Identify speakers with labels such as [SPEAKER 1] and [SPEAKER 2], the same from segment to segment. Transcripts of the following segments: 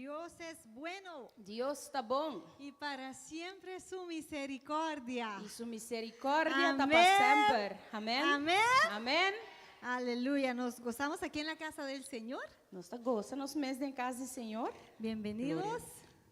[SPEAKER 1] Dios es bueno
[SPEAKER 2] Dios ta bon.
[SPEAKER 1] y para siempre su misericordia.
[SPEAKER 2] I su miserikòrdia ta pa
[SPEAKER 1] Amèn.
[SPEAKER 2] semper. Amèn.
[SPEAKER 1] Amèn.
[SPEAKER 2] Amèn.
[SPEAKER 1] Aleluya. Nos gozamos aquí en la casa del Señor.
[SPEAKER 2] Nos ta gosa nos mes den kas di Señor.
[SPEAKER 1] Bienvenidos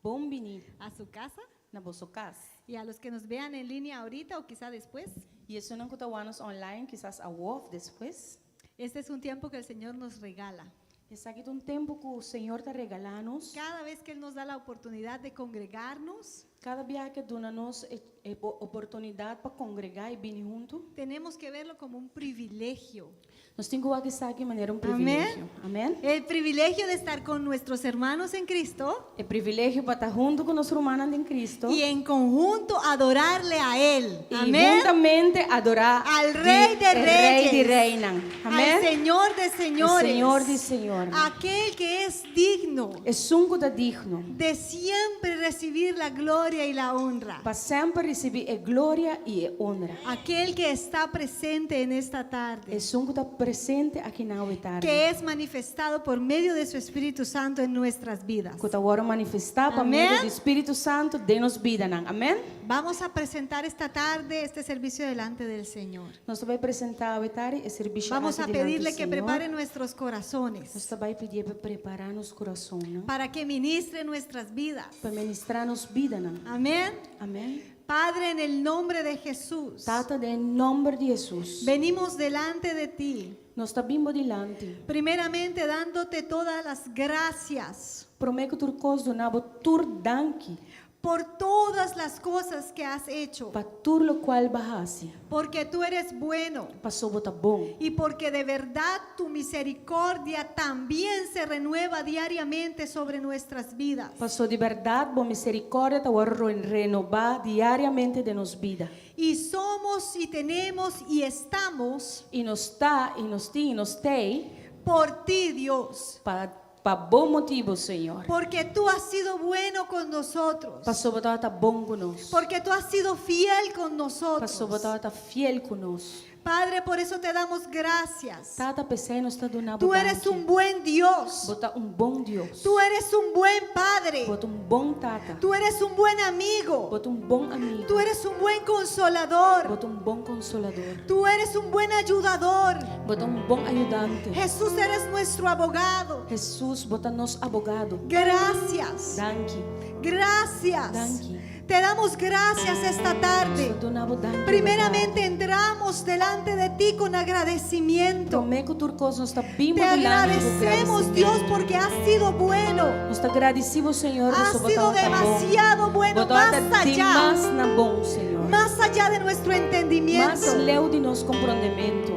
[SPEAKER 2] Bon biní
[SPEAKER 1] a su casa
[SPEAKER 2] na boso kas.
[SPEAKER 1] y a los que nos vean en línea ahorita o quizá después.
[SPEAKER 2] I esunnan ku ta wak nos online, kisas awor òf despues.
[SPEAKER 1] Este es un tiempo que el Señor nos regala.
[SPEAKER 2] Esaki ta un tempu ku Señor ta regalá nos.
[SPEAKER 1] Cada vez que Él nos da la oportunidad de congregarnos,
[SPEAKER 2] Kada biaha ku E duna nos e, e oportunidat pa kongregá i bini huntu,
[SPEAKER 1] tenemos que verlo como un privilegio.
[SPEAKER 2] nos tin ku wak esaki manera un privilegio. Amèn.
[SPEAKER 1] El privilegio de estar con nuestros hermanos en Cristo
[SPEAKER 2] E privilegio pa ta huntu ku nos rumannan den Kristu
[SPEAKER 1] y en conjunto adorarle a Él.
[SPEAKER 2] i
[SPEAKER 1] Amén.
[SPEAKER 2] huntamente adorá
[SPEAKER 1] Al Rey de
[SPEAKER 2] e Rei di
[SPEAKER 1] Reyes.
[SPEAKER 2] Reinan.
[SPEAKER 1] Al
[SPEAKER 2] Amèn.
[SPEAKER 1] Señor de señores.
[SPEAKER 2] Señor di señor.
[SPEAKER 1] Aquel que es digno
[SPEAKER 2] Esun ku ta digno
[SPEAKER 1] de siempre recibir la gloria y la honra.
[SPEAKER 2] pa semper risibí e gloria i e honra.
[SPEAKER 1] Aquel que está presente en esta tarde.
[SPEAKER 2] Esun ku ta presente aki na awe tardi.
[SPEAKER 1] Que es manifestado por medio de su Espíritu Santo en nuestras vidas.
[SPEAKER 2] Ku ta wòrdu manifestá pa
[SPEAKER 1] Amèn.
[SPEAKER 2] medio di Spiritu Santu den nos bidanan. Amèn.
[SPEAKER 1] Vamos a presentar esta tarde este servicio delante del Señor.
[SPEAKER 2] Nos ta bai presentá awe tardi e servisio
[SPEAKER 1] Vamos a
[SPEAKER 2] aki dilanti
[SPEAKER 1] pedirle que
[SPEAKER 2] Señor.
[SPEAKER 1] prepare nuestros corazones
[SPEAKER 2] Nos ta bai pidié pa prepará nos kurason,
[SPEAKER 1] para que ministre nuestras vidas.
[SPEAKER 2] pa ministrá nos bidanan.
[SPEAKER 1] Amén.
[SPEAKER 2] Amèn.
[SPEAKER 1] Padre, en el nombre de Jesús,
[SPEAKER 2] Tata, den nòmber di Hesus.
[SPEAKER 1] venimos delante de ti,
[SPEAKER 2] Nos ta bin bo dilanti.
[SPEAKER 1] primeramente dándote todas las gracias
[SPEAKER 2] Promé ku tur kos duna bo tur danki
[SPEAKER 1] por todas las cosas que has hecho,
[SPEAKER 2] pa tur lokual bo a hasi.
[SPEAKER 1] porque tú eres bueno
[SPEAKER 2] Paso bo ta bon.
[SPEAKER 1] y porque de verdad tu misericordia también se renueva diariamente sobre nuestras vidas.
[SPEAKER 2] Paso di bèrdat bo miserikòrdia ta wòrdu renobá diariamente den nos bida.
[SPEAKER 1] Y somos y tenemos y estamos
[SPEAKER 2] I nos ta, i nos tin, i nos tei
[SPEAKER 1] por ti, Dios,
[SPEAKER 2] pa pa bo motibu, Señor.
[SPEAKER 1] porque tú has sido bueno con nosotros,
[SPEAKER 2] Paso bo tabata bon ku nos.
[SPEAKER 1] porque tú has sido fiel con nosotros.
[SPEAKER 2] Paso bo tabata fiel ku nos.
[SPEAKER 1] Padre, por eso te damos gracias.
[SPEAKER 2] Tata, p'esei nos ta duna bo
[SPEAKER 1] Tú eres
[SPEAKER 2] danki.
[SPEAKER 1] un buen Dios.
[SPEAKER 2] Bo ta un bon Dios.
[SPEAKER 1] Tú eres un buen Padre.
[SPEAKER 2] Bo ta un bon Tata.
[SPEAKER 1] Tú eres un buen amigo.
[SPEAKER 2] Bo ta un bon amigu.
[SPEAKER 1] Tú eres un buen consolador.
[SPEAKER 2] Bo ta un bon konsolador.
[SPEAKER 1] Tú eres un buen ayudador.
[SPEAKER 2] Bo ta un bon ayudante.
[SPEAKER 1] Jesús, eres nuestro abogado.
[SPEAKER 2] Hesus, bo ta nos abogado.
[SPEAKER 1] Gracias.
[SPEAKER 2] Danki.
[SPEAKER 1] Gracias.
[SPEAKER 2] Danki.
[SPEAKER 1] Te damos gracias esta tarde.
[SPEAKER 2] Nos ta duna bo danki.
[SPEAKER 1] Primeramente entramos delante de ti con agradecimiento.
[SPEAKER 2] Promé ku tur kos nos ta bin
[SPEAKER 1] Te
[SPEAKER 2] bo dilanti ku
[SPEAKER 1] agradecemos, Dios, porque has sido bueno.
[SPEAKER 2] Nos ta gradisí bo, Señor,
[SPEAKER 1] Has
[SPEAKER 2] paso
[SPEAKER 1] sido
[SPEAKER 2] bo tabata bon.
[SPEAKER 1] demasiado bueno,
[SPEAKER 2] Bo tabata
[SPEAKER 1] más allá.
[SPEAKER 2] demas na bon, Señor.
[SPEAKER 1] Más allá de nuestro
[SPEAKER 2] Mas
[SPEAKER 1] entendimiento.
[SPEAKER 2] leu di nos komprondementu.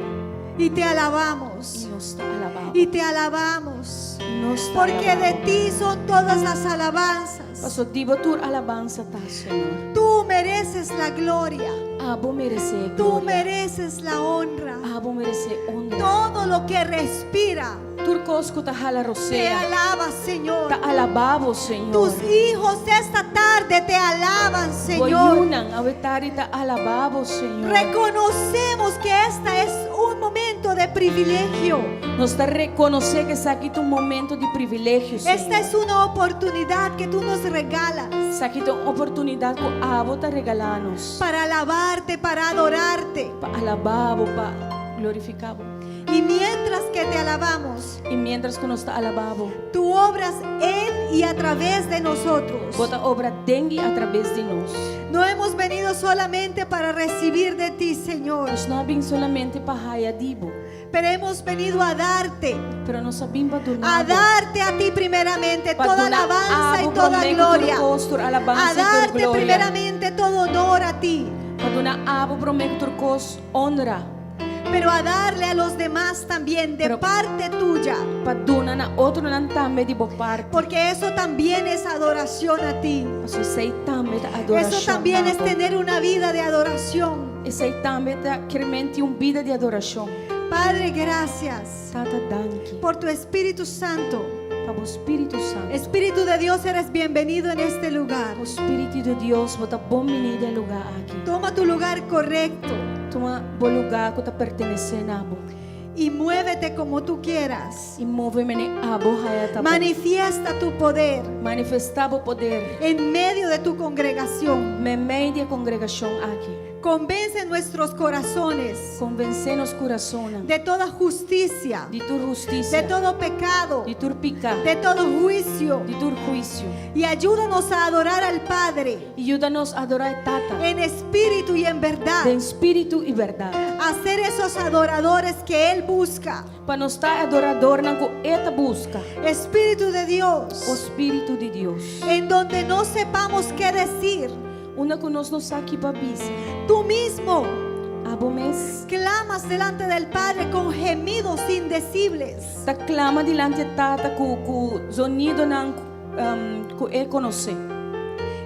[SPEAKER 1] Y te
[SPEAKER 2] I
[SPEAKER 1] alabamos.
[SPEAKER 2] nos ta alabá.
[SPEAKER 1] Y te alabamos.
[SPEAKER 2] Nos ta
[SPEAKER 1] Porque de
[SPEAKER 2] alabá.
[SPEAKER 1] ti son todas las alabanzas.
[SPEAKER 2] Paso di bo tur alabansa ta, Señor.
[SPEAKER 1] Tú mereces la gloria.
[SPEAKER 2] Abo meresé
[SPEAKER 1] Tú
[SPEAKER 2] gloria.
[SPEAKER 1] mereces la honra.
[SPEAKER 2] Abo meresé honra.
[SPEAKER 1] Todo lo que respira
[SPEAKER 2] Tur kos ku ta hala
[SPEAKER 1] te
[SPEAKER 2] rosea.
[SPEAKER 1] alaba, Señor.
[SPEAKER 2] Ta alabá bo, Señor.
[SPEAKER 1] Tus hijos esta tarde te alaban, Señor.
[SPEAKER 2] Bo yunan awe tardi ta alabá bo, Señor.
[SPEAKER 1] Reconocemos que esta es un momento de privilegio.
[SPEAKER 2] Nos ta rekonosé ku esaki ta un momento di privilegio, Señor.
[SPEAKER 1] Esta es una oportunidad que tú nos regalas
[SPEAKER 2] Esaki ta un oportunidat ku abo ta regalá nos.
[SPEAKER 1] para alabarte, para adorarte.
[SPEAKER 2] Pa alabá bo, pa glorifiká bo.
[SPEAKER 1] Y mientras que te alabamos,
[SPEAKER 2] I mientras ku nos ta alabá bo,
[SPEAKER 1] tú obras en y a través de nosotros.
[SPEAKER 2] bo ta obra den i a traves di nos.
[SPEAKER 1] No hemos venido solamente para recibir de ti, Señor,
[SPEAKER 2] Nos no a bin solamente pa haya di bo,
[SPEAKER 1] pero hemos venido a darte,
[SPEAKER 2] pero nos a bin pa duna
[SPEAKER 1] a
[SPEAKER 2] bo.
[SPEAKER 1] darte a ti primeramente
[SPEAKER 2] Pa
[SPEAKER 1] toda
[SPEAKER 2] duna
[SPEAKER 1] alabanza y
[SPEAKER 2] abo
[SPEAKER 1] toda
[SPEAKER 2] promé ku tur
[SPEAKER 1] gloria.
[SPEAKER 2] kos, tur
[SPEAKER 1] A
[SPEAKER 2] alabansa i tur
[SPEAKER 1] darte
[SPEAKER 2] gloria.
[SPEAKER 1] primeramente todo honor a ti,
[SPEAKER 2] Pa duna abo promé ku tur kos honra.
[SPEAKER 1] pero a darle a los demás también de
[SPEAKER 2] Pero-
[SPEAKER 1] parte tuya,
[SPEAKER 2] Pa duna na otronan tambe di bo parti.
[SPEAKER 1] porque eso también es adoración a ti.
[SPEAKER 2] Paso esei tambe ta adorashon.
[SPEAKER 1] Eso también es
[SPEAKER 2] na bo.
[SPEAKER 1] tener una vida de adoración.
[SPEAKER 2] Esei tambe ta kermen tin un bida di adorashon.
[SPEAKER 1] Padre, gracias
[SPEAKER 2] Tata danki
[SPEAKER 1] por tu Espíritu Santo.
[SPEAKER 2] Pa bo Spiritu Santu.
[SPEAKER 1] Espíritu de Dios, eres bienvenido en este lugar.
[SPEAKER 2] O Spiritu di Dios, bo ta bon biní den e lugá aki.
[SPEAKER 1] Toma tu lugar correcto
[SPEAKER 2] Tuma bo lugá ku ta pertenesé na bo.
[SPEAKER 1] Y muévete como tú quieras.
[SPEAKER 2] I move manera abo haya ta bon.
[SPEAKER 1] Manifiesta tu poder
[SPEAKER 2] Manifestá bo poder.
[SPEAKER 1] En medio de tu congregación.
[SPEAKER 2] Meimei di e kongregashon aki.
[SPEAKER 1] Convence nuestros corazones
[SPEAKER 2] Konvensé nos kurason.
[SPEAKER 1] De toda justicia,
[SPEAKER 2] Di tur hustisia.
[SPEAKER 1] De todo pecado,
[SPEAKER 2] Di tur piká.
[SPEAKER 1] De todo juicio.
[SPEAKER 2] Di tur huisio.
[SPEAKER 1] Y ayúdanos a adorar al Padre
[SPEAKER 2] I yuda nos adorá Tata.
[SPEAKER 1] En espíritu y en verdad.
[SPEAKER 2] Den spiritu i bèrdat.
[SPEAKER 1] A ser esos adoradores que Él busca.
[SPEAKER 2] Pa nos ta adoradónan ku E ta buska.
[SPEAKER 1] Espíritu de Dios,
[SPEAKER 2] O Spiritu di Dios.
[SPEAKER 1] En donde no sepamos qué decir,
[SPEAKER 2] Unda ku nos no sa ki pa bisa.
[SPEAKER 1] Tú mismo
[SPEAKER 2] Abo mes.
[SPEAKER 1] Clamas delante del Padre con gemidos indecibles.
[SPEAKER 2] Ta klama dilanti Tata ku ku zonidonan um, ku E konosé.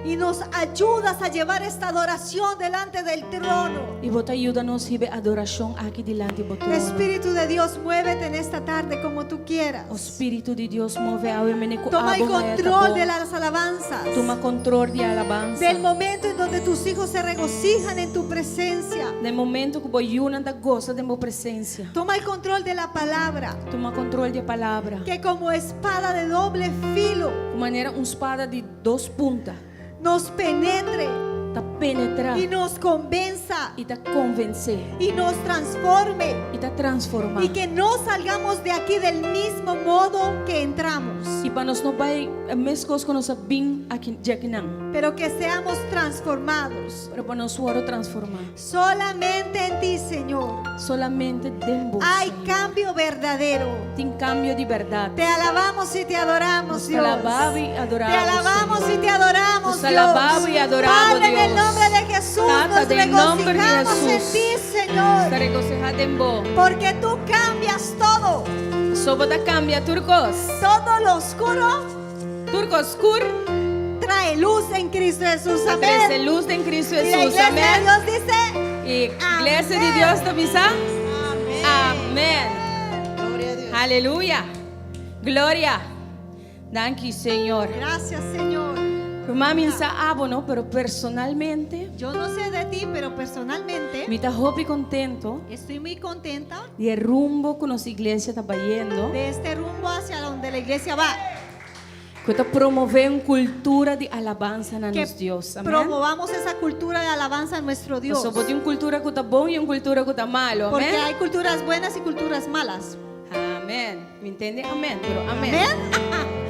[SPEAKER 1] Y nos ayudas a llevar esta adoración delante del trono.
[SPEAKER 2] I bo ta yuda nos hiba e adorashon aki dilanti bo trono.
[SPEAKER 1] Espíritu de Dios, muévete en esta tarde como tú quieras.
[SPEAKER 2] O Spiritu di Dios, move awe manera ku
[SPEAKER 1] Toma el
[SPEAKER 2] abo haya
[SPEAKER 1] control
[SPEAKER 2] ta bon.
[SPEAKER 1] De las alabanzas.
[SPEAKER 2] Tuma kontrol di alabansa.
[SPEAKER 1] Del momento en donde tus hijos se regocijan en tu presencia.
[SPEAKER 2] Na momento ku bo yunan ta gosa den bo presensia.
[SPEAKER 1] Toma el control de la palabra,
[SPEAKER 2] Tuma kontrol di e palabra.
[SPEAKER 1] Que como espada de doble filo
[SPEAKER 2] Manera un spada di dos punta.
[SPEAKER 1] Nos penetre
[SPEAKER 2] Ta penetrá.
[SPEAKER 1] Y nos convenza
[SPEAKER 2] I ta konvensé.
[SPEAKER 1] Y nos transforme
[SPEAKER 2] I ta transformá.
[SPEAKER 1] Y que no salgamos de aquí del mismo modo que entramos,
[SPEAKER 2] I pa nos no bai meskos ku nos a bin aki djakinan.
[SPEAKER 1] Pero que seamos transformados.
[SPEAKER 2] Pero pa nos wòrdu transformá.
[SPEAKER 1] Solamente en ti, Señor,
[SPEAKER 2] Solamente den bo.
[SPEAKER 1] Hay cambio verdadero.
[SPEAKER 2] Tin kambio di bèrdat.
[SPEAKER 1] Te alabamos y te adoramos,
[SPEAKER 2] Nos
[SPEAKER 1] Dios.
[SPEAKER 2] alabamos y adoramos,
[SPEAKER 1] Te alabamos
[SPEAKER 2] Señor.
[SPEAKER 1] Y te adoramos,
[SPEAKER 2] Nos
[SPEAKER 1] Dios.
[SPEAKER 2] alabamos y adoramos,
[SPEAKER 1] Padre, en el
[SPEAKER 2] Dios.
[SPEAKER 1] Nombre de Jesús
[SPEAKER 2] Tata,
[SPEAKER 1] nos
[SPEAKER 2] den nomber di
[SPEAKER 1] regocijamos en
[SPEAKER 2] Jesús.
[SPEAKER 1] ti, Señor.
[SPEAKER 2] Ta regosihá den bo.
[SPEAKER 1] Porque tú cambias todo.
[SPEAKER 2] Paso bo ta kambia tur kos.
[SPEAKER 1] Todo lo oscuro
[SPEAKER 2] Tur kos skur.
[SPEAKER 1] Trae luz en Cristo Jesús.
[SPEAKER 2] Ta trese
[SPEAKER 1] Amén.
[SPEAKER 2] lus den Kristu
[SPEAKER 1] Y la
[SPEAKER 2] Jesús.
[SPEAKER 1] iglesia de
[SPEAKER 2] Amèn.
[SPEAKER 1] Dios dice,
[SPEAKER 2] I iglesia di Dios ta bisa. Amèn.
[SPEAKER 3] Gloria a Dios.
[SPEAKER 2] Aleluya. Gloria. Danki, Señor.
[SPEAKER 1] Gracias, Señor.
[SPEAKER 2] Ruman, mi n' sa abo no, pero personalmente,
[SPEAKER 1] Yo no sé de ti, pero personalmente
[SPEAKER 2] mi ta hopi kontentu
[SPEAKER 1] estoy muy contenta
[SPEAKER 2] di e rumbo ku nos iglesia ta bayendo.
[SPEAKER 1] De este rumbo hacia donde la iglesia va.
[SPEAKER 2] Ku ta promové un kultura di alabansa na
[SPEAKER 1] Que
[SPEAKER 2] nos Dios. Amèn.
[SPEAKER 1] Promovamos esa cultura de alabanza a nuestro Dios.
[SPEAKER 2] Paso bo tin un kultura ku ta bon i un kultura ku ta malu.
[SPEAKER 1] Porque
[SPEAKER 2] Amèn.
[SPEAKER 1] Hay culturas buenas y culturas malas.
[SPEAKER 2] Amèn. Mi n' tende amèn, pero amèn.
[SPEAKER 1] Amén.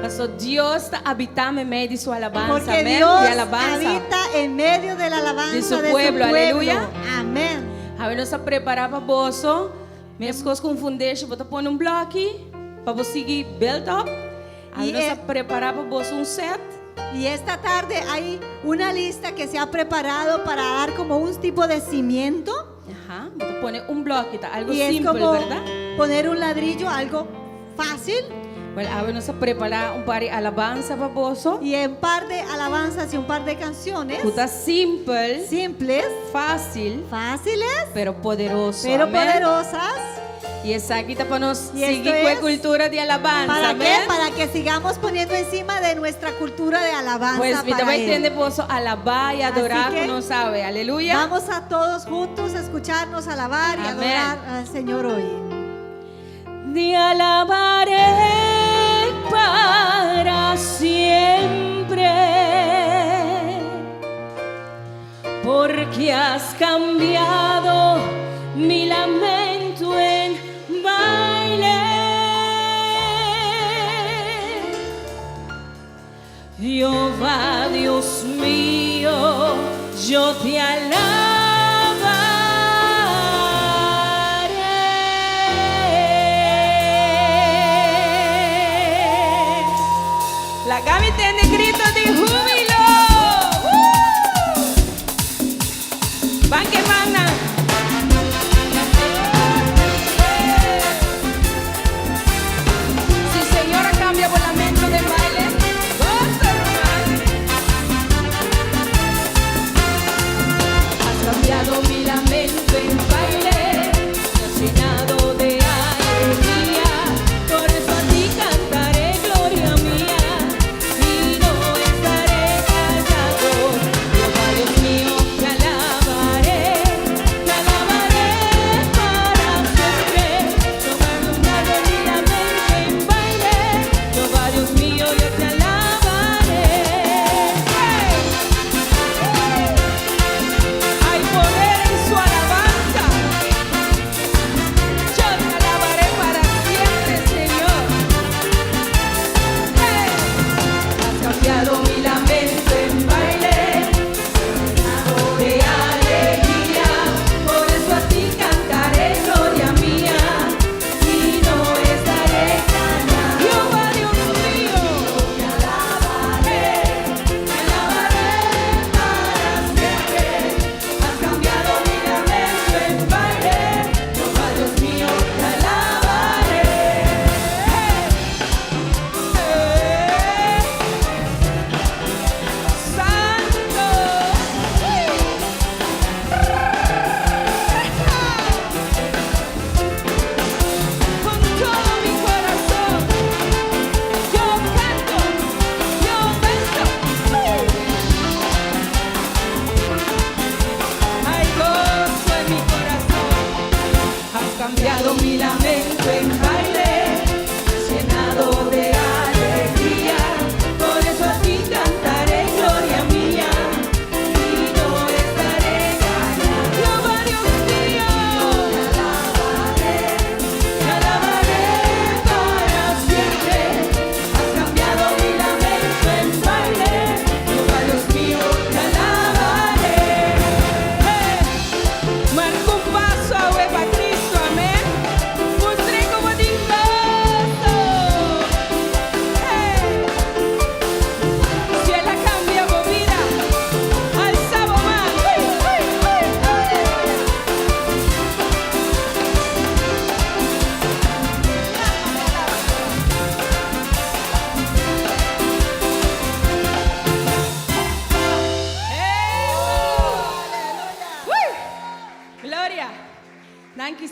[SPEAKER 2] Paso Dios ta habitá meimei di su alabansa.
[SPEAKER 1] Porque
[SPEAKER 2] Amèn.
[SPEAKER 1] Dios
[SPEAKER 2] Di alabansa.
[SPEAKER 1] Habita en medio de la alabanza
[SPEAKER 2] De su
[SPEAKER 1] de su
[SPEAKER 2] pueblo,
[SPEAKER 1] pueblo.
[SPEAKER 2] aleluya.
[SPEAKER 1] Amén.
[SPEAKER 2] Awe nos a prepará pa boso. Meskos ku un fundeshi, bo ta pone un blòki pa bo sigui build up. Awe
[SPEAKER 1] I
[SPEAKER 2] nos a
[SPEAKER 1] e-
[SPEAKER 2] prepará pa boso un set.
[SPEAKER 1] Y esta tarde hay una lista que se ha preparado para dar como un tipo de cimiento.
[SPEAKER 2] Aha, bo ta pone un blòki, ta algu
[SPEAKER 1] Y es
[SPEAKER 2] simpel,
[SPEAKER 1] como
[SPEAKER 2] bèrdat?
[SPEAKER 1] Poner un ladrillo, algo fácil.
[SPEAKER 2] Well, awe nos a prepará un par di alabansa pa boso.
[SPEAKER 1] Y un par de alabanzas y un par de canciones
[SPEAKER 2] Ku ta simpel,
[SPEAKER 1] simples,
[SPEAKER 2] fásil,
[SPEAKER 1] fáciles,
[SPEAKER 2] pero poderoso.
[SPEAKER 1] Pero
[SPEAKER 2] Amèn.
[SPEAKER 1] Poderosas.
[SPEAKER 2] I esaki ta pa nos
[SPEAKER 1] Y esto
[SPEAKER 2] sigui ku e
[SPEAKER 1] es
[SPEAKER 2] kultura di alabansa.
[SPEAKER 1] ¿Para
[SPEAKER 2] Amèn.
[SPEAKER 1] qué? Para que sigamos poniendo encima de nuestra cultura de alabanza
[SPEAKER 2] Pues mi
[SPEAKER 1] para
[SPEAKER 2] tambe
[SPEAKER 1] Él.
[SPEAKER 2] tende boso alabá i adorá
[SPEAKER 1] Así que
[SPEAKER 2] ku nos awe. Aleluya.
[SPEAKER 1] Vamos a todos juntos a escucharnos alabar y
[SPEAKER 2] Amén.
[SPEAKER 1] Adorar al Señor hoy.
[SPEAKER 2] Te alabaré para siempre, porque has cambiado mi lamento en baile. Jehová Dios mío, yo te alabaré. Laga mi tende grito di húbilo. Ban ke ban nan. Si Señor a kambia bo lamento den baile, gosa, ruman.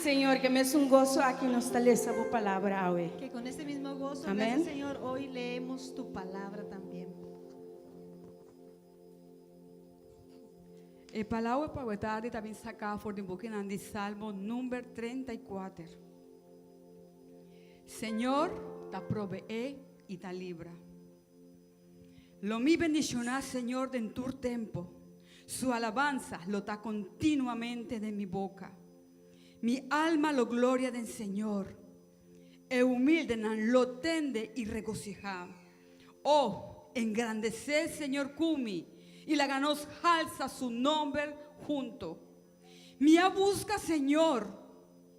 [SPEAKER 2] Señor, ku mesun goso aki nos ta lesa bo palabra awe.
[SPEAKER 1] Que con ese mismo gozo,
[SPEAKER 2] Amén.
[SPEAKER 1] gracias, Señor, hoy leemos tu palabra también.
[SPEAKER 3] E palabra pa awe tardi ta bin saká for di bukinan di Salmo number 34. Señor ta proveé i ta libra. Lo mi bendishoná Señor den tur tempu. Su alabansa lo ta kontinuamente den mi boka. Mi alma lo gloria den Señor. E humildenan lo tende i regosihá. O, engrandesé Señor ku mi, i laga nos halsa su nomber hunto. Mi a buska Señor,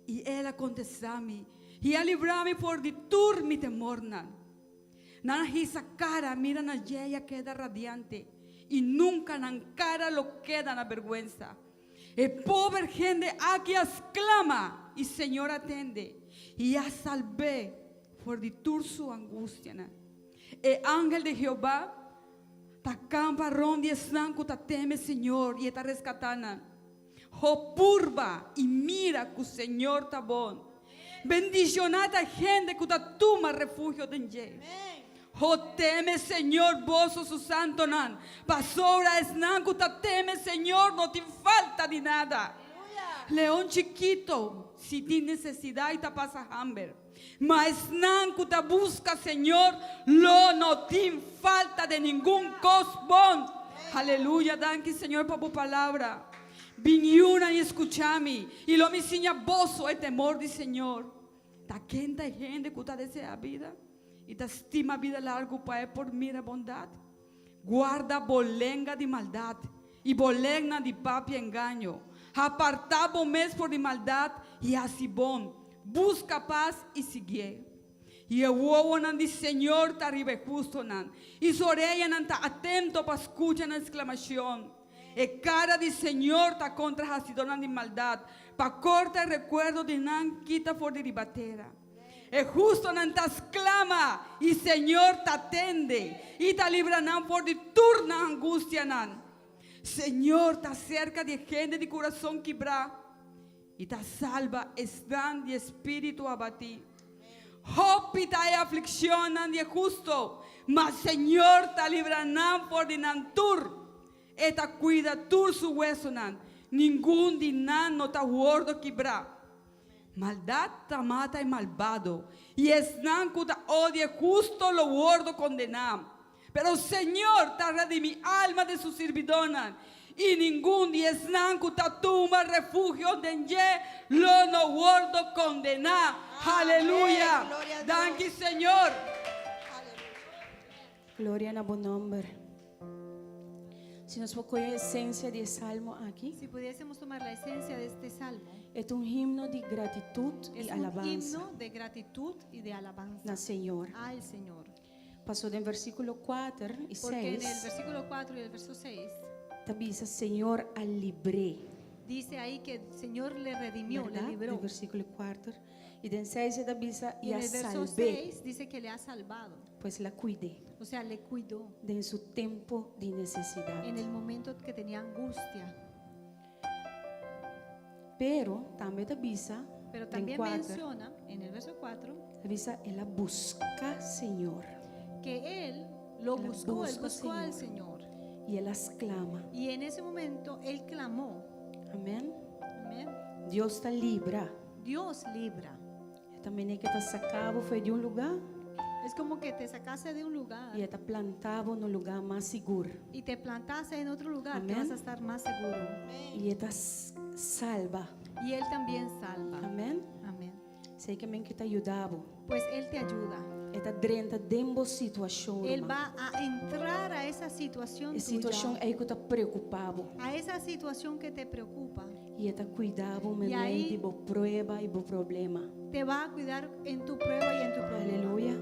[SPEAKER 3] i El a kontestá mi, i a libra mi for di tur mi temornan. Nan a hisa kara mira na dje i a keda radiante, i nunka nan kara lo keda na bèrgwensa. E pober hende aki a sklama, i Señor a tende, i a salb'é for di tur su angustianan. E angel di Jehová ta kampa rònt di esnan ku ta teme Señor, i e ta reskatá nan. Ho purba i mira ku Señor ta bon. Bendishoná ta hende ku ta tuma refugio den dje. Ho teme Señor boso su santonan, pasobra esnan ku ta teme Señor no tin falta di nada. Leon chikito si tin nesesidat i ta pasa hamber, ma esnan ku ta buska Señor lo no tin falta di ningun kos bon. Aleluya! Danki Señor pa bo palabra. Bin yuna i skucha mi, i lo mi siña boso e temor di Señor. Ta ken ta e hende ku ta deseá bida i ta stima bida largu pa e por mira bondat? Guarda bo lenga di maldat i bo lengnan di papia engaño. Apartá bo mes for di maldat i hasi bon, buska pas i siguié. I e wowonan di Señor ta riba e hustonan, i su oreyanan ta atento pa skucha nan sklamashon. E kara di Señor ta kontra hasidónan di maldat, pa korta e rekuerdo di nan kita for di riba tera. E hustonan ta sklama, i Señor ta tende, i ta libra nan for di tur nan angustianan. Señor ta serka di e hende di kurason kibrá, i ta salba esnan di e spiritu abatí. Hopi ta e aflikshonnan di e husto, ma Señor ta libra nan for di nan tur. E ta kuida tur su wesonan, ningun di nan no ta wordo kibrá. Maldat ta mata e malbado, i esnan ku ta odia e husto lo wordo kondená. Pero Señor ta redimí alma di su sirbidónan, i ningun di esnan ku ta tuma refugio den dje lo no wordo kondená. Aleluya! Danki, Señor!
[SPEAKER 2] Gloria na bo nòmber. Si nos por kohe esensia di e salmo aki.
[SPEAKER 1] Si pudiésemos tomar la esencia de este salmo.
[SPEAKER 2] E ta un himno di gratitut i
[SPEAKER 1] Es un
[SPEAKER 2] alabansa.
[SPEAKER 1] himno de gratitud y de alabanza.
[SPEAKER 2] Na Señor.
[SPEAKER 1] Al Señor.
[SPEAKER 2] Paso den versíkulo 4 i
[SPEAKER 1] Porque en el
[SPEAKER 2] 6
[SPEAKER 1] versículo 4 y el verso 6
[SPEAKER 2] ta bisa Señor a libr'é.
[SPEAKER 1] dice ahí que el Señor le redimió, le
[SPEAKER 2] Bèrdat?
[SPEAKER 1] libró.
[SPEAKER 2] Den versíkulo 4 i den 6 e ta bisa
[SPEAKER 1] Y
[SPEAKER 2] i
[SPEAKER 1] en
[SPEAKER 2] a
[SPEAKER 1] el verso
[SPEAKER 2] salb'é.
[SPEAKER 1] 6 dice que le ha salvado.
[SPEAKER 2] Pues el a kuid'é.
[SPEAKER 1] O sea, le cuidó.
[SPEAKER 2] Den su tempu di nesesidat.
[SPEAKER 1] En el momento que tenía angustia.
[SPEAKER 2] Pero tambe ta bisa
[SPEAKER 1] Pero
[SPEAKER 2] den
[SPEAKER 1] también
[SPEAKER 2] 4.
[SPEAKER 1] menciona en el verso 4
[SPEAKER 2] Ta bisa el a buska Señor.
[SPEAKER 1] Que él lo
[SPEAKER 2] El a
[SPEAKER 1] buscó, él
[SPEAKER 2] busca
[SPEAKER 1] buscó al
[SPEAKER 2] Señor.
[SPEAKER 1] Señor.
[SPEAKER 2] I el a sklama.
[SPEAKER 1] Y en ese momento él clamó.
[SPEAKER 2] Amèn.
[SPEAKER 1] Amén.
[SPEAKER 2] Dios ta libra.
[SPEAKER 1] Dios libra.
[SPEAKER 2] E ta manera ku e ta saka bo for di un lugá.
[SPEAKER 1] Es como que te sacase de un lugar.
[SPEAKER 2] I e ta planta bo na un lugá mas sigur.
[SPEAKER 1] Y te plantase en otro lugar que
[SPEAKER 2] Amén.
[SPEAKER 1] vas a estar más seguro.
[SPEAKER 2] I e ta salba.
[SPEAKER 1] Y él también salva.
[SPEAKER 2] Amèn.
[SPEAKER 1] Amén.
[SPEAKER 2] Esei ke men ku e ta yuda bo.
[SPEAKER 1] Pues él te ayuda.
[SPEAKER 2] E ta drenta den bo situashon.
[SPEAKER 1] Él va a entrar a esa situación
[SPEAKER 2] E situashon
[SPEAKER 1] tuya.
[SPEAKER 2] ei ku ta preokupá bo.
[SPEAKER 1] A esa situación que te preocupa.
[SPEAKER 2] I e ta kuida bo
[SPEAKER 1] I
[SPEAKER 2] meimei
[SPEAKER 1] ahí
[SPEAKER 2] di bo prueba i bo problema.
[SPEAKER 1] Te va a cuidar en tu prueba y en tu problema.
[SPEAKER 2] Aleluya.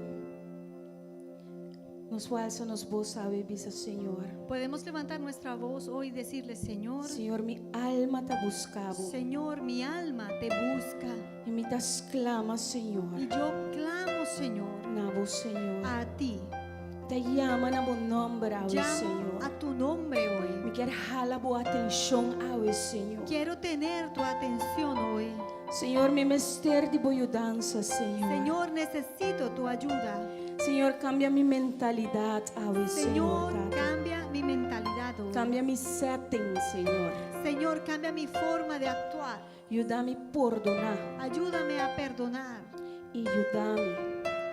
[SPEAKER 2] Nos por alsa nos bos awe i bisa Señor.
[SPEAKER 1] Podemos levantar nuestra voz hoy y decirle, Señor,
[SPEAKER 2] Señor, mi alma ta buska bo.
[SPEAKER 1] Señor, mi alma te busca.
[SPEAKER 2] I mi ta sklama, Señor.
[SPEAKER 1] Y yo clamo, Señor,
[SPEAKER 2] Na bo, Señor.
[SPEAKER 1] a ti.
[SPEAKER 2] Ta yama na bo nòmber awe,
[SPEAKER 1] Llamo
[SPEAKER 2] Señor.
[SPEAKER 1] a tu nombre hoy.
[SPEAKER 2] Mi kier hala bo atenshon awe, Señor.
[SPEAKER 1] Quiero tener tu atención hoy.
[SPEAKER 2] Señor, mi mester di bo yudansa, Señor.
[SPEAKER 1] Señor, necesito tu ayuda.
[SPEAKER 2] Señor, kambia mi mentalidat awe, Señor.
[SPEAKER 1] Señor,
[SPEAKER 2] Tata.
[SPEAKER 1] cambia mi mentalidad hoy.
[SPEAKER 2] Kambia mi setting, Señor.
[SPEAKER 1] Señor, cambia mi forma de actuar.
[SPEAKER 2] Yuda mi pordoná
[SPEAKER 1] Ayúdame a perdonar
[SPEAKER 2] i yuda mi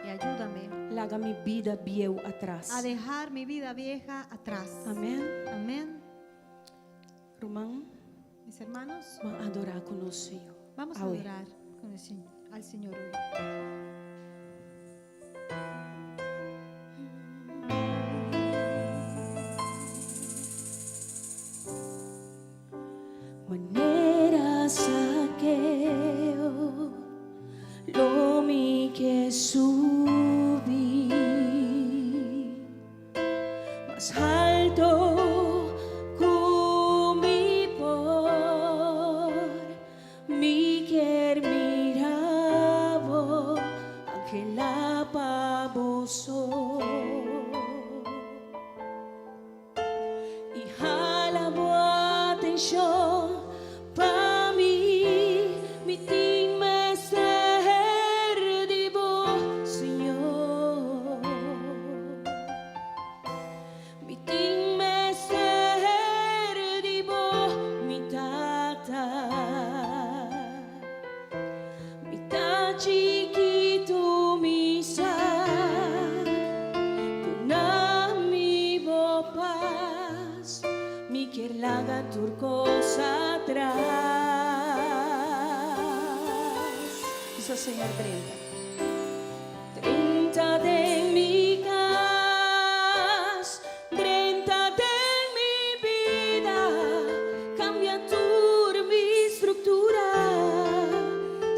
[SPEAKER 1] y ayúdame
[SPEAKER 2] laga mi bida bieu atras.
[SPEAKER 1] a dejar mi vida vieja atrás.
[SPEAKER 2] Amèn.
[SPEAKER 1] Amén.
[SPEAKER 2] Ruman,
[SPEAKER 1] Mis hermanos,
[SPEAKER 2] ban adorá ku nos, Señor.
[SPEAKER 1] vamos a
[SPEAKER 2] Awe.
[SPEAKER 1] adorar con el Señor- al Señor hoy.
[SPEAKER 2] Manera Zakeo lo mi ke subi mas haltu ku mi por mi ke mira bo anhelá pa bo so i hala bo atenshon pa mi, mi tin mester di bo, Señor. Mi tin mester di bo, mi tata. Mi ta chikitu mi sa. Duna mi bo pas, mi ke laga tur kos atras. Bisa Señor 30. 30 den mi kas, 30 den mi bida, kambia tur mi struktura,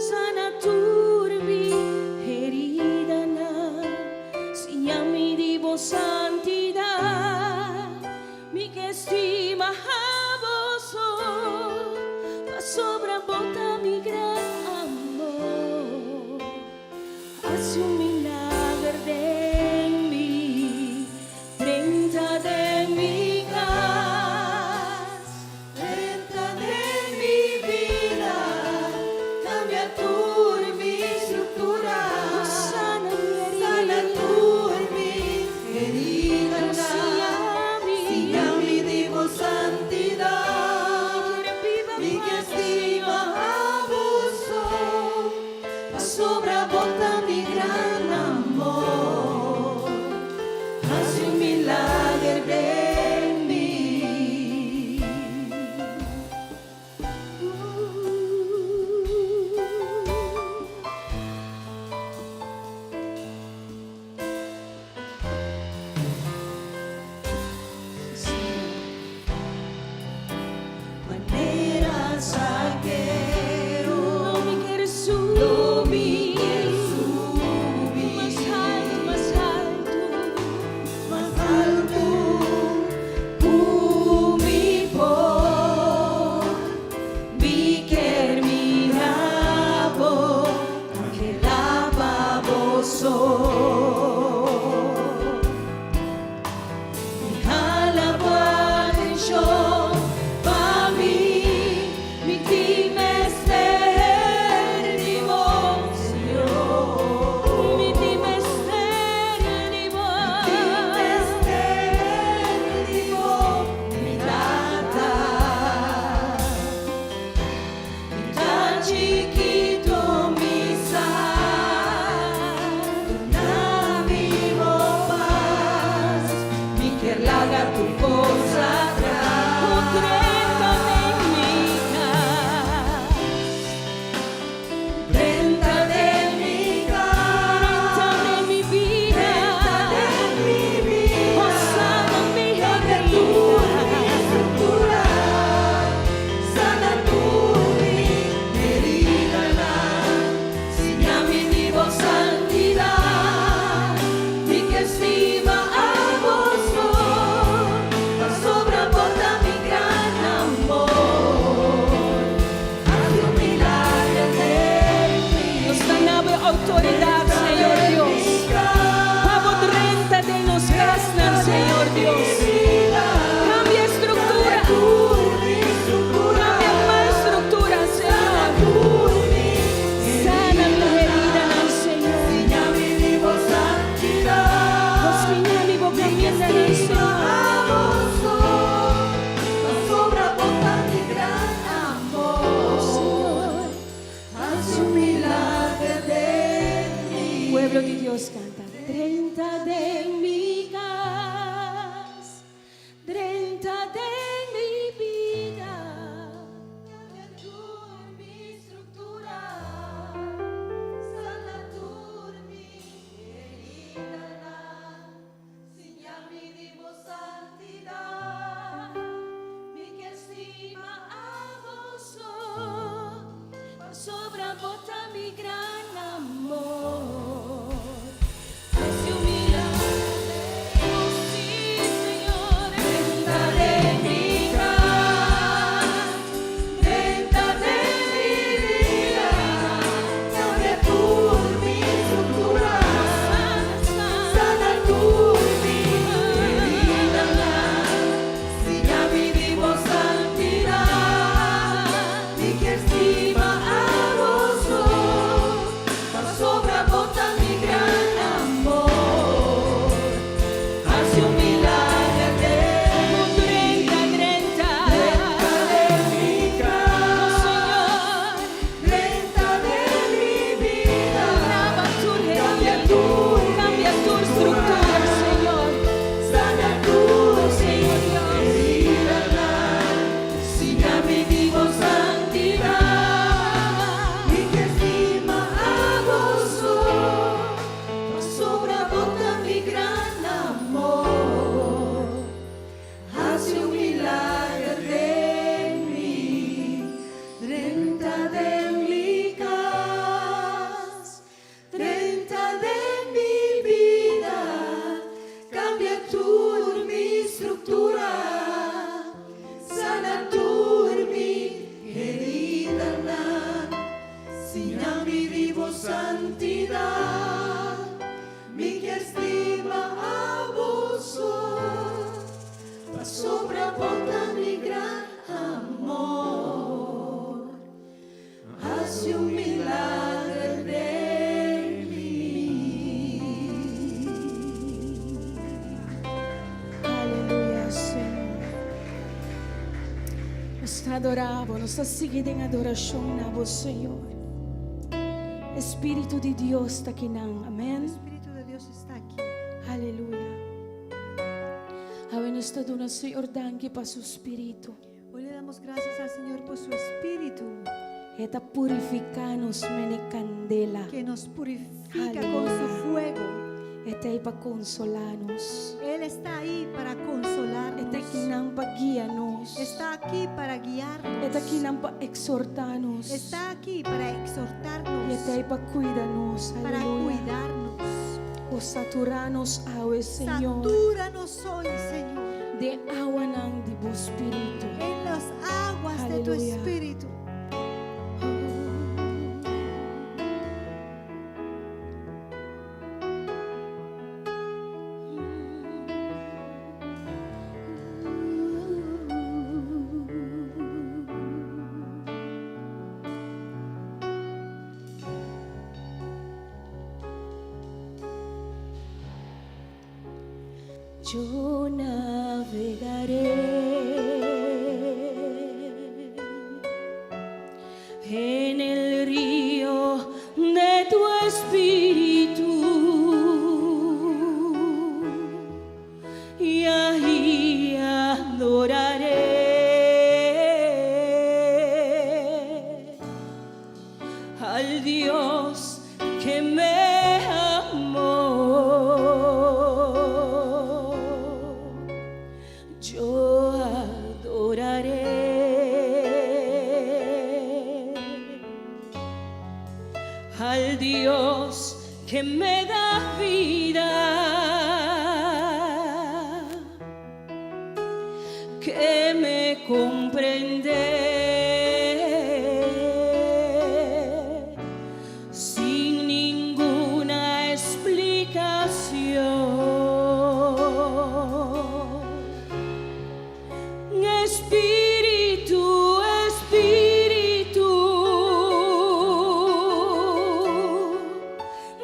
[SPEAKER 2] sana tur mi heridanan, siña mi di bo santidat, mi ke stima bo so, pasobra bo ta mi gran amor. Hasi un milager den mi, 30 den mi kas,
[SPEAKER 1] 30 den mi bida, cambia tur mi struktura,
[SPEAKER 2] sana mi
[SPEAKER 1] sana
[SPEAKER 2] herida,
[SPEAKER 1] tur mi herida,
[SPEAKER 2] Siña mi,
[SPEAKER 1] siña mi di bo santidat, mi ke stima bo so, pasobra bo ta mi gran amor. Hasi un milager den mi. Manera Zakeo,
[SPEAKER 2] Lo mi ke subi,
[SPEAKER 1] lo mi ke subi,
[SPEAKER 2] mas haltu, mas haltu,
[SPEAKER 1] mas haltu, ku mi por, mi ke mira bo, anhelá pa bo so. I hala bo atenshon pa mi.
[SPEAKER 2] Drenta den mi bida. Kambia tur mi struktura. Sana tur mi heridanan. Siña mi di bo santidat. Mi ke stima abo so. Pasobra bo ta mi gran amor. Hasi un milager, sí, Señor, drenta den mi kas, drenta den mi bida, kambia tur mi struktura, sana tur mi heridanan, siña mi di bo santidat, mi ke stima abo so, pasobra bo ta mi gran amor. Hasi un milager den drenta, drenta, drenta den mi kas, Señor, drenta den mi bida, kambia tur, kambia tur struktura, Señor, sana tur, Señor Dios, heridanan, siña mi di bo santidat, mi ke stima abo so, pasobra bo ta mi gran amor. Hasi un milager den mi, drenta den mi kas, drenta den mi bida, kambia tur mi struktura, sana tur mi heridanan, siña mi di bo santidat, mi ke stima abo so, pasobra bo ta mi gran amor. Hasi un milager den mi. Aleluya, Señor. Nos ta adora Bo, nos ta sigui den adorashon na Bo, Señor. Spiritu di Dios ta akinan.
[SPEAKER 1] El
[SPEAKER 2] Amèn.
[SPEAKER 1] Espíritu de Dios está aquí.
[SPEAKER 2] Aleluya. Awe nos ta duna Señor danki pa su Spiritu.
[SPEAKER 1] Hoy le damos gracias al Señor por su Espíritu
[SPEAKER 2] E ta purifiká nos manera kandela.
[SPEAKER 1] Que nos purifica con su fuego.
[SPEAKER 2] E t'ei pa konsolá nos.
[SPEAKER 1] Él está ahí para
[SPEAKER 2] E ta
[SPEAKER 1] consolarnos.
[SPEAKER 2] akinan pa guia nos.
[SPEAKER 1] Está aquí para
[SPEAKER 2] E ta
[SPEAKER 1] guiarnos.
[SPEAKER 2] akinan pa ekshortá nos.
[SPEAKER 1] Está aquí para
[SPEAKER 2] E
[SPEAKER 1] exhortarnos,
[SPEAKER 2] t'ei pa kuida nos.
[SPEAKER 1] Para
[SPEAKER 2] Aleluya.
[SPEAKER 1] Cuidarnos.
[SPEAKER 2] O saturá nos awe, Señor.
[SPEAKER 1] Satúranos hoy, Señor,
[SPEAKER 2] Den awanan di bo Spiritu.
[SPEAKER 1] En las aguas de tu
[SPEAKER 2] Aleluya.
[SPEAKER 1] Espíritu.
[SPEAKER 2] Yo navegaré en el río de tu espíritu y ahí adoraré al Dios que me amó. Yo adoraré al Dios que me da vida, que me comprende sin ninguna explicación. Espíritu, Espíritu,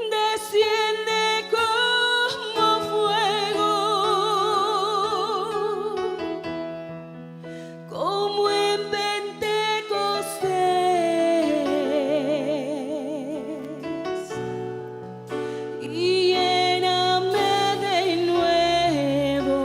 [SPEAKER 2] desciende como fuego, como en Pentecostés, y lléname de nuevo.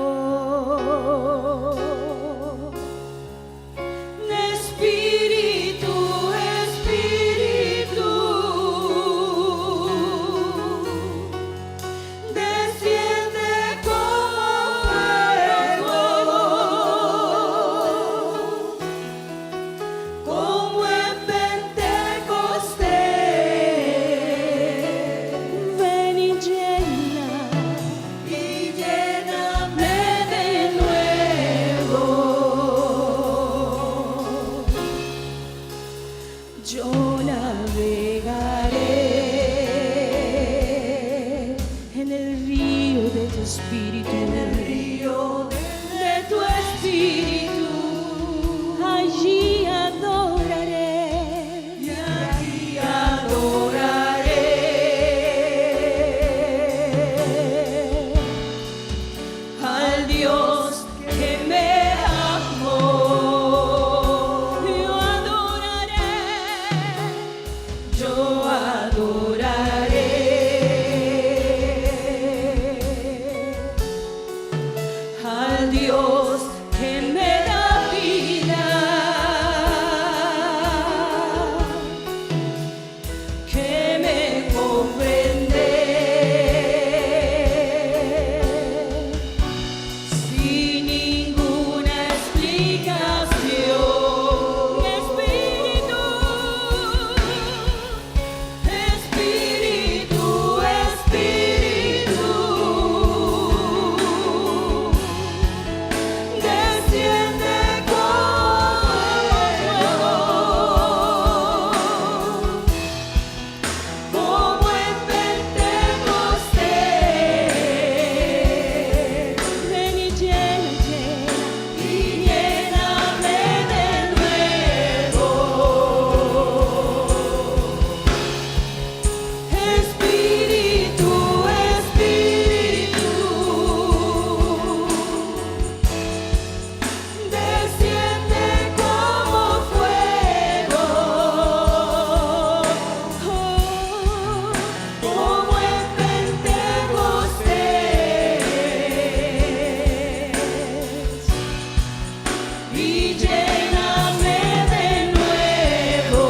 [SPEAKER 2] Y lléname de nuevo.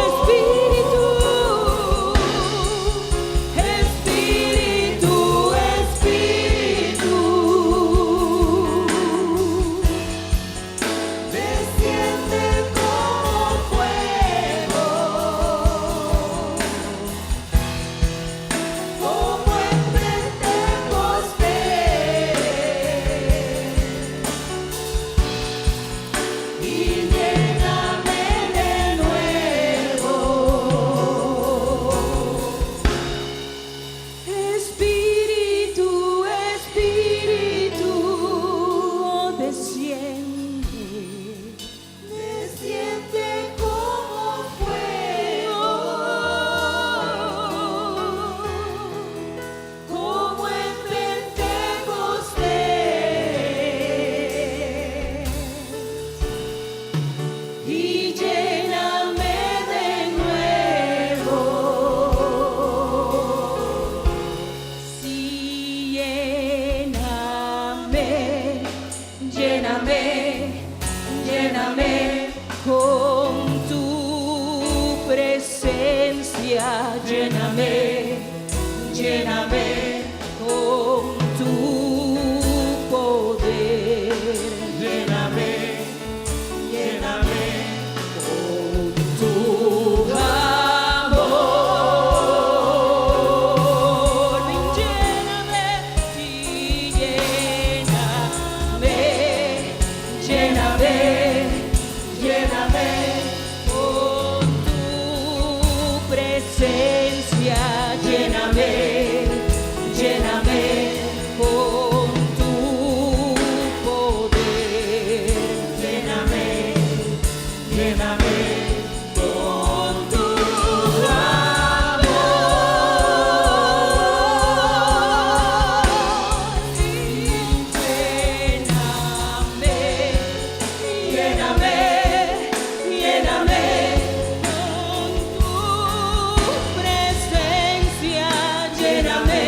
[SPEAKER 2] Espíritu, Espíritu, Espíritu.
[SPEAKER 1] Desciende como fuego, como en Pentecostés, y lléname de nuevo.
[SPEAKER 2] Espíritu, Espíritu, desciende.
[SPEAKER 1] Desciende como fuego, como en Pentecostés,
[SPEAKER 2] Y lléname de nuevo. Sí, lléname, lléname, lléname con tu presencia, lléname, lléname con tu poder, lléname, lléname con tu amor. Ven, lléname, sí, lléname, lléname, lléname con tu presencia, lléname, lléname con tu poder, lléname, lléname con tu amor. Lléname, lléname, lléname con tu presencia, lléname,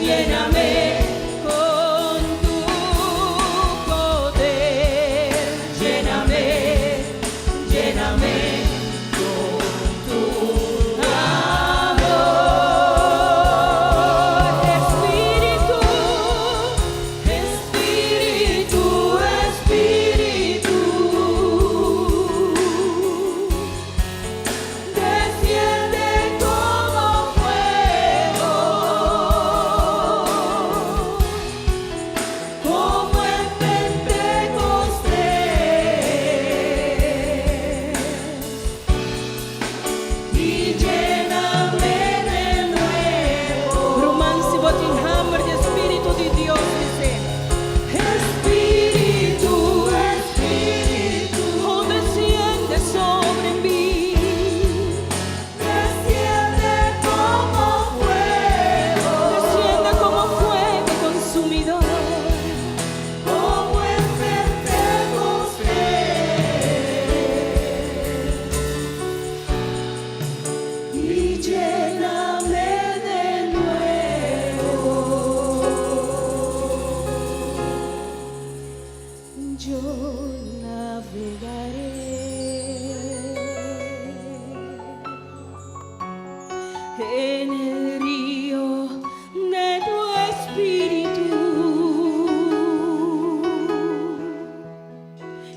[SPEAKER 2] lléname con tu poder, lléname, lléname con tu amor. Espíritu, Espíritu, Espíritu,
[SPEAKER 1] Desciende como fuego, como en Pentecostés, y lléname de nuevo.
[SPEAKER 2] Ruman, si bo tin hamber di Spiritu di Dios, bisa. Espíritu,
[SPEAKER 1] Espíritu,
[SPEAKER 2] oh, desciende sobre mí.
[SPEAKER 1] Desciende como fuego,
[SPEAKER 2] Desciende como fuego consumidor.
[SPEAKER 1] Como en Pentecostés, y lléname de nuevo.
[SPEAKER 2] Yo navegaré en el río de tu espíritu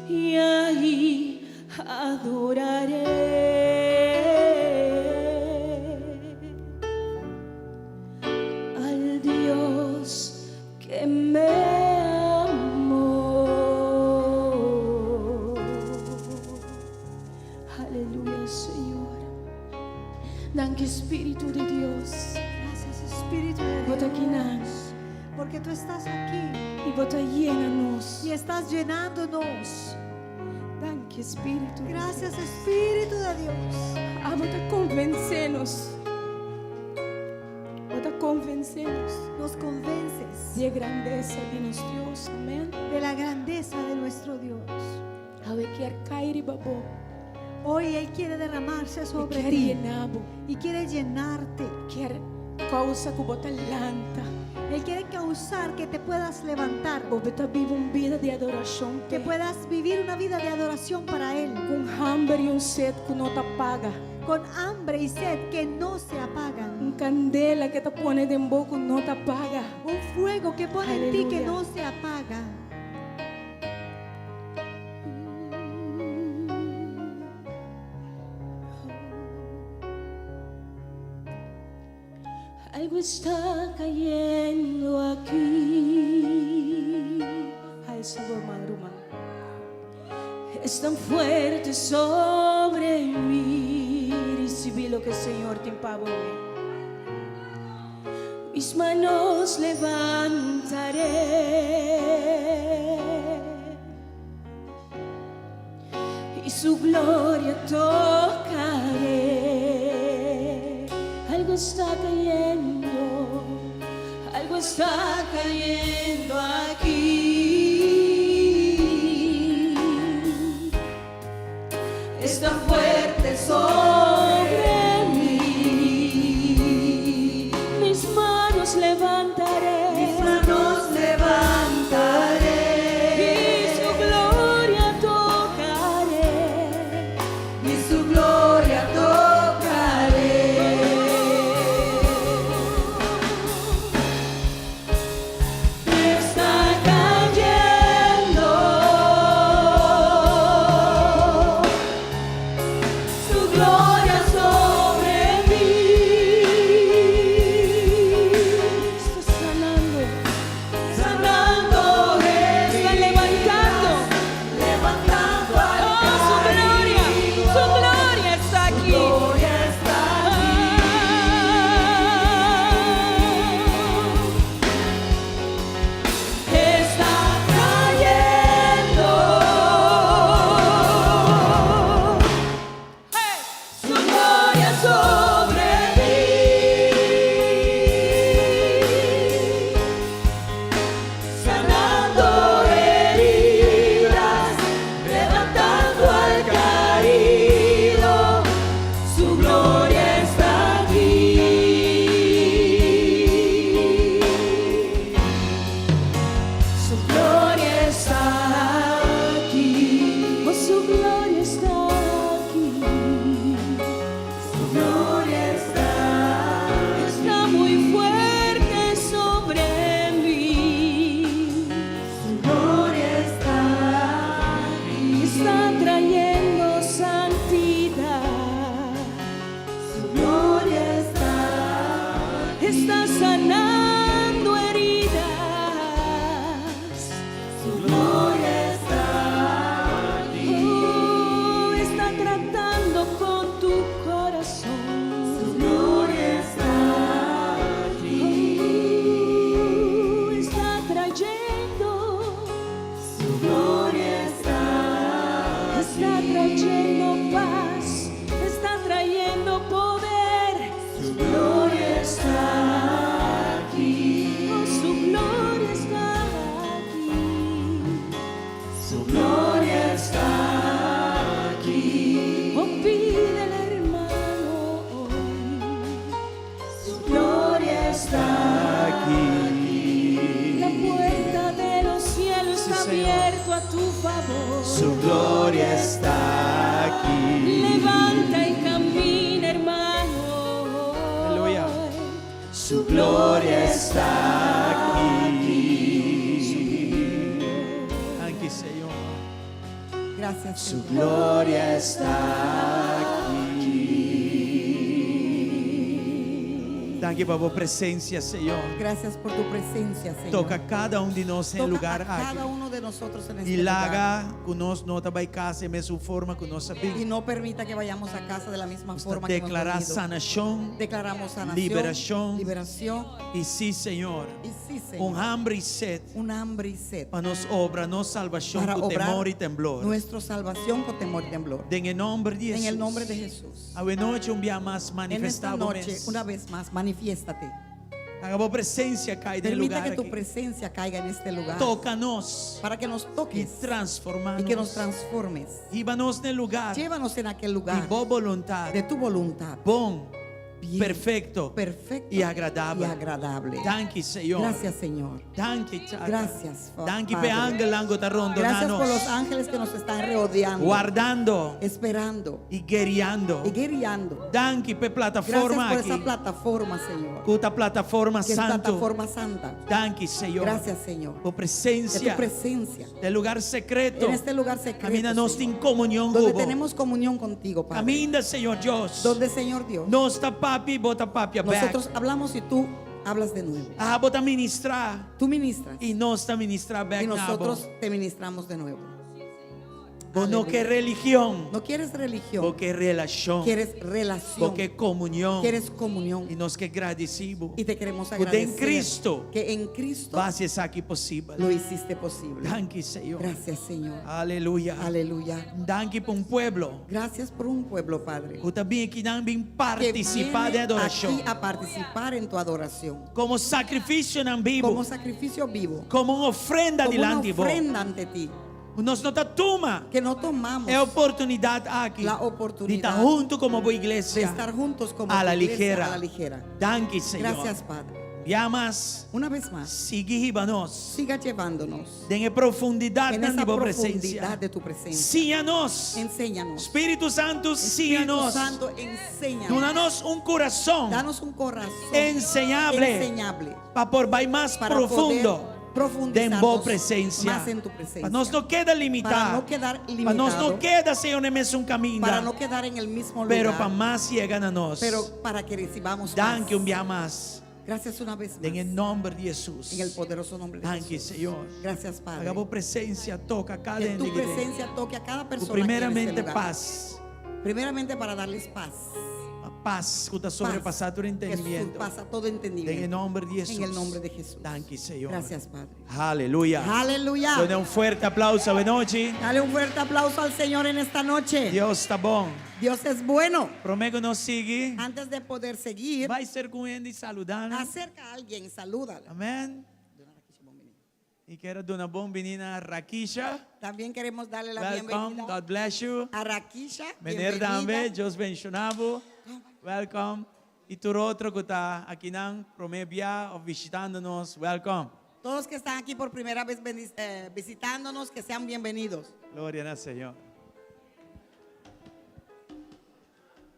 [SPEAKER 2] y ahí adoraré al Dios que me amó. Aleluya, Señor. Danki, Spiritu di Dios.
[SPEAKER 1] Gracias, Espíritu de
[SPEAKER 2] Bo ta aki
[SPEAKER 1] Dios, porque tú estás aquí
[SPEAKER 2] i bo ta yena nos.
[SPEAKER 1] Y estás llenándonos.
[SPEAKER 2] Danki, Spiritu.
[SPEAKER 1] Gracias, Espíritu de Dios.
[SPEAKER 2] Abo ta konvensé nos. Bo ta konvensé nos
[SPEAKER 1] Nos convences
[SPEAKER 2] di grandesa di nos Dios. Amèn.
[SPEAKER 1] De la grandeza de nuestro Dios.
[SPEAKER 2] Awe e ke kai riba bo.
[SPEAKER 1] Hoy Él quiere derramarse
[SPEAKER 2] E
[SPEAKER 1] sobre
[SPEAKER 2] ke
[SPEAKER 1] ti
[SPEAKER 2] yena bo.
[SPEAKER 1] Y quiere llenarte.
[SPEAKER 2] Ke. kousa ku bo ta lanta.
[SPEAKER 1] Él quiere causar que te puedas levantar,
[SPEAKER 2] Bo ta biba un bida di adorashon
[SPEAKER 1] que
[SPEAKER 2] p'e.
[SPEAKER 1] puedas vivir una vida de adoración para Él,
[SPEAKER 2] Ku hamber i un set ku no ta paga.
[SPEAKER 1] con hambre y sed que no se apagan,
[SPEAKER 2] Un kandela ku e ta pone den bo ku no ta paga.
[SPEAKER 1] un fuego que pone en ti que
[SPEAKER 2] Aleluya.
[SPEAKER 1] no se apaga.
[SPEAKER 2] Algo está cayendo aquí. Ay, sabor, man, Es tan fuerte sobre mí. Risibí loke Señor tin pa bo. Mis manos levantaré y su gloria tocaré. Algo está cayendo, algo está cayendo aquí. Está fuerte sobre mí. Mis manos levantaré.
[SPEAKER 1] Mis manos levantaré
[SPEAKER 2] Y su gloria tocaré.
[SPEAKER 1] y su gloria tocaré.
[SPEAKER 2] Está cayendo su gloria sobre mí. Está sanando,
[SPEAKER 1] Sanando
[SPEAKER 2] está levantando.
[SPEAKER 1] levantando al
[SPEAKER 2] Oh, su gloria, su gloria está aquí.
[SPEAKER 1] gloria está
[SPEAKER 2] Está cayendo su gloria sobre mí, sanando heridas, levantando al caído. Su gloria está aquí. Su gloria está aquí. Oh, su gloria está aquí. Su gloria está. Está muy fuerte sobre mí.
[SPEAKER 1] Su gloria está aquí.
[SPEAKER 2] Está trayendo santidad.
[SPEAKER 1] Su gloria está
[SPEAKER 2] Está sanando heridas.
[SPEAKER 1] Su gloria está aquí.
[SPEAKER 2] Oh, está tratando con tu corazón.
[SPEAKER 1] Su gloria está aquí.
[SPEAKER 2] Oh, está trayendo,
[SPEAKER 1] Su gloria está
[SPEAKER 2] está trayendo paz, está trayendo poder.
[SPEAKER 1] Su gloria está aquí.
[SPEAKER 2] Oh, su gloria está aquí.
[SPEAKER 1] Su gloria está aquí.
[SPEAKER 2] Oh, pídele, hermano, hoy.
[SPEAKER 1] Su gloria está
[SPEAKER 4] Aquí.
[SPEAKER 2] La puerta de los cielos
[SPEAKER 4] Sí,
[SPEAKER 2] está
[SPEAKER 4] Señor.
[SPEAKER 2] abierta a tu favor.
[SPEAKER 4] Su gloria está aquí.
[SPEAKER 2] Levanta y camina, hermano.
[SPEAKER 4] Aleluya. Su gloria está aquí. Aquí, Señor.
[SPEAKER 5] Gracias,
[SPEAKER 4] Su
[SPEAKER 5] Señor.
[SPEAKER 4] gloria está aquí. Danki pa bo presensia, Señor.
[SPEAKER 5] Gracias por tu presencia, Señor.
[SPEAKER 4] Toka kada un di nos den
[SPEAKER 5] Toca
[SPEAKER 4] lugá
[SPEAKER 5] a cada
[SPEAKER 4] aki.
[SPEAKER 5] uno de nosotros en este
[SPEAKER 4] I
[SPEAKER 5] lugar.
[SPEAKER 4] laga ku nos no ta bai kas den mesun forma ku nos
[SPEAKER 5] Y
[SPEAKER 4] a bin.
[SPEAKER 5] no permita que vayamos a casa de la misma forma que hemos
[SPEAKER 4] Deklará
[SPEAKER 5] venido.
[SPEAKER 4] sanashon.
[SPEAKER 5] Declaramos sanación,
[SPEAKER 4] Liberashon.
[SPEAKER 5] liberación
[SPEAKER 4] I sí, Señor.
[SPEAKER 5] Y sí, Señor.
[SPEAKER 4] Un hamber i set
[SPEAKER 5] Un hambre y sed
[SPEAKER 4] pa nos obra, nos salvashon
[SPEAKER 5] para
[SPEAKER 4] ku
[SPEAKER 5] obrar
[SPEAKER 4] temor i temblor.
[SPEAKER 5] nuestra salvación con temor y temblor.
[SPEAKER 4] En nòmber di
[SPEAKER 5] En
[SPEAKER 4] Hesus.
[SPEAKER 5] el nombre de Jesús.
[SPEAKER 4] Awe nochi un biaha mas
[SPEAKER 5] En esta
[SPEAKER 4] manifestá
[SPEAKER 5] noche, una vez más, manifiéstate.
[SPEAKER 4] Laga bo presensia kai den
[SPEAKER 5] Permita
[SPEAKER 4] lugá
[SPEAKER 5] que tu
[SPEAKER 4] aki.
[SPEAKER 5] presencia caiga en este lugar.
[SPEAKER 4] Toka nos
[SPEAKER 5] Para que nos
[SPEAKER 4] i
[SPEAKER 5] toques
[SPEAKER 4] transformá
[SPEAKER 5] y que nos transformes.
[SPEAKER 4] Hiba nos na e lugá
[SPEAKER 5] Llévanos en aquel
[SPEAKER 4] di
[SPEAKER 5] lugar
[SPEAKER 4] bo boluntat.
[SPEAKER 5] de tu voluntad.
[SPEAKER 4] Bon.
[SPEAKER 5] Bien,
[SPEAKER 4] Perfekto.
[SPEAKER 5] Perfecto.
[SPEAKER 4] I agradabel.
[SPEAKER 5] Y agradable.
[SPEAKER 4] Danki, Señor.
[SPEAKER 5] Gracias, Señor.
[SPEAKER 4] Danki, Tata.
[SPEAKER 5] Gracias, Fa-
[SPEAKER 4] Danki
[SPEAKER 5] Padre.
[SPEAKER 4] pe angelnan ku ta rondoná
[SPEAKER 5] Gracias por los
[SPEAKER 4] nos.
[SPEAKER 5] ángeles que nos están rodeando.
[SPEAKER 4] Wardando
[SPEAKER 5] Esperando.
[SPEAKER 4] i guerreando.
[SPEAKER 5] Y guerreando.
[SPEAKER 4] Danki pe
[SPEAKER 5] Gracias
[SPEAKER 4] plataforma
[SPEAKER 5] por
[SPEAKER 4] aki.
[SPEAKER 5] esa plataforma, Señor.
[SPEAKER 4] Ku ta plataforma
[SPEAKER 5] Que es
[SPEAKER 4] santu.
[SPEAKER 5] plataforma santa.
[SPEAKER 4] Danki, Señor.
[SPEAKER 5] Gracias, Señor.
[SPEAKER 4] Bo
[SPEAKER 5] De
[SPEAKER 4] presensia.
[SPEAKER 5] tu presencia.
[SPEAKER 4] Den lugá sekreto.
[SPEAKER 5] En este lugar secreto.
[SPEAKER 4] Kaminda nos
[SPEAKER 5] Señor,
[SPEAKER 4] tin komunion
[SPEAKER 5] Donde
[SPEAKER 4] ku bo.
[SPEAKER 5] tenemos comunión contigo, Padre.
[SPEAKER 4] Kaminda, Señor Dios.
[SPEAKER 5] Donde, Señor Dios.
[SPEAKER 4] Nos ta papia, bo ta papia bèk.
[SPEAKER 5] Nosotros hablamos y tú hablas de nuevo.
[SPEAKER 4] Ah, bo ta ministrá.
[SPEAKER 5] Tú ministras.
[SPEAKER 4] I nos ta ministrá bèk
[SPEAKER 5] Y nosotros
[SPEAKER 4] na bo.
[SPEAKER 5] te ministramos de nuevo.
[SPEAKER 4] Bo no
[SPEAKER 5] Aleluya.
[SPEAKER 4] ke religion.
[SPEAKER 5] No quieres religión.
[SPEAKER 4] Bo ke relashon.
[SPEAKER 5] Quieres relación.
[SPEAKER 4] Bo ke komunion.
[SPEAKER 5] Quieres comunión.
[SPEAKER 4] I nos ke gradisí bo.
[SPEAKER 5] Y te queremos
[SPEAKER 4] Ku den
[SPEAKER 5] agradecer.
[SPEAKER 4] Kristu.
[SPEAKER 5] Que en Cristo
[SPEAKER 4] B'a hasi esaki posibel.
[SPEAKER 5] lo hiciste posible.
[SPEAKER 4] Danki, Señor.
[SPEAKER 5] Gracias, Señor.
[SPEAKER 4] Aleluya.
[SPEAKER 5] Aleluya.
[SPEAKER 4] Danki pa un pueblo.
[SPEAKER 5] Gracias por un pueblo, Padre.
[SPEAKER 4] Ku ta bin akinan bin
[SPEAKER 5] Que
[SPEAKER 4] partisipá
[SPEAKER 5] viene
[SPEAKER 4] den adorashon.
[SPEAKER 5] aquí a participar en tu adoración.
[SPEAKER 4] Komo sakrifisionan bibu.
[SPEAKER 5] Como sacrificio vivo.
[SPEAKER 4] Komo un ofrenda
[SPEAKER 5] Como una
[SPEAKER 4] dilanti bo.
[SPEAKER 5] ofrenda ante ti.
[SPEAKER 4] Nos no ta tuma.
[SPEAKER 5] Que no tomamos
[SPEAKER 4] E oportunidat aki.
[SPEAKER 5] La oportunidad
[SPEAKER 4] Di ta huntu komo bo
[SPEAKER 5] de
[SPEAKER 4] iglesia.
[SPEAKER 5] estar juntos como
[SPEAKER 4] A la
[SPEAKER 5] tu iglesia,
[SPEAKER 4] ligera.
[SPEAKER 5] A la ligera.
[SPEAKER 4] Danki, Señor.
[SPEAKER 5] Gracias, Padre.
[SPEAKER 4] Bia mas.
[SPEAKER 5] Una vez más,
[SPEAKER 4] Sigui hiba nos.
[SPEAKER 5] siga llevándonos
[SPEAKER 4] Den e profundidat
[SPEAKER 5] en
[SPEAKER 4] di
[SPEAKER 5] esa
[SPEAKER 4] bo
[SPEAKER 5] profundidad
[SPEAKER 4] presensia.
[SPEAKER 5] de tu presencia.
[SPEAKER 4] Siña nos.
[SPEAKER 5] Enséñanos.
[SPEAKER 4] Spiritu Santu,
[SPEAKER 5] Espíritu
[SPEAKER 4] siña nos.
[SPEAKER 5] Santo, enséñanos.
[SPEAKER 4] Duna nos un kurason
[SPEAKER 5] Danos un corazón
[SPEAKER 4] enseñable
[SPEAKER 5] enseñable
[SPEAKER 4] pa por bai mas
[SPEAKER 5] para
[SPEAKER 4] profundo
[SPEAKER 5] poder profundizarnos
[SPEAKER 4] den bo presensia.
[SPEAKER 5] más en tu presencia.
[SPEAKER 4] Pa nos no keda limitá.
[SPEAKER 5] Para no quedar
[SPEAKER 4] Pa nos no
[SPEAKER 5] limitado.
[SPEAKER 4] keda, Señor, na mesun kaminda.
[SPEAKER 5] Para no quedar en el mismo lugar.
[SPEAKER 4] Pero pa mas yega na nos.
[SPEAKER 5] pero para que recibamos
[SPEAKER 4] Danki
[SPEAKER 5] más.
[SPEAKER 4] un bia mas.
[SPEAKER 5] Gracias una vez más.
[SPEAKER 4] Den e nòmber di Hesus.
[SPEAKER 5] En el poderoso nombre de
[SPEAKER 4] Danki,
[SPEAKER 5] Jesús.
[SPEAKER 4] Señor.
[SPEAKER 5] Gracias, Padre.
[SPEAKER 4] Laga bo presensia toka kada
[SPEAKER 5] Que tu
[SPEAKER 4] hende.
[SPEAKER 5] presencia toque a cada persona. aquí en este
[SPEAKER 4] Primeramente
[SPEAKER 5] lugar.
[SPEAKER 4] pas.
[SPEAKER 5] Primeramente para darles paz.
[SPEAKER 4] Pas ku ta sobrepasá tur
[SPEAKER 5] Que
[SPEAKER 4] entendimiento.
[SPEAKER 5] surpasa todo entendimiento.
[SPEAKER 4] Den e nòmber di Hesus.
[SPEAKER 5] En el nombre de Jesús.
[SPEAKER 4] Danki, Señor.
[SPEAKER 5] Gracias, Padre.
[SPEAKER 4] Aleluya.
[SPEAKER 5] Aleluya.
[SPEAKER 4] Duna un fuerte aplouso. Bon nochi.
[SPEAKER 5] Dale un fuerte aplauso al Señor en esta noche.
[SPEAKER 4] Dios ta bon.
[SPEAKER 5] Dios es bueno.
[SPEAKER 4] Promé ku nos sigui.
[SPEAKER 5] Antes de poder seguir,
[SPEAKER 4] Bai serka un hende saludá.
[SPEAKER 5] acerca a alguien, salúdala.
[SPEAKER 4] Amèn. I ke duna bon biní na Rakisha.
[SPEAKER 5] También queremos darle la
[SPEAKER 4] Welcome.
[SPEAKER 5] bienvenida
[SPEAKER 4] God bless you.
[SPEAKER 5] a Rakisha.
[SPEAKER 4] Meneer
[SPEAKER 5] Bienvenida.
[SPEAKER 4] tambe, Dios bendishoná bo. Welcome. I tur otro ku ta akinan, promé bia òf bishitando nos. Welcome.
[SPEAKER 5] Todos que están aquí por primera vez visitándonos, que sean bienvenidos.
[SPEAKER 4] Gloria na Señor.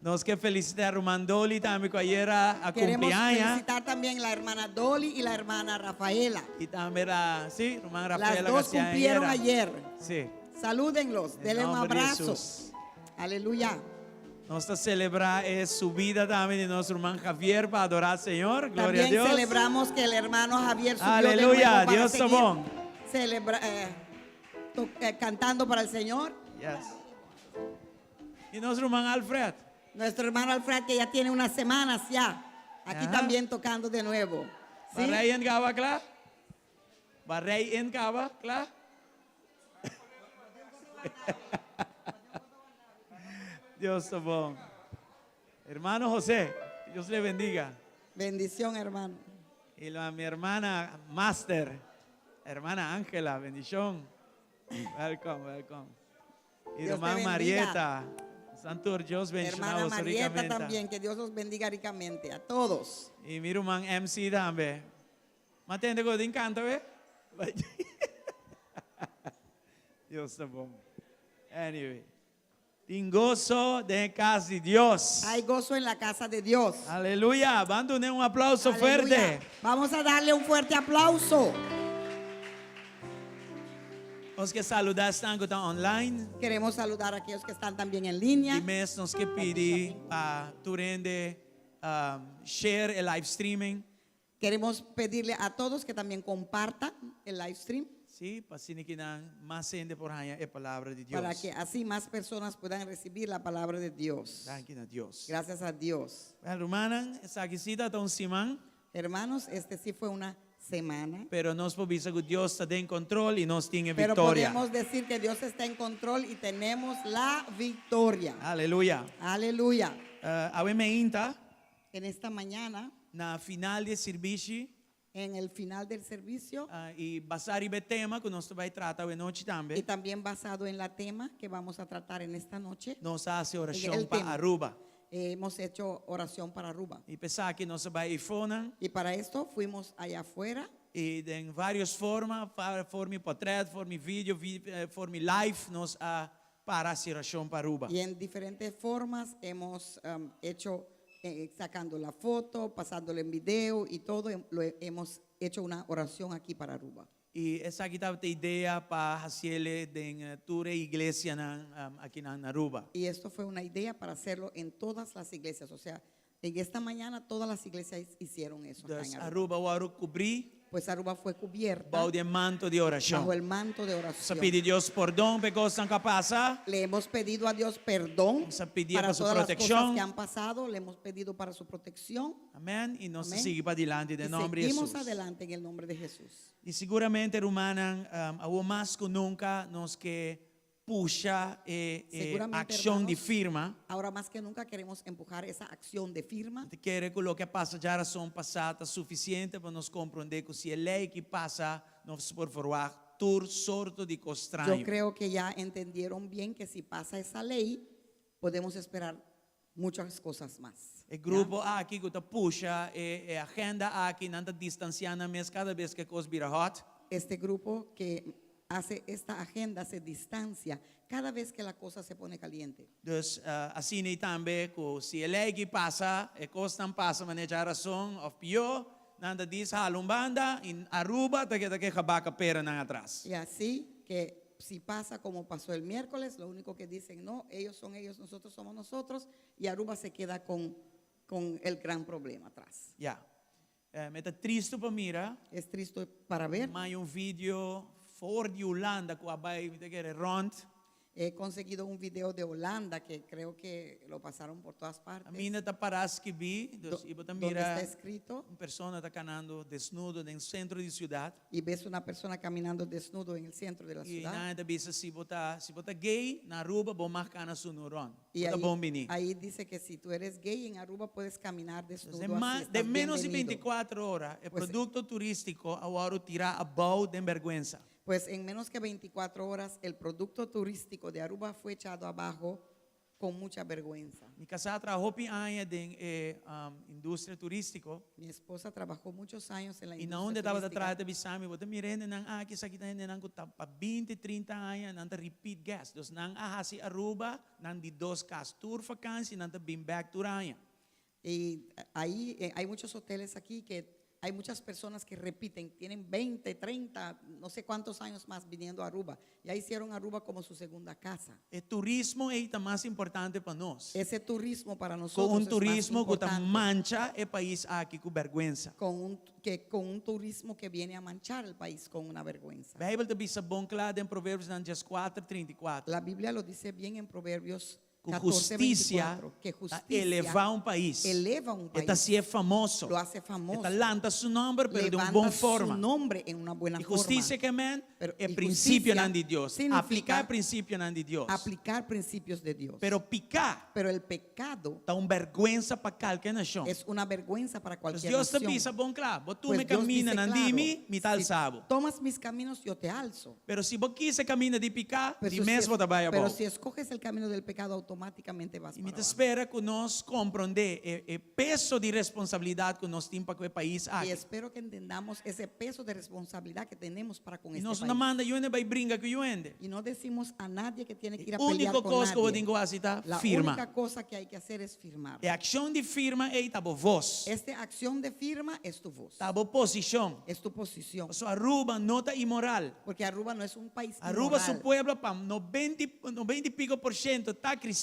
[SPEAKER 4] Nos ke felisitá ruman Dolly tambe ku ayera a
[SPEAKER 5] Queremos
[SPEAKER 4] kumpleaños.
[SPEAKER 5] felicitar también la hermana Dolly y la hermana Rafaela.
[SPEAKER 4] I tambe la, sí, ruman
[SPEAKER 5] Las
[SPEAKER 4] Rafaela
[SPEAKER 5] dos
[SPEAKER 4] García
[SPEAKER 5] cumplieron
[SPEAKER 4] ayera.
[SPEAKER 5] ayer.
[SPEAKER 4] Sí.
[SPEAKER 5] Salúdenlos,
[SPEAKER 4] En
[SPEAKER 5] denle un
[SPEAKER 4] nombre de
[SPEAKER 5] abrazo.
[SPEAKER 4] Jesús.
[SPEAKER 5] Aleluya.
[SPEAKER 4] Nos ta selebrá e subida tambe di nos ruman Javier pa adorá Señor. Gloria
[SPEAKER 5] También
[SPEAKER 4] na Dios.
[SPEAKER 5] celebramos que el hermano Javier subió
[SPEAKER 4] Aleluya,
[SPEAKER 5] de nuevo para
[SPEAKER 4] Dios
[SPEAKER 5] seguir
[SPEAKER 4] bon.
[SPEAKER 5] cantando para el Señor.
[SPEAKER 4] Yes. I nos ruman Alfred.
[SPEAKER 5] Nuestro hermano Alfred, que ya tiene unas semanas ya, aquí
[SPEAKER 4] Ajá.
[SPEAKER 5] también tocando de nuevo. ¿Sí?
[SPEAKER 4] B'a rei in kaba kla? B'a rei in kaba kla? Dios ta bon. Hermano José, Dios le bendiga.
[SPEAKER 5] Bendición, hermano.
[SPEAKER 4] I la, mi hermana Master, hermana Ángela, bendishon. Welcome, welcome.
[SPEAKER 5] Dios te
[SPEAKER 4] Hermana
[SPEAKER 5] bendiga.
[SPEAKER 4] Marieta, Santo Dios
[SPEAKER 5] Hermana
[SPEAKER 4] bendiciona
[SPEAKER 5] Marieta
[SPEAKER 4] rikamente.
[SPEAKER 5] también, que Dios los bendiga ricamente a todos.
[SPEAKER 4] I mi ruman MC tambe. M'a tende ku tin kanta, be? Dios ta bon. Anyway. Tin goso den kas di Dios.
[SPEAKER 5] Hay gozo en la casa de Dios.
[SPEAKER 4] Aleluya. Ban duna un aplouso
[SPEAKER 5] Aleluya.
[SPEAKER 4] fuerte.
[SPEAKER 5] Vamos a darle un fuerte aplauso.
[SPEAKER 4] Nos ke saludá esnan ku ta online.
[SPEAKER 5] Queremos saludar a aquellos que están también en línea.
[SPEAKER 4] I mes nos ke pidi pa tur hende share e live streaming.
[SPEAKER 5] Queremos pedirle a todos que también compartan el live stream
[SPEAKER 4] Sí, pa asina ku nan mas hende por haña e palabra di Dios.
[SPEAKER 5] para que así más personas puedan recibir la palabra de Dios.
[SPEAKER 4] Danki na Dios.
[SPEAKER 5] Gracias a Dios.
[SPEAKER 4] Well, rumannan, esaki sí ta un siman,
[SPEAKER 5] Hermanos, este sí fue una semana.
[SPEAKER 4] pero nos por bisa ku Dios ta den kontròl i nos tin
[SPEAKER 5] Pero
[SPEAKER 4] viktoria.
[SPEAKER 5] podemos decir que Dios está en control y tenemos la victoria.
[SPEAKER 4] Aleluya.
[SPEAKER 5] Aleluya.
[SPEAKER 4] Awe mainta,
[SPEAKER 5] En esta mañana,
[SPEAKER 4] na final di servisio,
[SPEAKER 5] en el final del servicio
[SPEAKER 4] i basá riba e tema ku nos ta bai trata awe nochi
[SPEAKER 5] y
[SPEAKER 4] tambe,
[SPEAKER 5] también basado en la tema que vamos a tratar en esta noche,
[SPEAKER 4] nos a hasi orashon
[SPEAKER 5] El
[SPEAKER 4] pa
[SPEAKER 5] tema.
[SPEAKER 4] Aruba.
[SPEAKER 5] Hemos hecho oración para Aruba.
[SPEAKER 4] I p'esaki nos a bai eifonan.
[SPEAKER 5] Y para esto fuimos allá afuera.
[SPEAKER 4] I den varios forma, forma di portret, forma di video, forma di live, nos a para hasi orashon pa Aruba.
[SPEAKER 5] Y en diferentes formas hemos hecho, sacando la foto, pasándolo en video y todo, lo hemos hecho una oración aquí para Aruba.
[SPEAKER 4] I esaki tabata e idea pa hasiele den tur e iglesianan akinan na Aruba.
[SPEAKER 5] Y esto fue una idea para hacerlo en todas las iglesias. O sea, en esta mañana todas las iglesias hicieron eso acá
[SPEAKER 4] Dus
[SPEAKER 5] en Aruba.
[SPEAKER 4] Aruba a wòrdu kubrí
[SPEAKER 5] Pues Aruba fue cubierta
[SPEAKER 4] bou di e manto di orashon.
[SPEAKER 5] bajo el manto de
[SPEAKER 4] Nos a
[SPEAKER 5] oración.
[SPEAKER 4] pidi Dios pordon pa e kosnan ku a pasa.
[SPEAKER 5] Le hemos pedido a Dios perdón
[SPEAKER 4] Nos a pidi
[SPEAKER 5] para
[SPEAKER 4] pa su
[SPEAKER 5] todas las
[SPEAKER 4] protección.
[SPEAKER 5] cosas que han pasado. Le hemos pedido para su protección.
[SPEAKER 4] Amèn. I nos
[SPEAKER 5] Amén.
[SPEAKER 4] sigui padilanti
[SPEAKER 5] Y
[SPEAKER 4] den nòmber di
[SPEAKER 5] seguimos
[SPEAKER 4] Hesus.
[SPEAKER 5] adelante en el nombre de Jesús.
[SPEAKER 4] I siguramente, rumannan, awor mas ku nunka nos ke pusha e e
[SPEAKER 5] Seguramente,
[SPEAKER 4] akshon di
[SPEAKER 5] hermanos,
[SPEAKER 4] firma.
[SPEAKER 5] ahora más que nunca queremos empujar esa acción de firma.
[SPEAKER 4] Mi ta kere ku loke a pasa djarason pasá ta sufisiente pa nos komprondé ku si e lei aki pasa, nos por verwagt tur sorto di kos
[SPEAKER 5] Yo
[SPEAKER 4] straño.
[SPEAKER 5] creo que ya entendieron bien que si pasa esa ley, podemos esperar muchas cosas más.
[SPEAKER 4] E grupo aki ku ta pusha e e agenda aki, nan ta distansiá nan mes kada bes ku e kos bira hot.
[SPEAKER 5] Este grupo que hace esta agenda se distancia cada vez que la cosa se pone caliente.
[SPEAKER 4] Dus asina ei tambe ku si e lei aki pasa, e kosnan pasa manera djarason òf pió, nan ta dis hala un banda i Aruba ta keda ke gabaka peranan atras.
[SPEAKER 5] Y así que si pasa como pasó el miércoles, lo único que dicen, no, ellos son ellos, nosotros somos nosotros, y Aruba se queda con, con el gran problema atrás.
[SPEAKER 4] Ya. Eh, ta tristu pa mira.
[SPEAKER 5] Es triste para ver.
[SPEAKER 4] M'a haña un video for di Hulanda ku a bai mi ta kere rònt.
[SPEAKER 5] He conseguido un video de Holanda que creo que lo pasaron por todas partes.
[SPEAKER 4] Kaminda ta pará skibí, dus i bo ta
[SPEAKER 5] Donde
[SPEAKER 4] mira
[SPEAKER 5] está escrito
[SPEAKER 4] un persona ta kanando desnudo den sentro di siudat.
[SPEAKER 5] y ves una persona caminando desnudo en el centro de la
[SPEAKER 4] I
[SPEAKER 5] ciudad.
[SPEAKER 4] nan ta bisa si bo ta si bo ta gay na Aruba bo mag kana sunú rònt.
[SPEAKER 5] Y
[SPEAKER 4] Bo ta
[SPEAKER 5] ahí,
[SPEAKER 4] bon bini.
[SPEAKER 5] ahí dice que si tú eres gay en Aruba puedes caminar desnudo.
[SPEAKER 4] De,
[SPEAKER 5] así,
[SPEAKER 4] ma,
[SPEAKER 5] estás
[SPEAKER 4] de menos di
[SPEAKER 5] bienvenido.
[SPEAKER 4] 24 ora e
[SPEAKER 5] Pues-
[SPEAKER 4] produkto turístiko a wòrdu tirá abou den bèrgwensa.
[SPEAKER 5] Pues en menos que 24 horas el producto turístico de Aruba fue echado abajo con mucha vergüenza.
[SPEAKER 4] Mi kasá a traha hopi aña den e industria turístiko.
[SPEAKER 5] Mi esposa trabajó muchos años en la
[SPEAKER 4] I na
[SPEAKER 5] industria
[SPEAKER 4] unda tabata
[SPEAKER 5] turística.
[SPEAKER 4] traha ta bisa mi, bo ta mira hendenan aki, esaki ta hendenan ku ta pa binti, trinta aña nan ta repeat guest. Dus nan a hasi Aruba nan di dos kas. Tur vakansi nan ta bin bèk tur aña.
[SPEAKER 5] Y ahí eh, hay muchos hoteles aquí que hay muchas personas que repiten, tienen 20, 30, no sé cuántos años más viniendo a Aruba. Ya hicieron Aruba como su segunda casa.
[SPEAKER 4] E turismo ei ta mas importante pa nos.
[SPEAKER 5] Ese turismo para
[SPEAKER 4] Ku
[SPEAKER 5] nosotros
[SPEAKER 4] un
[SPEAKER 5] es más
[SPEAKER 4] turismo ku ta
[SPEAKER 5] importante.
[SPEAKER 4] mancha e pais aki ku bèrgwensa.
[SPEAKER 5] Con un, que, con un turismo que viene a manchar el país con una vergüenza.
[SPEAKER 4] Beibel ta bisa bon kla den Proverbionan 14, 34.
[SPEAKER 5] La Biblia lo dice bien en Proverbios
[SPEAKER 4] Ku
[SPEAKER 5] 14,
[SPEAKER 4] hustisia
[SPEAKER 5] 24, que
[SPEAKER 4] ta
[SPEAKER 5] justicia
[SPEAKER 4] elevá un pais.
[SPEAKER 5] eleva un
[SPEAKER 4] E ta
[SPEAKER 5] país.
[SPEAKER 4] hasié famoso.
[SPEAKER 5] Lo hace famoso.
[SPEAKER 4] E ta lanta su nòmber, pero di un
[SPEAKER 5] Levanta
[SPEAKER 4] bon
[SPEAKER 5] su
[SPEAKER 4] forma.
[SPEAKER 5] nombre en una buena
[SPEAKER 4] I
[SPEAKER 5] forma.
[SPEAKER 4] hustisia ke men
[SPEAKER 5] Pero,
[SPEAKER 4] e
[SPEAKER 5] y
[SPEAKER 4] prinsipionan
[SPEAKER 5] justicia
[SPEAKER 4] di Dios.
[SPEAKER 5] significa
[SPEAKER 4] Apliká e prinsipionan di Dios.
[SPEAKER 5] Aplicar principios de Dios.
[SPEAKER 4] Pero piká
[SPEAKER 5] Pero el pecado
[SPEAKER 4] ta un bèrgwensa pa kalke nashon.
[SPEAKER 5] es una vergüenza para
[SPEAKER 4] Pues
[SPEAKER 5] cualquier
[SPEAKER 4] Dios ta
[SPEAKER 5] nación.
[SPEAKER 4] bisa bon kla, bo
[SPEAKER 5] Pues
[SPEAKER 4] tuma e
[SPEAKER 5] Dios
[SPEAKER 4] kaminda
[SPEAKER 5] dice
[SPEAKER 4] nan
[SPEAKER 5] claro,
[SPEAKER 4] di mi, mi ta
[SPEAKER 5] si
[SPEAKER 4] alsa bo.
[SPEAKER 5] tomas mis caminos, yo te alzo.
[SPEAKER 4] Pero si bo kis e kaminda di piká,
[SPEAKER 5] Pero
[SPEAKER 4] di
[SPEAKER 5] si
[SPEAKER 4] mes bo ta bai
[SPEAKER 5] pero
[SPEAKER 4] abou.
[SPEAKER 5] si escoges el camino del pecado, automáticamente vas
[SPEAKER 4] I mi
[SPEAKER 5] para
[SPEAKER 4] ta
[SPEAKER 5] abajo.
[SPEAKER 4] spera ku nos komprondé e e peso di responsabilidat ku nos tin pa ku e pais
[SPEAKER 5] Y
[SPEAKER 4] aki.
[SPEAKER 5] espero que entendamos ese peso de responsabilidad que tenemos para con
[SPEAKER 4] I
[SPEAKER 5] este
[SPEAKER 4] nos no
[SPEAKER 5] país.
[SPEAKER 4] manda yu hende bai bringa ku yu hende.
[SPEAKER 5] Y no decimos a nadie que tiene que ir a
[SPEAKER 4] E
[SPEAKER 5] pelear
[SPEAKER 4] úniko
[SPEAKER 5] con
[SPEAKER 4] kos ku bo
[SPEAKER 5] nadie.
[SPEAKER 4] tin ku hasi ta
[SPEAKER 5] La
[SPEAKER 4] firma.
[SPEAKER 5] única cosa que hay que hacer es firmar.
[SPEAKER 4] E akshon di firma ei ta bo vos.
[SPEAKER 5] Esta acción de firma es tu voz.
[SPEAKER 4] Ta bo posishon.
[SPEAKER 5] Es tu posición.
[SPEAKER 4] Pasobra Aruba no ta inmoral.
[SPEAKER 5] Porque Aruba no es un país
[SPEAKER 4] Aruba su
[SPEAKER 5] inmoral.
[SPEAKER 4] pueblo pa noventa i noventa i piko por shento ta kristian.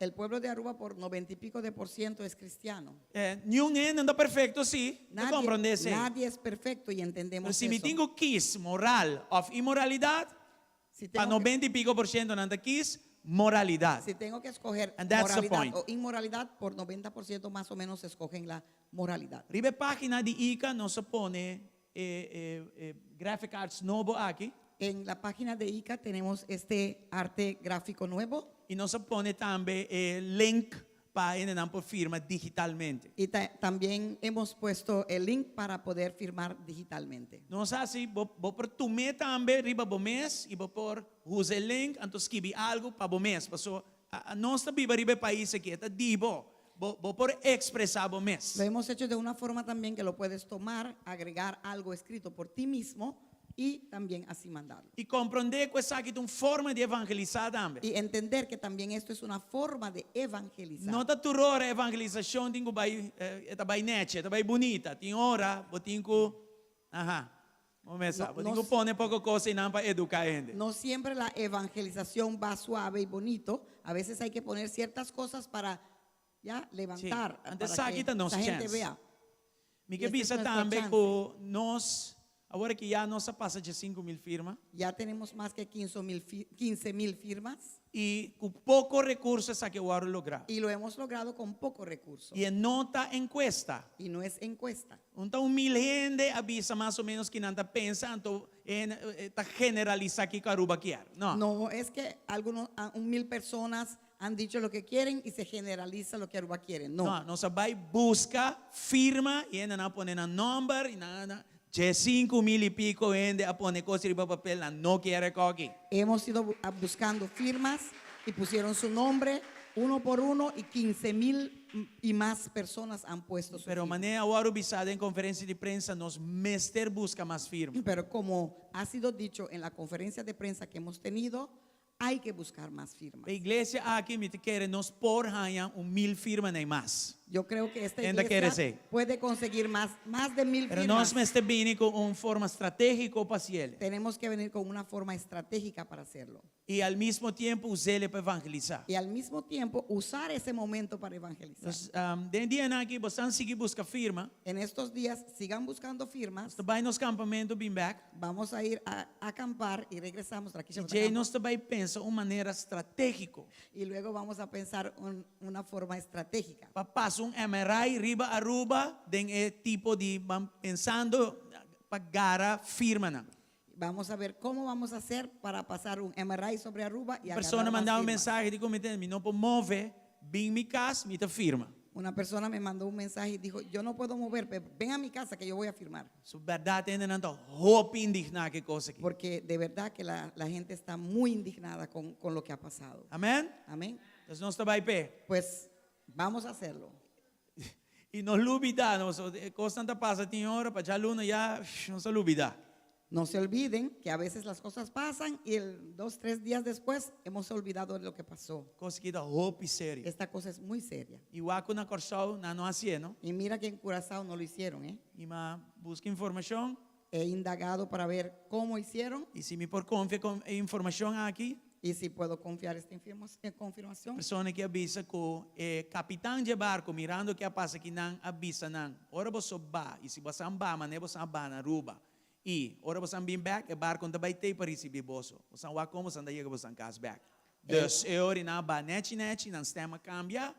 [SPEAKER 5] El pueblo de Aruba por noventa y pico de por ciento es cristiano.
[SPEAKER 4] Eh, niun hende no ta perfecto, sí. Ta
[SPEAKER 5] Nadie,
[SPEAKER 4] komprondé esei.
[SPEAKER 5] nadie es perfecto y entendemos
[SPEAKER 4] Pero si mi
[SPEAKER 5] eso.
[SPEAKER 4] tin ku kis moral òf inmoralidat,
[SPEAKER 5] Si
[SPEAKER 4] pa
[SPEAKER 5] tengo que,
[SPEAKER 4] noventa i piko por shento nan ta kis moralidat.
[SPEAKER 5] si tengo que escoger
[SPEAKER 4] And that's the
[SPEAKER 5] moralidad
[SPEAKER 4] point.
[SPEAKER 5] o inmoralidad, por 90% más o menos escogen la moralidad.
[SPEAKER 4] Riba e página di ICA nos a pone e, e, e graphic arts nobo aki.
[SPEAKER 5] En la página de ICA tenemos este arte gráfico nuevo
[SPEAKER 4] I nos a pone tambe e link pa hendenan por firma digitalmente.
[SPEAKER 5] y también hemos puesto el link para poder firmar digitalmente.
[SPEAKER 4] Nos hasi, bo, bo por tum'é tambe riba bo mes i bo por usa e link anto skibi algu pa bo mes. Paso, a, a, nos ta biba riba e pais aki, e ta di bo. bo, bo por ekspresá bo mes.
[SPEAKER 5] Lo hemos hecho de una forma también que lo puedes tomar, agregar algo escrito por ti mismo y también así mandarlo.
[SPEAKER 4] I komprondé ku esaki ta un forma di evangelisá tambe.
[SPEAKER 5] Y entender que también esto es una forma de evangelizar.
[SPEAKER 4] No ta tur ora evangelisashon tin ku bai, e ta bai nèchi, e ta bai bunita. Tin ora bo tin ku, aha, bo mes sa,
[SPEAKER 5] No,
[SPEAKER 4] bo tin
[SPEAKER 5] no
[SPEAKER 4] ku pone poko kos einan pa eduká hende.
[SPEAKER 5] No siempre la evangelización va suave y bonito. A veces hay que poner ciertas cosas para ya levantar,
[SPEAKER 4] Anto
[SPEAKER 5] para
[SPEAKER 4] esaki
[SPEAKER 5] que
[SPEAKER 4] ta nos
[SPEAKER 5] la gente
[SPEAKER 4] chèns.
[SPEAKER 5] vea.
[SPEAKER 4] Mi
[SPEAKER 5] I
[SPEAKER 4] ke
[SPEAKER 5] esta es
[SPEAKER 4] bisa
[SPEAKER 5] nuestra
[SPEAKER 4] tambe
[SPEAKER 5] chance.
[SPEAKER 4] ku nos, awor ki ya nos a pasa dje 5000 firma.
[SPEAKER 5] Ya tenemos más que 15 mil firmas.
[SPEAKER 4] I ku poko rekurso esaki a wòrdu lográ.
[SPEAKER 5] Y lo hemos logrado con poco recurso.
[SPEAKER 4] I e no ta enkuesta.
[SPEAKER 5] Y no es encuesta.
[SPEAKER 4] No ta 1000 hende a bisa mas o ménos ki nan ta pensa, anto ta generalisá kiko Aruba kier. No.
[SPEAKER 5] No es que algunos, 1000 personas han dicho lo que quieren y se generaliza lo que Aruba quiere. No.
[SPEAKER 4] No, nos a bai buska firma i hendenan a pone nan nòmber i nan a dje 5000 i piko hende a pone kos riba papel nan no kier e koki.
[SPEAKER 5] Hemos ido buscando firmas y pusieron su nombre uno por uno y 15 mil y más personas han puesto su
[SPEAKER 4] Pero
[SPEAKER 5] firma.
[SPEAKER 4] manera a wòrdu bisá den konferensia di prensa nos mester buska mas firma.
[SPEAKER 5] Pero como ha sido dicho en la conferencia de prensa que hemos tenido, hay que buscar más firmas.
[SPEAKER 4] E iglesia aki mi ta kere nos por haña un 1000 firmanan i mas.
[SPEAKER 5] Yo creo que esta
[SPEAKER 4] Enda quiere
[SPEAKER 5] iglesia
[SPEAKER 4] ser.
[SPEAKER 5] puede conseguir más de 1000
[SPEAKER 4] Pero
[SPEAKER 5] firmas.
[SPEAKER 4] nos mester bini ku un forma stratégiko pa hasié.
[SPEAKER 5] Tenemos que venir con una forma estratégica para hacerlo.
[SPEAKER 4] I al mismo tempu us'é pa evangelisá.
[SPEAKER 5] Y al mismo tiempo usar ese momento para evangelizar.
[SPEAKER 4] Anto, den dianan aki, boso sigui buska firma.
[SPEAKER 5] En estos días sigan buscando firmas.
[SPEAKER 4] Nos ta bai nos kampamentu bin bèk.
[SPEAKER 5] Vamos a ir a acampar y regresamos. Aquí
[SPEAKER 4] I djei nos ta bai pensa un manera stratégiko.
[SPEAKER 5] Y luego vamos a pensar una forma estratégica.
[SPEAKER 4] Pa pasa un MRI riba Aruba, den e tipo di ban pensando pa gara firmanan.
[SPEAKER 5] Vamos a ver cómo vamos a hacer para pasar un MRI sobre Aruba y agarrar
[SPEAKER 4] Persona
[SPEAKER 5] más
[SPEAKER 4] manda un
[SPEAKER 5] firmas.
[SPEAKER 4] mensahe di ku mi mi no por move, bin mi kas, mi ta firma.
[SPEAKER 5] Una persona me mandó un mensaje y dijo, yo no puedo mover, pero ven a mi casa que yo voy a firmar.
[SPEAKER 4] So bèrdat hendenan ta hopi indigná ku e kos aki.
[SPEAKER 5] Porque de verdad que la gente está muy indignada con lo que ha pasado.
[SPEAKER 4] Amèn?
[SPEAKER 5] Amén.
[SPEAKER 4] Anto nos ta bai p'e.
[SPEAKER 5] Pues vamos a hacerlo.
[SPEAKER 4] I no lubidá, nos kosnan ta pasa tin ora, pa djaluna ya nos a lubidá.
[SPEAKER 5] No se olviden que a veces las cosas pasan y el 2, 3 días después hemos olvidado de lo que pasó.
[SPEAKER 4] Kos aki ta hopi serio.
[SPEAKER 5] Esta cosa es muy seria.
[SPEAKER 4] I wak ku na Kòrsou, nan no a hasié, no?
[SPEAKER 5] Y mira que en Curazao no lo hicieron, ¿eh?
[SPEAKER 4] I m'a buska informashon.
[SPEAKER 5] He indagado para ver cómo hicieron
[SPEAKER 4] I si mi por konfia ku e informashon aki,
[SPEAKER 5] y si puedo confiar esta confirmación.
[SPEAKER 4] Persona aki a bisa ku e kapitan di barku mirando kiko a pasa aki nan a bisa nan. Ora boso bai, i si boso bai, manera boso bai na Aruba. I ora boso bin bèk, e barku no bai t'ei pa risibí boso. Boso wak kon boso ta yega boso kas bèk. Dus e ora nan bai nèchi nèchi, nan sistema kambia,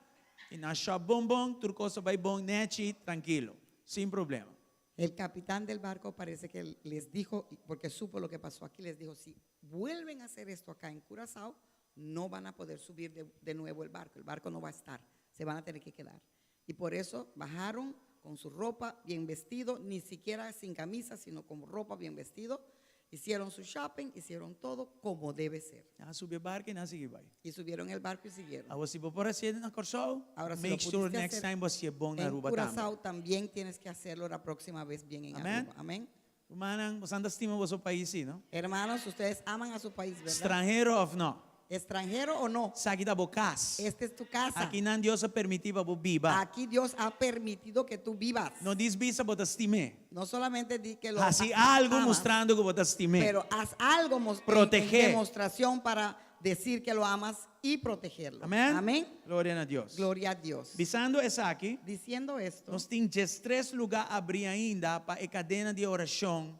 [SPEAKER 4] i nan shop bon bon, tur kos bai bon nèchi, trankil, sin problema.
[SPEAKER 5] El capitán del barco parece que les dijo, porque supo lo que pasó aquí, les dijo, si vuelven a hacer esto acá en Curazao, no van a poder subir de nuevo el barco no va a estar, se van a tener que quedar. Y por eso bajaron con su ropa bien vestido, ni siquiera sin camisa, sino con ropa bien vestido, hicieron su shopping, hicieron todo como debe ser.
[SPEAKER 4] Nan a subi barku i nan a sigui bai.
[SPEAKER 5] Y subieron el barco y siguieron.
[SPEAKER 4] Awor si bo por hasié na Kòrsou,
[SPEAKER 5] Ahora, si lo
[SPEAKER 4] make sure
[SPEAKER 5] pudiste
[SPEAKER 4] next
[SPEAKER 5] hacer
[SPEAKER 4] time bo hasié bon na
[SPEAKER 5] en
[SPEAKER 4] Aruba tambe.
[SPEAKER 5] Curazao también tienes que hacerlo la próxima vez bien en
[SPEAKER 4] Amén.
[SPEAKER 5] Aruba. Amén.
[SPEAKER 4] Rumannan, boso ta stima boso pais, no?
[SPEAKER 5] Hermanos, ustedes aman a su país, ¿verdad?
[SPEAKER 4] Stranhero òf no?
[SPEAKER 5] Extranjero o no,
[SPEAKER 4] Esaki ta bo kas.
[SPEAKER 5] esta es tu casa.
[SPEAKER 4] Akinan Dios a permití pa bo biba.
[SPEAKER 5] Aquí Dios ha permitido que tú vivas.
[SPEAKER 4] No djis bisa bo ta stim'é.
[SPEAKER 5] No solamente di que lo
[SPEAKER 4] Hasi algu
[SPEAKER 5] amas,
[SPEAKER 4] mustrando ku bo ta stim'é.
[SPEAKER 5] pero haz algo
[SPEAKER 4] Proteger.
[SPEAKER 5] en demostración para decir que lo amas y protegerlo.
[SPEAKER 4] Amèn?
[SPEAKER 5] Amén.
[SPEAKER 4] Gloria na Dios.
[SPEAKER 5] Gloria a Dios.
[SPEAKER 4] Bisando esaki,
[SPEAKER 5] Diciendo esto,
[SPEAKER 4] nos tin 13 lugá habrí ainda pa e kadena di orashon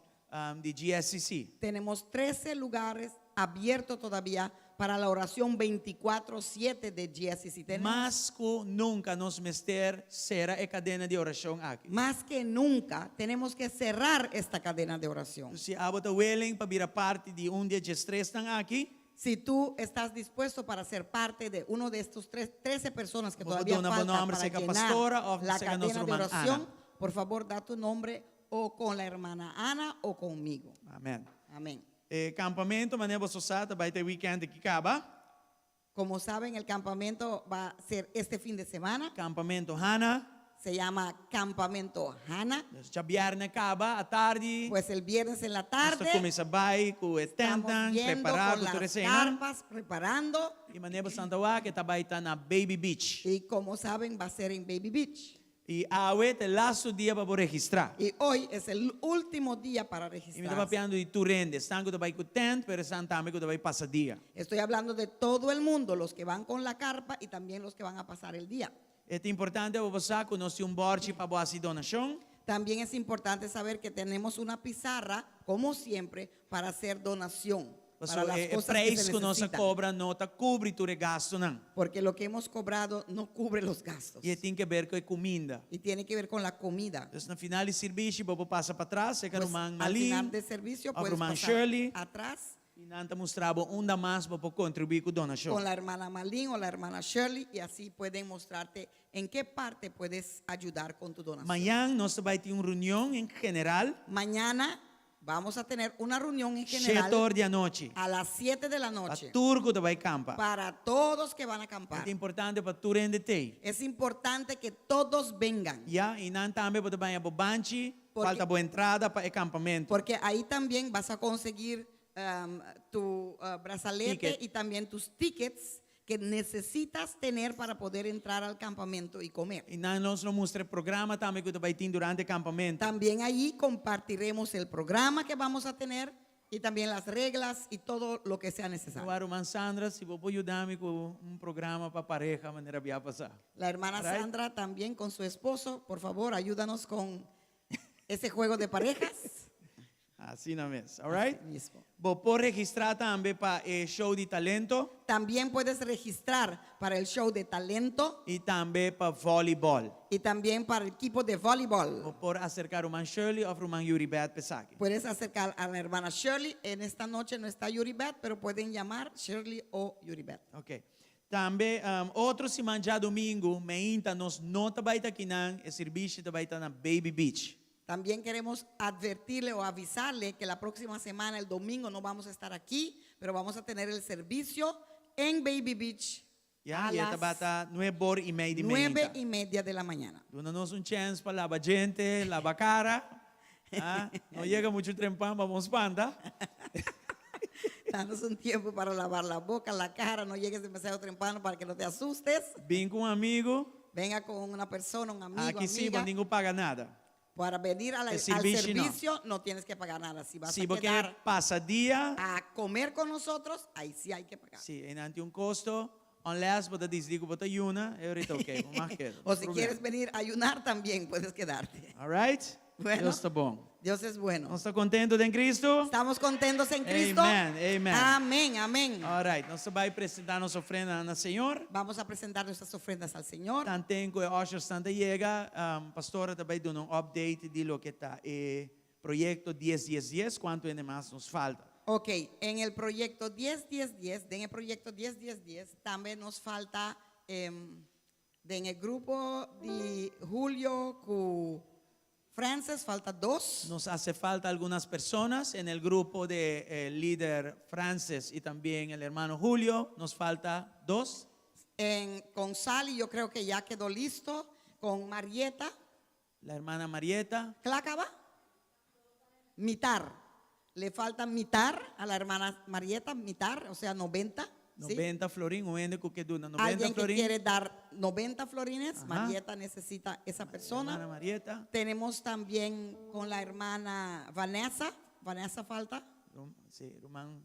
[SPEAKER 4] di GSCC.
[SPEAKER 5] Tenemos 13 lugares abiertos todavía para la oración 24/7 de GSCC. Tenemos
[SPEAKER 4] Mas ku nunka nos mester sera e kadena di orashon aki.
[SPEAKER 5] Más que nunca tenemos que cerrar esta cadena de oración.
[SPEAKER 4] Si abo ta willing pa bira parti di un di e 13 nan aki,
[SPEAKER 5] Si tú estás dispuesto para ser parte de uno de estos 13 personas que
[SPEAKER 4] Por
[SPEAKER 5] todavía
[SPEAKER 4] duna bo
[SPEAKER 5] faltan
[SPEAKER 4] nomber,
[SPEAKER 5] para
[SPEAKER 4] serka
[SPEAKER 5] llenar
[SPEAKER 4] pastora o
[SPEAKER 5] la
[SPEAKER 4] serka nos
[SPEAKER 5] cadena de
[SPEAKER 4] ruman
[SPEAKER 5] oración,
[SPEAKER 4] Ana.
[SPEAKER 5] por favor da tu nombre o con la hermana Ana o conmigo.
[SPEAKER 4] Amèn.
[SPEAKER 5] Amén.
[SPEAKER 4] E kampamentu, manera boso sa, bai te weekend aki kaba.
[SPEAKER 5] Como saben, el campamento va a ser este fin de semana.
[SPEAKER 4] Kampamentu Hana.
[SPEAKER 5] Se llama Campamento Hana.
[SPEAKER 4] Dus djabièrnè kaba, atardi.
[SPEAKER 5] Pues el viernes en la
[SPEAKER 4] Nos ta
[SPEAKER 5] tarde
[SPEAKER 4] kuminsá bai ku e
[SPEAKER 5] estamos
[SPEAKER 4] tèntnan,
[SPEAKER 5] yendo
[SPEAKER 4] prepará
[SPEAKER 5] con
[SPEAKER 4] ku tur
[SPEAKER 5] las
[SPEAKER 4] eseinan.
[SPEAKER 5] carpas, preparando.
[SPEAKER 4] I manera boso ta wak, e ta bai ta na Baby Beach.
[SPEAKER 5] Y como saben, va a ser en Baby Beach.
[SPEAKER 4] I awe ta e lastu dia pa bo registrá.
[SPEAKER 5] Y hoy es el último día para
[SPEAKER 4] I mi ta
[SPEAKER 5] registrarse.
[SPEAKER 4] papiando di tur hende, esnan ku ta bai ku tènt, pero esnan tambe ku ta bai pasa dia.
[SPEAKER 5] Estoy hablando de todo el mundo, los que van con la carpa y también los que van a pasar el día.
[SPEAKER 4] E ta importante pa bo sa ku nos tin un bòrchi pa bo hasi donashon.
[SPEAKER 5] También es importante saber que tenemos una pizarra, como siempre, para hacer donación. Para
[SPEAKER 4] Pasobra
[SPEAKER 5] las
[SPEAKER 4] e
[SPEAKER 5] cosas que
[SPEAKER 4] preis
[SPEAKER 5] se
[SPEAKER 4] ku nos a
[SPEAKER 5] necesitan.
[SPEAKER 4] kobra no ta kubri tur e gastunan.
[SPEAKER 5] Porque lo que hemos cobrado no cubre los gastos.
[SPEAKER 4] I e tin ke ber ku e kuminda.
[SPEAKER 5] Y tiene que ver con la comida.
[SPEAKER 4] Dus na final di sirbishi bo por pasa patras, serka
[SPEAKER 5] Pues,
[SPEAKER 4] ruman
[SPEAKER 5] al final
[SPEAKER 4] Malin
[SPEAKER 5] del servicio
[SPEAKER 4] òf
[SPEAKER 5] puedes
[SPEAKER 4] ruman
[SPEAKER 5] pasar
[SPEAKER 4] Shirley.
[SPEAKER 5] atrás
[SPEAKER 4] I nan ta mustra bo unda mas bo por kontribuí ku donashon.
[SPEAKER 5] con la hermana Malin o la hermana Shirley y así pueden mostrarte en qué parte puedes ayudar con tu donación.
[SPEAKER 4] Mañan nos ta bai tin un reunion en general.
[SPEAKER 5] Mañana vamos a tener una reunión en general
[SPEAKER 4] Shete or di anochi.
[SPEAKER 5] a las 7 de la
[SPEAKER 4] Pa
[SPEAKER 5] noche
[SPEAKER 4] tur ku ta bai kampa.
[SPEAKER 5] para todos que van a acampar.
[SPEAKER 4] Ta importante pa tur hende t'ei.
[SPEAKER 5] Es importante que todos vengan.
[SPEAKER 4] Ya, i nan tambe bo ta baña bo banchi,
[SPEAKER 5] Porque
[SPEAKER 4] falta bo entrada pa e kampamentu.
[SPEAKER 5] Porque ahí también vas a conseguir tu brazalete
[SPEAKER 4] Ticket.
[SPEAKER 5] y también tus tickets que necesitas tener para poder entrar al campamento y comer.
[SPEAKER 4] I nan nos lo mustra e programa tambe ku ta bai tin durante e kampamentu.
[SPEAKER 5] También allí compartiremos el programa que vamos a tener y también las reglas y todo lo que sea necesario.
[SPEAKER 4] Awor ruman Sandra, si bo por yuda mi ku un programa pa pareha manera bia pasá.
[SPEAKER 5] La hermana
[SPEAKER 4] Right?
[SPEAKER 5] Sandra también con su esposo, por favor, ayúdanos con ese juego de parejas.
[SPEAKER 4] Asina mes, alright?
[SPEAKER 5] Así mismo.
[SPEAKER 4] Bo por registrá tambe pa e show di talento.
[SPEAKER 5] También puedes registrar para el show de talento.
[SPEAKER 4] I tambe pa volleyball.
[SPEAKER 5] Y también para el equipo de voleibol.
[SPEAKER 4] Bo por aserká ruman Shirley òf ruman Yuribeth p'esaki.
[SPEAKER 5] Puedes acercar a la hermana Shirley. En esta noche no está Yuribeth, pero pueden llamar Shirley o Yuribeth.
[SPEAKER 4] Ok. Tambe um, otro siman djadumingu meinta nos no ta bai ta akinan, e sirbishi ta bai ta na Baby Beach.
[SPEAKER 5] También queremos advertirle o avisarle que la próxima semana, el domingo, no vamos a estar aquí, pero vamos a tener el servicio en Baby Beach
[SPEAKER 4] Ya,
[SPEAKER 5] a
[SPEAKER 4] y e
[SPEAKER 5] las
[SPEAKER 4] tabata nuebor y media di
[SPEAKER 5] nueve
[SPEAKER 4] meinta.
[SPEAKER 5] y media de la mañana.
[SPEAKER 4] Duna nos un chance pa laba djente, laba cara. Ah, no yega mucho trempan pa bon spanta.
[SPEAKER 5] Danos un tiempo para lavar la boca, la cara, no llegues demasiado temprano para que no te asustes.
[SPEAKER 4] Bin cu un amigo.
[SPEAKER 5] Venga con una persona, un amigo,
[SPEAKER 4] Aki si,
[SPEAKER 5] amiga.
[SPEAKER 4] bo no tin cu paga nada.
[SPEAKER 5] Para venir a la,
[SPEAKER 4] E
[SPEAKER 5] al
[SPEAKER 4] servicio no.
[SPEAKER 5] servicio no tienes que pagar nada. Si vas
[SPEAKER 4] Si
[SPEAKER 5] a
[SPEAKER 4] bo kier
[SPEAKER 5] quedar
[SPEAKER 4] pasa dia,
[SPEAKER 5] a comer con nosotros, ahí sí hay que pagar.
[SPEAKER 4] Si, einan tin un costo, unless bo ta disidí ku bo ta yuna, e orita ok, bo mag keda.
[SPEAKER 5] O si
[SPEAKER 4] Problema.
[SPEAKER 5] quieres venir a ayunar también, puedes quedarte.
[SPEAKER 4] All right?
[SPEAKER 5] Bueno.
[SPEAKER 4] Dios ta bon.
[SPEAKER 5] Dios es bueno.
[SPEAKER 4] Nos ta contento den Cristo?
[SPEAKER 5] ¿Estamos contentos en Cristo?
[SPEAKER 4] Amen, amen.
[SPEAKER 5] Amén, amén.
[SPEAKER 4] All right, nos ta bai presentá nos ofrenda na Señor.
[SPEAKER 5] Vamos a presentar nuestras ofrendas al Señor.
[SPEAKER 4] Tanten ku e ushers ta yega, um, pastora ta bai duna un update di loke ta e proyekto dies dies dies, kuantu hende mas nos falta.
[SPEAKER 5] Ok, en el proyecto 10, 10, 10, den el proyecto 10, 10, 10, también nos falta em, den el grupo de Julio cu Frances, falta dos.
[SPEAKER 4] Nos hace falta algunas personas en el grupo de eh, líder Frances y también el hermano Julio. Nos falta dos.
[SPEAKER 5] En, con Sally yo creo que ya quedó listo. Con Marieta.
[SPEAKER 4] La hermana Marieta.
[SPEAKER 5] ¿Clácaba? Mitar. Le falta mitar a la hermana Marieta, mitar, o sea, 90. ¿sí?
[SPEAKER 4] 90 florin, un hende ku ke duna 90
[SPEAKER 5] Alguien que
[SPEAKER 4] florin.
[SPEAKER 5] quiere dar 90 florines,
[SPEAKER 4] Ajá.
[SPEAKER 5] Marieta necesita esa persona.
[SPEAKER 4] Hermana Marieta.
[SPEAKER 5] Tenemos también con la hermana Vanessa. Vanessa falta.
[SPEAKER 4] Rum, sí, ruman.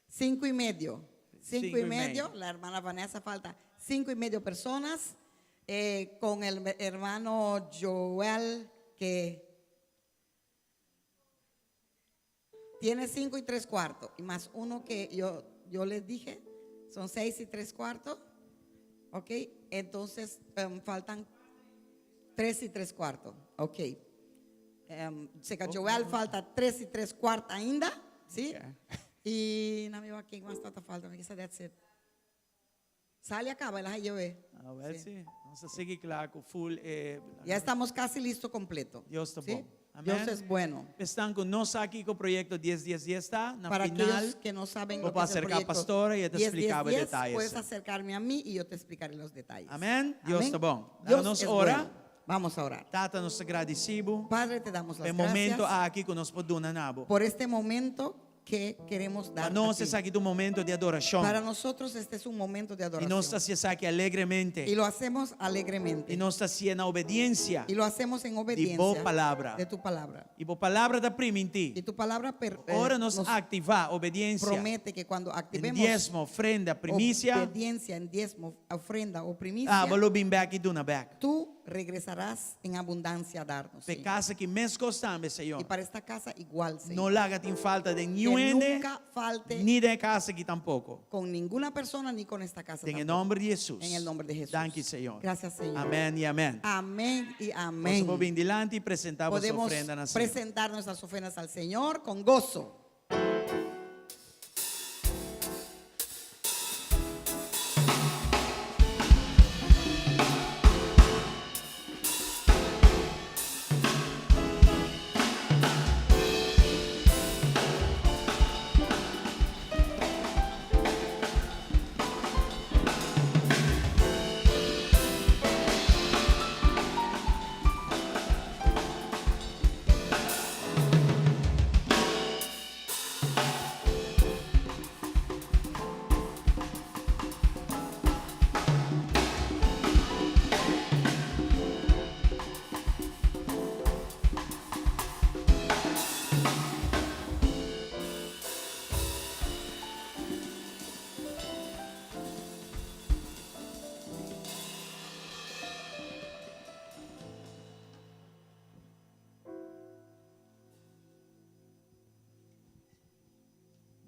[SPEAKER 5] Cinco y medio. Cinco,
[SPEAKER 4] Cinco
[SPEAKER 5] y
[SPEAKER 4] y
[SPEAKER 5] medio.
[SPEAKER 4] medio.
[SPEAKER 5] La hermana Vanessa falta cinco y medio personas. Eh, con el hermano Joel que tiene cinco y tres cuartos. Y más uno que yo, yo les dije, son seis y tres cuartos. Ok, entonces em, faltan tres y tres cuartos. Ok. Um, seca Joel falta tres y tres cuartos ainda, ¿sí?
[SPEAKER 4] Ok.
[SPEAKER 5] Y no me va quién más tanta falta, me dice that's it. Sale acá, va la llevé.
[SPEAKER 4] A ver
[SPEAKER 5] Sí.
[SPEAKER 4] si. Nos a sigui kla ku full. Eh,
[SPEAKER 5] Ya estamos casi listo completo.
[SPEAKER 4] Dios ta
[SPEAKER 5] ¿sí?
[SPEAKER 4] bon. Amén.
[SPEAKER 5] Dios es bueno.
[SPEAKER 4] Esnan ku no sa kiko proyekto dies dies dies ta, na
[SPEAKER 5] Para
[SPEAKER 4] final
[SPEAKER 5] aquellos que no saben
[SPEAKER 4] bo
[SPEAKER 5] lo que
[SPEAKER 4] por
[SPEAKER 5] es el
[SPEAKER 4] aserká
[SPEAKER 5] proyecto
[SPEAKER 4] pastora i e ta
[SPEAKER 5] 10, 10,
[SPEAKER 4] splika bo e
[SPEAKER 5] 10,
[SPEAKER 4] detayenan.
[SPEAKER 5] puedes acercarme a mí y yo te explicaré los detalles.
[SPEAKER 4] Amén. Dios
[SPEAKER 5] Amén.
[SPEAKER 4] ta bon. Laga
[SPEAKER 5] Dios
[SPEAKER 4] nos
[SPEAKER 5] es
[SPEAKER 4] ora.
[SPEAKER 5] bueno. Vamos a orar.
[SPEAKER 4] Tata, nos ta gradisí bo
[SPEAKER 5] Padre, te damos
[SPEAKER 4] pa
[SPEAKER 5] las
[SPEAKER 4] e momento
[SPEAKER 5] gracias
[SPEAKER 4] aki ku nos por duna na bo.
[SPEAKER 5] por este momento que queremos
[SPEAKER 4] Pa
[SPEAKER 5] dar. a
[SPEAKER 4] nos
[SPEAKER 5] ti.
[SPEAKER 4] esaki ta un momento di adorashon.
[SPEAKER 5] Para nosotros este es un momento de
[SPEAKER 4] I nos
[SPEAKER 5] adoración.
[SPEAKER 4] ta hasi esaki alegremente.
[SPEAKER 5] Y lo hacemos alegremente.
[SPEAKER 4] I nos ta hasié na obediensia
[SPEAKER 5] Y lo hacemos en
[SPEAKER 4] di bo
[SPEAKER 5] obediencia
[SPEAKER 4] palabra.
[SPEAKER 5] de tu palabra.
[SPEAKER 4] I bo palabra ta primintí.
[SPEAKER 5] Y tu palabra
[SPEAKER 4] Ora nos
[SPEAKER 5] nos
[SPEAKER 4] aktivá obediensia
[SPEAKER 5] promete que cuando
[SPEAKER 4] den
[SPEAKER 5] activemos
[SPEAKER 4] diesmo, ofrenda, primisia,
[SPEAKER 5] obediencia en diezmo, ofrenda o primicia,
[SPEAKER 4] abo lo bin bèk i duna bèk.
[SPEAKER 5] tú regresarás en abundancia a darnos.
[SPEAKER 4] P'e
[SPEAKER 5] Señor.
[SPEAKER 4] kas aki meskos tambe, Señor.
[SPEAKER 5] Y para esta casa igual, Señor.
[SPEAKER 4] No laga tin falta den
[SPEAKER 5] Que
[SPEAKER 4] niun hende,
[SPEAKER 5] nunca falte
[SPEAKER 4] ni den e kas aki tampoko.
[SPEAKER 5] con ninguna persona ni con esta casa
[SPEAKER 4] Den e
[SPEAKER 5] tampoco.
[SPEAKER 4] nomber di Hesus.
[SPEAKER 5] En el nombre de Jesús.
[SPEAKER 4] Danki, Señor.
[SPEAKER 5] Gracias, Señor.
[SPEAKER 4] Amén y amén.
[SPEAKER 5] Amén y amén.
[SPEAKER 4] Boso por bin dilanti y presentá boso
[SPEAKER 5] Podemos
[SPEAKER 4] ofrenda na Señor.
[SPEAKER 5] presentar nuestras ofrendas al Señor con gozo.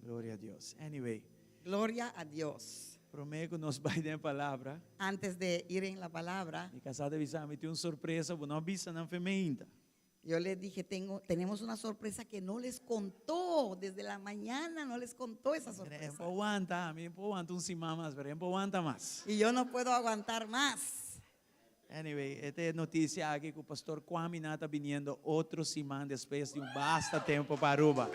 [SPEAKER 4] Gloria a Dios. Anyway.
[SPEAKER 5] Gloria a Dios.
[SPEAKER 4] Promé ku nos bai den palabra.
[SPEAKER 5] Antes de ir en la palabra.
[SPEAKER 4] Mi kasá ta bisa mi tin un sorpresa, bo no a bisa nan fe meinta.
[SPEAKER 5] Yo les dije, tengo, tenemos una sorpresa que no les contó desde la mañana, no les contó esa sorpresa.
[SPEAKER 4] Por wanta, mi por wanta un siman mas, pero por wanta mas.
[SPEAKER 5] Y yo no puedo aguantar más.
[SPEAKER 4] Anyway, esta e noticia aki cu Pastor Kwame ta biniendo otro siman despues di un basta tempo pa Aruba.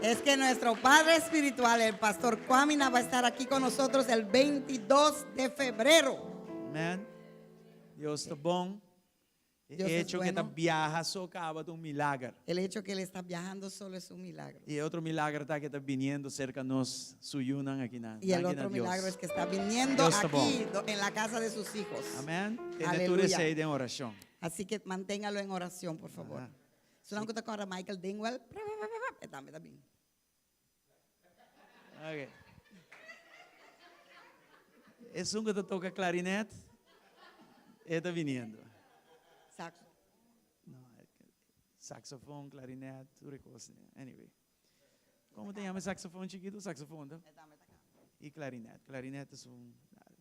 [SPEAKER 5] Es que nuestro padre espiritual, el pastor Kwamina, va a estar aquí con nosotros el 22 de febrero.
[SPEAKER 4] Amen. Dios ta bon. E
[SPEAKER 5] Dios es
[SPEAKER 4] hecho cu e ta
[SPEAKER 5] bueno.
[SPEAKER 4] biaha so caba ta un milager.
[SPEAKER 5] El hecho que él está viajando solo es un milagro.
[SPEAKER 4] Y e otro milager ta cu e ta biniendo cerca nos su yunan aki nan.
[SPEAKER 5] Y el
[SPEAKER 4] Danki na
[SPEAKER 5] otro
[SPEAKER 4] Dios.
[SPEAKER 5] milagro es que está viniendo
[SPEAKER 4] Dios ta
[SPEAKER 5] aquí
[SPEAKER 4] bon.
[SPEAKER 5] en la casa de sus hijos.
[SPEAKER 4] Amen. Tene tur
[SPEAKER 5] Aleluya.
[SPEAKER 4] esey den oracion.
[SPEAKER 5] Así que manténgalo en oración, por favor.
[SPEAKER 4] Aha.
[SPEAKER 5] Si no encuentra con Michael Dingwell, dame también.
[SPEAKER 4] Ok. Esun ku ta toka klarinet, e ta biniendo.
[SPEAKER 5] Saxo.
[SPEAKER 4] No, saxofon, klarinet, tur e kos. Anyway. Komo ta yama e saxofon chikitu? Saxofon, ta? I klarinet. Klarinet es un...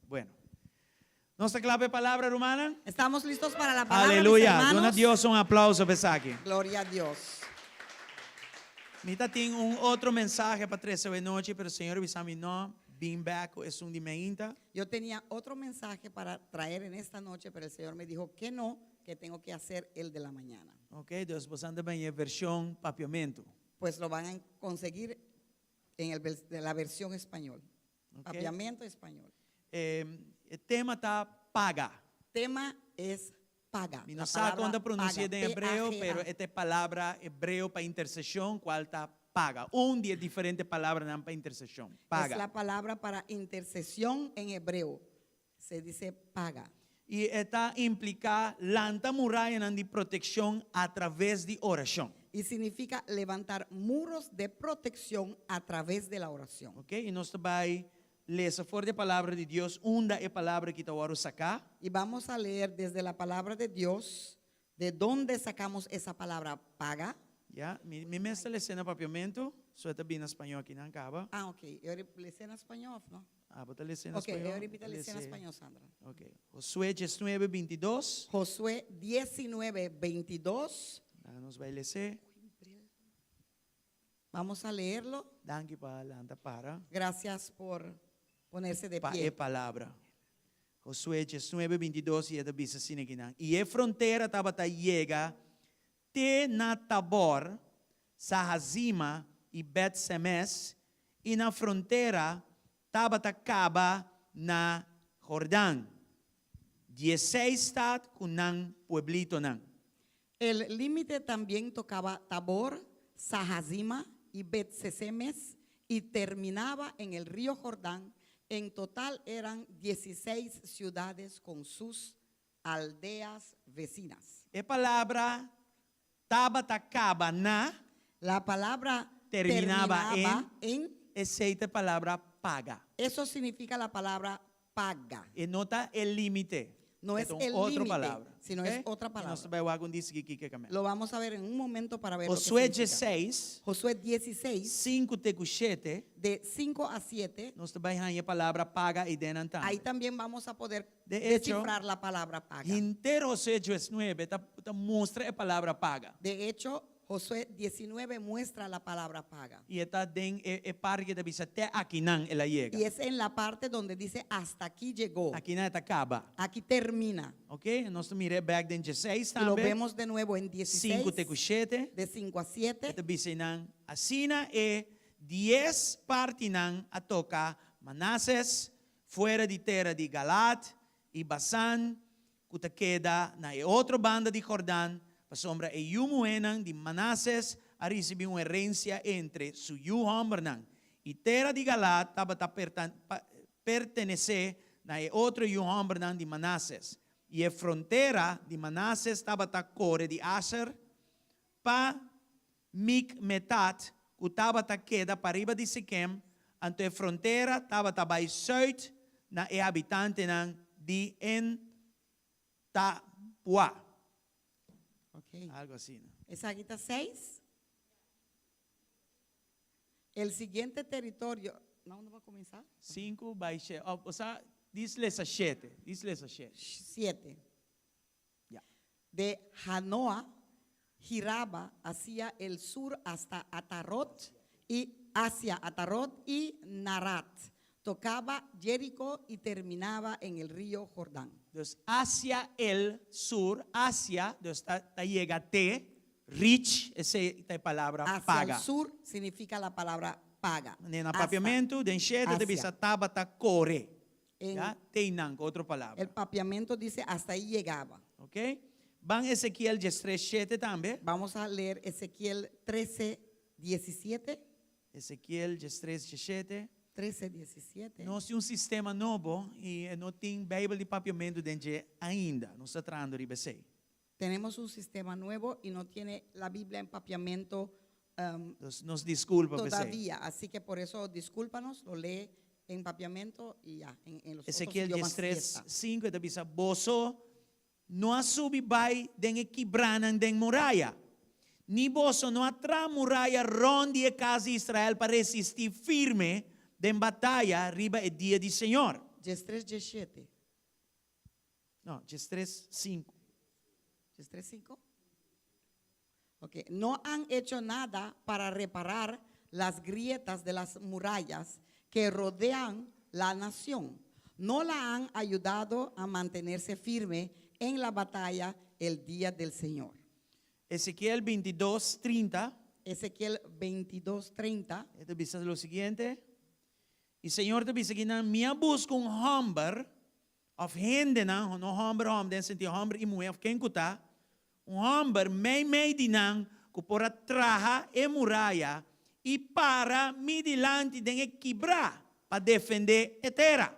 [SPEAKER 4] Bueno. Nos ta kla pa e palabra, rumannan?
[SPEAKER 5] Estamos listos para la palabra, mis
[SPEAKER 4] Aleluya.
[SPEAKER 5] hermanos.
[SPEAKER 4] Duna Dios un aplauso pa esaki.
[SPEAKER 5] Gloria a Dios.
[SPEAKER 4] Mi ta tin un otro mensahe pa trese awe nochi, pero Señor a bisa mi no, bin bek ku esun di meinta.
[SPEAKER 5] Yo tenía otro mensaje para traer en esta noche, pero el Señor me dijo que no, que tengo que hacer el de la mañana.
[SPEAKER 4] Ok, dus boso ta bai e vershon papiamentu.
[SPEAKER 5] Pues lo van a conseguir en el vers-, de la versión español.
[SPEAKER 4] Ok.
[SPEAKER 5] Papiamento español.
[SPEAKER 4] E tema ta paga.
[SPEAKER 5] Tema es paga.
[SPEAKER 4] Mi
[SPEAKER 5] La
[SPEAKER 4] no sa
[SPEAKER 5] palabra
[SPEAKER 4] kon ta pronuncia
[SPEAKER 5] paga,
[SPEAKER 4] den hebreo,
[SPEAKER 5] P A G A.
[SPEAKER 4] pero e ta e palabra hebreo pa interseshon, kual ta paga. Un di e diferente palabranan pa interseshon.
[SPEAKER 5] Es
[SPEAKER 4] Paga.
[SPEAKER 5] la palabra para intercesión en hebreo. Se dice paga.
[SPEAKER 4] I e ta impliká lanta murayanan di protekshon atraves di orashon.
[SPEAKER 5] Y significa levantar muros de protección a través de la oración.
[SPEAKER 4] Ok, i nos ta bai lesa for di e Palabra di Dios unda e palabra aki ta wòrdu saká.
[SPEAKER 5] Y vamos a leer desde la palabra de Dios de dónde sacamos esa palabra paga.
[SPEAKER 4] Ya, mi mi mes ta lesa na papiamentu, so e ta bini na spañó aki nan kaba.
[SPEAKER 5] Ah, ok. E ora lesa na spañó of no?
[SPEAKER 4] Ah, bo ta lesa na
[SPEAKER 5] Ok,
[SPEAKER 4] spañó.
[SPEAKER 5] e ora lesa na
[SPEAKER 4] Lesa.
[SPEAKER 5] spañó, Sandra.
[SPEAKER 4] Ok. Josué diesnuebe, bintidos.
[SPEAKER 5] Josué 19, 22.
[SPEAKER 4] Laga nos bai lesa.
[SPEAKER 5] Vamos a leerlo.
[SPEAKER 4] Danki pa lanta para.
[SPEAKER 5] Gracias por ponerse de
[SPEAKER 4] Pa
[SPEAKER 5] pie.
[SPEAKER 4] e palabra. Josué 19, 22 i e ta bisa asina kinan. I e frontera tabata yega. te na Tabor, Sahazima i Bet-Semes, i nan frontera tabata kaba na Jordan. Diesseis stat ku nan pueblitonan.
[SPEAKER 5] El límite también tocaba Tabor, Sahazima y Bet-Semes y terminaba en el río Jordán. En total eran 16 ciudades con sus aldeas vecinas.
[SPEAKER 4] E palabra tabata kaba na.
[SPEAKER 5] La palabra
[SPEAKER 4] Terminaba
[SPEAKER 5] terminaba en,
[SPEAKER 4] Esei ta e palabra paga.
[SPEAKER 5] eso significa la palabra paga.
[SPEAKER 4] E no ta e límite.
[SPEAKER 5] No es
[SPEAKER 4] E ta un
[SPEAKER 5] el
[SPEAKER 4] otro
[SPEAKER 5] límite,
[SPEAKER 4] palabra.
[SPEAKER 5] sino
[SPEAKER 4] Ok?
[SPEAKER 5] es otra
[SPEAKER 4] I
[SPEAKER 5] palabra.
[SPEAKER 4] Nos ta bai wak un disiki kiko ke men.
[SPEAKER 5] Lo vamos a ver en un momento para ver lo que
[SPEAKER 4] Josué
[SPEAKER 5] significa.
[SPEAKER 4] 16,
[SPEAKER 5] Josué 16,
[SPEAKER 4] 5 te ku 7,
[SPEAKER 5] de 5 a 7,
[SPEAKER 4] nos ta bai haña e palabra paga einan tambe.
[SPEAKER 5] ahí también vamos a poder
[SPEAKER 4] De hecho,
[SPEAKER 5] descifrar la palabra paga.
[SPEAKER 4] Henter Josué 19 ta, ta mustra e palabra paga.
[SPEAKER 5] De hecho, Josué 19 muestra la palabra paga.
[SPEAKER 4] I e ta den e, e parti ku ta bisa te akinan el a yega.
[SPEAKER 5] Y es en la parte donde dice hasta aquí llegó,
[SPEAKER 4] Akinan e ta kaba.
[SPEAKER 5] aquí termina.
[SPEAKER 4] Ok? Nos ta mir'é bèk den 16
[SPEAKER 5] Y lo
[SPEAKER 4] tambe.
[SPEAKER 5] vemos de nuevo en 16,
[SPEAKER 4] 5 te ku 7.
[SPEAKER 5] de 5 a 7.
[SPEAKER 4] E ta bisa einan asina e 10 partinan a toka Manases, fuera di tera di Galaad i Basan, ku ta keda na e otro banda di Jordan, pasobra e yu muhénan di Manases a risibí un herensia entre su yu hòmbernan. I tera di Galaad tabata pertenesé na e otro yu hòmbernan di Manases. I e frontera di Manases tabata kore di Aser pa Mikmetat, ku tabata keda pariba di Sikem, anto e frontera tabata bai sùit na e habitantenan di En-Tapua.
[SPEAKER 5] Ok.
[SPEAKER 4] Algo asina.
[SPEAKER 5] Esaki ta 6. El siguiente territorio. No, no va a comenzar.
[SPEAKER 4] 5 bai 7. Oh, osea, djis lesa 7. Djis lesa 7.
[SPEAKER 5] 7.
[SPEAKER 4] Ya.
[SPEAKER 5] De Janoa giraba hacia el sur hasta Atarot y hacia Atarot y Narat. Tocaba Jericó y terminaba en el río Jordán.
[SPEAKER 4] Dus hacia el sur, hacia, dus ta, ta yega te, reach, esei ta e palabra
[SPEAKER 5] Hacia
[SPEAKER 4] paga.
[SPEAKER 5] el sur significa la palabra paga.
[SPEAKER 4] Den
[SPEAKER 5] Hasta.
[SPEAKER 4] papiamento, den 7 ta
[SPEAKER 5] Hacia.
[SPEAKER 4] bisa tabata kore.
[SPEAKER 5] En-
[SPEAKER 4] Ya, te einan, ku otro palabra.
[SPEAKER 5] El papiamento dice hasta ahí llegaba.
[SPEAKER 4] Ok? Ban Ezekiel 13, 7 tambe.
[SPEAKER 5] Vamos a leer Ezequiel 13, 17.
[SPEAKER 4] Ezekiel 13, 17.
[SPEAKER 5] 13, 17.
[SPEAKER 4] Nos tin un sistema nobo i no tin Beibel di papiamentu den dje ainda. Nos ta trahando riba esei.
[SPEAKER 5] Tenemos un sistema nuevo y no tiene la Biblia en papiamento
[SPEAKER 4] Nos, nos diskulpa pa esei.
[SPEAKER 5] todavía. Así que por eso discúlpanos, lo lee en papiamento y ya, en los otros
[SPEAKER 4] Ezekiel
[SPEAKER 5] idiomas sí
[SPEAKER 4] 13,
[SPEAKER 5] está.
[SPEAKER 4] 5 ta bisa, Boso no a subi bai den e kibranan den muraya, ni boso no a traha muraya rònt di e kas di Israel pa resistí firme den bataya riba e dia di Señor.
[SPEAKER 5] 13, 17.
[SPEAKER 4] No, 13, 5.
[SPEAKER 5] 13, 5. Ok. No han hecho nada para reparar las grietas de las murallas que rodean la nación. No la han ayudado a mantenerse firme en la batalla el día del Señor.
[SPEAKER 4] Ezekiel 22, 30.
[SPEAKER 5] Ezequiel 22, 30.
[SPEAKER 4] E ta bisa lo siguiente. I Señor ta bisa kinan, Mi a buska un hòmber, òf hendenan, no hòmber hòmber den sentido hòmber i muhé òf ken ku ta, un hòmber meimei di nan ku por a traha e muraya i para mi dilanti den e kibrá pa defendé e tera,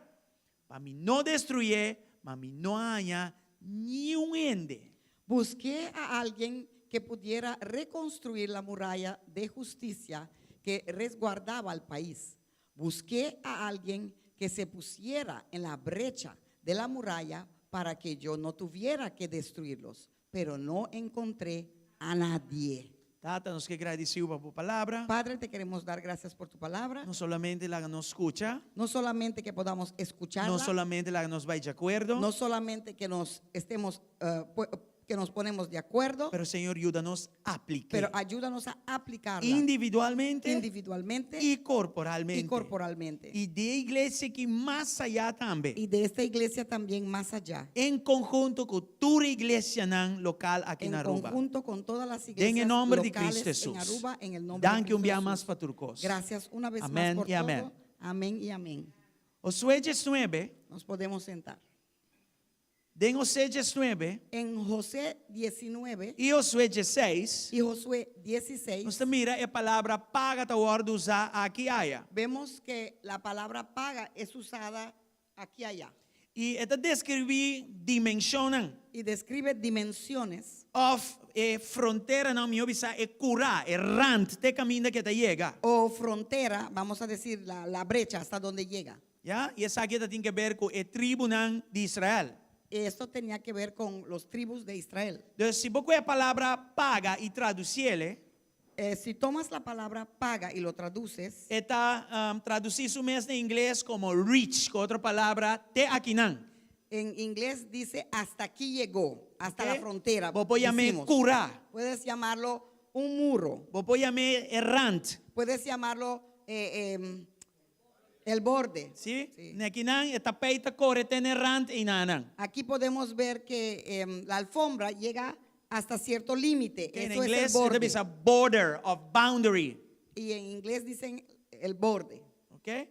[SPEAKER 4] pa mi no destruyé, ma mi no a haña niun hende.
[SPEAKER 5] Busqué a alguien que pudiera reconstruir la muralla de justicia que resguardaba al país. Busqué a alguien que se pusiera en la brecha de la muralla para que yo no tuviera que destruirlos, pero no encontré a nadie.
[SPEAKER 4] Tata, nos ke gradisí bo pa bo palabra.
[SPEAKER 5] Padre, te queremos dar gracias por tu palabra.
[SPEAKER 4] No solamente laga nos skucha.
[SPEAKER 5] No solamente que podamos escucharla.
[SPEAKER 4] No solamente laga nos bai di akuerdo.
[SPEAKER 5] No solamente que nos estemos, que nos ponemos de acuerdo,
[SPEAKER 4] Pero Señor, yuda nos aplik'é.
[SPEAKER 5] pero ayúdanos a aplicarla
[SPEAKER 4] Individualmente
[SPEAKER 5] individualmente
[SPEAKER 4] i korporalmente.
[SPEAKER 5] y corporalmente.
[SPEAKER 4] I di e iglesia aki mas ayá tambe.
[SPEAKER 5] Y de esta iglesia también más allá.
[SPEAKER 4] En konhunto ku tur iglesianan lokal aki
[SPEAKER 5] En
[SPEAKER 4] na Aruba.
[SPEAKER 5] conjunto con todas las
[SPEAKER 4] En
[SPEAKER 5] iglesias
[SPEAKER 4] el nombre de
[SPEAKER 5] locales
[SPEAKER 4] Cristo
[SPEAKER 5] en
[SPEAKER 4] Jesús.
[SPEAKER 5] Aruba, en el nombre de
[SPEAKER 4] Danki un
[SPEAKER 5] Cristo
[SPEAKER 4] bia
[SPEAKER 5] Jesús.
[SPEAKER 4] mas pa tur kos.
[SPEAKER 5] Gracias una vez
[SPEAKER 4] Amén
[SPEAKER 5] más por
[SPEAKER 4] y amén.
[SPEAKER 5] todo. Amén y amén.
[SPEAKER 4] Josué 19,
[SPEAKER 5] Nos podemos sentar.
[SPEAKER 4] den Josué 19
[SPEAKER 5] En José 19
[SPEAKER 4] i Josué 16,
[SPEAKER 5] y Josué 16
[SPEAKER 4] nos ta mira e palabra paga ta wòrdu usá aki aya.
[SPEAKER 5] vemos que la palabra paga es usada aquí y allá
[SPEAKER 4] I e ta deskribí dimenshonnan
[SPEAKER 5] y describe dimensiones
[SPEAKER 4] òf e fronteranan, mihó bisá e kurá, e rant te kaminda ku e ta yega.
[SPEAKER 5] o frontera, vamos a decir la, la brecha hasta donde llega.
[SPEAKER 4] Ya? I esaki tin di aber ku e tribunan di Israel.
[SPEAKER 5] Esto tenía que ver con los tribus de Israel.
[SPEAKER 4] Entonses, si bo kohe e palabra paga i tradusié,
[SPEAKER 5] Eh, si tomas la palabra paga y lo traduces,
[SPEAKER 4] e ta um, tradusí su mes na ingles komo reach, ku otro palabra, te akinan.
[SPEAKER 5] en inglés dice hasta aquí llegó, hasta
[SPEAKER 4] Ok?
[SPEAKER 5] la frontera.
[SPEAKER 4] Bo por yam'é
[SPEAKER 5] decimos.
[SPEAKER 4] kurá.
[SPEAKER 5] Puedes llamarlo un muro,
[SPEAKER 4] Bo por yam'é e rant.
[SPEAKER 5] puedes llamarlo eh, em, el borde.
[SPEAKER 4] Si?
[SPEAKER 5] Sí.
[SPEAKER 4] Akinan, e tapeit ta kore te na e rant einan.
[SPEAKER 5] Aquí podemos ver que la alfombra llega hasta cierto límite.
[SPEAKER 4] En
[SPEAKER 5] Eso es el
[SPEAKER 4] ingles,
[SPEAKER 5] borde.
[SPEAKER 4] bisa border of boundary.
[SPEAKER 5] Y en inglés dicen el borde.
[SPEAKER 4] Ok?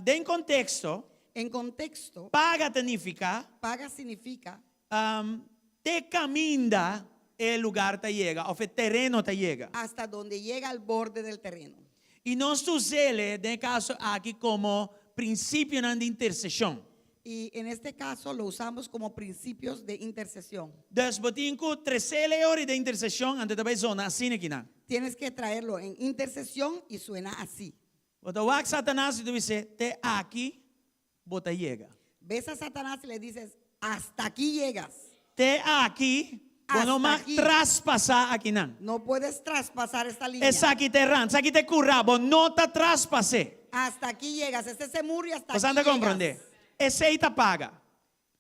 [SPEAKER 4] Den konteksto,
[SPEAKER 5] En contexto,
[SPEAKER 4] paga ta nifiká
[SPEAKER 5] paga significa
[SPEAKER 4] te kaminda e lugá ta yega, òf e tereno ta yega.
[SPEAKER 5] hasta donde llega al borde del terreno.
[SPEAKER 4] I nos ta us'é, den e kaso aki, komo prinsipio di interseshon.
[SPEAKER 5] Y en este caso lo usamos como principios de intercesión.
[SPEAKER 4] Dus bo tin ku trese ora den interseshon, anto e ta bai zona asina akinan.
[SPEAKER 5] Tienes que traerlo en intercesión y suena así.
[SPEAKER 4] Bo ta wak Satanas i bo ta bis'é, te aki, bo ta yega.
[SPEAKER 5] Ves a Satanás y le dices, hasta aquí llegas.
[SPEAKER 4] Te aki,
[SPEAKER 5] Hasta
[SPEAKER 4] bo no mag
[SPEAKER 5] aki.
[SPEAKER 4] traspasá akinan.
[SPEAKER 5] No puedes traspasar esta línea.
[SPEAKER 4] Esaki ta e rant, esaki ta e kurá, bo no ta traspas'é.
[SPEAKER 5] Hasta aquí llegas. Este es el muro y hasta
[SPEAKER 4] Bo
[SPEAKER 5] aquí
[SPEAKER 4] ta komprondé?
[SPEAKER 5] llegas.
[SPEAKER 4] Esei ta paga.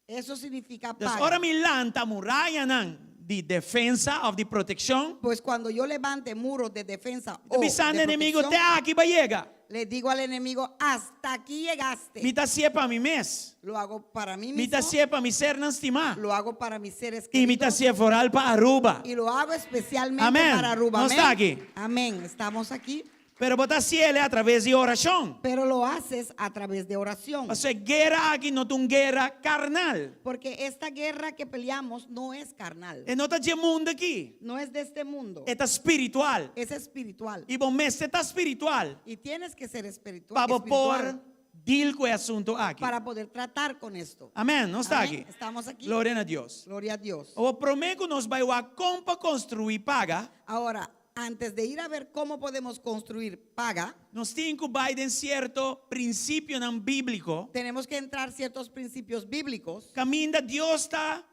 [SPEAKER 5] Eso significa
[SPEAKER 4] Entonses,
[SPEAKER 5] paga.
[SPEAKER 4] ora mi lanta murayanan di defensa òf di protekshon.
[SPEAKER 5] Pues cuando yo levante muros de defensa o
[SPEAKER 4] Bisando
[SPEAKER 5] de
[SPEAKER 4] enemigu, te
[SPEAKER 5] protección,
[SPEAKER 4] aki b'a yega.
[SPEAKER 5] le digo al enemigo, hasta aquí llegaste.
[SPEAKER 4] Mi ta hasié pa mi mes.
[SPEAKER 5] Lo hago para mí
[SPEAKER 4] Mi
[SPEAKER 5] mismo.
[SPEAKER 4] ta hasié pa mi sernan stimá.
[SPEAKER 5] Lo hago para mis seres
[SPEAKER 4] I mi ta
[SPEAKER 5] queridos.
[SPEAKER 4] hasié vooral pa Aruba.
[SPEAKER 5] Y lo hago especialmente
[SPEAKER 4] Amén.
[SPEAKER 5] para Aruba.
[SPEAKER 4] Nos
[SPEAKER 5] Amén.
[SPEAKER 4] ta aki.
[SPEAKER 5] Amén. Estamos aquí.
[SPEAKER 4] Pero bo ta hasié a traves di orashon.
[SPEAKER 5] Pero lo haces a través de oración.
[SPEAKER 4] Pasobra e guera aki no ta un guera karnal.
[SPEAKER 5] Porque esta guerra que peleamos no es carnal.
[SPEAKER 4] E no ta di e mundu aki.
[SPEAKER 5] No es de este mundo.
[SPEAKER 4] E ta spiritual.
[SPEAKER 5] Es espiritual.
[SPEAKER 4] I bo mester ta spiritual.
[SPEAKER 5] Y tienes que ser espiritual,
[SPEAKER 4] Pa por
[SPEAKER 5] espiritual
[SPEAKER 4] deal ku e asuntu aki.
[SPEAKER 5] para poder tratar con esto.
[SPEAKER 4] Amèn. Nos ta
[SPEAKER 5] Amén.
[SPEAKER 4] aki.
[SPEAKER 5] Estamos aquí.
[SPEAKER 4] Gloria na Dios.
[SPEAKER 5] Gloria a Dios.
[SPEAKER 4] O promé ku nos bai wak kon pa konstruí paga,
[SPEAKER 5] Ahora, antes de ir a ver cómo podemos construir paga,
[SPEAKER 4] nos tin ku bai den sierto prinsipionan bíbliko.
[SPEAKER 5] tenemos que entrar ciertos principios bíblicos.
[SPEAKER 4] Kaminda Dios ta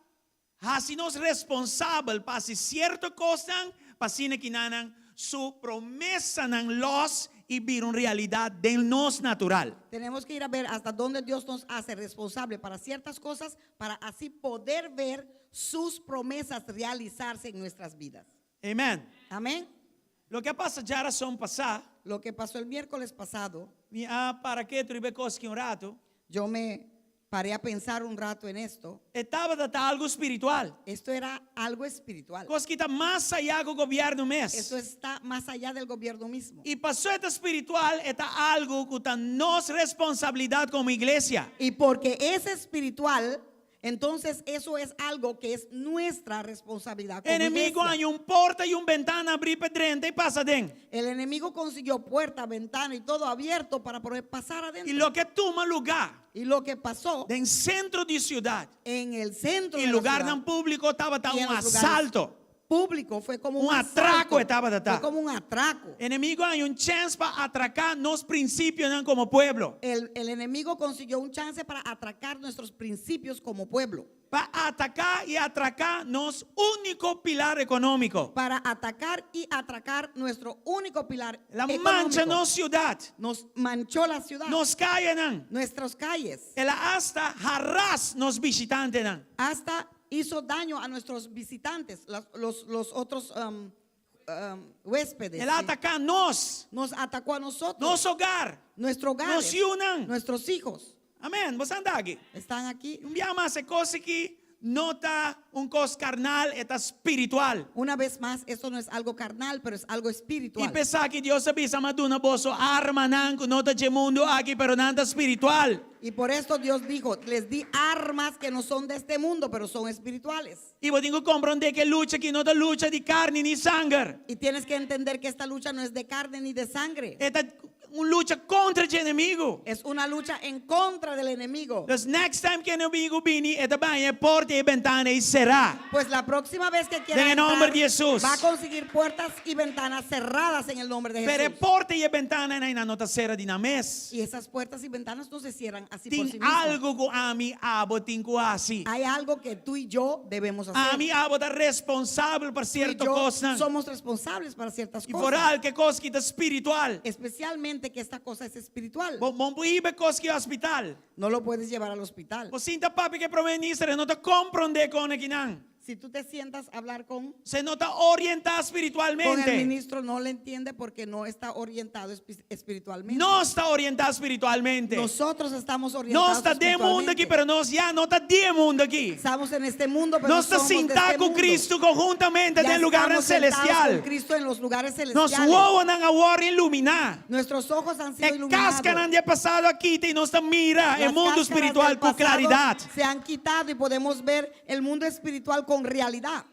[SPEAKER 4] hasi nos responsabel pa hasi sierto kosnan, pa asina kinanan su promesanan lòs i bira un realidat den nos natural.
[SPEAKER 5] Tenemos que ir a ver hasta dónde Dios nos hace responsable para ciertas cosas, para así poder ver sus promesas realizarse en nuestras vidas.
[SPEAKER 4] Amèn.
[SPEAKER 5] Amén.
[SPEAKER 4] Loke a pasa djárason pasá,
[SPEAKER 5] Lo que pasó el miércoles pasado,
[SPEAKER 4] mi a para ketu riba e kos aki un ratu,
[SPEAKER 5] yo me paré a pensar un rato en esto.
[SPEAKER 4] e tabata algu spiritual.
[SPEAKER 5] Esto era algo espiritual.
[SPEAKER 4] Kos ku ta mas ayá ku gobièrnu mes.
[SPEAKER 5] Eso está más allá del gobierno mismo.
[SPEAKER 4] I paso e ta spiritual, e ta algu ku ta nos responsabilidat komo iglesia.
[SPEAKER 5] Y porque es espiritual, entonces eso es algo que es nuestra responsabilidad. como
[SPEAKER 4] Enemigu
[SPEAKER 5] iglesia.
[SPEAKER 4] a haña un porta i un bentana habrí pa drenta i pasa aden.
[SPEAKER 5] El enemigo consiguió puerta, ventana y todo abierto para poder pasar adentro.
[SPEAKER 4] I loke a tuma lugá
[SPEAKER 5] Y lo que pasó
[SPEAKER 4] den sentro di siudat
[SPEAKER 5] en el centro
[SPEAKER 4] i
[SPEAKER 5] de la
[SPEAKER 4] lugá
[SPEAKER 5] ciudad
[SPEAKER 4] nan públiko tabata
[SPEAKER 5] y en
[SPEAKER 4] un
[SPEAKER 5] los lugares
[SPEAKER 4] asalto.
[SPEAKER 5] público fue como un,
[SPEAKER 4] Un atrako
[SPEAKER 5] asalto.
[SPEAKER 4] tabata ta.
[SPEAKER 5] Fue como un atraco.
[SPEAKER 4] Enemigu a haña un chèns pa atraká nos prinsipionan komo pueblo.
[SPEAKER 5] El enemigo consiguió un chance para atracar nuestros principios como pueblo,
[SPEAKER 4] Pa ataká i atraká nos úniko pilar ekonómiko.
[SPEAKER 5] para atacar y atracar nuestro único pilar
[SPEAKER 4] El a
[SPEAKER 5] económico.
[SPEAKER 4] mancha nos siudat,
[SPEAKER 5] Nos manchó la ciudad,
[SPEAKER 4] nos kayanan.
[SPEAKER 5] nuestras calles,
[SPEAKER 4] El a hasta harass nos bishitantenan.
[SPEAKER 5] hasta Hizo daño a nuestros visitantes, los otros huéspedes.
[SPEAKER 4] El a
[SPEAKER 5] sí.
[SPEAKER 4] ataká nos,
[SPEAKER 5] Nos atacó a nosotros,
[SPEAKER 4] nos hogar.
[SPEAKER 5] nuestro hogar,
[SPEAKER 4] Nos yunan.
[SPEAKER 5] nuestros hijos.
[SPEAKER 4] Amèn. Boso ta aki.
[SPEAKER 5] Están aquí.
[SPEAKER 4] Un bia mas e kos aki no ta un kos karnal, e ta spiritual.
[SPEAKER 5] Una vez más, esto no es algo carnal, pero es algo
[SPEAKER 4] I
[SPEAKER 5] espiritual.
[SPEAKER 4] p'esaki Dios a bisa m'a duna boso armanan ku no ta dje mundu aki, pero nan ta spiritual.
[SPEAKER 5] Y por esto Dios dijo, les di armas que no son de este mundo, pero son espirituales.
[SPEAKER 4] I bo tin ku komprondé ku e lucha aki no ta lucha di karni ni sanger.
[SPEAKER 5] Y tienes que entender que esta lucha no es de carne ni de sangre.
[SPEAKER 4] E ta un lucha kontra e enemigu.
[SPEAKER 5] Es una lucha en contra del enemigo.
[SPEAKER 4] Dus next time ku e enemigu bini, e ta bai haña e porta i e bentana ei será.
[SPEAKER 5] Pues la próxima vez que quiera
[SPEAKER 4] En el nombre
[SPEAKER 5] entrar,
[SPEAKER 4] de Jesús.
[SPEAKER 5] va a conseguir puertas y ventanas cerradas en el nombre de
[SPEAKER 4] Pero e
[SPEAKER 5] Jesús.
[SPEAKER 4] porta i e bentananan ei no ta sera di nan mes.
[SPEAKER 5] Y esas puertas y ventanas no se cierran así por
[SPEAKER 4] Tin
[SPEAKER 5] sí mismas.
[SPEAKER 4] algu ku ami abo tin ku hasi.
[SPEAKER 5] Hay algo que tú y yo debemos hacer.
[SPEAKER 4] Ami abo ta responsabel pa
[SPEAKER 5] Tú y
[SPEAKER 4] sierto
[SPEAKER 5] yo
[SPEAKER 4] kosnan.
[SPEAKER 5] somos responsables para ciertas
[SPEAKER 4] I
[SPEAKER 5] cosas.
[SPEAKER 4] vooral ku e kos aki ta spiritual.
[SPEAKER 5] Especialmente que esta cosa es espiritual.
[SPEAKER 4] Bo no por hiba e kos aki hospital.
[SPEAKER 5] No lo puedes llevar al hospital.
[SPEAKER 4] Bo sinta papia ku e promé minister, e no ta komprondé kon akinan.
[SPEAKER 5] Si tú te sientas a hablar con,
[SPEAKER 4] E no ta orientá
[SPEAKER 5] con el
[SPEAKER 4] spiritualmente.
[SPEAKER 5] ministro, no le entiende porque no está orientado espiritualmente.
[SPEAKER 4] Nos ta orientá spiritualmente.
[SPEAKER 5] Nosotros estamos orientados
[SPEAKER 4] Nos ta den mundu aki,
[SPEAKER 5] espiritualmente.
[SPEAKER 4] pero nos ya no ta di e mundu aki.
[SPEAKER 5] Estamos en este mundo, pero
[SPEAKER 4] Nos
[SPEAKER 5] no
[SPEAKER 4] ta
[SPEAKER 5] somos de
[SPEAKER 4] sintá
[SPEAKER 5] este
[SPEAKER 4] ku
[SPEAKER 5] mundo.
[SPEAKER 4] Kristu konhuntamente
[SPEAKER 5] Ya
[SPEAKER 4] den lugarnan
[SPEAKER 5] estamos sentados
[SPEAKER 4] selestial.
[SPEAKER 5] con Cristo en los lugares
[SPEAKER 4] Nos
[SPEAKER 5] celestiales.
[SPEAKER 4] wowonan a wòrdu iluminá.
[SPEAKER 5] Nuestros ojos han sido
[SPEAKER 4] E
[SPEAKER 5] iluminados.
[SPEAKER 4] kaskanan di pasado a kita i nos ta mira e
[SPEAKER 5] Las
[SPEAKER 4] mundu
[SPEAKER 5] cáscaras
[SPEAKER 4] spiritual
[SPEAKER 5] del
[SPEAKER 4] ku
[SPEAKER 5] pasado
[SPEAKER 4] klaridat.
[SPEAKER 5] Se han quitado y podemos ver el mundo espiritual con realidad.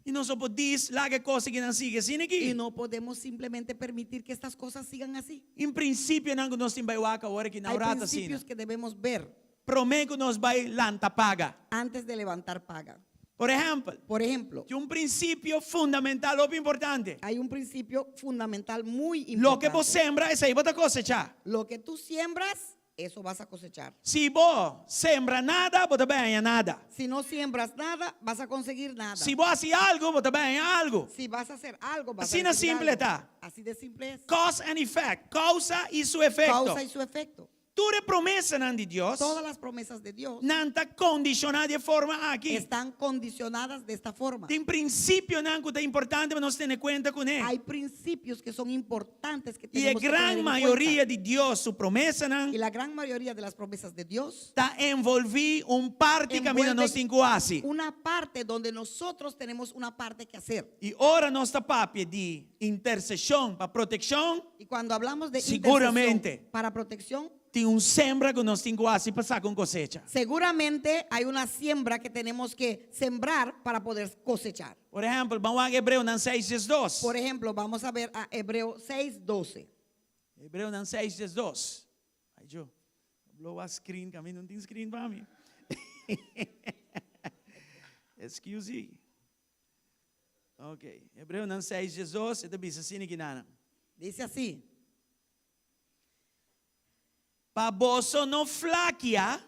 [SPEAKER 4] I nos no por djis laga e kos akinan sigui asina
[SPEAKER 5] Y
[SPEAKER 4] aki.
[SPEAKER 5] no podemos simplemente permitir que estas cosas sigan así.
[SPEAKER 4] Tin prinsipionan ku nos tin bai wak awor aki na
[SPEAKER 5] Hay
[SPEAKER 4] un ratu asina.
[SPEAKER 5] principios que debemos ver
[SPEAKER 4] Promé ku nos bai lanta paga.
[SPEAKER 5] antes de levantar paga.
[SPEAKER 4] Por ehèmpel,
[SPEAKER 5] Por ejemplo,
[SPEAKER 4] tin un prinsipio fundamental, hopi importante.
[SPEAKER 5] hay un principio fundamental muy
[SPEAKER 4] Loke bo
[SPEAKER 5] importante.
[SPEAKER 4] sembra, esei bo ta kosechá.
[SPEAKER 5] Lo que tú siembras, eso vas a cosechar.
[SPEAKER 4] Si bo sembra nada, bo ta bai haña nada.
[SPEAKER 5] Si no siembras nada, vas a conseguir nada.
[SPEAKER 4] Si bo hasi algu, bo ta bai haña algu.
[SPEAKER 5] Si vas a hacer algo, vas
[SPEAKER 4] Así
[SPEAKER 5] a
[SPEAKER 4] de
[SPEAKER 5] recibir
[SPEAKER 4] simple
[SPEAKER 5] algo.
[SPEAKER 4] está.
[SPEAKER 5] Así de simple es.
[SPEAKER 4] Cause and effect, kousa i su efekto.
[SPEAKER 5] Causa y su efecto.
[SPEAKER 4] Tur e promesanan di Dios,
[SPEAKER 5] Todas las promesas de Dios
[SPEAKER 4] nan ta kondishoná di e forma aki.
[SPEAKER 5] están condicionadas de esta forma.
[SPEAKER 4] Tin prinsipionan ku ta importante pa nos tene kuenta kuné.
[SPEAKER 5] Hay principios que son importantes que
[SPEAKER 4] I e
[SPEAKER 5] tenemos que tener
[SPEAKER 4] gran
[SPEAKER 5] en
[SPEAKER 4] mayoria
[SPEAKER 5] cuenta.
[SPEAKER 4] di Dios su promesanan
[SPEAKER 5] Y la gran mayoría de las promesas de Dios
[SPEAKER 4] ta envolví un parti kaminda nos tin ku hasi.
[SPEAKER 5] una parte donde nosotros tenemos una parte que hacer.
[SPEAKER 4] I ora nos ta papia di interseshon pa protekshon,
[SPEAKER 5] Y cuando hablamos de
[SPEAKER 4] Seguramente.
[SPEAKER 5] intercesión para protección,
[SPEAKER 4] tin un sembra ku nos tin ku hasi pa saka un kosecha.
[SPEAKER 5] seguramente hay una siembra que tenemos que sembrar para poder cosechar.
[SPEAKER 4] Por ehèmpel, ban wak Hebreonan 6, 2.
[SPEAKER 5] Por ejemplo, vamos a ver a Hebreo 6:12.
[SPEAKER 4] Hebreonan 6, 2. Ai, yo. Blow a screen, ku ami no tin screen pa mi. Excuse me. Ok. Hebreonan 6, 2. E ta bisa asina akinan.
[SPEAKER 5] Dice así:
[SPEAKER 4] Pa boso no flakia,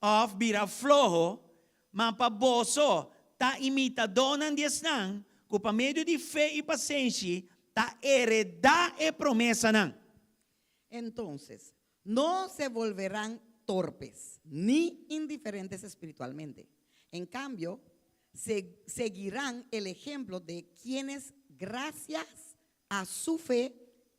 [SPEAKER 4] òf bira floho, ma pa boso ta imitadónan di esnan, ku pa medio di fe i pasenshi, ta heredá e promesanan.
[SPEAKER 5] Entonces, no se volverán torpes ni indiferentes espiritualmente. En cambio, se- seguirán el ejemplo de quienes, gracias a su fe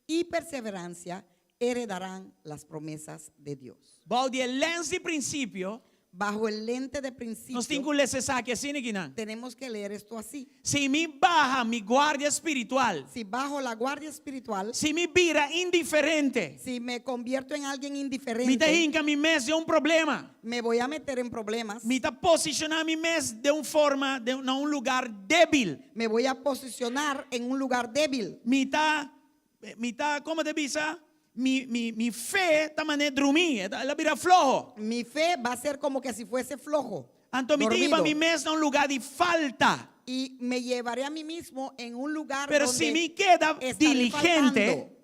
[SPEAKER 5] y perseverancia, heredarán las promesas de Dios.
[SPEAKER 4] Bou di e lens di prinsipio,
[SPEAKER 5] Bajo el lente de
[SPEAKER 4] nos
[SPEAKER 5] principio,
[SPEAKER 4] tin ku lesa esaki asina akinan.
[SPEAKER 5] tenemos que leer esto así.
[SPEAKER 4] Si mi baha mi guardia spiritual,
[SPEAKER 5] Si bajo la guardia espiritual,
[SPEAKER 4] si mi bira indiferente,
[SPEAKER 5] si me convierto en alguien
[SPEAKER 4] mi ta
[SPEAKER 5] indiferente,
[SPEAKER 4] hinka mi mes den un problema.
[SPEAKER 5] me voy a meter en problemas.
[SPEAKER 4] Mi ta posishoná mi mes di un forma, di un, un lugá débil.
[SPEAKER 5] Me voy a posicionar en un lugar débil.
[SPEAKER 4] Mi ta, mi ta, kon ta bisa? Mi, mi, mi fe ta manera drumí, el a bira floho.
[SPEAKER 5] Mi fe va a ser como que si fuese flojo.
[SPEAKER 4] Anto mi ta
[SPEAKER 5] dormido.
[SPEAKER 4] hiba mi mes na un lugá di falta.
[SPEAKER 5] Y me llevaré a mí mismo en un lugar
[SPEAKER 4] Pero
[SPEAKER 5] donde
[SPEAKER 4] si mi keda
[SPEAKER 5] estaré
[SPEAKER 4] diligente,
[SPEAKER 5] faltando.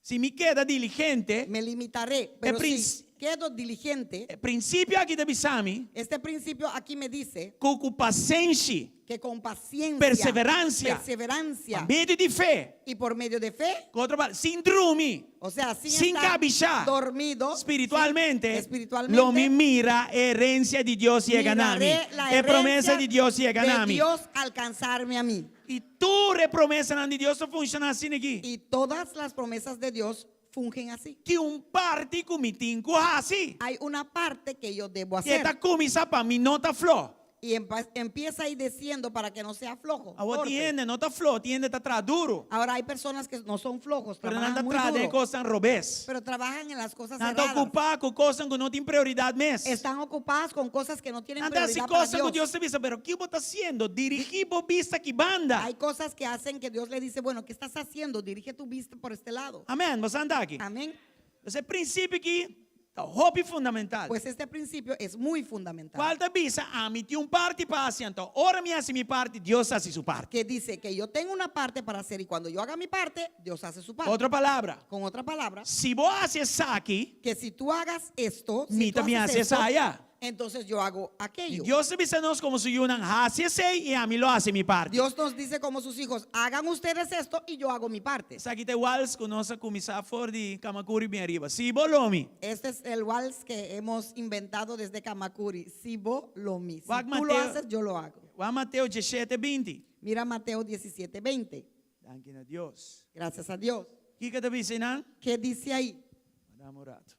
[SPEAKER 4] si mi keda diligente,
[SPEAKER 5] Me limitaré.
[SPEAKER 4] e
[SPEAKER 5] Pero
[SPEAKER 4] prin
[SPEAKER 5] si quedo diligente,
[SPEAKER 4] E prinsipio aki ta bisa mi
[SPEAKER 5] este principio aquí me dice
[SPEAKER 4] ku ku pasenshi,
[SPEAKER 5] que con paciencia,
[SPEAKER 4] Perseverancia.
[SPEAKER 5] perseverancia
[SPEAKER 4] pa medio di fe,
[SPEAKER 5] y por medio de fe,
[SPEAKER 4] ku otro palabra, sin drumi,
[SPEAKER 5] o sea, sin,
[SPEAKER 4] Sin
[SPEAKER 5] estar
[SPEAKER 4] kabishá.
[SPEAKER 5] dormido,
[SPEAKER 4] spiritualmente,
[SPEAKER 5] sin- espiritualmente,
[SPEAKER 4] lo mi mira e herensia di Dios yega na mi.
[SPEAKER 5] miraré la
[SPEAKER 4] E promesa
[SPEAKER 5] herencia
[SPEAKER 4] di Dios yega
[SPEAKER 5] de
[SPEAKER 4] na mi.
[SPEAKER 5] Dios alcanzarme a mí.
[SPEAKER 4] I tur e promesanan di Dios ta funshoná asina aki.
[SPEAKER 5] Y todas las promesas de Dios fungen así.
[SPEAKER 4] Tin un parti ku mi tin ku hasi.
[SPEAKER 5] Hay una parte que yo debo
[SPEAKER 4] I
[SPEAKER 5] hacer.
[SPEAKER 4] e ta kuminsá pa mi no ta floho.
[SPEAKER 5] Y empieza ahí diciendo para que no sea flojo.
[SPEAKER 4] Awor
[SPEAKER 5] torpe.
[SPEAKER 4] tin hende no ta floho, tin hende ta traha duru.
[SPEAKER 5] Ahora hay personas que no son flojos,
[SPEAKER 4] Pero nan
[SPEAKER 5] trabajan
[SPEAKER 4] ta
[SPEAKER 5] muy
[SPEAKER 4] traha den
[SPEAKER 5] duro,
[SPEAKER 4] kosnan robes.
[SPEAKER 5] pero trabajan en las cosas
[SPEAKER 4] Nan ta
[SPEAKER 5] erradas.
[SPEAKER 4] okupá ku kosnan ku no tin prioridat mes.
[SPEAKER 5] Están ocupadas con cosas que no tienen
[SPEAKER 4] Nan ta hasi
[SPEAKER 5] prioridad para
[SPEAKER 4] kosnan ku
[SPEAKER 5] Dios.
[SPEAKER 4] Dios ta bisa, pero kiko bo ta hasiendo? Dirigí bo bista aki banda.
[SPEAKER 5] Hay cosas que hacen que Dios le dice, bueno, ¿qué estás haciendo? Dirige tu vista por este lado.
[SPEAKER 4] Amèn, bo sa anda aki.
[SPEAKER 5] Amén.
[SPEAKER 4] E prinsipio aki ta hopi fundamental.
[SPEAKER 5] Pues este principio es muy fundamental.
[SPEAKER 4] Kual ta bisa, ami tin un parti pa hasi, anto ora mi hasi mi parti, Dios hasi su parti.
[SPEAKER 5] Que dice que yo tengo una parte para hacer y cuando yo haga mi parte, Dios hace su parte.
[SPEAKER 4] Otro palabra,
[SPEAKER 5] Con otra palabra,
[SPEAKER 4] si bo hasi esaki,
[SPEAKER 5] que si tú hagas esto, si
[SPEAKER 4] mi
[SPEAKER 5] tú
[SPEAKER 4] tambe
[SPEAKER 5] haces
[SPEAKER 4] hasi
[SPEAKER 5] esto,
[SPEAKER 4] esaya.
[SPEAKER 5] entonces yo hago aquello.
[SPEAKER 4] Dios ta bisa nos komo su yunan, hasi esei i ami lo hasi mi parti.
[SPEAKER 5] Dios nos dice como sus hijos, hagan ustedes esto y yo hago mi parte.
[SPEAKER 4] Esaki ta e wals ku nos a kuminsá for di Camacuri bin ariba. Si bo lo mi.
[SPEAKER 5] Este es el wals que hemos inventado desde Camacuri. Si bo lo mi. Si
[SPEAKER 4] Wak
[SPEAKER 5] tú lo
[SPEAKER 4] Mateo-
[SPEAKER 5] haces, yo lo hago.
[SPEAKER 4] Wak Mateo 17, 20.
[SPEAKER 5] Mira Mateo 17, 20.
[SPEAKER 4] Danki na Dios.
[SPEAKER 5] Gracias a Dios.
[SPEAKER 4] Kiko ta bisa einan?
[SPEAKER 5] ¿Qué dice ahí?
[SPEAKER 4] Dam un rato.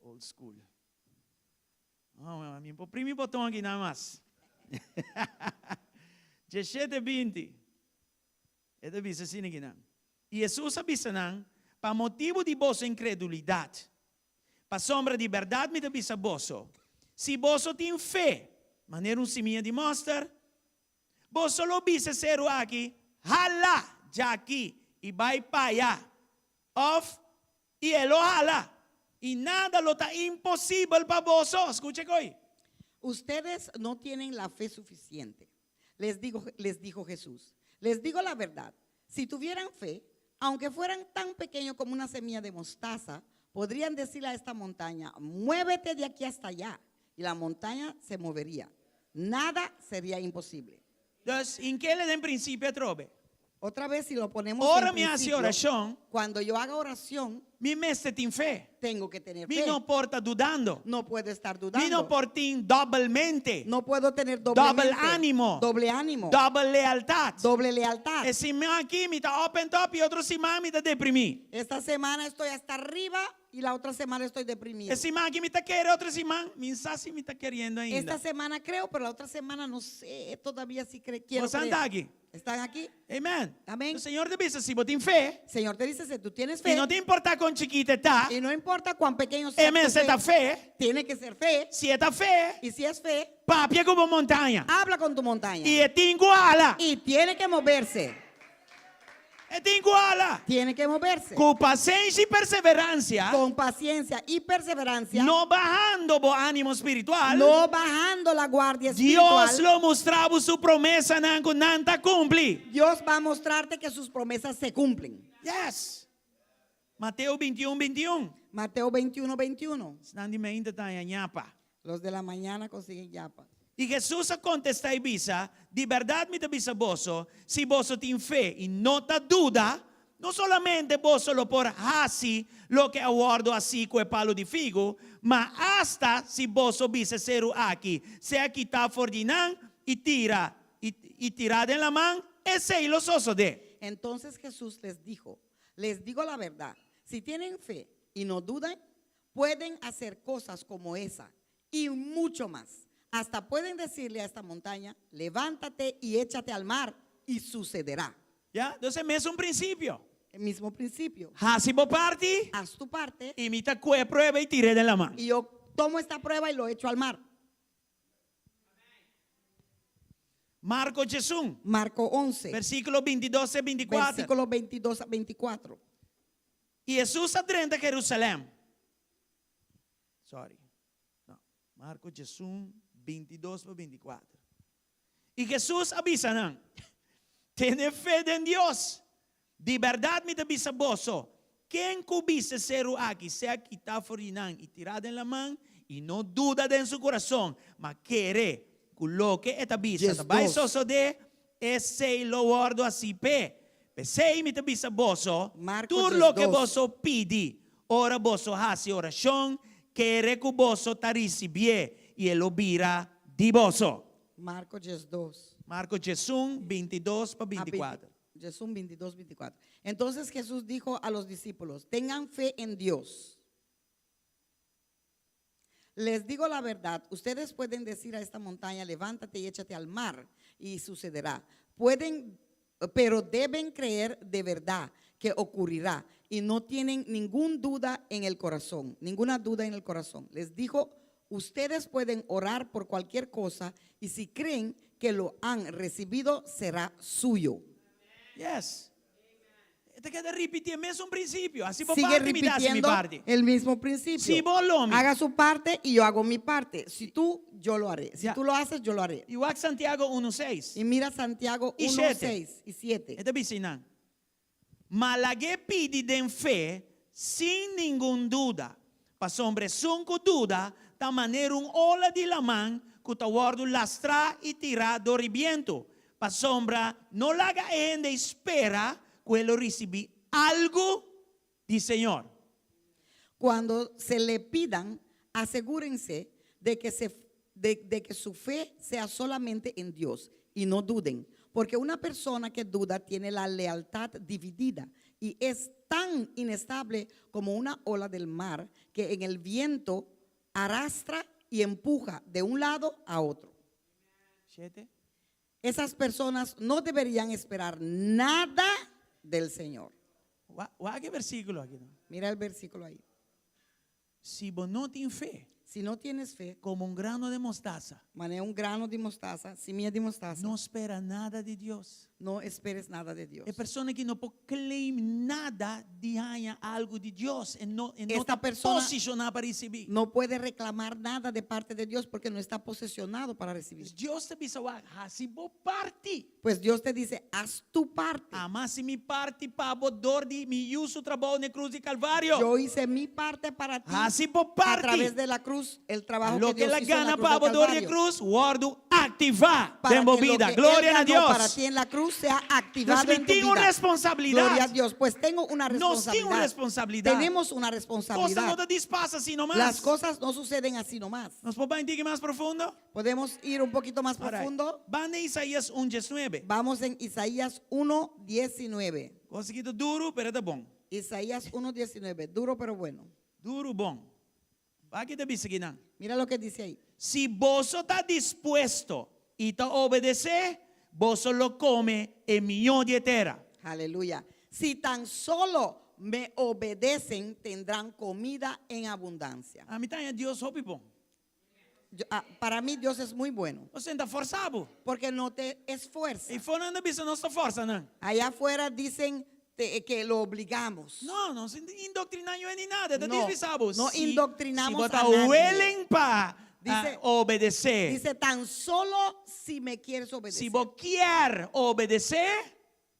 [SPEAKER 4] Old school. Oh, mi por primi boton aki nada mas. 17, 20. E ta bisa asina aki nan. I Hesus a bisa nan, Pa motibu di boso inkredulidat, pasobra di bèrdat mi ta bisa boso, si boso tin fe, manera un simia di mòster, boso lo bisa e seru aki, Hala djaki i bai p'aya, òf I e lo hala, i nada lo ta imposibel pa boso. Skucha koi.
[SPEAKER 5] Ustedes no tienen la fe suficiente. Les digo, les dijo Jesús. Les digo la verdad. Si tuvieran fe, aunque fueran tan pequeños como una semilla de mostaza, podrían decirle a esta montaña, muévete de aquí hasta allá. Y la montaña se movería. Nada sería imposible.
[SPEAKER 4] Dus, hink'é den prinsipio atrobe.
[SPEAKER 5] Otra vez, si lo ponemos
[SPEAKER 4] Ora
[SPEAKER 5] en
[SPEAKER 4] mi hasi
[SPEAKER 5] principio,
[SPEAKER 4] orashon,
[SPEAKER 5] cuando yo haga oración,
[SPEAKER 4] mi mester tin fe.
[SPEAKER 5] tengo que tener
[SPEAKER 4] Mi
[SPEAKER 5] fe.
[SPEAKER 4] no por ta dudando.
[SPEAKER 5] No puedo estar
[SPEAKER 4] Mi
[SPEAKER 5] dudando.
[SPEAKER 4] no por tin doble mente.
[SPEAKER 5] No puedo tener doble
[SPEAKER 4] Doble
[SPEAKER 5] mente,
[SPEAKER 4] ánimo.
[SPEAKER 5] Doble ánimo.
[SPEAKER 4] Doble lealtat.
[SPEAKER 5] Doble lealtad.
[SPEAKER 4] E siman aki mi ta up and top i otro siman mi ta deprimí.
[SPEAKER 5] Esta semana estoy hasta arriba y la otra semana estoy deprimido.
[SPEAKER 4] E siman aki mi ta kere, otro siman mi n' sa si mi ta keriendo ainda.
[SPEAKER 5] Esta semana creo, pero la otra semana no sé todavía si cre quiero
[SPEAKER 4] Boso
[SPEAKER 5] creer.
[SPEAKER 4] ta aki?
[SPEAKER 5] ¿Están aquí?
[SPEAKER 4] Amen.
[SPEAKER 5] Amén.
[SPEAKER 4] Señor ta bisa, si bo tin fe,
[SPEAKER 5] Señor te dice, si tú tienes
[SPEAKER 4] i
[SPEAKER 5] fe,
[SPEAKER 4] no ta importá kon chikitu e ta,
[SPEAKER 5] y no importa cuán pequeño sea
[SPEAKER 4] e
[SPEAKER 5] tu
[SPEAKER 4] mester ta fe,
[SPEAKER 5] tiene que ser fe.
[SPEAKER 4] si e ta fe,
[SPEAKER 5] Y si es fe,
[SPEAKER 4] papia ku bo montaña.
[SPEAKER 5] habla con tu montaña.
[SPEAKER 4] I e tin ku hala.
[SPEAKER 5] Y tiene que moverse.
[SPEAKER 4] E tin ku hala.
[SPEAKER 5] Tiene que moverse.
[SPEAKER 4] Ku pasenshi i perseveransia,
[SPEAKER 5] Con paciencia y perseverancia.
[SPEAKER 4] no bahando bo ánimo spiritual,
[SPEAKER 5] No bajando la guardia espiritual.
[SPEAKER 4] Dios lo mustra bo su promesanan ku nan ta kumpli.
[SPEAKER 5] Dios va a mostrarte que sus promesas se cumplen.
[SPEAKER 4] Yes. Mateo 21, 21.
[SPEAKER 5] Mateo 21, 21.
[SPEAKER 4] Esnan di mainta ta haña ñapa.
[SPEAKER 5] Los de la mañana consiguen yapa.
[SPEAKER 4] I Hesus a kontestá i bisa, Di bèrdat mi ta bisa boso, si boso tin fe i no ta duda, no solamente boso lo por hasi loke a wòrdu hasí ku e palu di figu, ma asta si boso bisa e seru aki, Sea kitá for di nan i tira i tirá den laman, esei lo sosodé.
[SPEAKER 5] Entonces Jesús les dijo, Les digo la verdad, si tienen fe y no dudan, pueden hacer cosas como esa y mucho más. Hasta pueden decirle a esta montaña, levántate y échate al mar, y sucederá.
[SPEAKER 4] Ya? Entonces, e mesun prinsipio.
[SPEAKER 5] El mismo principio.
[SPEAKER 4] Hasi bo parti
[SPEAKER 5] Haz tu parte
[SPEAKER 4] i mi ta kue e prueba i tir'é den laman.
[SPEAKER 5] y yo tomo esta prueba y lo echo al mar.
[SPEAKER 4] Marko 11,
[SPEAKER 5] Marco 11,
[SPEAKER 4] versíkulo 22 te 24.
[SPEAKER 5] versículo 22 a 24.
[SPEAKER 4] I Hesus a drenta Jerusalèm. Sorry. No. Marko 11, 22 pa 24. I Hesus a bisa nan, Tene fe den Dios. Di bèrdat mi ta bisa boso, Ken ku bisa e seru aki, sea kitá for di nan i tirá den laman, i no duda den su kurason, ma kere ku loke e ta bisa ta bai sosodé, esei lo wòrdu hasí p'e. P'esei mi ta bisa boso, tur loke boso pidi ora boso hasi orashon, kere ku boso ta risibié, i e lo bira di boso.
[SPEAKER 5] Marko diesdos.
[SPEAKER 4] Marko diesun, bintidos pa bintikuater.
[SPEAKER 5] Diesun, bintidos, bintikuater. Entonces Jesús dijo a los discípulos, Tengan fe en Dios. Les digo la verdad, ustedes pueden decir a esta montaña, levántate y échate al mar, y sucederá. Pueden, pero deben creer de verdad que ocurrirá y no tienen ninguna duda en el corazón, ninguna duda en el corazón. Les dijo, ustedes pueden orar por cualquier cosa y si creen que lo han recibido, será suyo.
[SPEAKER 4] Yes. E ta keda ripití e mesun prinsipio. Hasi bo
[SPEAKER 5] Sigue
[SPEAKER 4] parti, mi ta hasi mi
[SPEAKER 5] repitiendo
[SPEAKER 4] parti.
[SPEAKER 5] el mismo principio.
[SPEAKER 4] Si bo lo mi.
[SPEAKER 5] Haga su parte y yo hago mi parte. Si tú, yo lo haré. Si
[SPEAKER 4] Ya.
[SPEAKER 5] tú lo haces, yo lo haré.
[SPEAKER 4] I wak Santiago unu seis.
[SPEAKER 5] Y mira Santiago
[SPEAKER 4] I
[SPEAKER 5] 1,
[SPEAKER 4] shete.
[SPEAKER 5] 6 y 7.
[SPEAKER 4] E ta bisa einan, Ma lag'é pidi den fe sin ningun duda, pasobra esun ku duda ta manera un ola di laman ku ta wòrdu lastrá i tirá dor di bientu. Pasobra no laga e hende ei spera ku e lo risibí algu di Señor.
[SPEAKER 5] Cuando se le pidan, asegúrense de que, se, de, de que su fe sea solamente en Dios y no duden. Porque una persona que duda tiene la lealtad dividida y es tan inestable como una ola del mar que en el viento arrastra y empuja de un lado a otro.
[SPEAKER 4] Shete.
[SPEAKER 5] Esas personas no deberían esperar nada del Señor.
[SPEAKER 4] Wak e versíkulo aki.
[SPEAKER 5] Mira el versículo ahí.
[SPEAKER 4] Si bo no tin fe.
[SPEAKER 5] Si no tienes fe.
[SPEAKER 4] Komo un grano de mostaza.
[SPEAKER 5] Manera un grano di mostaza, simia di mostaza.
[SPEAKER 4] No spera nada di Dios.
[SPEAKER 5] No esperes nada de Dios.
[SPEAKER 4] E persona aki no por claim nada di haña algu di Dios. E no, e no
[SPEAKER 5] Esta
[SPEAKER 4] ta
[SPEAKER 5] persona
[SPEAKER 4] posishoná pa risibí.
[SPEAKER 5] No puede reclamar nada de parte de Dios porque no está posesionado para recibir.
[SPEAKER 4] Dios ta bisa wak, hasi bo parti.
[SPEAKER 5] Pues Dios te dice, haz tu parte.
[SPEAKER 4] Ami a hasi mi parti pa bo dor di mi Yu su trabou na e krus di Kalvario.
[SPEAKER 5] Yo hice mi parte para ti.
[SPEAKER 4] Hasi bo
[SPEAKER 5] A
[SPEAKER 4] parti.
[SPEAKER 5] través de la cruz, el trabajo que
[SPEAKER 4] Loke
[SPEAKER 5] Dios
[SPEAKER 4] el a
[SPEAKER 5] hizo en la
[SPEAKER 4] gana
[SPEAKER 5] cruz
[SPEAKER 4] pa
[SPEAKER 5] del
[SPEAKER 4] bo dor di e
[SPEAKER 5] Calvario.
[SPEAKER 4] krus, wòrdu aktivá
[SPEAKER 5] Para
[SPEAKER 4] den bo
[SPEAKER 5] que lo
[SPEAKER 4] bida.
[SPEAKER 5] que
[SPEAKER 4] Gloria
[SPEAKER 5] él
[SPEAKER 4] na
[SPEAKER 5] ganó para
[SPEAKER 4] Dios.
[SPEAKER 5] ti en la cruz sea activado
[SPEAKER 4] Nos mi
[SPEAKER 5] en tu
[SPEAKER 4] tin un
[SPEAKER 5] vida.
[SPEAKER 4] responsabilidat.
[SPEAKER 5] Gloria a Dios. Pues tengo una
[SPEAKER 4] Nos tin un
[SPEAKER 5] responsabilidad.
[SPEAKER 4] responsabilidat.
[SPEAKER 5] Tenemos una
[SPEAKER 4] Kosnan
[SPEAKER 5] responsabilidad.
[SPEAKER 4] no ta dispasa así nomás.
[SPEAKER 5] Las cosas no suceden así nomás.
[SPEAKER 4] Nos por bai un tiki mas profundo?
[SPEAKER 5] Podemos ir un poquito más
[SPEAKER 4] Alright.
[SPEAKER 5] profundo.
[SPEAKER 4] Ban den Isaías un diesnuebe.
[SPEAKER 5] Vamos en Isaías 1:19.
[SPEAKER 4] Kos aki ta duru, pero ta bon.
[SPEAKER 5] Isaías 1:19. Duro pero bueno.
[SPEAKER 4] Duru bon. Wak kiko ta bisa akinan.
[SPEAKER 5] Mira lo que dice ahí.
[SPEAKER 4] Si boso ta dispuesto i ta obedesé, boso lo kome e mihó di e tera.
[SPEAKER 5] Aleluya. Si tan solo me obedecen, tendrán comida en abundancia.
[SPEAKER 4] Ami ta haña Dios hopi bon.
[SPEAKER 5] Yo, ah, para mí Dios es muy bueno.
[SPEAKER 4] Pasobra e n' ta forsa bo.
[SPEAKER 5] Porque no te esfuerza.
[SPEAKER 4] Eifó nan ta bisa nos ta forsa nan.
[SPEAKER 5] Allá afuera dicen te, que lo obligamos.
[SPEAKER 4] No, nos n' indoctriná niun ni nada. Ta
[SPEAKER 5] No,
[SPEAKER 4] dis bisa bo.
[SPEAKER 5] no
[SPEAKER 4] Si,
[SPEAKER 5] indoctrinamos
[SPEAKER 4] si bo ta
[SPEAKER 5] a nadie.
[SPEAKER 4] willing pa
[SPEAKER 5] Dice,
[SPEAKER 4] obedesé.
[SPEAKER 5] Dice, tan solo si me quieres obedecer.
[SPEAKER 4] Si bo kier obedesé,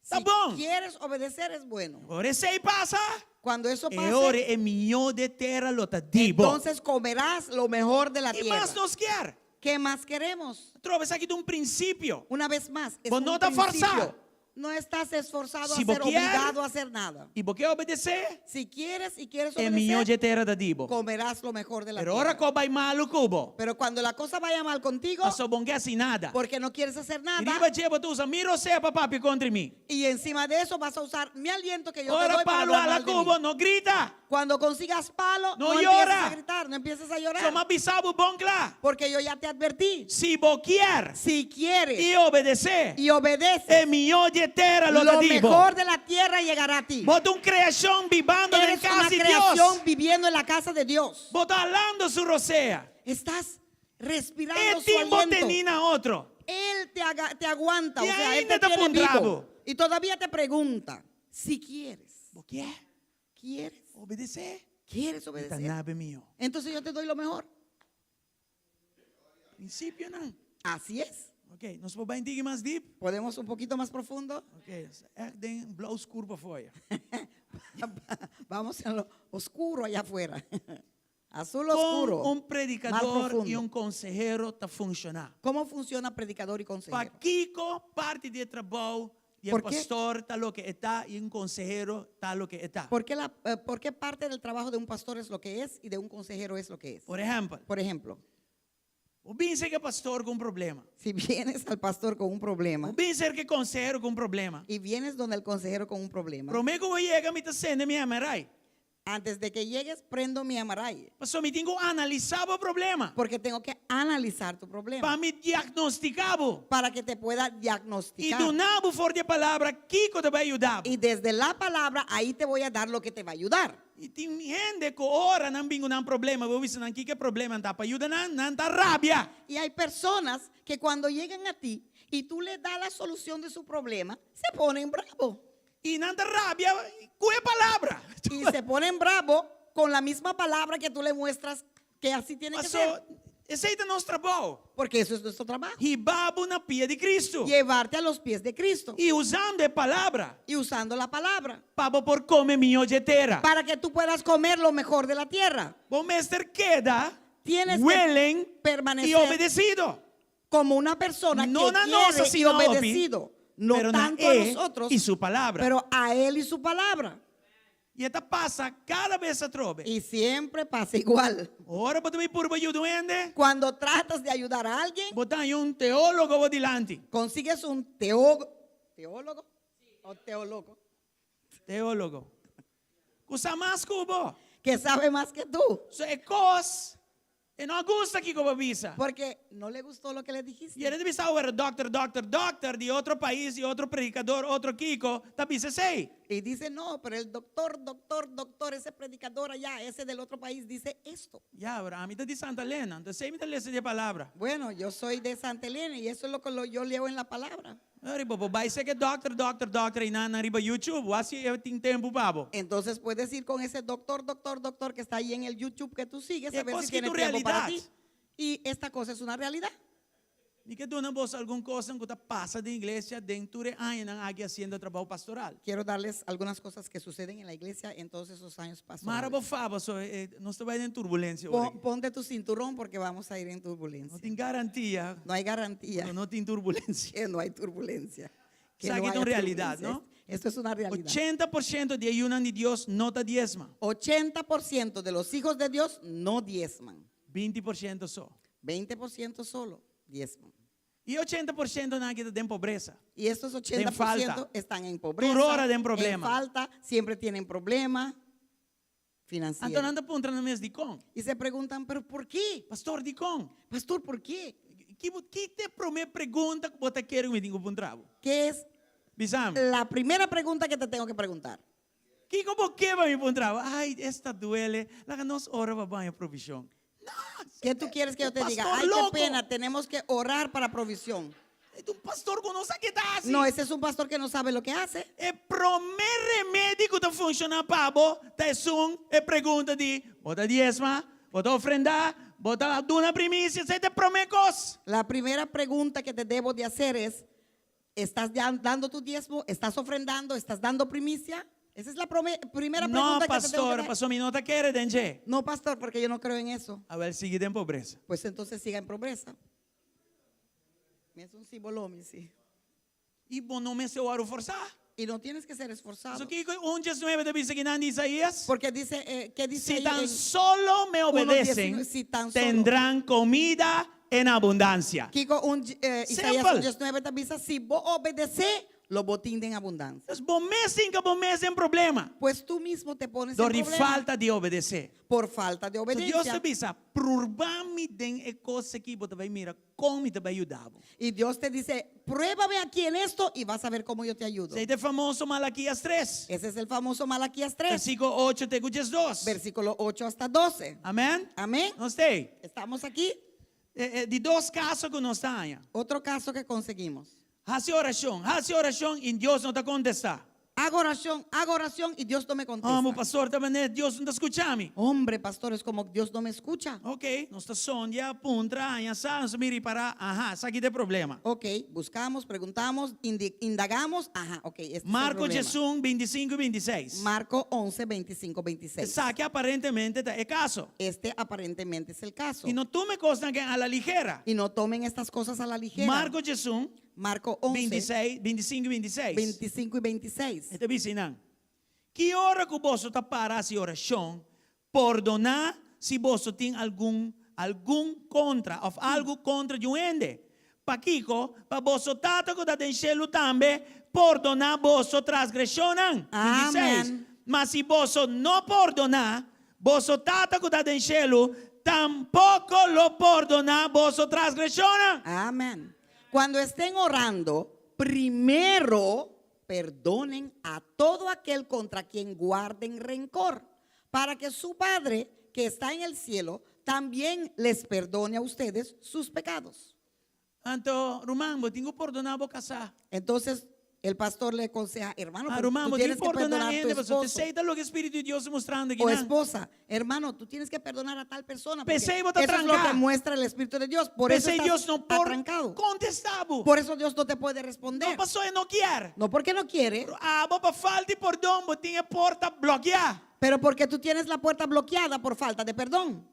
[SPEAKER 4] ta
[SPEAKER 5] Si
[SPEAKER 4] bon.
[SPEAKER 5] quieres obedecer es bueno.
[SPEAKER 4] Ora esei pasa,
[SPEAKER 5] Cuando eso
[SPEAKER 4] e
[SPEAKER 5] pase,
[SPEAKER 4] ora e mihó di e tera lo ta di bo.
[SPEAKER 5] entonces comerás lo mejor de la
[SPEAKER 4] I
[SPEAKER 5] tierra.
[SPEAKER 4] mas nos kier?
[SPEAKER 5] ¿Qué más queremos?
[SPEAKER 4] Atrobe esaki ta un prinsipio.
[SPEAKER 5] Una vez más, es
[SPEAKER 4] Bo
[SPEAKER 5] un
[SPEAKER 4] no ta
[SPEAKER 5] principio.
[SPEAKER 4] forsá.
[SPEAKER 5] No estás esforzado
[SPEAKER 4] Si
[SPEAKER 5] a
[SPEAKER 4] bo
[SPEAKER 5] ser
[SPEAKER 4] kier,
[SPEAKER 5] obligado a hacer nada.
[SPEAKER 4] I bo ke obedesé,
[SPEAKER 5] Si quieres y quieres
[SPEAKER 4] e mihó
[SPEAKER 5] obedecer,
[SPEAKER 4] di e tera ta di bo.
[SPEAKER 5] comerás lo mejor de la
[SPEAKER 4] Pero ora
[SPEAKER 5] tierra.
[SPEAKER 4] kos bai malu ku bo,
[SPEAKER 5] Pero cuando la cosa vaya mal contigo,
[SPEAKER 4] paso bo n' ke hasi nada.
[SPEAKER 5] porque no quieres hacer
[SPEAKER 4] I
[SPEAKER 5] nada,
[SPEAKER 4] riba dje bo ta usa mi rosea pa papia kontra mi.
[SPEAKER 5] y encima de eso vas a usar mi aliento que yo te
[SPEAKER 4] Ora
[SPEAKER 5] doy para
[SPEAKER 4] palu
[SPEAKER 5] hablar
[SPEAKER 4] hala
[SPEAKER 5] mal de
[SPEAKER 4] ku bo,
[SPEAKER 5] mí.
[SPEAKER 4] no grita.
[SPEAKER 5] Cuando consigas palo,
[SPEAKER 4] No
[SPEAKER 5] no
[SPEAKER 4] llora.
[SPEAKER 5] empieces a gritar, no empieces a llorar.
[SPEAKER 4] So m'a bisa bo bon kla.
[SPEAKER 5] Porque yo ya te advertí.
[SPEAKER 4] Si bo kier
[SPEAKER 5] Si quieres
[SPEAKER 4] i obedesé,
[SPEAKER 5] y obedeces,
[SPEAKER 4] e mihó di e tera lo ta
[SPEAKER 5] lo
[SPEAKER 4] di bo.
[SPEAKER 5] mejor de la tierra llegará a ti.
[SPEAKER 4] Bo ta un kreashon bibando den
[SPEAKER 5] Eres una
[SPEAKER 4] kas di Dios.
[SPEAKER 5] creación viviendo en la casa de Dios.
[SPEAKER 4] Bo ta halando su rosea.
[SPEAKER 5] Estás respirando
[SPEAKER 4] E
[SPEAKER 5] su
[SPEAKER 4] tin bo
[SPEAKER 5] aliento.
[SPEAKER 4] tení na otro.
[SPEAKER 5] Él te, haga- te aguanta,
[SPEAKER 4] Y
[SPEAKER 5] o sea, él
[SPEAKER 4] ainda
[SPEAKER 5] te
[SPEAKER 4] ta
[SPEAKER 5] tiene
[SPEAKER 4] puntra
[SPEAKER 5] vivo.
[SPEAKER 4] bo.
[SPEAKER 5] Y todavía te pregunta si quieres.
[SPEAKER 4] Bo kier
[SPEAKER 5] ¿Quieres?
[SPEAKER 4] obedesé?
[SPEAKER 5] ¿Quieres
[SPEAKER 4] Ta
[SPEAKER 5] obedecer?
[SPEAKER 4] duna bo e mihó.
[SPEAKER 5] Entonces yo te doy lo mejor.
[SPEAKER 4] Prinsipionan.
[SPEAKER 5] Así es.
[SPEAKER 4] Ok, nos por bai un tiki mas deep?
[SPEAKER 5] ¿Podemos un poquito más profundo?
[SPEAKER 4] Ok, echt den blauw skur pafó.
[SPEAKER 5] Vamos en lo oscuro allá afuera. Azul
[SPEAKER 4] Kon
[SPEAKER 5] oscuro.
[SPEAKER 4] un
[SPEAKER 5] Mar
[SPEAKER 4] predikador
[SPEAKER 5] profundo.
[SPEAKER 4] i un konsehero ta funshoná?
[SPEAKER 5] ¿Cómo funciona predicador y consejero?
[SPEAKER 4] Pakiko parti di e trabou di e
[SPEAKER 5] Por qué?
[SPEAKER 4] pastor ta loke e ta i un konsehero ta loke e ta?
[SPEAKER 5] ¿Por qué, la, eh, por qué parte del trabajo de un pastor es lo que es y de un consejero es lo que es?
[SPEAKER 4] Por ehèmpel,
[SPEAKER 5] Por ejemplo,
[SPEAKER 4] bo bin serka e pastor ku un problema.
[SPEAKER 5] si vienes al pastor con un problema
[SPEAKER 4] Bo bin serka e konsehero ku un problema.
[SPEAKER 5] y vienes donde el consejero con un problema,
[SPEAKER 4] Promé ku bo yega mi ta sende mi MRI.
[SPEAKER 5] antes de que llegues prendo mi MRI
[SPEAKER 4] Pasobra mi tin ku analisá bo problema.
[SPEAKER 5] porque tengo que analizar tu problema
[SPEAKER 4] Pa mi diagnostiká bo.
[SPEAKER 5] para que te pueda
[SPEAKER 4] I
[SPEAKER 5] diagnosticar.
[SPEAKER 4] duna bo for di e palabra kiko ta bai yuda bo.
[SPEAKER 5] Y desde la palabra ahí te voy a dar lo que te va a ayudar.
[SPEAKER 4] I tin hende ku ora nan bin ku nan problema, bo bisa nan kiko e problema ta pa yuda nan, nan ta rabia.
[SPEAKER 5] Y hay personas que cuando llegan a ti y tú le das la solución de su problema, se ponen bravo.
[SPEAKER 4] I nan ta rabia ku e palabra.
[SPEAKER 5] Y se ponen bravo con la misma palabra que tú le muestras que así tiene que
[SPEAKER 4] Paso,
[SPEAKER 5] ser.
[SPEAKER 4] esei ta nos trabou.
[SPEAKER 5] Porque eso es nuestro trabajo.
[SPEAKER 4] Hiba bo na pia di Cristo.
[SPEAKER 5] Llevarte a los pies de Cristo.
[SPEAKER 4] I usando e palabra.
[SPEAKER 5] Y usando la palabra.
[SPEAKER 4] Pa bo por kome mihó dje tera.
[SPEAKER 5] Para que tú puedas comer lo mejor de la tierra.
[SPEAKER 4] Bo mester keda
[SPEAKER 5] Tienes que
[SPEAKER 4] willing
[SPEAKER 5] permanecer
[SPEAKER 4] i obedesido.
[SPEAKER 5] como una persona
[SPEAKER 4] No
[SPEAKER 5] que
[SPEAKER 4] na nos
[SPEAKER 5] quiere y
[SPEAKER 4] asina hopi,
[SPEAKER 5] obedecido. No
[SPEAKER 4] pero na
[SPEAKER 5] tanto a
[SPEAKER 4] e
[SPEAKER 5] nosotros,
[SPEAKER 4] i su palabra.
[SPEAKER 5] pero a él y su palabra.
[SPEAKER 4] I e ta pasa kada bes atrobe.
[SPEAKER 5] Y siempre pasa igual.
[SPEAKER 4] Ora bo ta bai purba yuda un hende,
[SPEAKER 5] Cuando tratas de ayudar a alguien,
[SPEAKER 4] bo ta haña un teólogo bo dilanti.
[SPEAKER 5] consigues un teólogo, teólogo o teólogo
[SPEAKER 4] Teólogo. Ku sa mas ku bo.
[SPEAKER 5] que sabe más que tú,
[SPEAKER 4] So e kos e no a gusta kiko bo a bisa.
[SPEAKER 5] porque no le gustó lo que le dijiste.
[SPEAKER 4] I e ta bisa awor dòkter, dòkter, dòkter di otro pais, di otro predikador, otro kiko, ta bisa esei.
[SPEAKER 5] Y dice, no, pero el doctor, doctor, doctor, ese predicador allá, ese del otro país, dice esto.
[SPEAKER 4] Ya, pero ami ta di Santa Elena, anto esei mi ta lesa di e palabra.
[SPEAKER 5] Bueno, yo soy de Santa Elena y eso es lo que lo- yo leo en la palabra.
[SPEAKER 4] Riba bo bai serka e dòkter, dòkter, dòkter einan riba YouTube, wak si e tin tempu pa bo.
[SPEAKER 5] Entonces puedes ir con ese doctor, doctor, doctor que está ahí en el YouTube que tú sigues
[SPEAKER 4] Y
[SPEAKER 5] a ver
[SPEAKER 4] cosa
[SPEAKER 5] si
[SPEAKER 4] que
[SPEAKER 5] tiene
[SPEAKER 4] tu
[SPEAKER 5] tiempo para
[SPEAKER 4] realidad.
[SPEAKER 5] ti. Y esta cosa es una realidad.
[SPEAKER 4] Mi ke duna boso algun kosnan ku ta pasa den iglesia den tur e añanan aki hasiendo trabou pastoral.
[SPEAKER 5] Quiero darles algunas cosas que suceden en la iglesia en todos esos años
[SPEAKER 4] Mara bo
[SPEAKER 5] pastorales.
[SPEAKER 4] fa boso, nos ta bai den turbulensia ora
[SPEAKER 5] Pon-
[SPEAKER 4] aki.
[SPEAKER 5] ponte tu cinturón porque vamos a ir en
[SPEAKER 4] No
[SPEAKER 5] turbulencia.
[SPEAKER 4] tin garantia
[SPEAKER 5] No hay garantía
[SPEAKER 4] ku no tin turbulensia.
[SPEAKER 5] que no hay turbulencia. Que
[SPEAKER 4] Sa
[SPEAKER 5] no
[SPEAKER 4] aki ta un
[SPEAKER 5] haya
[SPEAKER 4] realidat,
[SPEAKER 5] turbulencia.
[SPEAKER 4] no?
[SPEAKER 5] Esto es una realidad.
[SPEAKER 4] 80% di e yunan di Dios no ta diesma.
[SPEAKER 5] 80% de los hijos de Dios no diezman.
[SPEAKER 4] 20% so.
[SPEAKER 5] 20% solo diezman.
[SPEAKER 4] I e 80% nan aki ta den pobresa.
[SPEAKER 5] Y estos
[SPEAKER 4] Den falta.
[SPEAKER 5] 80% están en pobreza,
[SPEAKER 4] Tur ora den
[SPEAKER 5] en
[SPEAKER 4] problema.
[SPEAKER 5] falta, siempre tienen problema
[SPEAKER 4] Anto
[SPEAKER 5] financiero.
[SPEAKER 4] nan ta puntra nan mes dikon.
[SPEAKER 5] Y se preguntan, pero ¿por qué?
[SPEAKER 4] Pastor, dikon?
[SPEAKER 5] Pastor, ¿por qué?
[SPEAKER 4] Ki bo, ki ta e promé pregunta ku bo ta kere ku mi tin ku puntra bo?
[SPEAKER 5] ¿Qué es
[SPEAKER 4] Bisa mi.
[SPEAKER 5] la primera pregunta que te tengo que preguntar?
[SPEAKER 4] Kiko bo ke pa mi puntra bo? Ai, esta duele. Laga nos ora pa bo haña provishon.
[SPEAKER 5] ¿Qué tú quieres que yo te
[SPEAKER 4] Un
[SPEAKER 5] diga?
[SPEAKER 4] pastor
[SPEAKER 5] Ay, qué
[SPEAKER 4] loco.
[SPEAKER 5] pena, tenemos que orar para provisión.
[SPEAKER 4] E ta un pastor ku no sa ke ta hasi.
[SPEAKER 5] No, ese es un pastor que no sabe lo que hace.
[SPEAKER 4] E promé remedi ku ta funshoná pa bo ta esun e pregunta di, Bo ta diesma? Bo ta ofrendá? Bo ta duna primisia? Esei ta e promé kos.
[SPEAKER 5] La primera pregunta que te debo de hacer es, ¿estás ya dando tu diezmo? ¿Estás ofrendando? ¿Estás dando primicia? Esa es la primera
[SPEAKER 4] No,
[SPEAKER 5] pregunta que te tengo que
[SPEAKER 4] pastor,
[SPEAKER 5] dar.
[SPEAKER 4] paso mi no ta kere den dje.
[SPEAKER 5] No, pastor, porque yo no creo en eso.
[SPEAKER 4] Awèl sigui den pobresa.
[SPEAKER 5] Pues entonces siga en pobreza. Es un símbolo, mi sí.
[SPEAKER 4] I bo no mester wòrdu forsá.
[SPEAKER 5] Y no tienes que ser esforzado.
[SPEAKER 4] So kiko 1:19 ta bisa akinan di Isaías?
[SPEAKER 5] Porque dice, eh, ¿qué dice
[SPEAKER 4] Si
[SPEAKER 5] ahí
[SPEAKER 4] tan
[SPEAKER 5] en
[SPEAKER 4] solo me obedecen,
[SPEAKER 5] 1:19? Si tan solo.
[SPEAKER 4] tendrán comida en abundancia.
[SPEAKER 5] Kiko un, eh, Isaías
[SPEAKER 4] Simple.
[SPEAKER 5] 1:19 ta bisa, si bo obedesé, lo bo tin den abundansia.
[SPEAKER 4] Pues bo mes hinka bo mes den problema.
[SPEAKER 5] Pues tú mismo te pones
[SPEAKER 4] Dor
[SPEAKER 5] en
[SPEAKER 4] di
[SPEAKER 5] problema
[SPEAKER 4] falta di obedesé.
[SPEAKER 5] por falta de
[SPEAKER 4] So Dios
[SPEAKER 5] obediencia.
[SPEAKER 4] ta bisa, purba mi den e kos aki, bo ta bai mira kon mi ta bai yuda bo.
[SPEAKER 5] Y Dios te dice, pruébame aquí en esto y vas a ver cómo yo te ayudo.
[SPEAKER 4] Esei ta e famoso Malaquías 3.
[SPEAKER 5] Ese es el famoso Malaquías 3,
[SPEAKER 4] Versíkulo 8 te ku 12.
[SPEAKER 5] versículo 8 hasta 12.
[SPEAKER 4] Amèn?
[SPEAKER 5] Amén.
[SPEAKER 4] Nos t'ei.
[SPEAKER 5] Estamos aquí.
[SPEAKER 4] E, e, di dos kaso ku nos ta haña.
[SPEAKER 5] Otro caso que conseguimos.
[SPEAKER 4] Hasi orashon, hasi orashon i Dios no ta kontestá.
[SPEAKER 5] Hago oración, hago oración y Dios no me contesta.
[SPEAKER 4] Hòmber, pastor, ta manera Dios no ta skucha mi.
[SPEAKER 5] Hombre, pastor, es como Dios no me escucha.
[SPEAKER 4] Ok, nos ta sondia, puntra, haña sa, nos ta mira ripará, aha, esaki ta e problema.
[SPEAKER 5] Ok, buscamos, preguntamos, indagamos, aha, ok, este es el
[SPEAKER 4] Marko
[SPEAKER 5] problema.
[SPEAKER 4] diesun, bintisinku i bintiseis.
[SPEAKER 5] Marco 11, 25, 26.
[SPEAKER 4] Esaki aparentemente ta e kaso.
[SPEAKER 5] Este aparentemente es el caso.
[SPEAKER 4] I no tuma e kosnan ken a la ligera.
[SPEAKER 5] Y no tomen estas cosas a la ligera.
[SPEAKER 4] Marko diesun,
[SPEAKER 5] Marco 11,
[SPEAKER 4] bintiseis, bintisinku i bintiseis.
[SPEAKER 5] 25 y 26.
[SPEAKER 4] E ta bisa nan, Ki ora ku boso ta para hasi orashon, pordoná si boso tin algun algun kontra òf algu kontra di un hende. Pakiko? Pa boso Tata ku ta den shelu tambe pordoná boso trasgreshonnan. 26.
[SPEAKER 5] Amen.
[SPEAKER 4] Ma si boso no pordoná, boso Tata ku ta den shelu tampoko lo pordoná boso trasgreshonnan.
[SPEAKER 5] Amen. Cuando estén orando, primero perdonen a todo aquel contra quien guarden rencor, para que su Padre que está en el cielo también les perdone a ustedes sus pecados.
[SPEAKER 4] Anto, ruman, bo tin ku pordoná bo kasá.
[SPEAKER 5] Entonces, el pastor le aconseja, hermano,
[SPEAKER 4] Ah,
[SPEAKER 5] pero
[SPEAKER 4] ruman,
[SPEAKER 5] tú
[SPEAKER 4] bo tin
[SPEAKER 5] tienes
[SPEAKER 4] ku
[SPEAKER 5] que
[SPEAKER 4] pordoná
[SPEAKER 5] perdonar a tu
[SPEAKER 4] hende, pasobra
[SPEAKER 5] esposo.
[SPEAKER 4] esei ta loke Spiritu di Dios ta mustrando
[SPEAKER 5] O
[SPEAKER 4] akinan.
[SPEAKER 5] esposa, hermano, tú tienes que perdonar a tal persona. porque
[SPEAKER 4] P'esei bo ta
[SPEAKER 5] Eso es lo
[SPEAKER 4] tranká.
[SPEAKER 5] que muestra el Espíritu de Dios. Por eso
[SPEAKER 4] P'esei
[SPEAKER 5] estás
[SPEAKER 4] Dios no por
[SPEAKER 5] atrancado.
[SPEAKER 4] kontestá bo.
[SPEAKER 5] Por eso Dios no te puede responder.
[SPEAKER 4] No pasobra e no kier.
[SPEAKER 5] No porque no quiere,
[SPEAKER 4] Pero abo pa falta di pordon, bo tin e porta blokeá.
[SPEAKER 5] pero porque tú tienes la puerta bloqueada por falta de perdón.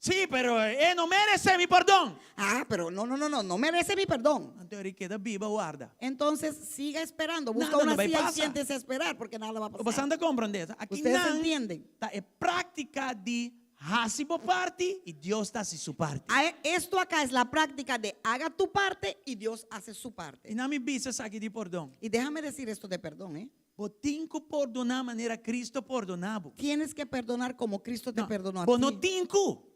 [SPEAKER 4] Sí, pero e no meresé mi pordon.
[SPEAKER 5] Ah, pero no, no, no, no, no merece mi perdón.
[SPEAKER 4] Anto eri keda biba warda.
[SPEAKER 5] Entonces siga esperando, busca
[SPEAKER 4] Nada
[SPEAKER 5] una
[SPEAKER 4] no va a
[SPEAKER 5] silla y
[SPEAKER 4] pasar.
[SPEAKER 5] siéntese a esperar porque nada va a
[SPEAKER 4] Bo
[SPEAKER 5] pasar.
[SPEAKER 4] ta komprondé. Aki
[SPEAKER 5] Ustedes
[SPEAKER 4] nan
[SPEAKER 5] entienden.
[SPEAKER 4] ta e práktika di hasi bo parti i Dios ta hasi su parti.
[SPEAKER 5] Ah, Esto acá es la práctica de haga tu parte y Dios hace su
[SPEAKER 4] I
[SPEAKER 5] parte.
[SPEAKER 4] laga mi bisa esaki di pordon.
[SPEAKER 5] Y déjame decir esto de perdón, ¿eh?
[SPEAKER 4] Bo tin ku pordoná manera Cristo a pordoná bo.
[SPEAKER 5] Tienes que perdonar como Cristo te
[SPEAKER 4] No,
[SPEAKER 5] perdonó a
[SPEAKER 4] bo no
[SPEAKER 5] ti.
[SPEAKER 4] tin ku.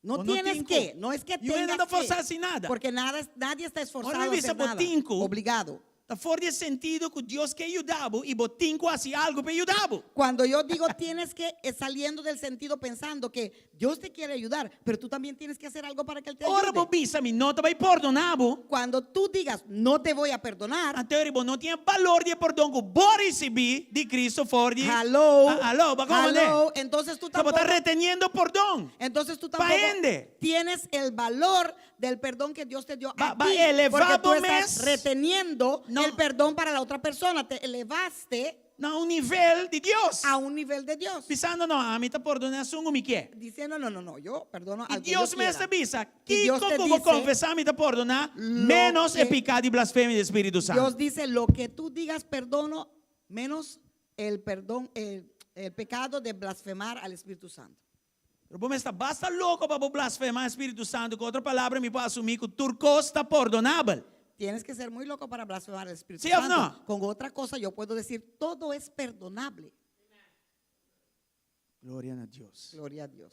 [SPEAKER 5] No
[SPEAKER 4] Bo no
[SPEAKER 5] tienes
[SPEAKER 4] tin ku.
[SPEAKER 5] que, no es que
[SPEAKER 4] Niun hende
[SPEAKER 5] tengas
[SPEAKER 4] no ta forsá
[SPEAKER 5] que,
[SPEAKER 4] hasi nada.
[SPEAKER 5] Porque nada, nadie está esforzado
[SPEAKER 4] Ora
[SPEAKER 5] a
[SPEAKER 4] mi bisa
[SPEAKER 5] hacer
[SPEAKER 4] bo
[SPEAKER 5] nada.
[SPEAKER 4] tin ku.
[SPEAKER 5] Obligado.
[SPEAKER 4] Ta for di e sentido ku Dios ke yuda bo i bo tin ku hasi algu pa yuda bo.
[SPEAKER 5] Cuando yo digo tienes que, es saliendo del sentido pensando que Dios te quiere ayudar, pero tú también tienes que hacer algo para que Él te
[SPEAKER 4] Ora bo
[SPEAKER 5] ayude.
[SPEAKER 4] bisa mi no ta bai pordoná bo.
[SPEAKER 5] Cuando tú digas no te voy a perdonar,
[SPEAKER 4] Anto eri bo no tin e balor di e pordon ku bo a risibí di Cristo for di.
[SPEAKER 5] hello,
[SPEAKER 4] Ah, aló, bo komprondé?
[SPEAKER 5] hello, entonces tú
[SPEAKER 4] Bo ta
[SPEAKER 5] tampoco,
[SPEAKER 4] reteniendo pordon.
[SPEAKER 5] entonces tú
[SPEAKER 4] Pa
[SPEAKER 5] tampoco
[SPEAKER 4] hende.
[SPEAKER 5] tienes el valor del perdón que Dios te dio
[SPEAKER 4] Va-
[SPEAKER 5] a
[SPEAKER 4] va
[SPEAKER 5] ti,
[SPEAKER 4] elevá
[SPEAKER 5] porque tú
[SPEAKER 4] bo
[SPEAKER 5] estás
[SPEAKER 4] mes.
[SPEAKER 5] reteniendo
[SPEAKER 4] No.
[SPEAKER 5] el perdón para la otra persona, te elevaste
[SPEAKER 4] Na un nivel di Dios.
[SPEAKER 5] a un nivel de Dios.
[SPEAKER 4] Bisando no, ami ta pordoná esun ku mi ke.
[SPEAKER 5] Diciendo, no, no, no, yo perdono
[SPEAKER 4] I
[SPEAKER 5] al que yo
[SPEAKER 4] Dios mes
[SPEAKER 5] quiera.
[SPEAKER 4] ta bisa,
[SPEAKER 5] Y Dios
[SPEAKER 4] kiko
[SPEAKER 5] te
[SPEAKER 4] ku bo
[SPEAKER 5] dice,
[SPEAKER 4] konfesá mi ta pordoná,
[SPEAKER 5] lo
[SPEAKER 4] menos e
[SPEAKER 5] que
[SPEAKER 4] piká di blasfemia di Spiritu Santu.
[SPEAKER 5] Dios dice, lo que tú digas perdono, menos el perdón, el, el pecado de blasfemar al Espíritu Santo.
[SPEAKER 4] Pero bo mes ta basta loko pa bo blasfemá Spiritu Santu. Ku otro palabra mi por asumí ku tur kos ta pordonabel.
[SPEAKER 5] Tienes que ser muy loco para blasfemar al Espíritu
[SPEAKER 4] ¿Sí o
[SPEAKER 5] Santo.
[SPEAKER 4] no?
[SPEAKER 5] Con otra cosa yo puedo decir, todo es perdonable.
[SPEAKER 4] Gloria na Dios.
[SPEAKER 5] Gloria a Dios.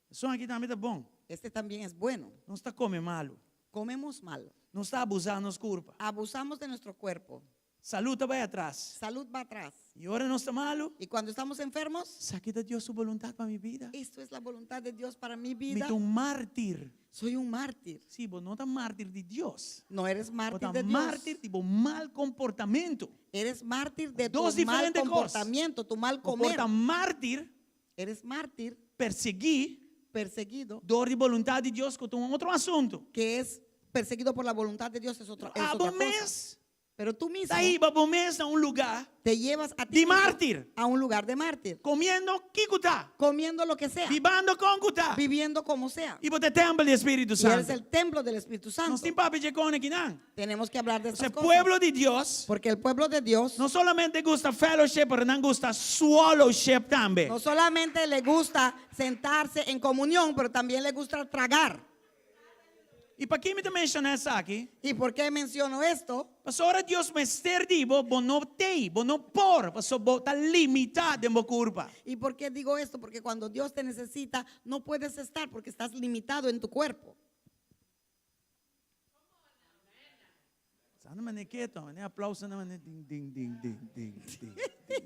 [SPEAKER 4] Esun aki tambe ta bon.
[SPEAKER 5] Este también es bueno.
[SPEAKER 4] Nos ta kome malu.
[SPEAKER 5] Comemos mal.
[SPEAKER 4] Nos ta abusá nos kurpa.
[SPEAKER 5] Abusamos de nuestro cuerpo.
[SPEAKER 4] Salú ta bai atras.
[SPEAKER 5] Salud va atrás.
[SPEAKER 4] I ora nos ta malu,
[SPEAKER 5] Y cuando estamos enfermos,
[SPEAKER 4] esaki ta Dios su boluntat pa mi bida.
[SPEAKER 5] esto es la voluntad de Dios para mi
[SPEAKER 4] Mi
[SPEAKER 5] vida.
[SPEAKER 4] ta un mártir.
[SPEAKER 5] Soy un mártir.
[SPEAKER 4] Sí, bo no ta mártir di Dios.
[SPEAKER 5] No eres
[SPEAKER 4] Bo
[SPEAKER 5] mártir
[SPEAKER 4] ta
[SPEAKER 5] de Dios.
[SPEAKER 4] mártir di bo mal komportamentu.
[SPEAKER 5] Eres mártir de tu
[SPEAKER 4] Dos
[SPEAKER 5] mal
[SPEAKER 4] diferentes cosas.
[SPEAKER 5] comportamiento, tu mal
[SPEAKER 4] Bo por
[SPEAKER 5] comer.
[SPEAKER 4] ta mártir
[SPEAKER 5] Eres mártir
[SPEAKER 4] persiguí
[SPEAKER 5] perseguido,
[SPEAKER 4] dor di boluntat di Dios ku ta un otro asuntu.
[SPEAKER 5] que es perseguido por la voluntad de Dios, es otra, es
[SPEAKER 4] Abo
[SPEAKER 5] otra cosa.
[SPEAKER 4] mes
[SPEAKER 5] Pero tú mismo
[SPEAKER 4] ta hiba bo mes na un lugá
[SPEAKER 5] te llevas a ti
[SPEAKER 4] di
[SPEAKER 5] mismo
[SPEAKER 4] mártir.
[SPEAKER 5] a un lugar de mártir,
[SPEAKER 4] Komiendo kiko ta,
[SPEAKER 5] comiendo lo que sea,
[SPEAKER 4] bibando kon ku ta.
[SPEAKER 5] viviendo como sea.
[SPEAKER 4] I bo ta e tèmpel di Spiritu
[SPEAKER 5] Y eres
[SPEAKER 4] Santu.
[SPEAKER 5] el templo del Espíritu Santo.
[SPEAKER 4] Nos tin papia dje kon akinan.
[SPEAKER 5] Tenemos que hablar de
[SPEAKER 4] Entonces,
[SPEAKER 5] estas cosas.
[SPEAKER 4] pueblo di Dios
[SPEAKER 5] Porque el pueblo de Dios
[SPEAKER 4] no solamente gusta fellowship, pero nan gusta swallowship tambe.
[SPEAKER 5] no solamente le gusta sentarse en comunión, pero también le gusta tragar.
[SPEAKER 4] I pakiko mi ta menshoná esaki?
[SPEAKER 5] ¿Y por qué menciono esto?
[SPEAKER 4] Pasobra ora Dios mester di bo, bo no tei, bo no por, pasobra bo ta limitá den bo kurpa.
[SPEAKER 5] ¿Y por qué digo esto? Porque cuando Dios te necesita, no puedes estar porque estás limitado en tu cuerpo.
[SPEAKER 4] Sa mane keto, mane aplauso na mane ding ding ding ding ding ding. ding.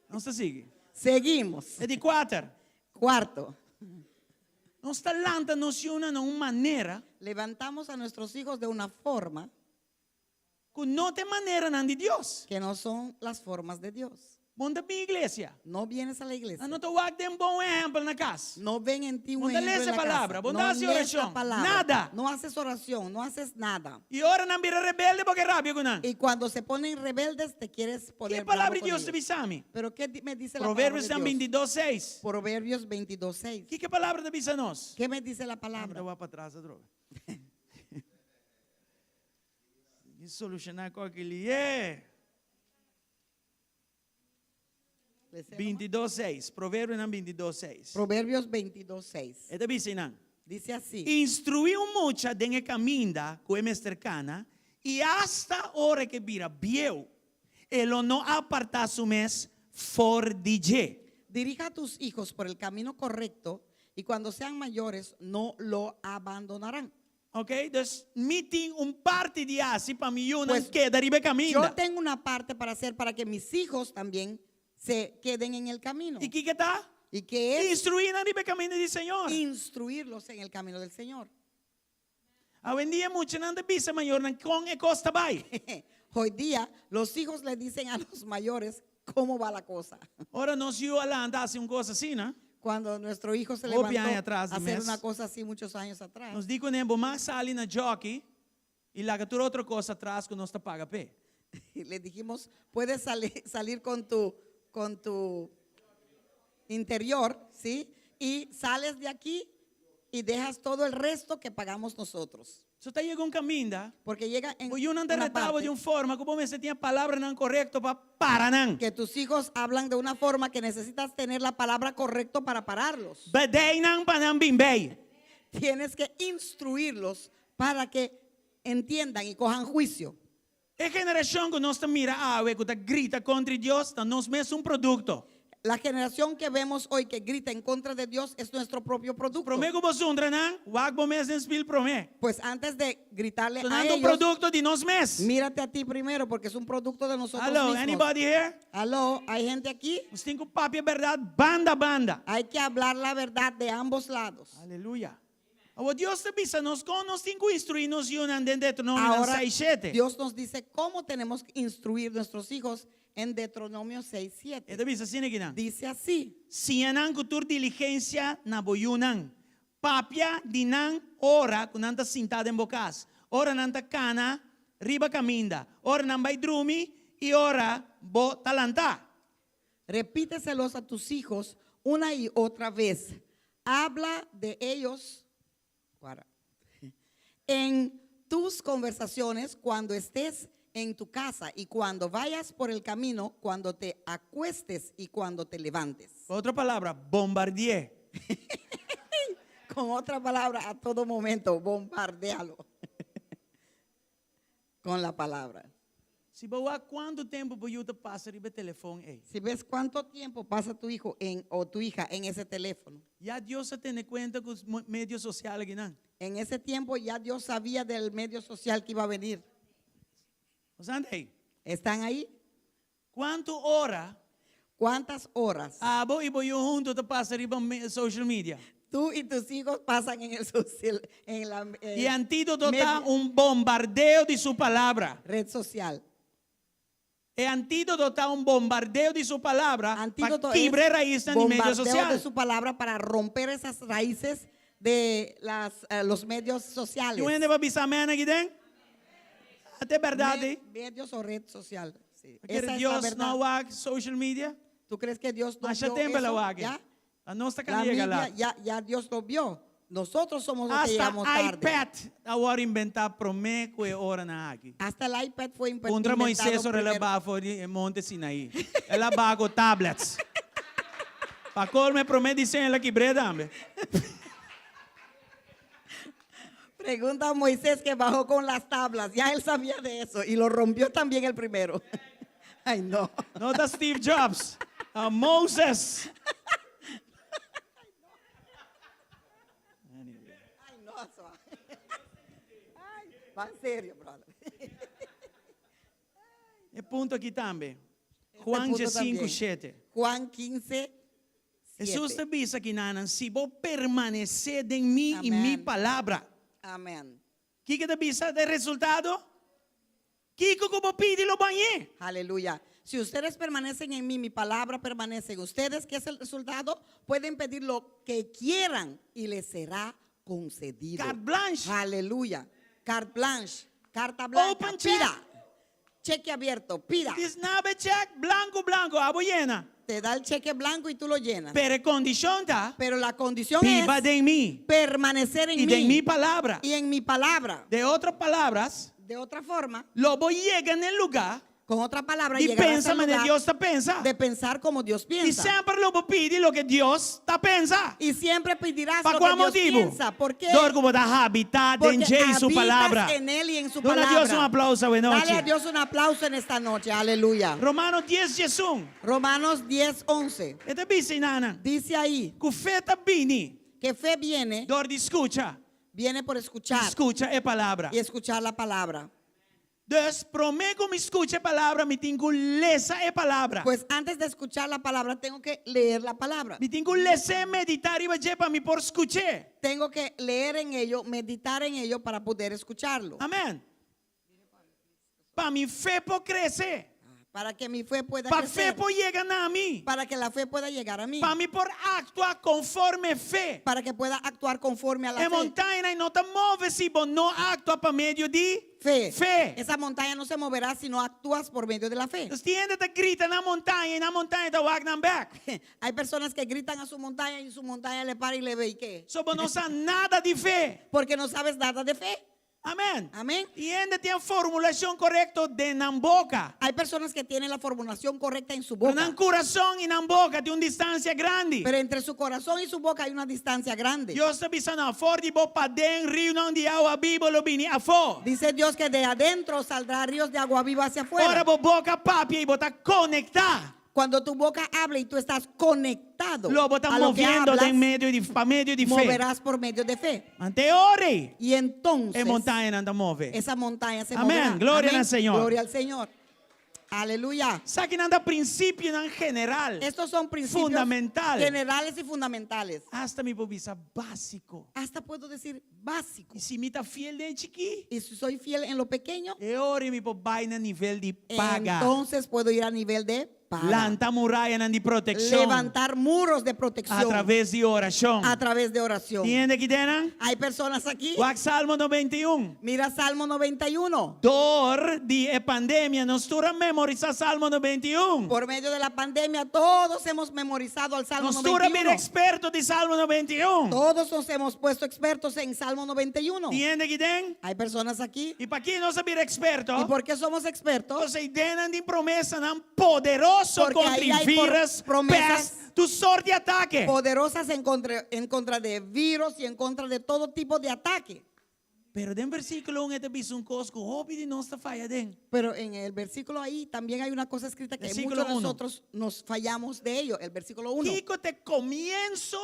[SPEAKER 4] Nos ta sigui.
[SPEAKER 5] Seguimos.
[SPEAKER 4] E di kuater.
[SPEAKER 5] Cuarto,
[SPEAKER 4] Nos ta lanta nos yunan na un manera
[SPEAKER 5] levantamos a nuestros hijos de una forma.
[SPEAKER 4] Ku no ta e maneranan di Dios.
[SPEAKER 5] Que no son las formas de Dios.
[SPEAKER 4] Bo no ta bin iglesia.
[SPEAKER 5] No vienes a la iglesia.
[SPEAKER 4] Nan no ta wak den bo un ehèmpel na kas.
[SPEAKER 5] No ven en ti un
[SPEAKER 4] Bo no ta
[SPEAKER 5] ejemplo
[SPEAKER 4] lesa
[SPEAKER 5] en la
[SPEAKER 4] palabra,
[SPEAKER 5] casa.
[SPEAKER 4] bo no
[SPEAKER 5] No
[SPEAKER 4] ta hasi
[SPEAKER 5] lees la
[SPEAKER 4] orashon.
[SPEAKER 5] palabra.
[SPEAKER 4] Nada.
[SPEAKER 5] No haces oración, no haces nada.
[SPEAKER 4] I ora nan bira rebelde bo ke rabia ku nan.
[SPEAKER 5] Y cuando se ponen rebeldes te quieres poner
[SPEAKER 4] Ki palabra
[SPEAKER 5] bravo
[SPEAKER 4] di
[SPEAKER 5] con
[SPEAKER 4] Dios ta
[SPEAKER 5] ellos.
[SPEAKER 4] bisa mi?
[SPEAKER 5] Pero ¿qué me dice la palabra de
[SPEAKER 4] Proverbionan
[SPEAKER 5] Dios?
[SPEAKER 4] 22, 6.
[SPEAKER 5] Proverbios 22, 6.
[SPEAKER 4] Kiko e palabra ta bisa nos?
[SPEAKER 5] ¿Qué me dice la
[SPEAKER 4] Mi ta
[SPEAKER 5] palabra?
[SPEAKER 4] wak patras atrobe. Mi solushoná kòke lié. 22, 6. Proverbionan 22, 6.
[SPEAKER 5] Proverbios 22, 6.
[SPEAKER 4] E ta bisa einan.
[SPEAKER 5] Dice así.
[SPEAKER 4] Instruí un mucha den e kaminda ku e mester kana, i asta ora ku e bira bieu, e lo no apartá su mes for di dje.
[SPEAKER 5] Dirija a tus hijos por el camino correcto, y cuando sean mayores no lo abandonarán.
[SPEAKER 4] Ok, dus mi tin un parti di hasi pa mi yunan
[SPEAKER 5] Pues,
[SPEAKER 4] keda riba e kaminda.
[SPEAKER 5] Yo tengo una parte para hacer para que mis hijos también se queden en el camino.
[SPEAKER 4] I kiko ta?
[SPEAKER 5] ¿Y qué es?
[SPEAKER 4] Instruí nan riba e kaminda di Señor.
[SPEAKER 5] Instruirlos en el camino del Señor.
[SPEAKER 4] Awendia muchanan ta bisa mayornan kon e kos ta bai.
[SPEAKER 5] Hoy día los hijos le dicen a los mayores cómo va la cosa.
[SPEAKER 4] Ora nos yu a lanta hasi un kos asina.
[SPEAKER 5] Cuando nuestro hijo se
[SPEAKER 4] Hopi
[SPEAKER 5] levantó
[SPEAKER 4] aña atrás
[SPEAKER 5] a
[SPEAKER 4] di
[SPEAKER 5] hacer
[SPEAKER 4] mes.
[SPEAKER 5] una cosa así muchos años atrás.
[SPEAKER 4] Nos di kuné bo mag sali na jockey i laga tur otro kos atras ku nos ta paga p'e.
[SPEAKER 5] Le dijimos, puedes salir con tu, con tu interior, ¿sí? Y sales de aquí y dejas todo el resto que pagamos nosotros.
[SPEAKER 4] So ta yega un kaminda,
[SPEAKER 5] Porque llega en
[SPEAKER 4] bo yunan ta
[SPEAKER 5] una
[SPEAKER 4] retabo
[SPEAKER 5] parte
[SPEAKER 4] di un forma ku bo mester tin e palabranan korekto pa para nan.
[SPEAKER 5] que tus hijos hablan de una forma que necesitas tener la palabra correcto para pararlos.
[SPEAKER 4] Bedei nan pa nan bin bei.
[SPEAKER 5] Tienes que instruirlos para que entiendan y cojan juicio.
[SPEAKER 4] E generashon ku nos ta mira awe ku ta grita kontra Dios ta nos mesun produkto.
[SPEAKER 5] La generación que vemos hoy que grita en contra de Dios es nuestro propio producto.
[SPEAKER 4] Promé ku bo zundra nan, wak bo mes den spil promé.
[SPEAKER 5] Pues antes de gritarle
[SPEAKER 4] So
[SPEAKER 5] a
[SPEAKER 4] nan ta un
[SPEAKER 5] ellos,
[SPEAKER 4] produkto di nos mes.
[SPEAKER 5] mírate a ti primero porque es un producto de nosotros
[SPEAKER 4] Hallo,
[SPEAKER 5] mismos.
[SPEAKER 4] anybody here?
[SPEAKER 5] Aló, ¿hay gente aquí?
[SPEAKER 4] Nos tin ku papia bèrdat banda banda.
[SPEAKER 5] Hay que hablar la verdad de ambos lados.
[SPEAKER 4] Aleluya. Awor Dios ta bisa nos kon nos tin ku instruí nos yunan den Deuteronomio
[SPEAKER 5] Ahora
[SPEAKER 4] 6, 7.
[SPEAKER 5] Dios nos dice cómo tenemos que instruir nuestros hijos en Deuteronomio 6,
[SPEAKER 4] E
[SPEAKER 5] 7.
[SPEAKER 4] ta bisa asina akinan.
[SPEAKER 5] Dice así.
[SPEAKER 4] Siña nan ku tur diligensia na bo yunan. Papia di nan ora ku nan ta sintá den bo kas, ora nan ta kana riba kaminda, ora nan bai drumi i ora bo ta lantá.
[SPEAKER 5] Repíteselos a tus hijos una y otra vez. Habla de ellos guarda, en tus conversaciones cuando estés en tu casa y cuando vayas por el camino, cuando te acuestes y cuando te levantes.
[SPEAKER 4] Ku otro palabra, bombardi'é.
[SPEAKER 5] Con otra palabra, a todo momento, bombardéalo con la palabra.
[SPEAKER 4] Si bo wak kuantu tempu bo yu ta pasa riba e telefon ei.
[SPEAKER 5] Si ves cuánto tiempo pasa tu hijo en, o tu hija en ese teléfono.
[SPEAKER 4] Ya Dios a tene kuenta ku medio sosial akinan.
[SPEAKER 5] En ese tiempo ya Dios sabía del medio social que iba a venir.
[SPEAKER 4] Bo sa ei?
[SPEAKER 5] ¿Están ahí?
[SPEAKER 4] Kuantu ora
[SPEAKER 5] ¿Cuántas horas
[SPEAKER 4] abo i bo yu huntu ta pasa riba social media?
[SPEAKER 5] tú y tus hijos pasan en el social, en la eh,
[SPEAKER 4] E antídoto ta
[SPEAKER 5] media-
[SPEAKER 4] un bombardeo di su palabra.
[SPEAKER 5] red social?
[SPEAKER 4] E antídoto ta un bombardeo di su palabra pa
[SPEAKER 5] Antídoto es
[SPEAKER 4] kibra e raisnan di medio
[SPEAKER 5] bombardeo
[SPEAKER 4] social.
[SPEAKER 5] de su palabra para romper esas raíces de las, eh, los medios sociales.
[SPEAKER 4] Tin un hende pa bisa amen aki den? Ata e berdad ei.
[SPEAKER 5] Medios o red social. Sí.
[SPEAKER 4] Pakier
[SPEAKER 5] Esa es la
[SPEAKER 4] Dios
[SPEAKER 5] verdad.
[SPEAKER 4] no wak social media?
[SPEAKER 5] ¿Tú crees que Dios no
[SPEAKER 4] Masha
[SPEAKER 5] vio
[SPEAKER 4] tempo el a
[SPEAKER 5] eso?
[SPEAKER 4] wak.
[SPEAKER 5] ¿Ya?
[SPEAKER 4] A nos ta
[SPEAKER 5] La
[SPEAKER 4] cana yega
[SPEAKER 5] media,
[SPEAKER 4] laat.
[SPEAKER 5] ya, ya Dios lo vio. Nosotros somos los que
[SPEAKER 4] Hasta
[SPEAKER 5] llegamos tarde.
[SPEAKER 4] iPad a wòrdu inventá promé ku e oranan aki.
[SPEAKER 5] Hasta el iPad fue
[SPEAKER 4] Puntra
[SPEAKER 5] inventado
[SPEAKER 4] Moisés ora el a
[SPEAKER 5] primero.
[SPEAKER 4] baha for di e monte Sinaí. El a baha ku tablets. Pa colmo e promé diseño el a kibr'é tambe.
[SPEAKER 5] Pregunta a Moisés que bajó con las tablas. Ya él sabía de eso y lo rompió también el primero. Ay, no.
[SPEAKER 4] No ta Steve Jobs, ta Moses.
[SPEAKER 5] Ay, no, Soa. Ay, va en serio, brother.
[SPEAKER 4] E punto aki tambe.
[SPEAKER 5] Este
[SPEAKER 4] Juan
[SPEAKER 5] punto
[SPEAKER 4] 15,
[SPEAKER 5] también.
[SPEAKER 4] 7.
[SPEAKER 5] Juan 15,
[SPEAKER 4] Hesus
[SPEAKER 5] 7.
[SPEAKER 4] ta bisa kinanan, si bo permanesé den mi i mi
[SPEAKER 5] Amén.
[SPEAKER 4] palabra.
[SPEAKER 5] Amén.
[SPEAKER 4] Kiko ta bisa ta e resultado? Kiko ku bo pidi lo bo hañ'é.
[SPEAKER 5] Aleluya. Si ustedes permanecen en mí, mi palabra permanece en ustedes, ¿qué es el resultado? Pueden pedir lo que quieran y les será concedido.
[SPEAKER 4] Carte blanche.
[SPEAKER 5] Aleluya. Carte blanche. Carta blanca.
[SPEAKER 4] Open check.
[SPEAKER 5] Pida. Cheque abierto. Pida.
[SPEAKER 4] Disnabe check blanku blanku, abo yena.
[SPEAKER 5] Te da el cheque blanco y tú lo llenas.
[SPEAKER 4] Pero e kondishon ta,
[SPEAKER 5] Pero la condición
[SPEAKER 4] biba
[SPEAKER 5] es
[SPEAKER 4] den mi
[SPEAKER 5] permanecer en
[SPEAKER 4] i den mi
[SPEAKER 5] mí
[SPEAKER 4] palabra.
[SPEAKER 5] y en mi palabra.
[SPEAKER 4] Den otro palabras,
[SPEAKER 5] De otra forma,
[SPEAKER 4] lo bo yega na e lugá
[SPEAKER 5] con otra palabra,
[SPEAKER 4] di
[SPEAKER 5] llegarás
[SPEAKER 4] pensa
[SPEAKER 5] al
[SPEAKER 4] manera
[SPEAKER 5] lugar
[SPEAKER 4] Dios ta pensa.
[SPEAKER 5] de pensar como Dios
[SPEAKER 4] I
[SPEAKER 5] piensa.
[SPEAKER 4] semper lo bo pidi loke Dios ta pensa.
[SPEAKER 5] Y siempre pedirás
[SPEAKER 4] Pa
[SPEAKER 5] lo
[SPEAKER 4] kua
[SPEAKER 5] que Dios
[SPEAKER 4] motibu?
[SPEAKER 5] piensa. ¿Por qué?
[SPEAKER 4] Dor ku bo ta habitá den
[SPEAKER 5] Porque
[SPEAKER 4] dje i su
[SPEAKER 5] habitas
[SPEAKER 4] palabra.
[SPEAKER 5] en Él y en su
[SPEAKER 4] Duna
[SPEAKER 5] palabra.
[SPEAKER 4] Dios un aplauso awe
[SPEAKER 5] Dale
[SPEAKER 4] nochi.
[SPEAKER 5] a Dios un aplauso en esta noche. Aleluya.
[SPEAKER 4] Romanos 10, 11.
[SPEAKER 5] Romanos 10, 11.
[SPEAKER 4] E ta bisa einan.
[SPEAKER 5] Dice ahí
[SPEAKER 4] Ku fe ta bini.
[SPEAKER 5] que fe viene,
[SPEAKER 4] Dor di skucha.
[SPEAKER 5] viene por escuchar
[SPEAKER 4] Skucha e palabra.
[SPEAKER 5] y escuchar la palabra.
[SPEAKER 4] Dus promé ku mi skucha e palabra, mi tin ku lesa e palabra.
[SPEAKER 5] Pues antes de escuchar la palabra, tengo que leer la palabra.
[SPEAKER 4] Mi tin ku les'é, meditá riba dje pa mi por skuch'é.
[SPEAKER 5] Tengo que leer en ello, meditar en ello para poder escucharlo.
[SPEAKER 4] Amèn. Pa mi fe por krese.
[SPEAKER 5] Para que mi fe pueda
[SPEAKER 4] Pa fe
[SPEAKER 5] crecer.
[SPEAKER 4] por yega na mi.
[SPEAKER 5] Para que la fe pueda llegar a mí.
[SPEAKER 4] Pa mi por aktua konforme fe.
[SPEAKER 5] Para que pueda actuar conforme a la
[SPEAKER 4] E
[SPEAKER 5] fe.
[SPEAKER 4] montaña no ta move si bo no aktua pa medio di
[SPEAKER 5] Fe.
[SPEAKER 4] fe.
[SPEAKER 5] Esa montaña no se moverá si no actúas por medio de la fe.
[SPEAKER 4] Dus tin hende ta grita nan montaña i nan montaña ta wak nan bèk.
[SPEAKER 5] Hay personas que gritan a su montaña y su montaña le para y le ve y qué.
[SPEAKER 4] So bo no sa nada di fe.
[SPEAKER 5] Porque no sabes nada de fe.
[SPEAKER 4] Amèn.
[SPEAKER 5] Amèn.
[SPEAKER 4] Tin hende tin formulashon korekto den nan boka.
[SPEAKER 5] Hay personas que tienen la formulación correcta en su
[SPEAKER 4] Pero
[SPEAKER 5] boca.
[SPEAKER 4] nan kurason i nan boka tin un distansia grandi.
[SPEAKER 5] Pero entre su corazón y su boca hay una distancia grande.
[SPEAKER 4] Dios ta bisa nan, for di bo paden riunan di awa bibu lo bini afó.
[SPEAKER 5] Dice Dios que de adentro saldrá ríos de agua viva hacia afuera.
[SPEAKER 4] Ora bo boka papia i bo ta konektá.
[SPEAKER 5] Cuando tu boca habla y tú estás conectado
[SPEAKER 4] Lo bo ta
[SPEAKER 5] a lo que
[SPEAKER 4] moviendo
[SPEAKER 5] hablas,
[SPEAKER 4] den medio di, pa medio di fe.
[SPEAKER 5] moverás por medio de fe.
[SPEAKER 4] Anto e ora ei,
[SPEAKER 5] Y entonces
[SPEAKER 4] e montañanan ta move.
[SPEAKER 5] esa montaña se
[SPEAKER 4] Amén.
[SPEAKER 5] moverá.
[SPEAKER 4] Gloria
[SPEAKER 5] Amén.
[SPEAKER 4] al Señor.
[SPEAKER 5] Gloria al Señor. Aleluya.
[SPEAKER 4] Esakinan ta prinsipionan general.
[SPEAKER 5] Estos son principios
[SPEAKER 4] Fundamental.
[SPEAKER 5] generales y fundamentales.
[SPEAKER 4] Asta mi por bisa básiko.
[SPEAKER 5] Hasta puedo decir básico.
[SPEAKER 4] I si mi ta fiel den chikí,
[SPEAKER 5] Y si soy fiel en lo pequeño,
[SPEAKER 4] e ora ei mi por bai na nivel di paga.
[SPEAKER 5] entonces puedo ir a nivel de paga.
[SPEAKER 4] Lanta murayanan di protekshon.
[SPEAKER 5] Levantar muros de protección
[SPEAKER 4] A traves di orashon.
[SPEAKER 5] a través de oración.
[SPEAKER 4] Tin hende akinan?
[SPEAKER 5] Hay personas aquí.
[SPEAKER 4] Wak Salmo 91.
[SPEAKER 5] Mira Salmo 91.
[SPEAKER 4] Dor di e pandemia, nos tur a memorisá Salmo 91.
[SPEAKER 5] Por medio de la pandemia, todos hemos memorizado al Salmo
[SPEAKER 4] Nos tur a bira
[SPEAKER 5] 91.
[SPEAKER 4] eksperto di Salmo 91.
[SPEAKER 5] Todos nos hemos puesto expertos en Salmo 91.
[SPEAKER 4] Tin hende akiden?
[SPEAKER 5] Hay personas aquí.
[SPEAKER 4] I pakiko nos a bira eksperto?
[SPEAKER 5] ¿Y por qué somos expertos?
[SPEAKER 4] Pasobra eiden tin promesanan poderoso
[SPEAKER 5] Porque
[SPEAKER 4] kontra
[SPEAKER 5] ahí hay
[SPEAKER 4] virus,
[SPEAKER 5] promesas
[SPEAKER 4] pèst, tur sorto di atake.
[SPEAKER 5] Poderosas en contra de virus y en contra de todo tipo de ataque.
[SPEAKER 4] Pero den versíkulo 1 e ta bisa un kos ku hopi di nos ta faya den.
[SPEAKER 5] Pero en el versículo ahí también hay una cosa escrita que
[SPEAKER 4] Versículo
[SPEAKER 5] muchos de
[SPEAKER 4] 1.
[SPEAKER 5] nosotros nos fallamos de ello. El versículo 1.
[SPEAKER 4] Kiko ta e komienso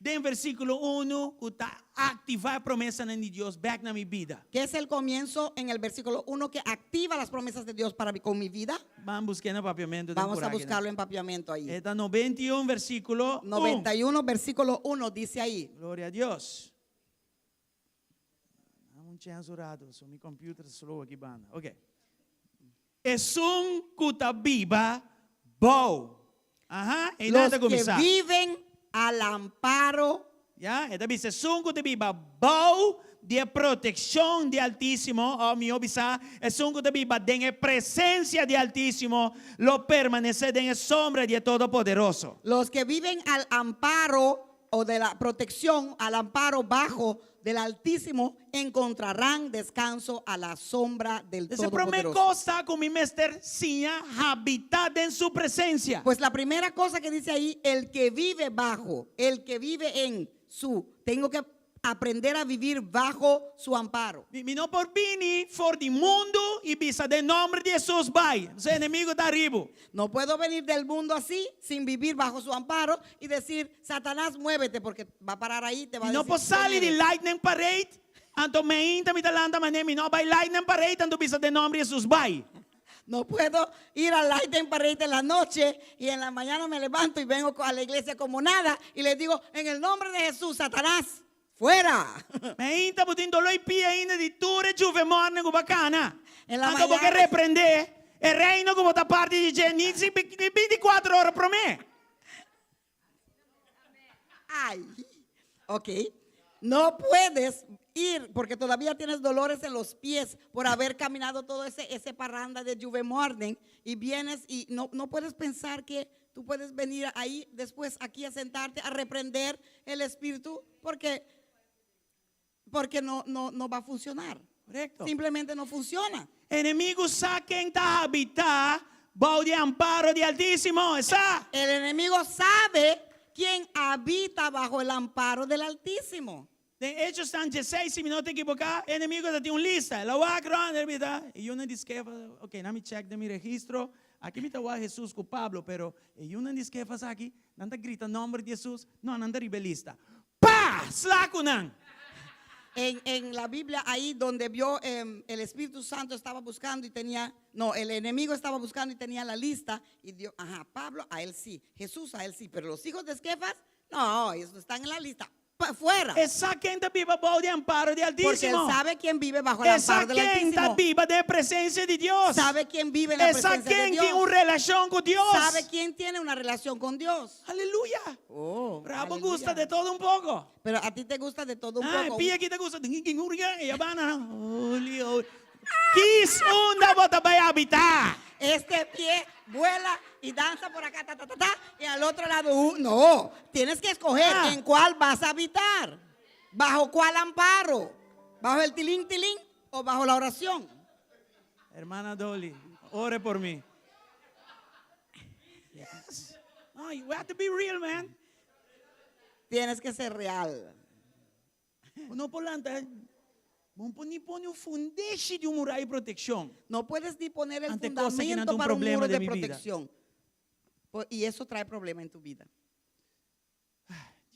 [SPEAKER 4] den versíkulo 1 ku ta aktivá e promesanan di Dios bèk na mi bida.
[SPEAKER 5] Que es el comienzo en el versículo 1 que activa las promesas de Dios para mi, con mi vida.
[SPEAKER 4] Ban busk'é na papiamentu. den
[SPEAKER 5] Vamos
[SPEAKER 4] por
[SPEAKER 5] a
[SPEAKER 4] aki,
[SPEAKER 5] buscarlo en papiamento ahí.
[SPEAKER 4] E ta 91 versíkulo 1.
[SPEAKER 5] 91, versículo 1 dice ahí.
[SPEAKER 4] Gloria na Dios. Dame un chance un rato, so mi computer slow aki banda. Ok. Esun ku ta biba bou. Aha, e
[SPEAKER 5] Los
[SPEAKER 4] ta
[SPEAKER 5] que
[SPEAKER 4] kuminsá.
[SPEAKER 5] viven al amparo.
[SPEAKER 4] Ya, e ta bisa esun ku ta biba bou di e protekshon di Altísimo, òf mihó bisá, esun ku ta biba den e presensia di Altísimo, lo permanesé den e sombra di e Todopoderoso.
[SPEAKER 5] Los que viven al amparo o de la protección, al amparo bajo del Altísimo, encontrarán descanso a la sombra del
[SPEAKER 4] E promé
[SPEAKER 5] Todopoderoso.
[SPEAKER 4] kos ta ku mi mester siña habitá den su presensia.
[SPEAKER 5] Pues la primera cosa que dice ahí, el que vive bajo, el que vive en su, tengo que aprender a vivir bajo su amparo.
[SPEAKER 4] Mi, mi no por bini for di mundu i bisa den nòmber di Hesus bai. E enemigu ta ariba.
[SPEAKER 5] No puedo venir del mundo así sin vivir bajo su amparo y decir, Satanás, muévete, porque va a parar ahí, te va a
[SPEAKER 4] Mi no
[SPEAKER 5] decir,
[SPEAKER 4] por sali
[SPEAKER 5] "¿Quién
[SPEAKER 4] di
[SPEAKER 5] eres?".
[SPEAKER 4] lightning parade, anto mainta mi ta lanta manera mi no a bai lightning parade, anto bisa den nòmber di Hesus bai.
[SPEAKER 5] No puedo ir al Lightning Parade en la noche y en la mañana me levanto y vengo a la iglesia como nada y les digo, en el nombre de Jesús, Satanás, Fuera!
[SPEAKER 4] Mainta bo tin doló i pia ainda di tur e djuve morning ku bo a kana.
[SPEAKER 5] En la
[SPEAKER 4] Anto bo ke
[SPEAKER 5] mañana.
[SPEAKER 4] reprendé e reino ku bo ta parti di dje ni si ni bintikuater ora promé.
[SPEAKER 5] Ay, ok. No puedes ir porque todavía tienes dolores en los pies por haber caminado todo ese, ese parranda de Juve Morning y vienes y no, no puedes pensar que tú puedes venir ahí después aquí a sentarte a reprender el espíritu porque, porque no, no, no va a funcionar.
[SPEAKER 4] Korekto.
[SPEAKER 5] Simplemente no funciona.
[SPEAKER 4] Enemigu sa ken ta habitá bou di amparo di Altísimo. E sa.
[SPEAKER 5] El enemigo sabe quién habita bajo el amparo del Altísimo.
[SPEAKER 4] Den Hechosnan dieseis, si mi no ta ekiboká, e enemigu ta tin un lista. El a wak rònt, el bisa, e yunan di Skefas, ok, nan mi chèk den mi registro, aki mi ta wak Hesus ku Pablo, pero e yunan di Skefas aki, nan ta grita nòmber di Hesus, no, nan ta riba e lista. Pa! Sla ku nan!
[SPEAKER 5] En, en la Biblia ahí donde vio el Espíritu Santo estaba buscando y tenía, no, el enemigo estaba buscando y tenía la lista y dio, ajá, Pablo a él sí, Jesús a él sí, pero los hijos de Esquefas, no, ellos no están en la lista, pa fuera.
[SPEAKER 4] E sa ken ta biba bou di amparo di
[SPEAKER 5] Porque él
[SPEAKER 4] Altísimo.
[SPEAKER 5] sabe quién vive bajo el
[SPEAKER 4] E sa
[SPEAKER 5] amparo del
[SPEAKER 4] ken ta
[SPEAKER 5] Altísimo.
[SPEAKER 4] biba den e presensia di Dios.
[SPEAKER 5] Sabe quién vive en la
[SPEAKER 4] E sa
[SPEAKER 5] presencia de
[SPEAKER 4] ken
[SPEAKER 5] Dios.
[SPEAKER 4] tin un relashon ku Dios.
[SPEAKER 5] Sabe quién tiene una relación con Dios.
[SPEAKER 4] Aleluya.
[SPEAKER 5] Oh,
[SPEAKER 4] Pero abo
[SPEAKER 5] aleluya.
[SPEAKER 4] gusta de todo un poko.
[SPEAKER 5] Pero a ti te gusta de todo un
[SPEAKER 4] Ah,
[SPEAKER 5] poco.
[SPEAKER 4] pia aki ta gusta. E a banda. Holy, holy. Kis unda bo ta bai habitá?
[SPEAKER 5] Este pie vuela y danza por acá, ta, ta, ta, ta, y al otro lado, uh, no, tienes que escoger
[SPEAKER 4] Ah.
[SPEAKER 5] en cuál vas a habitar, bajo cuál amparo, bajo el tilín, tilín o bajo la oración.
[SPEAKER 4] Hermana Dolly, ore por mi. Yes. No, you have to be real, man.
[SPEAKER 5] Tienes que ser real.
[SPEAKER 4] Bo no por lanta, bo no por ni pone un fundeshi di un murai di protekshon.
[SPEAKER 5] No puedes ni poner el
[SPEAKER 4] Ante cosa que no
[SPEAKER 5] fundamento
[SPEAKER 4] ta un
[SPEAKER 5] para un
[SPEAKER 4] problema
[SPEAKER 5] muro
[SPEAKER 4] de
[SPEAKER 5] de
[SPEAKER 4] mi vida.
[SPEAKER 5] protección. Y eso trae problema en tu vida.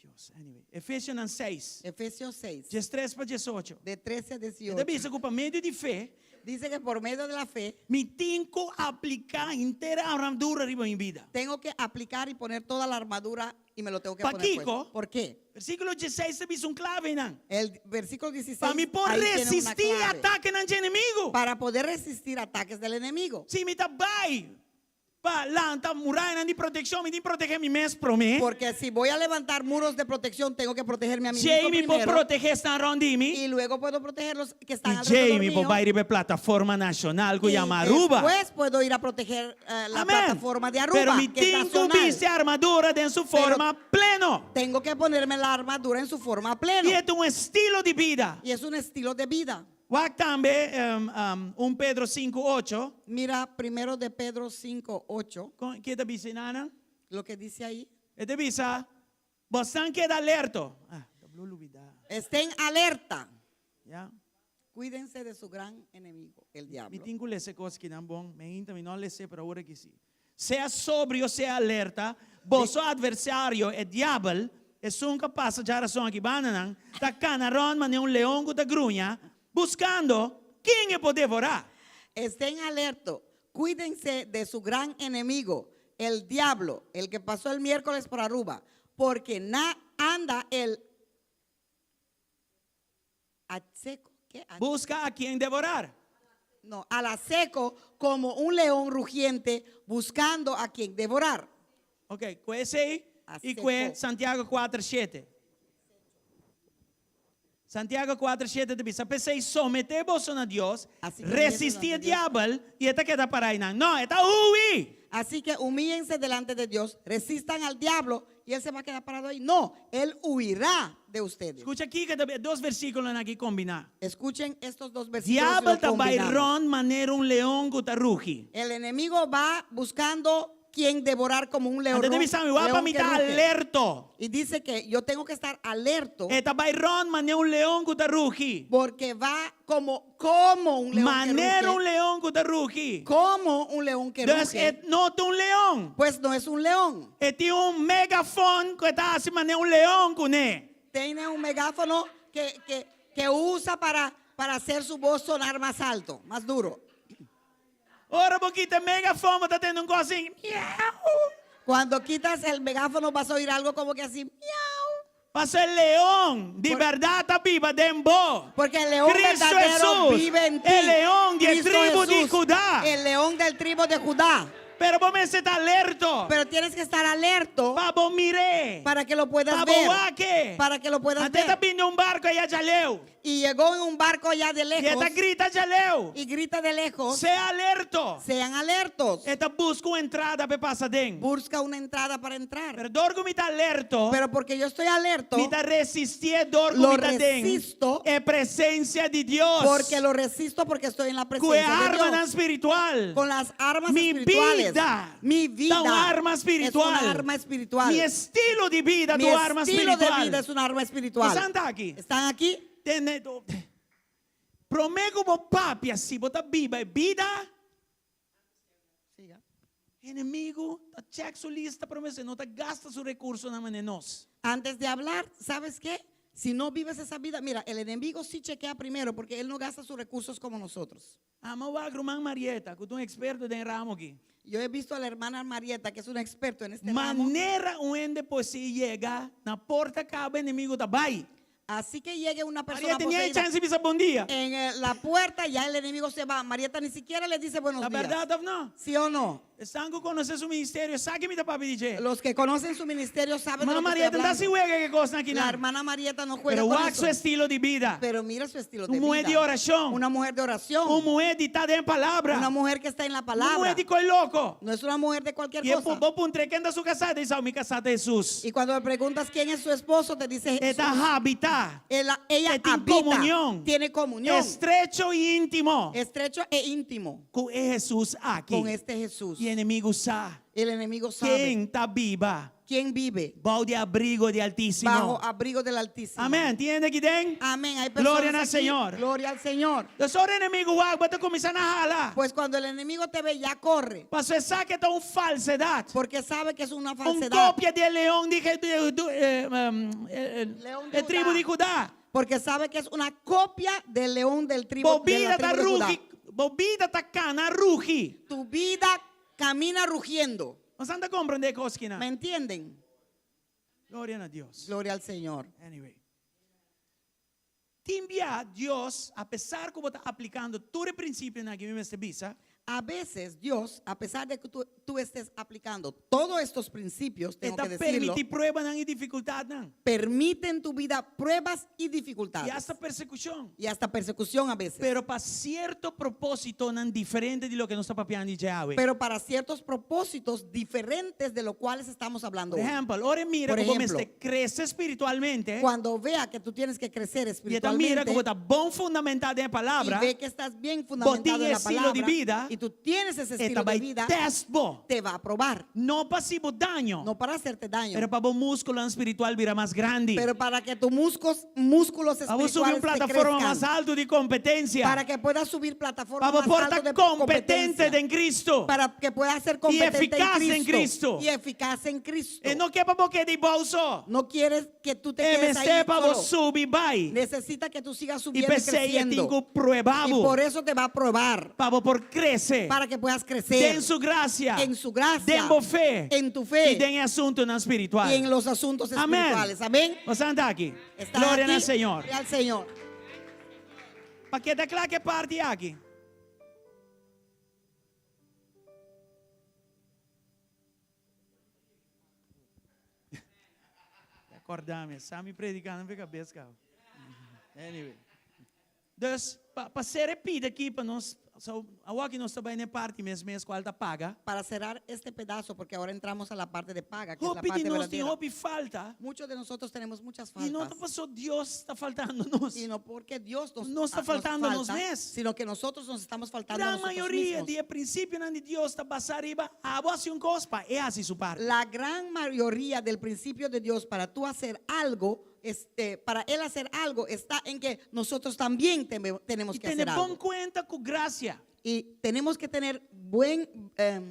[SPEAKER 4] Dios, anyway. Efesionan 6.
[SPEAKER 5] Efesios 6.
[SPEAKER 4] 13 pa 18.
[SPEAKER 5] De 13 a
[SPEAKER 4] E ta
[SPEAKER 5] 18.
[SPEAKER 4] bisa ku pa medio di fe.
[SPEAKER 5] Dice que por medio de la fe.
[SPEAKER 4] Mi tin ku apliká henter armadura riba mi bida.
[SPEAKER 5] Tengo que aplicar y poner toda la armadura y me lo tengo que poner
[SPEAKER 4] Pakiko?
[SPEAKER 5] puesto. ¿Por qué?
[SPEAKER 4] Versíkulo 16 ta bisa un klave einan.
[SPEAKER 5] El versículo 16.
[SPEAKER 4] Pa mi por
[SPEAKER 5] ahí tiene una
[SPEAKER 4] resistí
[SPEAKER 5] clave.
[SPEAKER 4] atakenan dje enemigu.
[SPEAKER 5] Para poder resistir ataques del enemigo.
[SPEAKER 4] Si mi ta bai pa lanta murayanan di protekshon, mi tin protegé mi mes promé.
[SPEAKER 5] Porque si voy a levantar muros de protección, tengo que protegerme a mí
[SPEAKER 4] Djei
[SPEAKER 5] mismo
[SPEAKER 4] mi por
[SPEAKER 5] primero.
[SPEAKER 4] protegé esnan rònt di mi.
[SPEAKER 5] Y luego puedo proteger los que están
[SPEAKER 4] I
[SPEAKER 5] alrededor
[SPEAKER 4] djei mi por
[SPEAKER 5] mío.
[SPEAKER 4] bai riba e plataforma nashonal ku
[SPEAKER 5] Y
[SPEAKER 4] yama Aruba.
[SPEAKER 5] después puedo ir a proteger eh, la
[SPEAKER 4] Amén.
[SPEAKER 5] plataforma de Aruba,
[SPEAKER 4] Pero mi
[SPEAKER 5] que es
[SPEAKER 4] tin ku
[SPEAKER 5] nacional.
[SPEAKER 4] bisti armadura den su
[SPEAKER 5] Pero
[SPEAKER 4] forma pleno.
[SPEAKER 5] Tengo que ponerme la armadura en su forma pleno.
[SPEAKER 4] I e ta un estilo di bida.
[SPEAKER 5] Y es un estilo de vida.
[SPEAKER 4] Wak tambe un Pedro sinku ocho.
[SPEAKER 5] Mira primero de Pedro 5, 8.
[SPEAKER 4] Kon ke ta bisa einan?
[SPEAKER 5] Lo que dice ahí.
[SPEAKER 4] E ta bisa, Bosnan keda alerto. Ah, ta blo lubida.
[SPEAKER 5] Estén alerta.
[SPEAKER 4] Ya.
[SPEAKER 5] Cuídense de su gran enemigo, el
[SPEAKER 4] Mi
[SPEAKER 5] diablo.
[SPEAKER 4] tin ku lesa e kos kinan bon. Mi ainda mi no a lesa, pero awor aki si. Sea sobrio, sea alerta. Boso adversario, e diabel, esun ku a pasa djarason aki bandanan, ta kana rònt manera un leon ku ta gruña, buskando ken e por devorá.
[SPEAKER 5] Estén alerto, cuídense de su gran enemigo, el diablo, el que pasó el miércoles por Aruba, porque na anda el seco, ¿qué?
[SPEAKER 4] Busca a quien devorar.
[SPEAKER 5] No, al aceco como un león rugiente buscando a quien devorar.
[SPEAKER 4] Ok, kue esei i kue Santiago kuater shete. Santiago kuater shete ta bisa, P'esei someté boso na Dios, resistí e diabel i e ta keda pará einan. No, e ta hui!
[SPEAKER 5] Así que humíllense delante de Dios, resistan al diablo y él se va a quedar parado ahí. No, él huirá de ustedes.
[SPEAKER 4] Skucha kiko ta e dos versíkulonan aki kombiná.
[SPEAKER 5] Escuchen estos dos versículos y
[SPEAKER 4] Diabel
[SPEAKER 5] lo
[SPEAKER 4] ta bai
[SPEAKER 5] combinamos.
[SPEAKER 4] rònt manera un leon ku ta rugi.
[SPEAKER 5] El enemigo va buscando quien devorar como un león.
[SPEAKER 4] Anto ta bisa mi wak pa
[SPEAKER 5] león
[SPEAKER 4] mi
[SPEAKER 5] que
[SPEAKER 4] ta
[SPEAKER 5] ruge.
[SPEAKER 4] alerto.
[SPEAKER 5] Y dice que yo tengo que estar alerto.
[SPEAKER 4] E ta bai rònt manera un leon ku ta rugi.
[SPEAKER 5] Porque va como, como un león que
[SPEAKER 4] Manera
[SPEAKER 5] ruge.
[SPEAKER 4] un leon ku ta rugi.
[SPEAKER 5] Como un león que
[SPEAKER 4] Dus
[SPEAKER 5] ruge.
[SPEAKER 4] e no ta un leon.
[SPEAKER 5] Pues no es un león.
[SPEAKER 4] E tin un megafon ku e ta hasi manera un leon kuné.
[SPEAKER 5] Tiene un megáfono que, que, que usa para, para hacer su voz sonar más alto, más duro.
[SPEAKER 4] Ora bo kita e megafon bo ta tende un kos asin, miau.
[SPEAKER 5] Cuando quitas el megáfono vas a oír algo como que así, miau.
[SPEAKER 4] Paso e leon di bèrdat ta biba den bo.
[SPEAKER 5] Porque el león
[SPEAKER 4] Cristo
[SPEAKER 5] verdadero
[SPEAKER 4] Jesús,
[SPEAKER 5] vive en ti.
[SPEAKER 4] e leon di e
[SPEAKER 5] Cristo
[SPEAKER 4] tribu di
[SPEAKER 5] Jesús,
[SPEAKER 4] Judá.
[SPEAKER 5] El león del tribu de Judá.
[SPEAKER 4] Pero bo mester ta alerto
[SPEAKER 5] Pero tienes que estar alerto
[SPEAKER 4] pa bo mir'é,
[SPEAKER 5] para que lo puedas
[SPEAKER 4] pa bo
[SPEAKER 5] ver.
[SPEAKER 4] wak e.
[SPEAKER 5] Para que lo puedas
[SPEAKER 4] Anto e ta
[SPEAKER 5] ver.
[SPEAKER 4] bini un barko ei djaleu.
[SPEAKER 5] Y llegó en un barco allá de
[SPEAKER 4] I e
[SPEAKER 5] lejos
[SPEAKER 4] ta grita djaleu,
[SPEAKER 5] y grita de lejos,
[SPEAKER 4] Sea alerto!
[SPEAKER 5] sean alertos.
[SPEAKER 4] E ta buska un entrada pa e pasa den.
[SPEAKER 5] Busca una entrada para entrar.
[SPEAKER 4] Pero dor ku mi ta alerto,
[SPEAKER 5] Pero porque yo estoy alerto,
[SPEAKER 4] mi ta resistié dor ku
[SPEAKER 5] Lo
[SPEAKER 4] mi ta den
[SPEAKER 5] resisto
[SPEAKER 4] e presensia di Dios.
[SPEAKER 5] porque lo resisto porque estoy en la
[SPEAKER 4] Ku e
[SPEAKER 5] presencia de
[SPEAKER 4] armanan
[SPEAKER 5] Dios.
[SPEAKER 4] spiritual.
[SPEAKER 5] Con las armas
[SPEAKER 4] Mi
[SPEAKER 5] espirituales.
[SPEAKER 4] bida
[SPEAKER 5] Mi vida
[SPEAKER 4] ta un arma spiritual.
[SPEAKER 5] es un arma espiritual.
[SPEAKER 4] Mi estilo di bida
[SPEAKER 5] Mi
[SPEAKER 4] ta un arma
[SPEAKER 5] estilo de
[SPEAKER 4] spiritual.
[SPEAKER 5] vida es un arma espiritual.
[SPEAKER 4] Boso ta aki?
[SPEAKER 5] ¿Están aquí?
[SPEAKER 4] Tene, promé ku bo papia si bo ta biba e bida,
[SPEAKER 5] Siga.
[SPEAKER 4] enemigu ta check su lista promé e no ta gasta su rekursonan manera nos.
[SPEAKER 5] Antes de hablar, ¿sabes qué? Si no vives esa vida, mira, el enemigo sí chequea primero porque él no gasta sus recursos como nosotros.
[SPEAKER 4] Ami a wak ruman Marieta, ku ta un eksperto den e ramo aki.
[SPEAKER 5] Yo he visto a la hermana Marieta, que es un experto en este ramo.
[SPEAKER 4] Manera un hende poseí yega na porta kaba enemigu ta bai.
[SPEAKER 5] Así que llegue una persona
[SPEAKER 4] Marieta ni hay
[SPEAKER 5] poseída
[SPEAKER 4] chance bisa bon dia.
[SPEAKER 5] en eh, la puerta, ya el enemigo se va. Marieta ni siquiera le dice buenos
[SPEAKER 4] Ta
[SPEAKER 5] días.
[SPEAKER 4] bèrdat òf no?
[SPEAKER 5] ¿Sí o no?
[SPEAKER 4] Esnan ku konosé su ministerio sa ki mi ta papia di dje.
[SPEAKER 5] Los que conocen su ministerio saben de
[SPEAKER 4] Mama
[SPEAKER 5] lo que estoy
[SPEAKER 4] Marieta no ta
[SPEAKER 5] hablando.
[SPEAKER 4] sin wega ku e kosnan aki
[SPEAKER 5] La
[SPEAKER 4] nan.
[SPEAKER 5] hermana Marieta no juega
[SPEAKER 4] Pero
[SPEAKER 5] con
[SPEAKER 4] wak
[SPEAKER 5] eso.
[SPEAKER 4] su estilo di bida.
[SPEAKER 5] Pero mira su estilo
[SPEAKER 4] Un
[SPEAKER 5] de
[SPEAKER 4] mujer
[SPEAKER 5] vida.
[SPEAKER 4] di orashon.
[SPEAKER 5] Una mujer de oración.
[SPEAKER 4] Un muhé di ta den palabra.
[SPEAKER 5] Una mujer que está en la
[SPEAKER 4] Un
[SPEAKER 5] palabra.
[SPEAKER 4] muhé di koi loko.
[SPEAKER 5] No es una mujer de cualquier
[SPEAKER 4] I e
[SPEAKER 5] cosa.
[SPEAKER 4] bo puntr'é ken ta su kasá, e ta bisa, mi kasá ta Hesus.
[SPEAKER 5] Y cuando le preguntas quién es su esposo, te dice
[SPEAKER 4] E
[SPEAKER 5] Jesús.
[SPEAKER 4] ta habitá.
[SPEAKER 5] Él- ella
[SPEAKER 4] E tin
[SPEAKER 5] habita,
[SPEAKER 4] komunion.
[SPEAKER 5] tiene comunión.
[SPEAKER 4] Estrecho i íntimo.
[SPEAKER 5] Estrecho e íntimo
[SPEAKER 4] Ku e Hesus aki.
[SPEAKER 5] con este Jesús.
[SPEAKER 4] I enemigu sa.
[SPEAKER 5] El enemigo sabe
[SPEAKER 4] Ken ta biba.
[SPEAKER 5] quién vive
[SPEAKER 4] Bou di abrigo di Altísimo.
[SPEAKER 5] bajo abrigo del Altísimo.
[SPEAKER 4] Amèn. Tin hende aki den?
[SPEAKER 5] Amén. Hay personas
[SPEAKER 4] Gloria al
[SPEAKER 5] aquí.
[SPEAKER 4] Señor.
[SPEAKER 5] Gloria al Señor.
[SPEAKER 4] Dus ora enemigu wak bo, e ta kuminsá na hala.
[SPEAKER 5] Pues cuando el enemigo te ve, ya corre.
[SPEAKER 4] Paso e sa ku e ta un falsedat.
[SPEAKER 5] Porque sabe que es una
[SPEAKER 4] Un
[SPEAKER 5] falsedad.
[SPEAKER 4] kopia di e leon di eh,
[SPEAKER 5] Leon de
[SPEAKER 4] e tribu
[SPEAKER 5] Judá.
[SPEAKER 4] di Judá.
[SPEAKER 5] Porque sabe que es una copia del león del tribu,
[SPEAKER 4] Bo
[SPEAKER 5] de la
[SPEAKER 4] bida ta
[SPEAKER 5] tribu de Judá.
[SPEAKER 4] rugi, bo bida ta kana rugi.
[SPEAKER 5] Tu vida camina rugiendo.
[SPEAKER 4] Boso ta komprondé kos aki nan?
[SPEAKER 5] ¿Me entienden?
[SPEAKER 4] Gloria na Dios.
[SPEAKER 5] Gloria al Señor.
[SPEAKER 4] Anyway. Tin bia Dios, apesar ku bo ta aplikando tur e prinsipionan ku mi mester bisa,
[SPEAKER 5] A veces Dios, a pesar de que tú, tú estés aplicando todos estos principios, tengo
[SPEAKER 4] E ta
[SPEAKER 5] que decirlo,
[SPEAKER 4] permití pruebanan i difikultatnan.
[SPEAKER 5] permite en tu vida pruebas y
[SPEAKER 4] I
[SPEAKER 5] dificultades.
[SPEAKER 4] asta persekushon.
[SPEAKER 5] Y hasta persecución a veces.
[SPEAKER 4] Pero pa sierto propósitonan diferente di loke nos ta papiando di dje awe.
[SPEAKER 5] Pero para ciertos propósitos diferentes de lo cuales estamos hablando
[SPEAKER 4] Por
[SPEAKER 5] hoy.
[SPEAKER 4] ehèmpel, ora e mira
[SPEAKER 5] Por
[SPEAKER 4] ku bo
[SPEAKER 5] ejemplo,
[SPEAKER 4] mester krese spiritualmente,
[SPEAKER 5] Cuando vea que tú tienes que crecer
[SPEAKER 4] i e ta mira
[SPEAKER 5] espiritualmente
[SPEAKER 4] ku bo ta bon fundamentá den e palabra,
[SPEAKER 5] y ve que estás bien
[SPEAKER 4] bo tin
[SPEAKER 5] fundamentado en la
[SPEAKER 4] estilo di
[SPEAKER 5] palabra
[SPEAKER 4] bida,
[SPEAKER 5] y tú tienes ese
[SPEAKER 4] e ta
[SPEAKER 5] estilo de
[SPEAKER 4] bai
[SPEAKER 5] vida,
[SPEAKER 4] test bo.
[SPEAKER 5] te va a probar.
[SPEAKER 4] No pa hasi bo daño,
[SPEAKER 5] No para hacerte daño,
[SPEAKER 4] pero pa bo múskulonan spiritual bira mas grandi.
[SPEAKER 5] pero para que tus músculos, músculos
[SPEAKER 4] Pa bo subi un
[SPEAKER 5] espirituales te
[SPEAKER 4] plataforma
[SPEAKER 5] crezcan.
[SPEAKER 4] mas altu di kompetensia.
[SPEAKER 5] Para que puedas subir plataforma
[SPEAKER 4] Pa bo
[SPEAKER 5] más
[SPEAKER 4] por
[SPEAKER 5] alto
[SPEAKER 4] ta
[SPEAKER 5] de
[SPEAKER 4] kompetente
[SPEAKER 5] competencia.
[SPEAKER 4] den Kristu.
[SPEAKER 5] Para que puedas ser competente en
[SPEAKER 4] eficaz en
[SPEAKER 5] Cristo.
[SPEAKER 4] Cristo.
[SPEAKER 5] Y eficaz en Cristo.
[SPEAKER 4] E no ke pa bo keda ei so.
[SPEAKER 5] No quieres que tú te
[SPEAKER 4] E
[SPEAKER 5] quedes ahí
[SPEAKER 4] mester pa bo
[SPEAKER 5] solo.
[SPEAKER 4] subi bai.
[SPEAKER 5] Necesita que tú sigas
[SPEAKER 4] I
[SPEAKER 5] subiendo y
[SPEAKER 4] p'esei e tin
[SPEAKER 5] creciendo.
[SPEAKER 4] ku prueba
[SPEAKER 5] Y
[SPEAKER 4] bo.
[SPEAKER 5] por eso te va a probar.
[SPEAKER 4] Pa bo por krese.
[SPEAKER 5] Para que puedas crecer.
[SPEAKER 4] Den su grasia.
[SPEAKER 5] En su gracia.
[SPEAKER 4] Den bo fe.
[SPEAKER 5] En tu fe.
[SPEAKER 4] I den e asuntunan spiritual.
[SPEAKER 5] Y en los asuntos
[SPEAKER 4] Amén.
[SPEAKER 5] espirituales. Amén.
[SPEAKER 4] Boso ta aki.
[SPEAKER 5] Está
[SPEAKER 4] Gloria
[SPEAKER 5] aquí.
[SPEAKER 4] al Señor.
[SPEAKER 5] Gloria al Señor.
[SPEAKER 4] Pa keda kla ku e parti aki? Kòrda mi, sa mi predikando na mi kabes, kaba. Anyway. Dus, pa, pa sera e pida aki pa nos, so, awor aki nos ta bai na e parti mes mes kual ta paga.
[SPEAKER 5] Para cerrar este pedazo, porque ahora entramos a la parte de paga, que es la
[SPEAKER 4] Hopi di
[SPEAKER 5] parte
[SPEAKER 4] nos tin
[SPEAKER 5] verdadera.
[SPEAKER 4] hopi falta.
[SPEAKER 5] Muchos de nosotros tenemos muchas
[SPEAKER 4] I no
[SPEAKER 5] faltas.
[SPEAKER 4] ta paso Dios ta faltando nos.
[SPEAKER 5] Y no porque Dios nos,
[SPEAKER 4] No está
[SPEAKER 5] nos
[SPEAKER 4] faltando nos
[SPEAKER 5] falta,
[SPEAKER 4] mes.
[SPEAKER 5] sino que nosotros nos estamos faltando a
[SPEAKER 4] Gran
[SPEAKER 5] nosotros
[SPEAKER 4] mayoria
[SPEAKER 5] mismos.
[SPEAKER 4] di e prinsipionan di Dios ta basá riba abo hasi un kos pa e hasi su parti.
[SPEAKER 5] La gran mayoría del principio de Dios para tú hacer algo, este, para Él hacer algo, está en que nosotros también tenemos
[SPEAKER 4] I
[SPEAKER 5] que
[SPEAKER 4] tene
[SPEAKER 5] hacer
[SPEAKER 4] bon
[SPEAKER 5] algo.
[SPEAKER 4] kuenta ku grasia.
[SPEAKER 5] Y tenemos que tener buen, eh,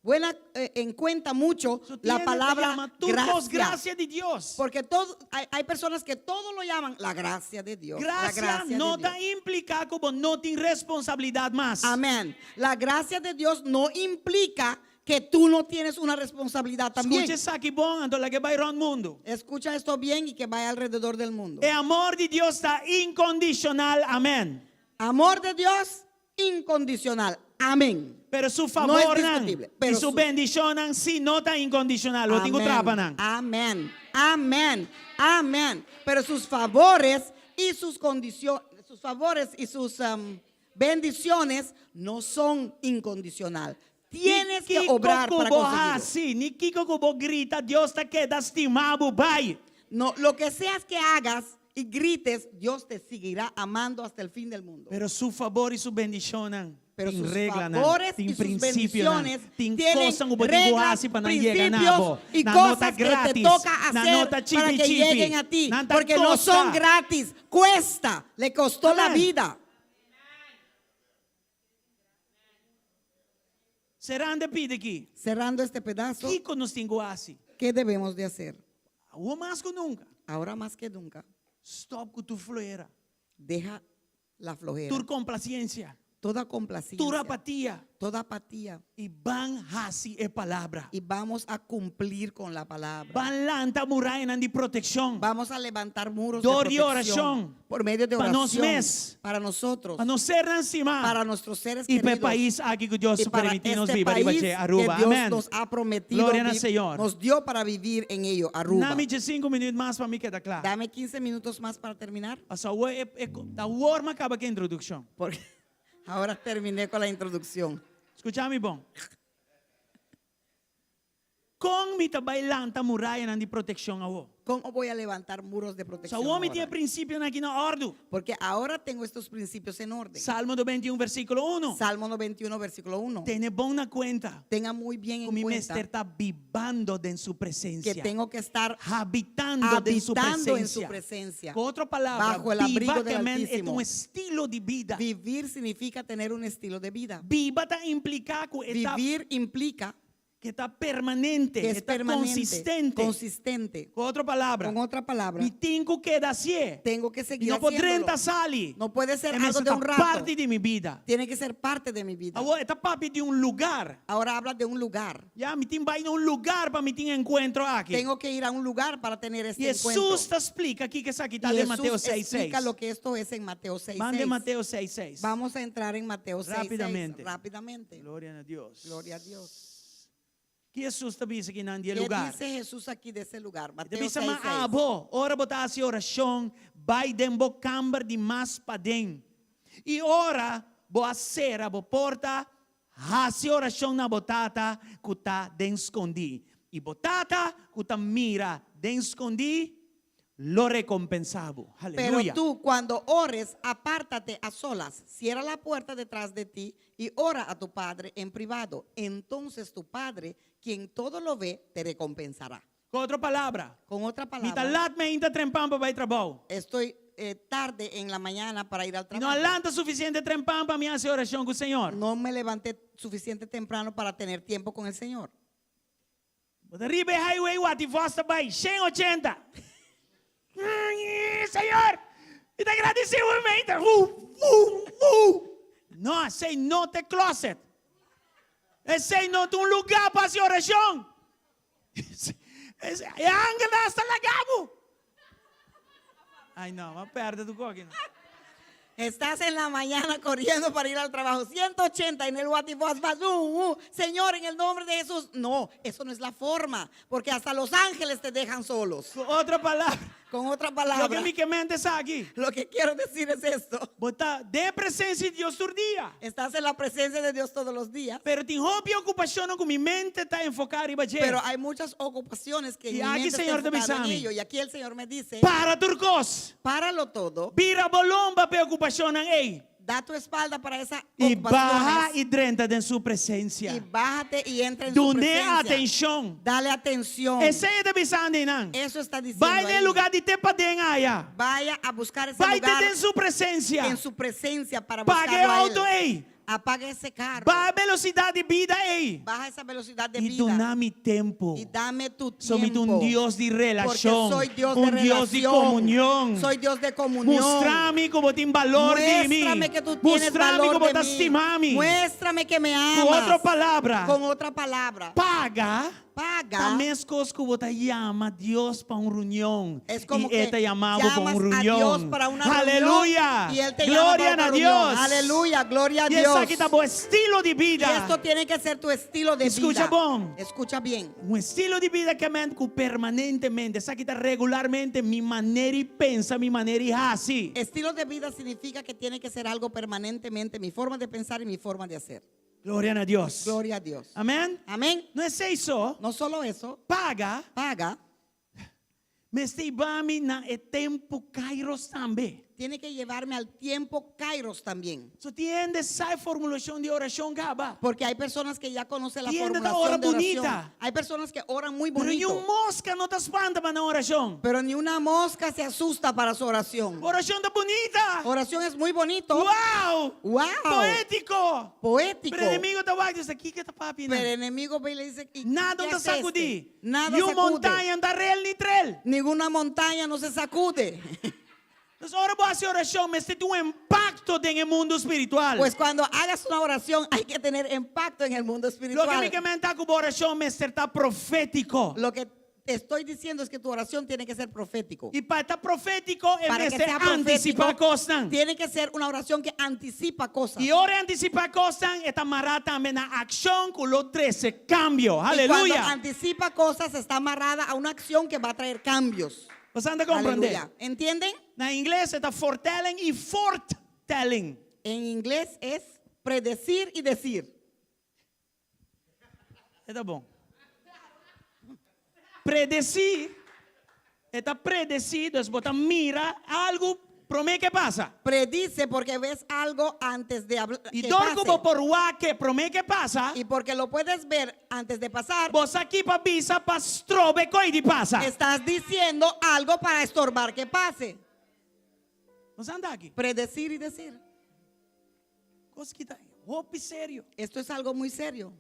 [SPEAKER 5] buena, eh, en cuenta mucho
[SPEAKER 4] So,
[SPEAKER 5] la
[SPEAKER 4] tin hende ta
[SPEAKER 5] palabra
[SPEAKER 4] yama tur kos
[SPEAKER 5] gracia.
[SPEAKER 4] grasia di Dios.
[SPEAKER 5] Porque todo, hay, hay personas que todo lo llaman la gracia de Dios. la
[SPEAKER 4] Grasia
[SPEAKER 5] gracia
[SPEAKER 4] no
[SPEAKER 5] de
[SPEAKER 4] ta
[SPEAKER 5] Dios.
[SPEAKER 4] impliká ku bo no tin responsabilidat mas.
[SPEAKER 5] Amén. La gracia de Dios no implica Que tú no tienes una responsabilidad también.
[SPEAKER 4] Skucha esaki bon, anto lag'é bai rònt mundu.
[SPEAKER 5] Escucha esto bien y que vaya alrededor del mundo.
[SPEAKER 4] E amor di Dios ta inkondishonal. Amèn.
[SPEAKER 5] Amor de Dios incondicional. Amén.
[SPEAKER 4] Pero su
[SPEAKER 5] No es
[SPEAKER 4] favornan
[SPEAKER 5] discutible,
[SPEAKER 4] i
[SPEAKER 5] pero
[SPEAKER 4] su
[SPEAKER 5] su-
[SPEAKER 4] bendishonnan sí no ta inkondishonal. Bo tin ku trapa nan.
[SPEAKER 5] Amén. Amén. Amén. Pero sus favores y sus condiciones, sus favores y sus um, bendiciones no son incondicional. Tienes
[SPEAKER 4] Ni
[SPEAKER 5] que
[SPEAKER 4] kiko
[SPEAKER 5] obrar
[SPEAKER 4] ku
[SPEAKER 5] para
[SPEAKER 4] bo
[SPEAKER 5] conseguirlo.
[SPEAKER 4] hasi, ni kiko ku bo grita, Dios ta keda stima bo bai.
[SPEAKER 5] No, lo que seas que hagas y grites, Dios te seguirá amando hasta el fin del mundo.
[SPEAKER 4] Pero su fabor i su bendishonnan
[SPEAKER 5] Pero
[SPEAKER 4] tin
[SPEAKER 5] sus
[SPEAKER 4] reglanan,
[SPEAKER 5] favores
[SPEAKER 4] tin
[SPEAKER 5] y sus
[SPEAKER 4] prinsipionan,
[SPEAKER 5] bendiciones
[SPEAKER 4] tin
[SPEAKER 5] tienen
[SPEAKER 4] kosnan ku bo tin ku
[SPEAKER 5] reglas,
[SPEAKER 4] hasi pa nan yega na
[SPEAKER 5] principios
[SPEAKER 4] bo.
[SPEAKER 5] y
[SPEAKER 4] Nan no ta
[SPEAKER 5] cosas que te
[SPEAKER 4] gratis,
[SPEAKER 5] toca
[SPEAKER 4] nan no
[SPEAKER 5] hacer
[SPEAKER 4] ta
[SPEAKER 5] para
[SPEAKER 4] chipi
[SPEAKER 5] que
[SPEAKER 4] chipi,
[SPEAKER 5] lleguen a ti,
[SPEAKER 4] nan ta
[SPEAKER 5] porque no
[SPEAKER 4] kosta.
[SPEAKER 5] son gratis, cuesta, le costó la
[SPEAKER 4] Amén.
[SPEAKER 5] vida.
[SPEAKER 4] Serando e pida aki.
[SPEAKER 5] Cerrando este pedazo,
[SPEAKER 4] Kiko nos tin ku hasi?
[SPEAKER 5] ¿qué debemos de hacer?
[SPEAKER 4] Awor mas ku nunka.
[SPEAKER 5] Ahora más que nunca,
[SPEAKER 4] Stòp ku tur flohera,
[SPEAKER 5] deja la flojera,
[SPEAKER 4] tur komplasiensia,
[SPEAKER 5] toda
[SPEAKER 4] tur
[SPEAKER 5] complacencia,
[SPEAKER 4] apatia
[SPEAKER 5] toda apatía
[SPEAKER 4] i ban hasi e palabra.
[SPEAKER 5] y vamos a cumplir con la palabra.
[SPEAKER 4] Ban lanta murayanan di protekshon.
[SPEAKER 5] Vamos a levantar muros de
[SPEAKER 4] Dor di
[SPEAKER 5] protección
[SPEAKER 4] orashon.
[SPEAKER 5] por medio de
[SPEAKER 4] Pa nos
[SPEAKER 5] oración
[SPEAKER 4] mes.
[SPEAKER 5] para nosotros,
[SPEAKER 4] Pa nos sernan stimá.
[SPEAKER 5] para nuestros seres
[SPEAKER 4] I pa e
[SPEAKER 5] queridos
[SPEAKER 4] pais aki ku Dios
[SPEAKER 5] y para
[SPEAKER 4] permití nos
[SPEAKER 5] este
[SPEAKER 4] biba riba
[SPEAKER 5] país
[SPEAKER 4] dje,
[SPEAKER 5] que
[SPEAKER 4] Aruba.
[SPEAKER 5] Dios
[SPEAKER 4] Amèn.
[SPEAKER 5] nos ha prometido,
[SPEAKER 4] Gloria na
[SPEAKER 5] vi-
[SPEAKER 4] Señor.
[SPEAKER 5] nos dio para vivir en ello, Aruba.
[SPEAKER 4] Duna mi 5 minüt mas pa mi keda kla.
[SPEAKER 5] Dame 15 minutos más para terminar,
[SPEAKER 4] Pasobra awor e, e, awor m'a kaba ku e introdukshon.
[SPEAKER 5] porque ahora terminé con la introducción.
[SPEAKER 4] Skucha mi bon. Kon mi ta bai lanta murayanan di protekshon awor?
[SPEAKER 5] ¿Cómo voy a levantar muros de protección?
[SPEAKER 4] Awor mi tin e
[SPEAKER 5] ahora?
[SPEAKER 4] prinsipionan aki na òrdu.
[SPEAKER 5] Porque ahora tengo estos principios en orden.
[SPEAKER 4] Salmo 91, versíkulo 1.
[SPEAKER 5] Salmo 91, versículo 1.
[SPEAKER 4] Tene bon na kuenta.
[SPEAKER 5] Tenga muy bien
[SPEAKER 4] Ku
[SPEAKER 5] en
[SPEAKER 4] mi
[SPEAKER 5] cuenta
[SPEAKER 4] mester ta bibando den su
[SPEAKER 5] que
[SPEAKER 4] presensia.
[SPEAKER 5] tengo que estar
[SPEAKER 4] Habitando den su
[SPEAKER 5] habitando en su
[SPEAKER 4] presensia.
[SPEAKER 5] presencia.
[SPEAKER 4] Ku otro palabra,
[SPEAKER 5] Bajo el abrigo
[SPEAKER 4] biba
[SPEAKER 5] del
[SPEAKER 4] ke men e ta
[SPEAKER 5] Altísimo.
[SPEAKER 4] un estilo di bida.
[SPEAKER 5] Vivir significa tener un estilo de vida.
[SPEAKER 4] Biba ta impliká ku e ta
[SPEAKER 5] Vivir implica
[SPEAKER 4] que ta permanente,
[SPEAKER 5] que
[SPEAKER 4] que
[SPEAKER 5] es
[SPEAKER 4] ta
[SPEAKER 5] permanente,
[SPEAKER 4] konsistente.
[SPEAKER 5] consistente.
[SPEAKER 4] Ku otro palabra,
[SPEAKER 5] Con otra palabra,
[SPEAKER 4] mi tin ku keda hasié.
[SPEAKER 5] tengo que
[SPEAKER 4] Mi
[SPEAKER 5] seguir
[SPEAKER 4] no por
[SPEAKER 5] haciéndolo.
[SPEAKER 4] drenta sali.
[SPEAKER 5] No puede ser
[SPEAKER 4] E
[SPEAKER 5] algo
[SPEAKER 4] mester
[SPEAKER 5] de
[SPEAKER 4] ta
[SPEAKER 5] un rato.
[SPEAKER 4] parti di mi bida.
[SPEAKER 5] Tiene que ser parte de mi vida.
[SPEAKER 4] Awor, e ta papia di un lugar.
[SPEAKER 5] Ahora habla de un lugar.
[SPEAKER 4] Ya, mi tin bai na un lugar pa mi tin enkuentro aki.
[SPEAKER 5] Tengo que ir a un lugar para tener este
[SPEAKER 4] I
[SPEAKER 5] encuentro.
[SPEAKER 4] Hesus ta splika kiko esaki ta
[SPEAKER 5] Y
[SPEAKER 4] den Mateo
[SPEAKER 5] Jesús
[SPEAKER 4] 6,
[SPEAKER 5] explica
[SPEAKER 4] 6.
[SPEAKER 5] lo que esto es en Mateo 6,
[SPEAKER 4] Ban den
[SPEAKER 5] 6.
[SPEAKER 4] Mateo 6, 6.
[SPEAKER 5] Vamos a entrar en Mateo 6, 6
[SPEAKER 4] Rápidamente.
[SPEAKER 5] rápidamente.
[SPEAKER 4] Gloria na Dios.
[SPEAKER 5] Gloria a Dios.
[SPEAKER 4] Ki Hesus ta bisa akinan di e
[SPEAKER 5] ¿Qué
[SPEAKER 4] lugar?
[SPEAKER 5] dice Jesús aquí de ese lugar?
[SPEAKER 4] E ta
[SPEAKER 5] Mateo
[SPEAKER 4] bisa
[SPEAKER 5] 6,
[SPEAKER 4] ma
[SPEAKER 5] 6.
[SPEAKER 4] abo, ora bo ta hasi orashon, bai den bo kamber di mas paden. I ora bo a sera bo porta, hasi orashon na bo Tata ku ta den skondí. I bo Tata ku ta mira den skondí lo rekompensá bo.
[SPEAKER 5] Pero
[SPEAKER 4] Aleluya.
[SPEAKER 5] tú cuando ores, apártate a solas, cierra la puerta detrás de ti y ora a tu Padre en privado. Entonces tu Padre, quien todo lo ve, te recompensará.
[SPEAKER 4] Ku otro palabra,
[SPEAKER 5] Con otra
[SPEAKER 4] mi ta
[SPEAKER 5] palabra,
[SPEAKER 4] lat mainta trempan pa bai trabou.
[SPEAKER 5] estoy eh, tarde en la mañana para ir al
[SPEAKER 4] Mi no
[SPEAKER 5] trabajo.
[SPEAKER 4] a lanta sufisiente trempan pa mi hasi orashon ku Señor.
[SPEAKER 5] No me levanté suficiente temprano para tener tiempo con el Señor.
[SPEAKER 4] Bo ta riba e highway wak i vos ta bai 180. Señor, mi ta gradisí bo mente. Wu, wu, wu. No, esei no ta e closet. Esei no ta un lugá pa hasi orashon. E angelnan hasta laga bo. Ai no, m'a pèrdè tur koki.
[SPEAKER 5] Estás en la mañana corriendo para ir al trabajo. 180 en el Guatibos, vas, uh, uh, Señor, en el nombre de Jesús. No, eso no es la forma, porque hasta los ángeles te dejan solos.
[SPEAKER 4] Ku otro palabra.
[SPEAKER 5] Con otra
[SPEAKER 4] Loke
[SPEAKER 5] palabra,
[SPEAKER 4] mi ke men ta esaki.
[SPEAKER 5] lo que quiero decir es esto.
[SPEAKER 4] Bo ta den presensia di Dios tur dia.
[SPEAKER 5] Estás en la presencia de Dios todos los días,
[SPEAKER 4] Pero tin hopi okupashonnan ku mi mente ta enfoká riba dje.
[SPEAKER 5] pero hay muchas ocupaciones que
[SPEAKER 4] Y
[SPEAKER 5] mi
[SPEAKER 4] aquí,
[SPEAKER 5] mente está
[SPEAKER 4] Señor, te
[SPEAKER 5] enfocada en
[SPEAKER 4] avisami.
[SPEAKER 5] ello. Y aquí el Señor me dice,
[SPEAKER 4] Para tur kos.
[SPEAKER 5] páralo todo,
[SPEAKER 4] Bira bo lomba pa e okupashonnan ei.
[SPEAKER 5] da tu espalda para esa
[SPEAKER 4] I baha
[SPEAKER 5] ocupaciones
[SPEAKER 4] i drenta den su presensia.
[SPEAKER 5] y bájate y entra en su
[SPEAKER 4] Dun'é
[SPEAKER 5] presencia.
[SPEAKER 4] atenshon.
[SPEAKER 5] Dale atención.
[SPEAKER 4] Esei e ta bisando einan.
[SPEAKER 5] Eso está diciendo
[SPEAKER 4] Bai den
[SPEAKER 5] ahí.
[SPEAKER 4] lugá di te paden aya.
[SPEAKER 5] Vaya a buscar ese
[SPEAKER 4] Bai te
[SPEAKER 5] lugar
[SPEAKER 4] den su presensia.
[SPEAKER 5] en su presencia para
[SPEAKER 4] Paga e
[SPEAKER 5] buscarlo a él.
[SPEAKER 4] outo ei.
[SPEAKER 5] Apaga ese carro.
[SPEAKER 4] Baha e velosidat di bida ei.
[SPEAKER 5] Baja esa velocidad de
[SPEAKER 4] I
[SPEAKER 5] vida.
[SPEAKER 4] duna mi tempu.
[SPEAKER 5] Y dame tu tiempo.
[SPEAKER 4] So mi ta un Dios di
[SPEAKER 5] Porque
[SPEAKER 4] relashon.
[SPEAKER 5] soy Dios de
[SPEAKER 4] Un Dios di
[SPEAKER 5] relación.
[SPEAKER 4] komunion.
[SPEAKER 5] Soy Dios de comunión.
[SPEAKER 4] Mustra mi ku bo tin balor di mi.
[SPEAKER 5] Muéstrame que tú tienes
[SPEAKER 4] Mustra mi
[SPEAKER 5] valor
[SPEAKER 4] ku bo
[SPEAKER 5] de
[SPEAKER 4] ta
[SPEAKER 5] mí.
[SPEAKER 4] stima mi.
[SPEAKER 5] Muéstrame que me
[SPEAKER 4] Ku
[SPEAKER 5] amas.
[SPEAKER 4] otro palabra.
[SPEAKER 5] Con otra palabra.
[SPEAKER 4] Paga.
[SPEAKER 5] Paga.
[SPEAKER 4] Ta meskos ku bo ta yama Dios pa un reunion.
[SPEAKER 5] Es como
[SPEAKER 4] I e
[SPEAKER 5] que
[SPEAKER 4] ta yama bo pa
[SPEAKER 5] llamas
[SPEAKER 4] un
[SPEAKER 5] a Dios
[SPEAKER 4] reunion.
[SPEAKER 5] para una
[SPEAKER 4] Aleluya.
[SPEAKER 5] reunión y Él te llama
[SPEAKER 4] Gloria
[SPEAKER 5] para una
[SPEAKER 4] na
[SPEAKER 5] reunión.
[SPEAKER 4] Dios.
[SPEAKER 5] Aleluya, gloria a
[SPEAKER 4] I
[SPEAKER 5] Dios.
[SPEAKER 4] esaki ta bo estilo di
[SPEAKER 5] Y
[SPEAKER 4] bida.
[SPEAKER 5] esto tiene que ser tu estilo de
[SPEAKER 4] Escucha
[SPEAKER 5] vida.
[SPEAKER 4] bon.
[SPEAKER 5] Escucha bien.
[SPEAKER 4] Un estilo di bida ke men ku permanentemente, esaki ta regularmente mi manera di pensa, mi manera di hasi.
[SPEAKER 5] Estilo de vida significa que tiene que ser algo permanentemente, mi forma de pensar y mi forma de hacer.
[SPEAKER 4] Gloria na Dios.
[SPEAKER 5] Gloria a Dios.
[SPEAKER 4] Amèn?
[SPEAKER 5] Amén.
[SPEAKER 4] No esei so,
[SPEAKER 5] No solo eso,
[SPEAKER 4] paga,
[SPEAKER 5] paga,
[SPEAKER 4] mester hiba mi na e tempu Kairos tambe.
[SPEAKER 5] tiene que llevarme al tiempo Kairos también.
[SPEAKER 4] So tin hende sa e formulashon di orashon kaba.
[SPEAKER 5] Porque hay personas que ya conocen la
[SPEAKER 4] Tiene
[SPEAKER 5] formulación
[SPEAKER 4] ora
[SPEAKER 5] de oración.
[SPEAKER 4] bonita.
[SPEAKER 5] Hay personas que oran muy
[SPEAKER 4] Pero
[SPEAKER 5] bonito.
[SPEAKER 4] ni un moska no ta spanta pa nan orashon.
[SPEAKER 5] Pero ni una mosca se asusta para su oración.
[SPEAKER 4] Orashon ta bunita.
[SPEAKER 5] Oración es muy bonito.
[SPEAKER 4] Wow!
[SPEAKER 5] Wow.
[SPEAKER 4] Poétiko.
[SPEAKER 5] Poético.
[SPEAKER 4] Pero enemigu ta wak bisa kiko e ta papia.
[SPEAKER 5] Pero el enemigo ve y le dice, ¿y
[SPEAKER 4] Nada
[SPEAKER 5] qué
[SPEAKER 4] no ta
[SPEAKER 5] hace
[SPEAKER 4] sakudí.
[SPEAKER 5] este? Nada
[SPEAKER 4] Ni un
[SPEAKER 5] sacude.
[SPEAKER 4] montaña no ta rel ni trel.
[SPEAKER 5] Ninguna montaña no se sacude.
[SPEAKER 4] Entonses ora bo hasi orashon, mester tin un impakto den e mundu spiritual.
[SPEAKER 5] Pues cuando hagas una oración hay que tener impacto en el mundo
[SPEAKER 4] Loke
[SPEAKER 5] espiritual.
[SPEAKER 4] mi ke men ta ku bo orashon mester ta profétiko.
[SPEAKER 5] Lo que te estoy diciendo es que tu oración tiene que ser profético.
[SPEAKER 4] I pa ta profétiko, e
[SPEAKER 5] Para que
[SPEAKER 4] mester
[SPEAKER 5] sea
[SPEAKER 4] antisipá
[SPEAKER 5] profético,
[SPEAKER 4] kosnan.
[SPEAKER 5] tiene que ser una oración que anticipa cosas.
[SPEAKER 4] I ora e antisipá kosnan, e ta mará tambe na akshon ku lo trese kambio.
[SPEAKER 5] Y cuando
[SPEAKER 4] Aleluya.
[SPEAKER 5] anticipa cosas, está amarrada a una acción que va a traer cambios.
[SPEAKER 4] Boso ta komprondé?
[SPEAKER 5] Aleluya. ¿Entienden?
[SPEAKER 4] Na ingles e ta foretelling i forthtelling.
[SPEAKER 5] En inglés es predecir y decir.
[SPEAKER 4] E ta bon. Predesí, e ta predesí, dus bo ta mira algu promé ku e pasa.
[SPEAKER 5] Predice porque ves algo antes de hablar.
[SPEAKER 4] I dor ku bo por wak e promé ku e pasa,
[SPEAKER 5] Y porque lo puedes ver antes de pasar,
[SPEAKER 4] bo sa ki pa bisa pa stroba e kos di pasa.
[SPEAKER 5] estás diciendo algo para estorbar que pase.
[SPEAKER 4] Nos anda aki.
[SPEAKER 5] Predecir y decir.
[SPEAKER 4] Kos ki ta hopi serio.
[SPEAKER 5] Esto es algo muy serio.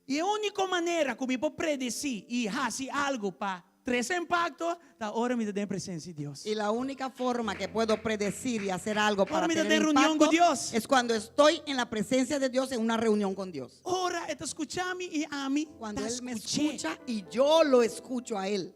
[SPEAKER 4] I e úniko manera ku mi por predesí i hasi algu pa trese impakto ta ora mi ta den presensia di Dios.
[SPEAKER 5] Y la única forma que puedo predecir y hacer algo para
[SPEAKER 4] Ora mi ta
[SPEAKER 5] tener
[SPEAKER 4] den reunion
[SPEAKER 5] impacto
[SPEAKER 4] ku Dios.
[SPEAKER 5] es cuando estoy en la presencia de Dios en una reunión con Dios.
[SPEAKER 4] Ora e ta skucha mi i ami
[SPEAKER 5] Cuando
[SPEAKER 4] ta
[SPEAKER 5] Él me
[SPEAKER 4] skuch'é.
[SPEAKER 5] escucha y yo lo escucho a Él.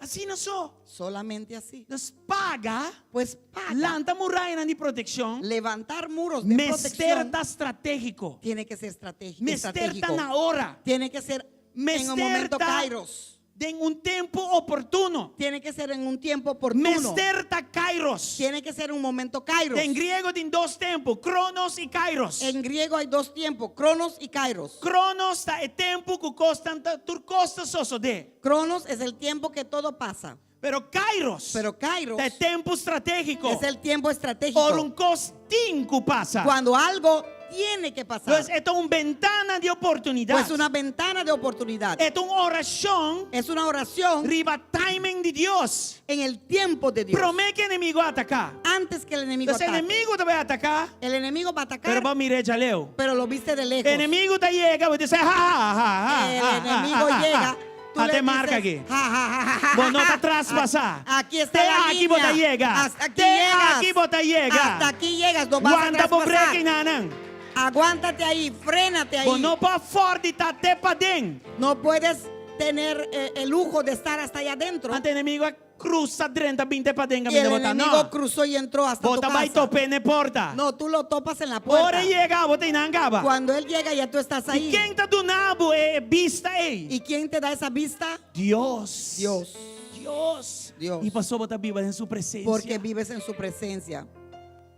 [SPEAKER 4] Asina so.
[SPEAKER 5] Solamente así.
[SPEAKER 4] Nos paga,
[SPEAKER 5] Pues paga.
[SPEAKER 4] lanta murayanan di protekshon.
[SPEAKER 5] Levantar muros de
[SPEAKER 4] Mester
[SPEAKER 5] protección
[SPEAKER 4] ta stratégiko.
[SPEAKER 5] tiene que ser estratégico.
[SPEAKER 4] Mester ta
[SPEAKER 5] estratégico.
[SPEAKER 4] na ora.
[SPEAKER 5] Tiene que ser en un
[SPEAKER 4] Mester
[SPEAKER 5] momento
[SPEAKER 4] ta
[SPEAKER 5] kairos.
[SPEAKER 4] den un tempu oportuno.
[SPEAKER 5] Tiene que ser en un tiempo oportuno.
[SPEAKER 4] Mester ta kairos.
[SPEAKER 5] Tiene que ser un momento kairos.
[SPEAKER 4] Den griego tin dos tempu, kronos i kairos.
[SPEAKER 5] En griego hay dos tiempos, cronos y kairos.
[SPEAKER 4] Kronos ta e tempu ku kosnan ta tur kos ta sosodé.
[SPEAKER 5] Cronos es el tiempo que todo pasa.
[SPEAKER 4] Pero kairos
[SPEAKER 5] Pero kairos
[SPEAKER 4] ta e tempu stratégiko.
[SPEAKER 5] es el tiempo estratégico.
[SPEAKER 4] Ora un kos tin ku pasa.
[SPEAKER 5] Cuando algo tiene que pasar.
[SPEAKER 4] Entonces, e ta un bentana di oportunidat.
[SPEAKER 5] Pues una ventana de oportunidad.
[SPEAKER 4] E ta un orashon
[SPEAKER 5] Es una oración
[SPEAKER 4] riba timing di Dios.
[SPEAKER 5] en el tiempo de Dios.
[SPEAKER 4] Promé ku enemigu ataká.
[SPEAKER 5] Antes que el enemigo
[SPEAKER 4] Entonces,
[SPEAKER 5] ataque.
[SPEAKER 4] enemigu ta bai ataká,
[SPEAKER 5] El enemigo va a atacar,
[SPEAKER 4] pero bo a mir'é djaleu.
[SPEAKER 5] pero lo viste de lejos.
[SPEAKER 4] Enemigu ta yega, bo bisa, ha, ha, ha, ha,
[SPEAKER 5] El
[SPEAKER 4] ha,
[SPEAKER 5] enemigo
[SPEAKER 4] ha, ha,
[SPEAKER 5] llega.
[SPEAKER 4] ha.
[SPEAKER 5] Tú
[SPEAKER 4] Ata
[SPEAKER 5] le
[SPEAKER 4] marka
[SPEAKER 5] dices,
[SPEAKER 4] aki.
[SPEAKER 5] Ja, ja, ja, ja, ja,
[SPEAKER 4] Bo no
[SPEAKER 5] ja.
[SPEAKER 4] ta traspasá.
[SPEAKER 5] Aquí está
[SPEAKER 4] Te
[SPEAKER 5] la
[SPEAKER 4] aki bo ta
[SPEAKER 5] línea.
[SPEAKER 4] yega.
[SPEAKER 5] Hasta aquí
[SPEAKER 4] Te
[SPEAKER 5] llegas.
[SPEAKER 4] aki bo ta yega.
[SPEAKER 5] Hasta aquí llegas. No vas a
[SPEAKER 4] Wanta bo
[SPEAKER 5] traspasar.
[SPEAKER 4] brek einan.
[SPEAKER 5] Aguántate ahí, frénate ahí.
[SPEAKER 4] Bo no por afòrt di ta te paden.
[SPEAKER 5] No puedes tener eh, el lujo de estar hasta allá adentro.
[SPEAKER 4] Anto enemigu a krusa drenta bin te paden
[SPEAKER 5] Y el
[SPEAKER 4] kaminda bo ta.
[SPEAKER 5] enemigo
[SPEAKER 4] No.
[SPEAKER 5] cruzó y entró hasta
[SPEAKER 4] Bo
[SPEAKER 5] tu
[SPEAKER 4] ta bai
[SPEAKER 5] casa.
[SPEAKER 4] top'é na porta.
[SPEAKER 5] No, tú lo topas en la puerta.
[SPEAKER 4] Ora e yega, bo ta einan kaba.
[SPEAKER 5] Cuando él llega ya tú estás
[SPEAKER 4] I
[SPEAKER 5] ahí.
[SPEAKER 4] ken ta duna bo e bista ei?
[SPEAKER 5] ¿Y quién te da esa vista?
[SPEAKER 4] Dios.
[SPEAKER 5] Dios.
[SPEAKER 4] Dios.
[SPEAKER 5] Dios.
[SPEAKER 4] I paso bo ta biba den su presensia.
[SPEAKER 5] Porque vives en su presencia.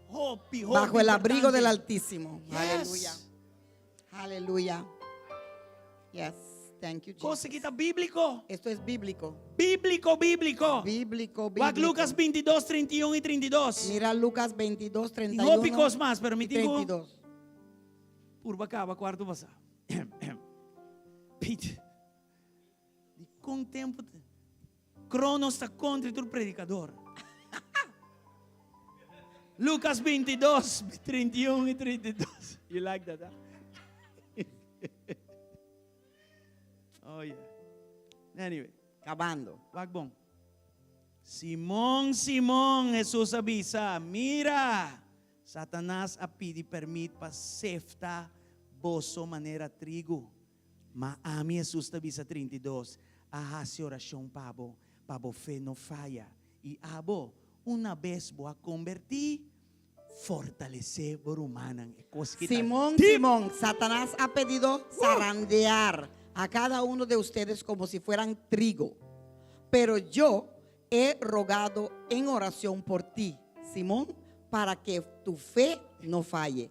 [SPEAKER 4] Hopi, hopi
[SPEAKER 5] Bajo el abrigo
[SPEAKER 4] importante.
[SPEAKER 5] del Altísimo.
[SPEAKER 4] Yes.
[SPEAKER 5] Aleluya. Aleluya. Yes. Thank you,
[SPEAKER 4] Kos
[SPEAKER 5] Jesus.
[SPEAKER 4] aki ta bíbliko.
[SPEAKER 5] Esto es bíblico.
[SPEAKER 4] Bíbliko, bíbliko.
[SPEAKER 5] Bíblico,
[SPEAKER 4] Wak
[SPEAKER 5] bíblico.
[SPEAKER 4] Lucas 22, 31 i 32.
[SPEAKER 5] Mira Lucas 22,
[SPEAKER 4] Tin hopi
[SPEAKER 5] 31
[SPEAKER 4] kos mas, pero mi
[SPEAKER 5] y
[SPEAKER 4] tin ku
[SPEAKER 5] 32.
[SPEAKER 4] purba kaba kuartu pasá. Pete, di kon tempu Cronos ta kontra tur predikador. Lucas 22, 31 y 32. You like that, huh? oh, yeah. Anyway.
[SPEAKER 5] Kabando.
[SPEAKER 4] Wak bon. Simon, Simon, Jesus a bisa, mira, Satanas a pidi permit pa sefta boso manera trigo. Ma ami, Jesus ta bisa 32, a hasi orashon pa bo, pa bo fe no faya. I abo, una bes bo a kombertí, fortalesé bo rumannan. E kos ki ta
[SPEAKER 5] Simón,
[SPEAKER 4] deep.
[SPEAKER 5] Simón, Satanás ha pedido zarandear a cada uno de ustedes como si fueran trigo. Pero yo he rogado en oración por ti, Simón, para que tu fe no falle.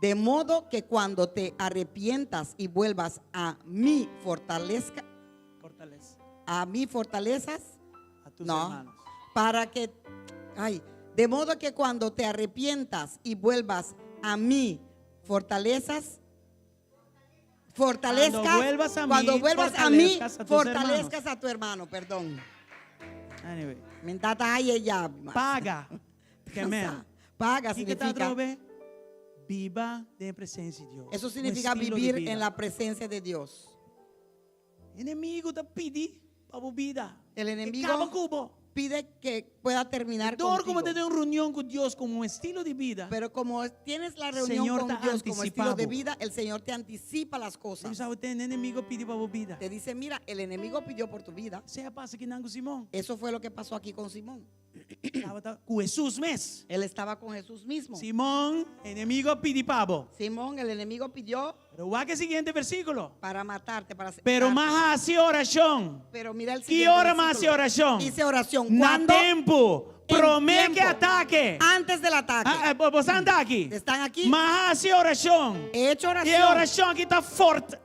[SPEAKER 5] De modo que cuando te arrepientas y vuelvas a mi fortalezca,
[SPEAKER 4] Fortalece
[SPEAKER 5] a mi fortalezas,
[SPEAKER 4] a tus
[SPEAKER 5] no,
[SPEAKER 4] hermanos.
[SPEAKER 5] para que, ay, de modo que cuando te arrepientas y vuelvas a mí, fortalezas, fortalezcas,
[SPEAKER 4] Cuando vuelvas a mí,
[SPEAKER 5] cuando vuelvas a mí,
[SPEAKER 4] fortalezcas a tus
[SPEAKER 5] fortalezcas a tu hermano, perdón.
[SPEAKER 4] Anyway.
[SPEAKER 5] Mentata ay ella.
[SPEAKER 4] Paga. Ke men.
[SPEAKER 5] Paga
[SPEAKER 4] Kiko ta
[SPEAKER 5] significa.
[SPEAKER 4] atrobe? Biba den presensia di Dios.
[SPEAKER 5] Eso
[SPEAKER 4] Un
[SPEAKER 5] significa
[SPEAKER 4] estilo di
[SPEAKER 5] vivir
[SPEAKER 4] vida.
[SPEAKER 5] en la presencia de Dios.
[SPEAKER 4] Enemigo ta pidi pa bo bida.
[SPEAKER 5] El enemigo
[SPEAKER 4] E kaba ku bo.
[SPEAKER 5] pide que pueda terminar
[SPEAKER 4] Dor komo
[SPEAKER 5] contigo.
[SPEAKER 4] tin un reunion ku Dios komo un estilo di bida.
[SPEAKER 5] Pero como tienes la reunión
[SPEAKER 4] Señor
[SPEAKER 5] con
[SPEAKER 4] te
[SPEAKER 5] Dios como estilo de
[SPEAKER 4] anticipado.
[SPEAKER 5] vida, el Señor te anticipa las cosas.
[SPEAKER 4] Sabe, enemigo a pidi pa bo bida.
[SPEAKER 5] Te dice, mira, el enemigo pidió por tu vida.
[SPEAKER 4] Esei a pasa akinan ku Simon.
[SPEAKER 5] Eso fue lo que pasó aquí con Simón.
[SPEAKER 4] Tabata ku Jesus mes.
[SPEAKER 5] Él estaba con Jesús mismo.
[SPEAKER 4] Simon, enemigo a pidi pa bo.
[SPEAKER 5] Simón, el enemigo pidió
[SPEAKER 4] Pero wak e siguiente versíkulo.
[SPEAKER 5] para matarte, para
[SPEAKER 4] Pero
[SPEAKER 5] matarte.
[SPEAKER 4] m'a hasi orashon.
[SPEAKER 5] Pero mira el
[SPEAKER 4] Ki
[SPEAKER 5] siguiente
[SPEAKER 4] ora m'a hasi
[SPEAKER 5] versículo.
[SPEAKER 4] orashon?
[SPEAKER 5] Hice oración.
[SPEAKER 4] Na
[SPEAKER 5] ¿Cuándo?
[SPEAKER 4] tempu.
[SPEAKER 5] En
[SPEAKER 4] Promé ku
[SPEAKER 5] tiempo.
[SPEAKER 4] atake.
[SPEAKER 5] Antes del ataque.
[SPEAKER 4] Ah, ah, boso ta aki?
[SPEAKER 5] ¿Están aquí?
[SPEAKER 4] M'a hasi orashon.
[SPEAKER 5] He hecho
[SPEAKER 4] E
[SPEAKER 5] oración.
[SPEAKER 4] orashon aki ta fortel.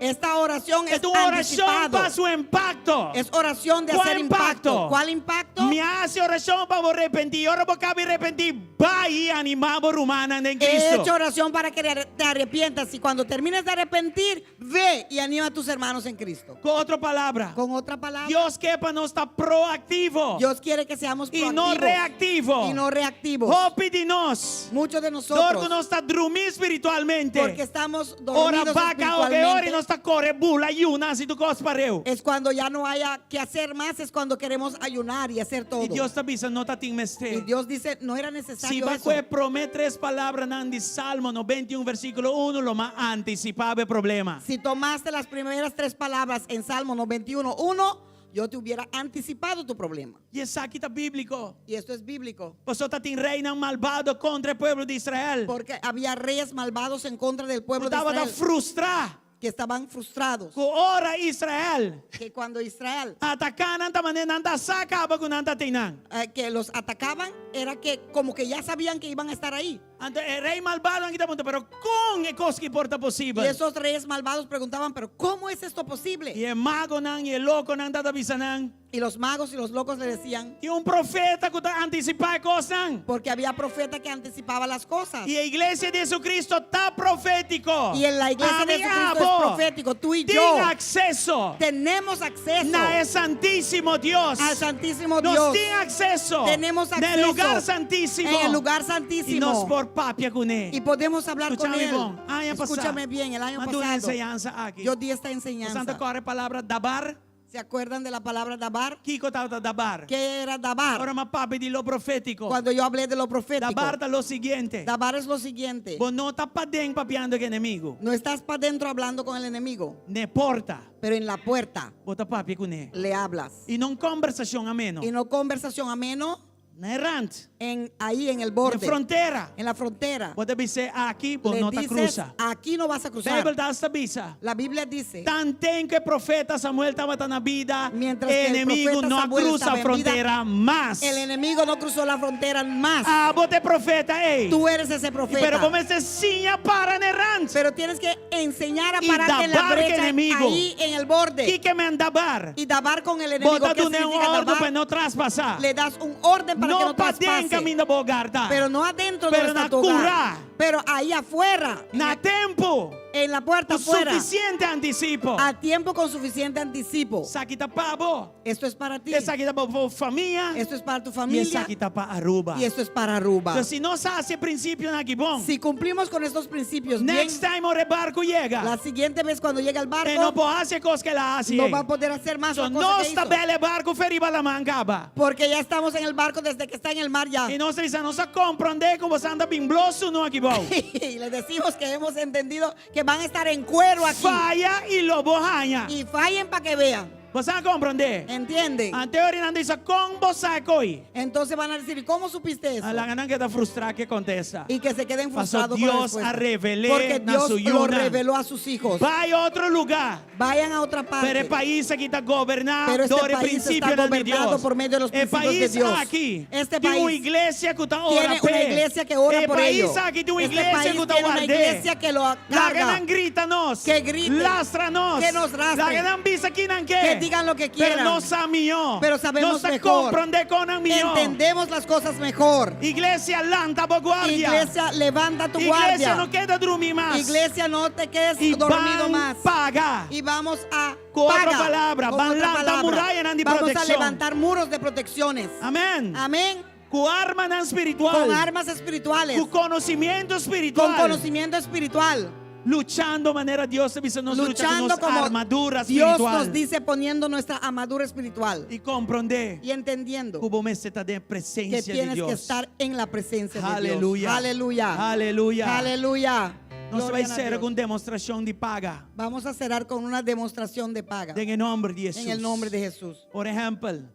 [SPEAKER 5] Esta oración es
[SPEAKER 4] Es un oración
[SPEAKER 5] anticipado.
[SPEAKER 4] pa su impakto.
[SPEAKER 5] Es oración de
[SPEAKER 4] ¿Cuál
[SPEAKER 5] hacer impacto.
[SPEAKER 4] impacto?
[SPEAKER 5] ¿Cuál impacto?
[SPEAKER 4] Mi a hasi orashon pa bo repentí. Ora bo kaba di repentí, bai i animá bo rumannan den
[SPEAKER 5] He
[SPEAKER 4] Kristu.
[SPEAKER 5] hecho oración para que te arrepientas y cuando termines de arrepentir, ve y anima a tus hermanos en Cristo.
[SPEAKER 4] Ku otro palabra,
[SPEAKER 5] Con otra palabra,
[SPEAKER 4] Dios ke pa nos ta proaktivo
[SPEAKER 5] Dios quiere que seamos
[SPEAKER 4] i no
[SPEAKER 5] proactivos
[SPEAKER 4] reaktivo.
[SPEAKER 5] y no reactivos.
[SPEAKER 4] Hopi di nos.
[SPEAKER 5] Muchos de
[SPEAKER 4] Dor
[SPEAKER 5] nosotros,
[SPEAKER 4] ku nos ta drumí spiritualmente.
[SPEAKER 5] porque estamos
[SPEAKER 4] Ora
[SPEAKER 5] dormidos
[SPEAKER 4] baka o que ora
[SPEAKER 5] espiritualmente,
[SPEAKER 4] nos ta kore bula yuna hasi tur kos pareu.
[SPEAKER 5] es cuando ya no haya que hacer más, es cuando queremos ayunar y hacer todo.
[SPEAKER 4] I Dios ta bisa no tatin
[SPEAKER 5] Y
[SPEAKER 4] mester.
[SPEAKER 5] Dios dice, no era
[SPEAKER 4] Si
[SPEAKER 5] necesario
[SPEAKER 4] bo
[SPEAKER 5] eso.
[SPEAKER 4] kohe promé tres palabranan di Salmo 91 versíkulo 1 lo m'a antisipá e problema.
[SPEAKER 5] Si tomaste las primeras tres palabras en Salmo 91, 1, yo te hubiera anticipado tu problema.
[SPEAKER 4] I esaki ta bíbliko.
[SPEAKER 5] Y esto es bíblico.
[SPEAKER 4] Pasobra tatin reinan malbado kontra e pueblo di Israel.
[SPEAKER 5] Porque había reyes malvados en contra del pueblo de
[SPEAKER 4] Tabata
[SPEAKER 5] Israel
[SPEAKER 4] frustrá.
[SPEAKER 5] que estaban frustrados.
[SPEAKER 4] Ku ora Israel
[SPEAKER 5] Que cuando Israel,
[SPEAKER 4] ataká nan ta manera nan ta sa kaba ku nan ta einan.
[SPEAKER 5] eh, que los atacaban, era que como que ya sabían que iban a estar ahí.
[SPEAKER 4] Anto e rei malbado aki ta puntra, pero kon e kos aki por ta posibel?
[SPEAKER 5] Y esos reyes malvados preguntaban, pero ¿cómo es esto posible?
[SPEAKER 4] I e magonan i e lokonan tabata bisa nan.
[SPEAKER 5] Y los magos y los locos le decían,
[SPEAKER 4] Tin un profeta ku ta antisipá kosnan.
[SPEAKER 5] porque había profeta que anticipaba las cosas.
[SPEAKER 4] I iglesia di Jesucristo ta profétiko.
[SPEAKER 5] Y en la iglesia de
[SPEAKER 4] Ami
[SPEAKER 5] Jesucristo es
[SPEAKER 4] abo
[SPEAKER 5] profético. Tú y
[SPEAKER 4] Tin
[SPEAKER 5] yo
[SPEAKER 4] akseso
[SPEAKER 5] tenemos acceso
[SPEAKER 4] na e Santísimo Dios.
[SPEAKER 5] al Santísimo
[SPEAKER 4] Nos
[SPEAKER 5] Dios.
[SPEAKER 4] tin akseso
[SPEAKER 5] Tenemos
[SPEAKER 4] na
[SPEAKER 5] acceso
[SPEAKER 4] lugá santísimo.
[SPEAKER 5] en el lugar
[SPEAKER 4] I
[SPEAKER 5] santísimo.
[SPEAKER 4] nos por papia kuné.
[SPEAKER 5] Y podemos hablar con
[SPEAKER 4] Skuchami
[SPEAKER 5] él.
[SPEAKER 4] bon. Aña pasá.
[SPEAKER 5] Escúchame bien, el año
[SPEAKER 4] M'a duna un
[SPEAKER 5] pasado
[SPEAKER 4] enseñansa aki.
[SPEAKER 5] yo di esta
[SPEAKER 4] Boso
[SPEAKER 5] enseñanza.
[SPEAKER 4] ta kòrda e palabra dabar.
[SPEAKER 5] ¿Se acuerdan de la palabra dabar?
[SPEAKER 4] Kiko tabata dabar?
[SPEAKER 5] ¿Qué era dabar?
[SPEAKER 4] Ora m'a papia di lo profétiko.
[SPEAKER 5] Cuando yo hablé de lo profético.
[SPEAKER 4] Dabar ta lo siguiente.
[SPEAKER 5] Dabar es lo siguiente.
[SPEAKER 4] Bo no ta paden papiando ku enemigu.
[SPEAKER 5] No estás para adentro hablando con el enemigo,
[SPEAKER 4] Na porta.
[SPEAKER 5] pero en la puerta
[SPEAKER 4] Bo ta papia kuné.
[SPEAKER 5] le hablas.
[SPEAKER 4] I no kombersashon ameno.
[SPEAKER 5] Y no conversación ameno
[SPEAKER 4] Na rand.
[SPEAKER 5] en, ahí en el
[SPEAKER 4] Na
[SPEAKER 5] borde,
[SPEAKER 4] frontera.
[SPEAKER 5] en la frontera.
[SPEAKER 4] Bo ta bis'é aki, bo
[SPEAKER 5] Le
[SPEAKER 4] no ta
[SPEAKER 5] dices,
[SPEAKER 4] krusa.
[SPEAKER 5] aquí no vas a cruzar.
[SPEAKER 4] Beibel ta hasta bisa.
[SPEAKER 5] La Biblia dice,
[SPEAKER 4] Tanten ku profeta Samuel tabata na bida,
[SPEAKER 5] Mientras que el
[SPEAKER 4] enemigu
[SPEAKER 5] profeta
[SPEAKER 4] no
[SPEAKER 5] Samuel
[SPEAKER 4] krusa
[SPEAKER 5] estaba en vida,
[SPEAKER 4] frontera mas.
[SPEAKER 5] el enemigo no cruzó la frontera más.
[SPEAKER 4] Abo ta e profeta ei.
[SPEAKER 5] Tú eres ese profeta.
[SPEAKER 4] Pero bo mester siña para na rand.
[SPEAKER 5] Pero tienes que enseñar a
[SPEAKER 4] Y
[SPEAKER 5] pararte en la
[SPEAKER 4] dabar que
[SPEAKER 5] brecha
[SPEAKER 4] enemigo.
[SPEAKER 5] ahí en el borde.
[SPEAKER 4] Kiko ke men dabar.
[SPEAKER 5] Y dabar con el enemigo.
[SPEAKER 4] Bo ta
[SPEAKER 5] ¿Qué
[SPEAKER 4] dun'é un
[SPEAKER 5] significa
[SPEAKER 4] òrdu
[SPEAKER 5] dabar?
[SPEAKER 4] pa no traspasá.
[SPEAKER 5] Le das un orden para que
[SPEAKER 4] No
[SPEAKER 5] no
[SPEAKER 4] paden
[SPEAKER 5] traspase.
[SPEAKER 4] kaminda bo hogar ta.
[SPEAKER 5] Pero no adentro
[SPEAKER 4] Pero
[SPEAKER 5] donde
[SPEAKER 4] na
[SPEAKER 5] está tu hogar.
[SPEAKER 4] curá.
[SPEAKER 5] Pero ahí afuera.
[SPEAKER 4] Na tempu.
[SPEAKER 5] En la puerta
[SPEAKER 4] Ku
[SPEAKER 5] afuera.
[SPEAKER 4] sufisiente antisipo.
[SPEAKER 5] A tiempo con suficiente anticipo.
[SPEAKER 4] Esaki ta pa bo.
[SPEAKER 5] Esto es para ti.
[SPEAKER 4] Esaki ta pa bo famia.
[SPEAKER 5] Esto es para tu
[SPEAKER 4] I
[SPEAKER 5] familia.
[SPEAKER 4] esaki ta pa Aruba.
[SPEAKER 5] Y esto es para Aruba.
[SPEAKER 4] Anto, si nos hasi e prinsipionan aki bon.
[SPEAKER 5] Si cumplimos con estos principios bien,
[SPEAKER 4] Next time ora e barku yega.
[SPEAKER 5] la siguiente vez cuando llegue el
[SPEAKER 4] E no
[SPEAKER 5] barco,
[SPEAKER 4] por hasi e kos ku el a hasi.
[SPEAKER 5] no va a poder hacer más
[SPEAKER 4] So
[SPEAKER 5] la cosa
[SPEAKER 4] nos
[SPEAKER 5] que
[SPEAKER 4] ta
[SPEAKER 5] hizo.
[SPEAKER 4] bel e barku for di riba laman kaba.
[SPEAKER 5] Porque ya estamos en el barco desde que está en el mar ya.
[SPEAKER 4] I nos ta bisa nos a komprondé ku boso ta bin blo sunú aki bou.
[SPEAKER 5] Y les decimos que hemos entendido que van a estar en cuero aquí.
[SPEAKER 4] Faya i lo bo haña.
[SPEAKER 5] Y fallen para que vean.
[SPEAKER 4] Boso a komprondé.
[SPEAKER 5] ¿Entienden?
[SPEAKER 4] Anto nan ta bisa kon bo sa e kos ei.
[SPEAKER 5] Entonces van a decir, ¿y cómo supiste eso?
[SPEAKER 4] A laga nan keda frustrá ku e kontesta.
[SPEAKER 5] Y que se queden
[SPEAKER 4] Paso
[SPEAKER 5] frustrados con la
[SPEAKER 4] Dios
[SPEAKER 5] respuesta.
[SPEAKER 4] a revel'é
[SPEAKER 5] Porque
[SPEAKER 4] na
[SPEAKER 5] Dios
[SPEAKER 4] su
[SPEAKER 5] lo
[SPEAKER 4] yunan.
[SPEAKER 5] reveló a sus hijos.
[SPEAKER 4] Bai otro lugá.
[SPEAKER 5] Vayan a otra parte.
[SPEAKER 4] Pero e pais aki ta goberná
[SPEAKER 5] Pero este
[SPEAKER 4] dor di
[SPEAKER 5] país
[SPEAKER 4] prinsipio
[SPEAKER 5] está
[SPEAKER 4] de
[SPEAKER 5] gobernado
[SPEAKER 4] Dios.
[SPEAKER 5] por medio de los
[SPEAKER 4] E
[SPEAKER 5] principios de
[SPEAKER 4] pais
[SPEAKER 5] Dios.
[SPEAKER 4] aki
[SPEAKER 5] Este
[SPEAKER 4] tin un
[SPEAKER 5] país
[SPEAKER 4] iglesia ku ta ora
[SPEAKER 5] Tiene una iglesia que ora
[SPEAKER 4] E
[SPEAKER 5] por
[SPEAKER 4] pais
[SPEAKER 5] ello.
[SPEAKER 4] aki tin un
[SPEAKER 5] Este
[SPEAKER 4] iglesia
[SPEAKER 5] país
[SPEAKER 4] ku ta
[SPEAKER 5] tiene una
[SPEAKER 4] ward'é.
[SPEAKER 5] iglesia que lo
[SPEAKER 4] Laga
[SPEAKER 5] carga.
[SPEAKER 4] nan grita nos.
[SPEAKER 5] Que griten.
[SPEAKER 4] Lastra nos.
[SPEAKER 5] Que nos rastren.
[SPEAKER 4] Laga nan bisa ki nan ke.
[SPEAKER 5] Que digan lo que
[SPEAKER 4] Pero
[SPEAKER 5] quieran.
[SPEAKER 4] nos sa mihó.
[SPEAKER 5] Pero sabemos
[SPEAKER 4] Nos ta
[SPEAKER 5] mejor.
[SPEAKER 4] komprondé kosnan mihó.
[SPEAKER 5] Entendemos las cosas mejor.
[SPEAKER 4] Iglesia, lanta bo guardia.
[SPEAKER 5] Iglesia, levanta tu
[SPEAKER 4] Iglesia,
[SPEAKER 5] guardia.
[SPEAKER 4] no keda drumi mas.
[SPEAKER 5] Iglesia, no te quedes
[SPEAKER 4] I
[SPEAKER 5] dormido
[SPEAKER 4] ban
[SPEAKER 5] más.
[SPEAKER 4] paga.
[SPEAKER 5] Y vamos a
[SPEAKER 4] Ku otro
[SPEAKER 5] paga.
[SPEAKER 4] palabra,
[SPEAKER 5] Con
[SPEAKER 4] ban
[SPEAKER 5] otra
[SPEAKER 4] lanta
[SPEAKER 5] palabra,
[SPEAKER 4] murayanan di
[SPEAKER 5] Vamos a
[SPEAKER 4] protekshon.
[SPEAKER 5] levantar muros de protecciones.
[SPEAKER 4] Amèn.
[SPEAKER 5] Amén.
[SPEAKER 4] Ku armanan spiritual.
[SPEAKER 5] Con armas espirituales.
[SPEAKER 4] Ku konosementu spiritual.
[SPEAKER 5] Con conocimiento espiritual.
[SPEAKER 4] Luchando manera Dios ta bisa nos lucha ku
[SPEAKER 5] Luchando
[SPEAKER 4] nos
[SPEAKER 5] como
[SPEAKER 4] armadura
[SPEAKER 5] Dios
[SPEAKER 4] spiritual.
[SPEAKER 5] nos dice poniendo nuestra armadura espiritual.
[SPEAKER 4] I komprondé
[SPEAKER 5] Y entendiendo
[SPEAKER 4] ku bo mester ta den
[SPEAKER 5] que
[SPEAKER 4] presensia di
[SPEAKER 5] tienes
[SPEAKER 4] Dios.
[SPEAKER 5] que estar en la presencia de Dios.
[SPEAKER 4] Aleluya.
[SPEAKER 5] Aleluya.
[SPEAKER 4] Aleluya.
[SPEAKER 5] Aleluya.
[SPEAKER 4] Nos
[SPEAKER 5] Gloria
[SPEAKER 4] bai
[SPEAKER 5] a
[SPEAKER 4] sera
[SPEAKER 5] Dios.
[SPEAKER 4] ku un demostrashon di paga.
[SPEAKER 5] Vamos a cerrar con una demostración de paga.
[SPEAKER 4] Den nòmber di Hesus.
[SPEAKER 5] En el nombre de Jesús.
[SPEAKER 4] Por ehèmpel,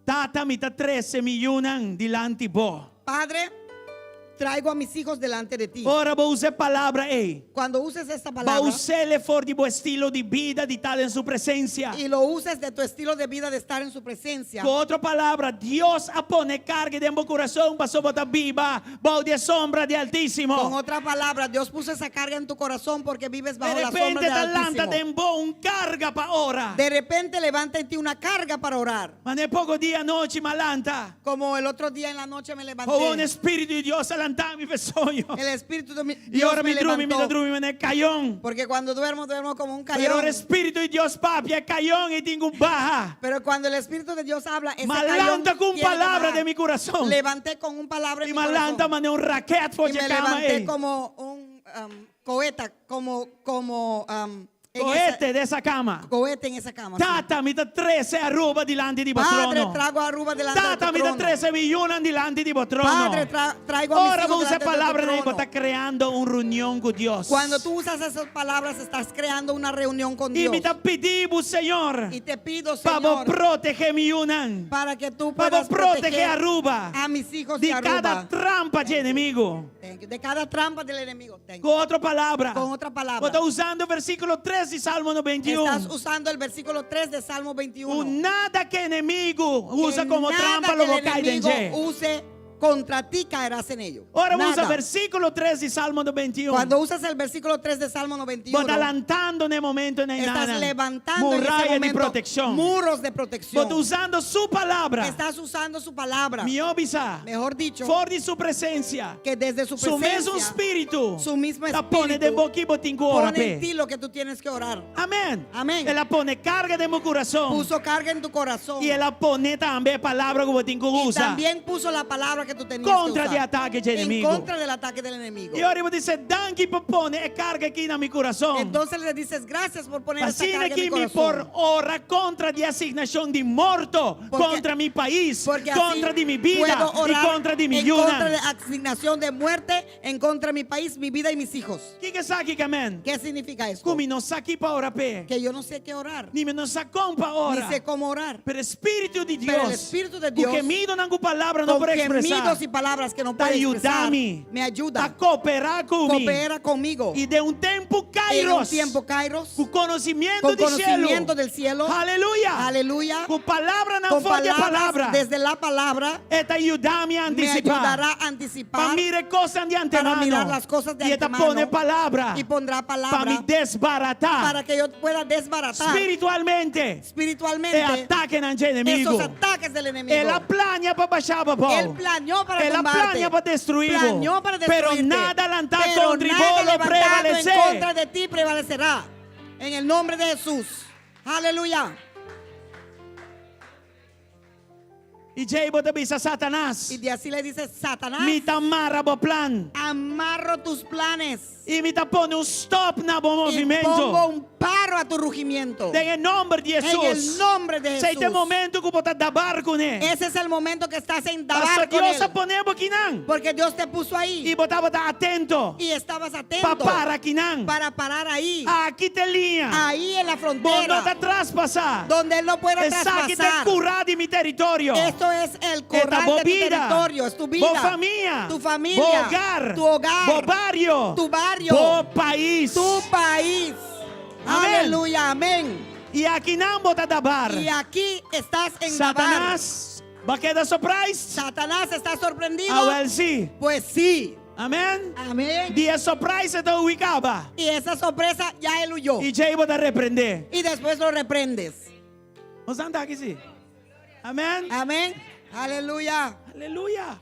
[SPEAKER 4] Tata mi ta trese mi yunan dilanti bo.
[SPEAKER 5] Padre, traigo a mis hijos delante de ti.
[SPEAKER 4] Ora bo usa e palabra ei.
[SPEAKER 5] Cuando uses esta
[SPEAKER 4] Bo
[SPEAKER 5] palabra
[SPEAKER 4] us'é for di bo estilo di bida di ta den su presensia.
[SPEAKER 5] y lo uses de tu estilo de vida de estar en su presencia.
[SPEAKER 4] Ku otro palabra, Dios a pone karga den bo kurason paso bo ta biba bou di sombra di Altísimo.
[SPEAKER 5] Con otra palabra, Dios puso esa carga en tu corazón porque vives
[SPEAKER 4] De
[SPEAKER 5] bajo la sombra
[SPEAKER 4] repente
[SPEAKER 5] del
[SPEAKER 4] ta lanta
[SPEAKER 5] Altísimo.
[SPEAKER 4] den bo un karga pa ora.
[SPEAKER 5] De repente levanta en ti una carga para orar.
[SPEAKER 4] Manera poko dia anochi m'a lanta.
[SPEAKER 5] Como el otro día en la noche me levanté.
[SPEAKER 4] O un spiritu di Dios a lanta mi for di soño.
[SPEAKER 5] El espíritu de mi,
[SPEAKER 4] I
[SPEAKER 5] Dios
[SPEAKER 4] ora
[SPEAKER 5] me
[SPEAKER 4] mi drumi, mi
[SPEAKER 5] levantó.
[SPEAKER 4] drumi, manera kayon.
[SPEAKER 5] Porque cuando duermo, duermo como un
[SPEAKER 4] Pero
[SPEAKER 5] cayón.
[SPEAKER 4] ora spiritu di Dios papia, e kayon ei tin ku baha.
[SPEAKER 5] Pero cuando el Espíritu de Dios habla, ese
[SPEAKER 4] M'a lanta
[SPEAKER 5] cayón
[SPEAKER 4] ku
[SPEAKER 5] tiene que
[SPEAKER 4] palabra
[SPEAKER 5] bajar.
[SPEAKER 4] den mi kurason.
[SPEAKER 5] Levanté con un palabra en
[SPEAKER 4] I
[SPEAKER 5] mi
[SPEAKER 4] m'a lanta
[SPEAKER 5] corazón.
[SPEAKER 4] manera un raket
[SPEAKER 5] Y
[SPEAKER 4] for
[SPEAKER 5] me
[SPEAKER 4] kama
[SPEAKER 5] levanté
[SPEAKER 4] ei.
[SPEAKER 5] como un um, coheta, como, como um, en
[SPEAKER 4] Kohete
[SPEAKER 5] esa-
[SPEAKER 4] den esa kama.
[SPEAKER 5] cohete en esa cama. sí.
[SPEAKER 4] Tata, mi ta trese Aruba dilanti di
[SPEAKER 5] Padre,
[SPEAKER 4] bo trono.
[SPEAKER 5] traigo a Aruba delante de
[SPEAKER 4] Tata,
[SPEAKER 5] tu
[SPEAKER 4] mi ta
[SPEAKER 5] trono.
[SPEAKER 4] trese mi yunan dilanti di bo trono.
[SPEAKER 5] Padre, tra- traigo a mis
[SPEAKER 4] Ora
[SPEAKER 5] hijos
[SPEAKER 4] usa
[SPEAKER 5] delante de tu
[SPEAKER 4] palabra
[SPEAKER 5] trono.
[SPEAKER 4] bo ta kreando un reunion ku Dios.
[SPEAKER 5] Cuando tú usas esas palabras, estás creando una reunión con
[SPEAKER 4] I
[SPEAKER 5] Dios.
[SPEAKER 4] mi ta pidi bo, Señor,
[SPEAKER 5] Y te pido,
[SPEAKER 4] pa bo
[SPEAKER 5] Señor,
[SPEAKER 4] protehá mi yunan.
[SPEAKER 5] para que tú
[SPEAKER 4] Pa
[SPEAKER 5] puedas
[SPEAKER 4] proteger
[SPEAKER 5] proteger
[SPEAKER 4] Aruba.
[SPEAKER 5] a mis hijos
[SPEAKER 4] Di
[SPEAKER 5] de Aruba.
[SPEAKER 4] kada trampa di enemigu.
[SPEAKER 5] Thank you. De cada trampa del enemigo. Thank
[SPEAKER 4] Ku
[SPEAKER 5] you.
[SPEAKER 4] otro palabra.
[SPEAKER 5] Con otra palabra.
[SPEAKER 4] Bo ta usando versíkulo 3 di Salmo 91.
[SPEAKER 5] Estás usando el versículo 3 de Salmo 21.
[SPEAKER 4] O nada ku enemigu usa
[SPEAKER 5] Que
[SPEAKER 4] komo
[SPEAKER 5] nada
[SPEAKER 4] trampa,
[SPEAKER 5] que
[SPEAKER 4] lo
[SPEAKER 5] el
[SPEAKER 4] kai
[SPEAKER 5] enemigo
[SPEAKER 4] den dje.
[SPEAKER 5] use contra ti caerás en ello.
[SPEAKER 4] Ora usa
[SPEAKER 5] Nada.
[SPEAKER 4] versíkulo 3 di Salmo 91.
[SPEAKER 5] Cuando usas el versículo 3 de Salmo 91,
[SPEAKER 4] Bo ta lantando na e momento
[SPEAKER 5] estás levantando en ese
[SPEAKER 4] muraya di
[SPEAKER 5] momento
[SPEAKER 4] protekshon.
[SPEAKER 5] muros de protección.
[SPEAKER 4] Bo ta usando su palabra.
[SPEAKER 5] Estás usando su palabra.
[SPEAKER 4] Mihó bisá.
[SPEAKER 5] Mejor dicho,
[SPEAKER 4] For di su presensia.
[SPEAKER 5] que desde su
[SPEAKER 4] Su
[SPEAKER 5] presencia,
[SPEAKER 4] mesun spiritu.
[SPEAKER 5] su mismo
[SPEAKER 4] Ta pone
[SPEAKER 5] espíritu
[SPEAKER 4] den bo ki bo tin ku ora.
[SPEAKER 5] pone en ti lo que tú tienes que orar.
[SPEAKER 4] Amèn.
[SPEAKER 5] Amèn.
[SPEAKER 4] El a pone karga den bo kurason.
[SPEAKER 5] Puso carga en tu corazón.
[SPEAKER 4] I el a pone tambe palabra ku bo tin ku
[SPEAKER 5] Y
[SPEAKER 4] usa.
[SPEAKER 5] también puso la palabra que tú tenías
[SPEAKER 4] Kontra
[SPEAKER 5] que
[SPEAKER 4] di
[SPEAKER 5] usar.
[SPEAKER 4] atake di
[SPEAKER 5] En
[SPEAKER 4] enemigu.
[SPEAKER 5] contra del ataque del enemigo.
[SPEAKER 4] I ora bo ta bisa, danki pa pone e karga aki na mi kurason.
[SPEAKER 5] Entonces le dices gracias por poner esa
[SPEAKER 4] Asina
[SPEAKER 5] carga en mi
[SPEAKER 4] aki mi
[SPEAKER 5] corazón.
[SPEAKER 4] por ora kontra di asignashon di morto,
[SPEAKER 5] Porque-
[SPEAKER 4] kontra mi pais,
[SPEAKER 5] Porque así
[SPEAKER 4] kontra di mi bida
[SPEAKER 5] puedo
[SPEAKER 4] i
[SPEAKER 5] orar
[SPEAKER 4] kontra di mi
[SPEAKER 5] en contra de
[SPEAKER 4] yunan.
[SPEAKER 5] asignación de muerte, en contra de mi país, mi vida y mis hijos.
[SPEAKER 4] Kiko esaki ke men?
[SPEAKER 5] ¿Qué significa esto?
[SPEAKER 4] Ku mi no sa ki pa ora p'e.
[SPEAKER 5] Que yo no sé qué orar,
[SPEAKER 4] Ni mi no sa kon pa
[SPEAKER 5] ni
[SPEAKER 4] ora.
[SPEAKER 5] sé cómo orar.
[SPEAKER 4] Pero Spiritu di
[SPEAKER 5] Pero el
[SPEAKER 4] Dios,
[SPEAKER 5] Espíritu de
[SPEAKER 4] ku
[SPEAKER 5] Dios,
[SPEAKER 4] gemidonan ku palabra no
[SPEAKER 5] Con
[SPEAKER 4] por ekspresá,
[SPEAKER 5] gemidos y palabras que no
[SPEAKER 4] ta
[SPEAKER 5] puedo expresar,
[SPEAKER 4] yuda mi,
[SPEAKER 5] me ayuda,
[SPEAKER 4] ta kooperá ku mi.
[SPEAKER 5] coopera conmigo.
[SPEAKER 4] I den un tempu
[SPEAKER 5] En un
[SPEAKER 4] kairos,
[SPEAKER 5] tiempo kairos,
[SPEAKER 4] ku konosementu
[SPEAKER 5] con
[SPEAKER 4] di cielo,
[SPEAKER 5] conocimiento del cielo,
[SPEAKER 4] aleluya,
[SPEAKER 5] aleluya,
[SPEAKER 4] ku palabranan
[SPEAKER 5] con
[SPEAKER 4] for di
[SPEAKER 5] palabras
[SPEAKER 4] palabra,
[SPEAKER 5] desde la palabra,
[SPEAKER 4] e ta yuda mi
[SPEAKER 5] me
[SPEAKER 4] antisipá.
[SPEAKER 5] ayudará a
[SPEAKER 4] Pa
[SPEAKER 5] anticipar
[SPEAKER 4] mira kosnan di antemano.
[SPEAKER 5] mirar las cosas de
[SPEAKER 4] I e ta
[SPEAKER 5] antemano.
[SPEAKER 4] pone palabra.
[SPEAKER 5] y pondrá
[SPEAKER 4] Pa
[SPEAKER 5] palabra
[SPEAKER 4] mi desbaratá.
[SPEAKER 5] para que yo pueda desbaratar
[SPEAKER 4] Spiritualmente.
[SPEAKER 5] espiritualmente
[SPEAKER 4] E atakenan di enemigu.
[SPEAKER 5] esos ataques ataques del enemigo.
[SPEAKER 4] El a plania pa basha bo abou.
[SPEAKER 5] Él planeó para
[SPEAKER 4] El a
[SPEAKER 5] tumbarte.
[SPEAKER 4] plania pa destruí bo.
[SPEAKER 5] Planeó para
[SPEAKER 4] Pero
[SPEAKER 5] destruirte.
[SPEAKER 4] nada lantá
[SPEAKER 5] Pero
[SPEAKER 4] kontra
[SPEAKER 5] nada
[SPEAKER 4] bo lo
[SPEAKER 5] levantado en
[SPEAKER 4] prevalesé.
[SPEAKER 5] contra de ti prevalecerá. En el nombre de Jesús. Aleluya.
[SPEAKER 4] I djei bo ta bisa Satanas,
[SPEAKER 5] Y de así le dice Satanás,
[SPEAKER 4] Mi ta mara bo plan.
[SPEAKER 5] amarro tus planes.
[SPEAKER 4] I mi ta pone un stop na bo
[SPEAKER 5] Y
[SPEAKER 4] movimento.
[SPEAKER 5] pongo un paro a tu rugimiento.
[SPEAKER 4] Den e nomber di
[SPEAKER 5] En
[SPEAKER 4] Hesus.
[SPEAKER 5] el nombre de
[SPEAKER 4] Esei ta e
[SPEAKER 5] Jesús.
[SPEAKER 4] momento ku bo ta dabar kuné.
[SPEAKER 5] Ese es el momento que estás en
[SPEAKER 4] Paso
[SPEAKER 5] dabar con
[SPEAKER 4] Dios a
[SPEAKER 5] él.
[SPEAKER 4] pone bo akinan.
[SPEAKER 5] Porque Dios te puso ahí.
[SPEAKER 4] I bo tabata atento.
[SPEAKER 5] Y estabas
[SPEAKER 4] Pa
[SPEAKER 5] atento
[SPEAKER 4] para akinan.
[SPEAKER 5] para parar ahí.
[SPEAKER 4] Aki ta e liña.
[SPEAKER 5] Ahí en la
[SPEAKER 4] Bo no
[SPEAKER 5] frontera.
[SPEAKER 4] ta traspasá.
[SPEAKER 5] Donde él no pueda
[SPEAKER 4] Esaki ta
[SPEAKER 5] traspasar.
[SPEAKER 4] kurá di mi teritorio.
[SPEAKER 5] Esto es el
[SPEAKER 4] Esta
[SPEAKER 5] corral
[SPEAKER 4] bo
[SPEAKER 5] de tu
[SPEAKER 4] vida,
[SPEAKER 5] territorio, es tu vida,
[SPEAKER 4] bo famia,
[SPEAKER 5] tu familia,
[SPEAKER 4] bo hogar,
[SPEAKER 5] tu hogar,
[SPEAKER 4] bo bario,
[SPEAKER 5] tu barrio,
[SPEAKER 4] bo pais.
[SPEAKER 5] tu país.
[SPEAKER 4] Amén.
[SPEAKER 5] Aleluya, amén.
[SPEAKER 4] I akinan bo ta dabar.
[SPEAKER 5] Y aquí estás en Dabar.
[SPEAKER 4] Satanas, b'a keda surprise?
[SPEAKER 5] Satanás está sorprendido.
[SPEAKER 4] Awèl si.
[SPEAKER 5] Pues sí.
[SPEAKER 4] Amèn.
[SPEAKER 5] Amén.
[SPEAKER 4] Di e surprise e ta hui kaba.
[SPEAKER 5] Y esa sorpresa ya él huyó.
[SPEAKER 4] I djei bo ta reprendé.
[SPEAKER 5] Y después lo reprendes.
[SPEAKER 4] Nos ta aki si. Amèn.
[SPEAKER 5] Amén. Aleluya.
[SPEAKER 4] Aleluya.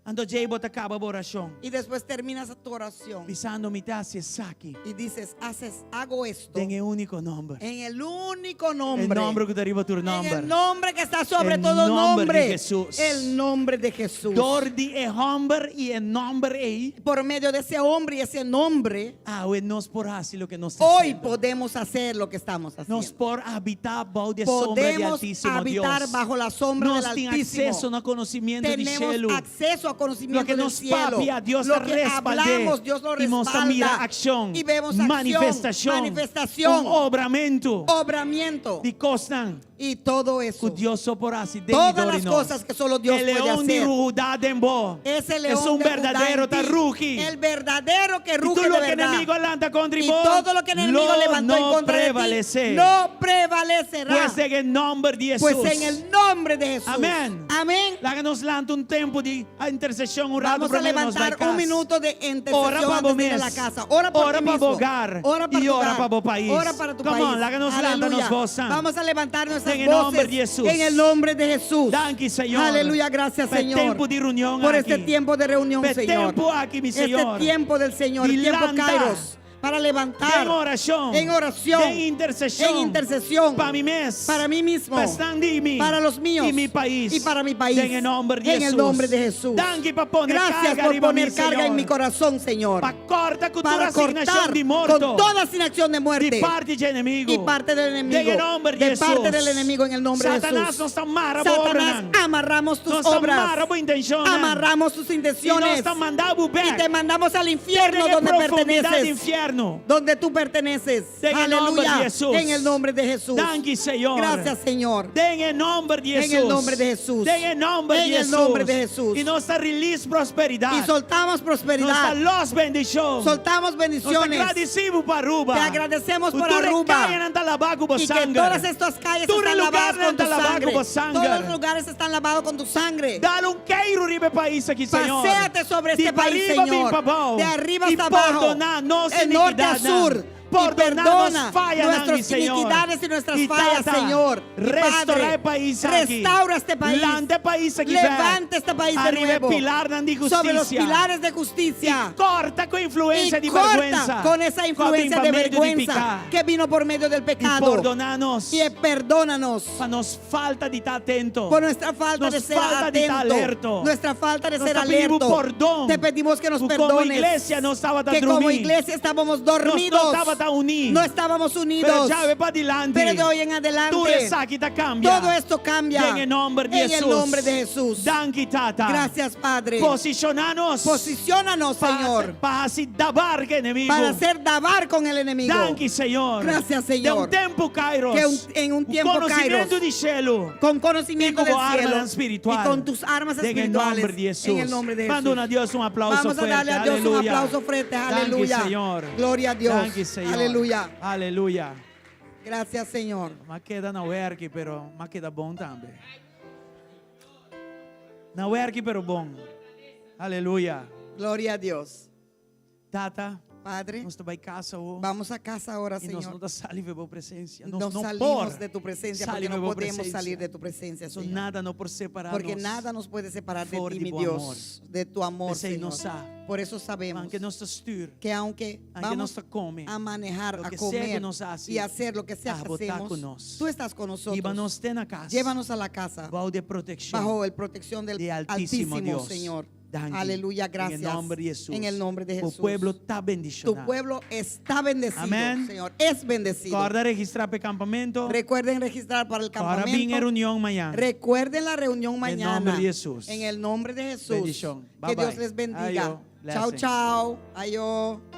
[SPEAKER 4] Anto djei bo ta kaba bo orashon.
[SPEAKER 5] Y después terminas tu oración.
[SPEAKER 4] Bisando mi ta hasi esaki.
[SPEAKER 5] Y dices, haces, hago esto.
[SPEAKER 4] Den e úniko nòmber.
[SPEAKER 5] En el único
[SPEAKER 4] E
[SPEAKER 5] nombre.
[SPEAKER 4] nòmber ku ta riba tur
[SPEAKER 5] En
[SPEAKER 4] nòmber.
[SPEAKER 5] el nombre que está sobre
[SPEAKER 4] El
[SPEAKER 5] todo
[SPEAKER 4] nombre
[SPEAKER 5] nombre.
[SPEAKER 4] de Jesús.
[SPEAKER 5] El nombre de Jesús.
[SPEAKER 4] Dor di e hòmber i e nòmber ei.
[SPEAKER 5] Por medio de ese hombre y ese nombre,
[SPEAKER 4] Awe nos por hasi loke nos ta
[SPEAKER 5] hoy
[SPEAKER 4] hasiendo.
[SPEAKER 5] podemos hacer lo que estamos haciendo.
[SPEAKER 4] Nos por habitá bou di sombra di
[SPEAKER 5] Podemos
[SPEAKER 4] Altísimo
[SPEAKER 5] habitar
[SPEAKER 4] Dios.
[SPEAKER 5] bajo la sombra
[SPEAKER 4] Nos
[SPEAKER 5] del
[SPEAKER 4] tin
[SPEAKER 5] Altísimo.
[SPEAKER 4] akseso na konosementu di
[SPEAKER 5] Tenemos
[SPEAKER 4] shelu.
[SPEAKER 5] acceso a conocimiento
[SPEAKER 4] Loke
[SPEAKER 5] del
[SPEAKER 4] nos
[SPEAKER 5] cielo.
[SPEAKER 4] papia, Dios
[SPEAKER 5] Lo
[SPEAKER 4] ta
[SPEAKER 5] que
[SPEAKER 4] respald'é.
[SPEAKER 5] hablamos, Dios lo
[SPEAKER 4] I nos ta mira
[SPEAKER 5] respalda.
[SPEAKER 4] akshon,
[SPEAKER 5] Y vemos acción,
[SPEAKER 4] manifestashon,
[SPEAKER 5] manifestación,
[SPEAKER 4] un obramentu
[SPEAKER 5] obramiento
[SPEAKER 4] di kosnan
[SPEAKER 5] y todo eso.
[SPEAKER 4] ku Dios so por hasi den
[SPEAKER 5] Todas
[SPEAKER 4] i dor
[SPEAKER 5] las
[SPEAKER 4] nos.
[SPEAKER 5] cosas que solo Dios
[SPEAKER 4] E
[SPEAKER 5] puede
[SPEAKER 4] leon di
[SPEAKER 5] hacer.
[SPEAKER 4] Judá den bo.
[SPEAKER 5] Ese león
[SPEAKER 4] Es un
[SPEAKER 5] de Judá
[SPEAKER 4] verdadero
[SPEAKER 5] en ti,
[SPEAKER 4] ta rugi.
[SPEAKER 5] El verdadero que
[SPEAKER 4] I
[SPEAKER 5] ruge
[SPEAKER 4] tur
[SPEAKER 5] de
[SPEAKER 4] loke
[SPEAKER 5] verdad.
[SPEAKER 4] enemigu a lanta kontra
[SPEAKER 5] Y
[SPEAKER 4] bo,
[SPEAKER 5] todo lo que el enemigo
[SPEAKER 4] lo
[SPEAKER 5] levantó en
[SPEAKER 4] no
[SPEAKER 5] contra de ti
[SPEAKER 4] prevalesé.
[SPEAKER 5] no prevalecerá.
[SPEAKER 4] Pues den e nòmber di Hesus.
[SPEAKER 5] Pues en el nombre de Jesús.
[SPEAKER 4] Amèn.
[SPEAKER 5] Amén.
[SPEAKER 4] Laga nos lanta un tempu di interseshon un ratu
[SPEAKER 5] Vamos a
[SPEAKER 4] promé nos
[SPEAKER 5] levantar
[SPEAKER 4] bai
[SPEAKER 5] un
[SPEAKER 4] kas.
[SPEAKER 5] minuto de intercesión
[SPEAKER 4] Ora pa
[SPEAKER 5] antes
[SPEAKER 4] bo
[SPEAKER 5] de ir a la
[SPEAKER 4] mes.
[SPEAKER 5] casa. Ora por
[SPEAKER 4] Ora
[SPEAKER 5] ti
[SPEAKER 4] pa
[SPEAKER 5] mismo.
[SPEAKER 4] bo hogar.
[SPEAKER 5] Ora para
[SPEAKER 4] I
[SPEAKER 5] tu
[SPEAKER 4] ora
[SPEAKER 5] hogar.
[SPEAKER 4] pa bo pais.
[SPEAKER 5] Ora para tu
[SPEAKER 4] Come
[SPEAKER 5] país.
[SPEAKER 4] on, laga nos lanta
[SPEAKER 5] Aleluya.
[SPEAKER 4] nos bos.
[SPEAKER 5] Vamos a levantar nuestras
[SPEAKER 4] Den e nòmber
[SPEAKER 5] voces
[SPEAKER 4] di Hesus.
[SPEAKER 5] en el nombre de Jesús.
[SPEAKER 4] Danki, Señor.
[SPEAKER 5] Aleluya, gracias,
[SPEAKER 4] Pa e
[SPEAKER 5] Señor.
[SPEAKER 4] tempu di reunion
[SPEAKER 5] Por
[SPEAKER 4] aki.
[SPEAKER 5] este tiempo de reunión,
[SPEAKER 4] Pa e
[SPEAKER 5] Señor.
[SPEAKER 4] tempu aki, mi
[SPEAKER 5] Este
[SPEAKER 4] Señor.
[SPEAKER 5] tiempo del Señor, el tiempo
[SPEAKER 4] Di lanta.
[SPEAKER 5] Kairos, para levantar
[SPEAKER 4] Den orashon.
[SPEAKER 5] en oración,
[SPEAKER 4] Den interseshon.
[SPEAKER 5] en intercesión,
[SPEAKER 4] Pa mi mes.
[SPEAKER 5] para mí mismo,
[SPEAKER 4] Pa esnan di mi.
[SPEAKER 5] para los míos
[SPEAKER 4] I mi pais.
[SPEAKER 5] y para mi país.
[SPEAKER 4] Den e nòmber di
[SPEAKER 5] En el
[SPEAKER 4] Hesus.
[SPEAKER 5] nombre de Jesús.
[SPEAKER 4] Danki pa pone
[SPEAKER 5] Gracias
[SPEAKER 4] karga
[SPEAKER 5] por
[SPEAKER 4] riba mi,
[SPEAKER 5] poner carga
[SPEAKER 4] Señor.
[SPEAKER 5] en mi corazón, Señor.
[SPEAKER 4] Pa kòrta ku tur
[SPEAKER 5] Para
[SPEAKER 4] asignashon
[SPEAKER 5] cortar
[SPEAKER 4] di morto.
[SPEAKER 5] con toda asignación de muerte
[SPEAKER 4] Di parti di enemigu.
[SPEAKER 5] y parte del enemigo.
[SPEAKER 4] Den e nòmber di
[SPEAKER 5] De
[SPEAKER 4] Hesus.
[SPEAKER 5] parte del enemigo en el nombre de
[SPEAKER 4] Satanas
[SPEAKER 5] Jesús.
[SPEAKER 4] nos ta mara bo
[SPEAKER 5] Satanás,
[SPEAKER 4] obranan.
[SPEAKER 5] amarramos tus
[SPEAKER 4] Nos ta
[SPEAKER 5] obras.
[SPEAKER 4] mara bo intenshonnan.
[SPEAKER 5] Amarramos tus
[SPEAKER 4] I
[SPEAKER 5] intenciones.
[SPEAKER 4] nos ta manda bo
[SPEAKER 5] Y
[SPEAKER 4] bèk.
[SPEAKER 5] te mandamos al infierno
[SPEAKER 4] Den e
[SPEAKER 5] donde
[SPEAKER 4] profundidat
[SPEAKER 5] perteneces.
[SPEAKER 4] di infierno.
[SPEAKER 5] Donde tú perteneces.
[SPEAKER 4] Den e nòmber
[SPEAKER 5] Aleluya.
[SPEAKER 4] di Hesus.
[SPEAKER 5] En el nombre de Jesús.
[SPEAKER 4] Danki, Señor.
[SPEAKER 5] Gracias, Señor.
[SPEAKER 4] Den e nòmber di
[SPEAKER 5] En
[SPEAKER 4] Hesus.
[SPEAKER 5] el nombre de Jesús.
[SPEAKER 4] Den e nòmber
[SPEAKER 5] En
[SPEAKER 4] di
[SPEAKER 5] el
[SPEAKER 4] Hesus.
[SPEAKER 5] nombre de Jesús.
[SPEAKER 4] I nos ta release prosperidat.
[SPEAKER 5] Y soltamos
[SPEAKER 4] Nos ta
[SPEAKER 5] prosperidad.
[SPEAKER 4] los bendishon.
[SPEAKER 5] Soltamos
[SPEAKER 4] Nos ta
[SPEAKER 5] bendiciones.
[SPEAKER 4] gradisí Bo pa Aruba.
[SPEAKER 5] Te agradecemos por
[SPEAKER 4] Tur e
[SPEAKER 5] Aruba.
[SPEAKER 4] kayanan ta labá ku bo
[SPEAKER 5] Y que
[SPEAKER 4] sanger.
[SPEAKER 5] todas estas calles
[SPEAKER 4] Tur e
[SPEAKER 5] están lavadas
[SPEAKER 4] lugarnan
[SPEAKER 5] con tu
[SPEAKER 4] ta labá
[SPEAKER 5] sangre.
[SPEAKER 4] ku bo sanger.
[SPEAKER 5] Todos los lugares están lavados con tu sangre.
[SPEAKER 4] Dal un keiru riba e pais aki, Señor.
[SPEAKER 5] Paséate sobre
[SPEAKER 4] Di
[SPEAKER 5] este país,
[SPEAKER 4] pariba bin
[SPEAKER 5] Señor.
[SPEAKER 4] pa abou.
[SPEAKER 5] De arriba
[SPEAKER 4] I
[SPEAKER 5] hasta abajo.
[SPEAKER 4] pordoná nos
[SPEAKER 5] El norte a
[SPEAKER 4] inikidatnan.
[SPEAKER 5] sur. Y
[SPEAKER 4] Pordoná nos
[SPEAKER 5] perdona
[SPEAKER 4] fayanan, mi
[SPEAKER 5] nuestras
[SPEAKER 4] Señor.
[SPEAKER 5] iniquidades y nuestras
[SPEAKER 4] I
[SPEAKER 5] fallas,
[SPEAKER 4] Tata,
[SPEAKER 5] Señor. Y
[SPEAKER 4] Restorá
[SPEAKER 5] Padre,
[SPEAKER 4] e pais aki.
[SPEAKER 5] Restaura este país.
[SPEAKER 4] Lanta e pais aki bèk.
[SPEAKER 5] Levanta este país de
[SPEAKER 4] Ariba
[SPEAKER 5] nuevo.
[SPEAKER 4] pilarnan di hustisia.
[SPEAKER 5] Sobre los pilares de justicia.
[SPEAKER 4] I kòrta ku influensia
[SPEAKER 5] Y
[SPEAKER 4] di
[SPEAKER 5] corta
[SPEAKER 4] bèrgwensa.
[SPEAKER 5] con esa influencia de
[SPEAKER 4] Ku a bin pa medio di
[SPEAKER 5] vergüenza
[SPEAKER 4] piká.
[SPEAKER 5] que vino por medio del
[SPEAKER 4] I
[SPEAKER 5] pecado.
[SPEAKER 4] pordoná nos.
[SPEAKER 5] Y perdónanos
[SPEAKER 4] Pa nos falta di ta atento.
[SPEAKER 5] por nuestra falta
[SPEAKER 4] Nos
[SPEAKER 5] de ser
[SPEAKER 4] falta di ta
[SPEAKER 5] atento.
[SPEAKER 4] alerto.
[SPEAKER 5] Nuestra falta de
[SPEAKER 4] Nos
[SPEAKER 5] ser
[SPEAKER 4] ta pidi
[SPEAKER 5] alerto.
[SPEAKER 4] pordon.
[SPEAKER 5] Te pedimos que nos
[SPEAKER 4] Ku komo
[SPEAKER 5] perdones.
[SPEAKER 4] iglesia nos tabata
[SPEAKER 5] que como
[SPEAKER 4] drumí.
[SPEAKER 5] iglesia estábamos dormidos.
[SPEAKER 4] Nos no tabata uní.
[SPEAKER 5] No estábamos
[SPEAKER 4] Pero
[SPEAKER 5] unidos.
[SPEAKER 4] djawe padilanti.
[SPEAKER 5] Pero de hoy en adelante.
[SPEAKER 4] Tur esaki ta kambia.
[SPEAKER 5] Todo esto cambia.
[SPEAKER 4] Den e nòmber di
[SPEAKER 5] En el
[SPEAKER 4] Hesus.
[SPEAKER 5] nombre de Jesús.
[SPEAKER 4] Danki Tata.
[SPEAKER 5] Gracias, Padre.
[SPEAKER 4] Posishoná nos.
[SPEAKER 5] Posiciónanos, Señor.
[SPEAKER 4] Pa hasi dabar ku enemigu.
[SPEAKER 5] Para hacer dabar con el enemigo.
[SPEAKER 4] Danki, Señor.
[SPEAKER 5] Gracias, Señor.
[SPEAKER 4] Den un tempu Kairos.
[SPEAKER 5] Que en un tiempo
[SPEAKER 4] Konosementu
[SPEAKER 5] Kairos.
[SPEAKER 4] di shelu.
[SPEAKER 5] Con conocimiento
[SPEAKER 4] I
[SPEAKER 5] del
[SPEAKER 4] ku
[SPEAKER 5] cielo.
[SPEAKER 4] armanan spiritual.
[SPEAKER 5] Y con tus armas
[SPEAKER 4] Den e
[SPEAKER 5] espirituales.
[SPEAKER 4] nòmber di Hesus.
[SPEAKER 5] En el nombre de Jesús.
[SPEAKER 4] Ban duna Dios un aplouso
[SPEAKER 5] Vamos a
[SPEAKER 4] fuerte.
[SPEAKER 5] darle a Dios un
[SPEAKER 4] Aleluya.
[SPEAKER 5] aplauso fuerte. Aleluya.
[SPEAKER 4] Danki, Señor.
[SPEAKER 5] Gloria a Dios.
[SPEAKER 4] Danki, Señor.
[SPEAKER 5] Aleluya.
[SPEAKER 4] Aleluya.
[SPEAKER 5] Gracias, Señor.
[SPEAKER 4] M'a keda na werki, pero m'a keda bon tambe. Na werki, pero bon. Aleluya.
[SPEAKER 5] Gloria a Dios.
[SPEAKER 4] Tata.
[SPEAKER 5] Padre,
[SPEAKER 4] Nos ta bai kas awor.
[SPEAKER 5] vamos a casa ahora,
[SPEAKER 4] I nos no
[SPEAKER 5] Señor.
[SPEAKER 4] ta sali for di bo presensia. Nos
[SPEAKER 5] No
[SPEAKER 4] no
[SPEAKER 5] salimos
[SPEAKER 4] por
[SPEAKER 5] de tu presencia
[SPEAKER 4] sali
[SPEAKER 5] porque no
[SPEAKER 4] for di bo
[SPEAKER 5] podemos
[SPEAKER 4] presensia.
[SPEAKER 5] salir de tu presencia,
[SPEAKER 4] So
[SPEAKER 5] Señor.
[SPEAKER 4] nada no por separá
[SPEAKER 5] Porque
[SPEAKER 4] nos.
[SPEAKER 5] nada nos puede separar de
[SPEAKER 4] For
[SPEAKER 5] ti,
[SPEAKER 4] di
[SPEAKER 5] mi
[SPEAKER 4] bo
[SPEAKER 5] Dios, de tu amor,
[SPEAKER 4] P'esei
[SPEAKER 5] Señor.
[SPEAKER 4] nos sa.
[SPEAKER 5] Por eso sabemos
[SPEAKER 4] Aunke nos ta stür,
[SPEAKER 5] que aunque
[SPEAKER 4] aunke
[SPEAKER 5] vamos
[SPEAKER 4] nos ta kome,
[SPEAKER 5] a manejar,
[SPEAKER 4] lo
[SPEAKER 5] a
[SPEAKER 4] ke sea ku
[SPEAKER 5] comer
[SPEAKER 4] nos hasi,
[SPEAKER 5] y hacer lo que sea que
[SPEAKER 4] abo ta
[SPEAKER 5] hacemos,
[SPEAKER 4] ku nos.
[SPEAKER 5] tú estás con nosotros.
[SPEAKER 4] Hiba nos te na kas.
[SPEAKER 5] Llévanos a la casa
[SPEAKER 4] Bou di protekshon.
[SPEAKER 5] bajo el protección del
[SPEAKER 4] di Altísimo
[SPEAKER 5] Altísimo,
[SPEAKER 4] Dios.
[SPEAKER 5] Señor.
[SPEAKER 4] Danki.
[SPEAKER 5] Aleluya, gracias.
[SPEAKER 4] Den nòmber di Hesus.
[SPEAKER 5] En el nombre de
[SPEAKER 4] Bo
[SPEAKER 5] Jesús.
[SPEAKER 4] pueblo ta
[SPEAKER 5] Tu
[SPEAKER 4] bendishoná.
[SPEAKER 5] pueblo está bendecido,
[SPEAKER 4] Amén.
[SPEAKER 5] Señor. Es bendecido.
[SPEAKER 4] Kòrda registrá pa e kampamentu.
[SPEAKER 5] Recuerden registrar para el
[SPEAKER 4] Kòrda bin e
[SPEAKER 5] campamento.
[SPEAKER 4] reunion mañan.
[SPEAKER 5] Recuerden la reunión mañana.
[SPEAKER 4] nombre de Jesús.
[SPEAKER 5] En el nombre de Jesús.
[SPEAKER 4] Bendición. Bye,
[SPEAKER 5] Que Dios
[SPEAKER 4] bye.
[SPEAKER 5] les bendiga.
[SPEAKER 4] Ayo.
[SPEAKER 5] Chao,
[SPEAKER 4] Blessings.
[SPEAKER 5] chao. Ayo.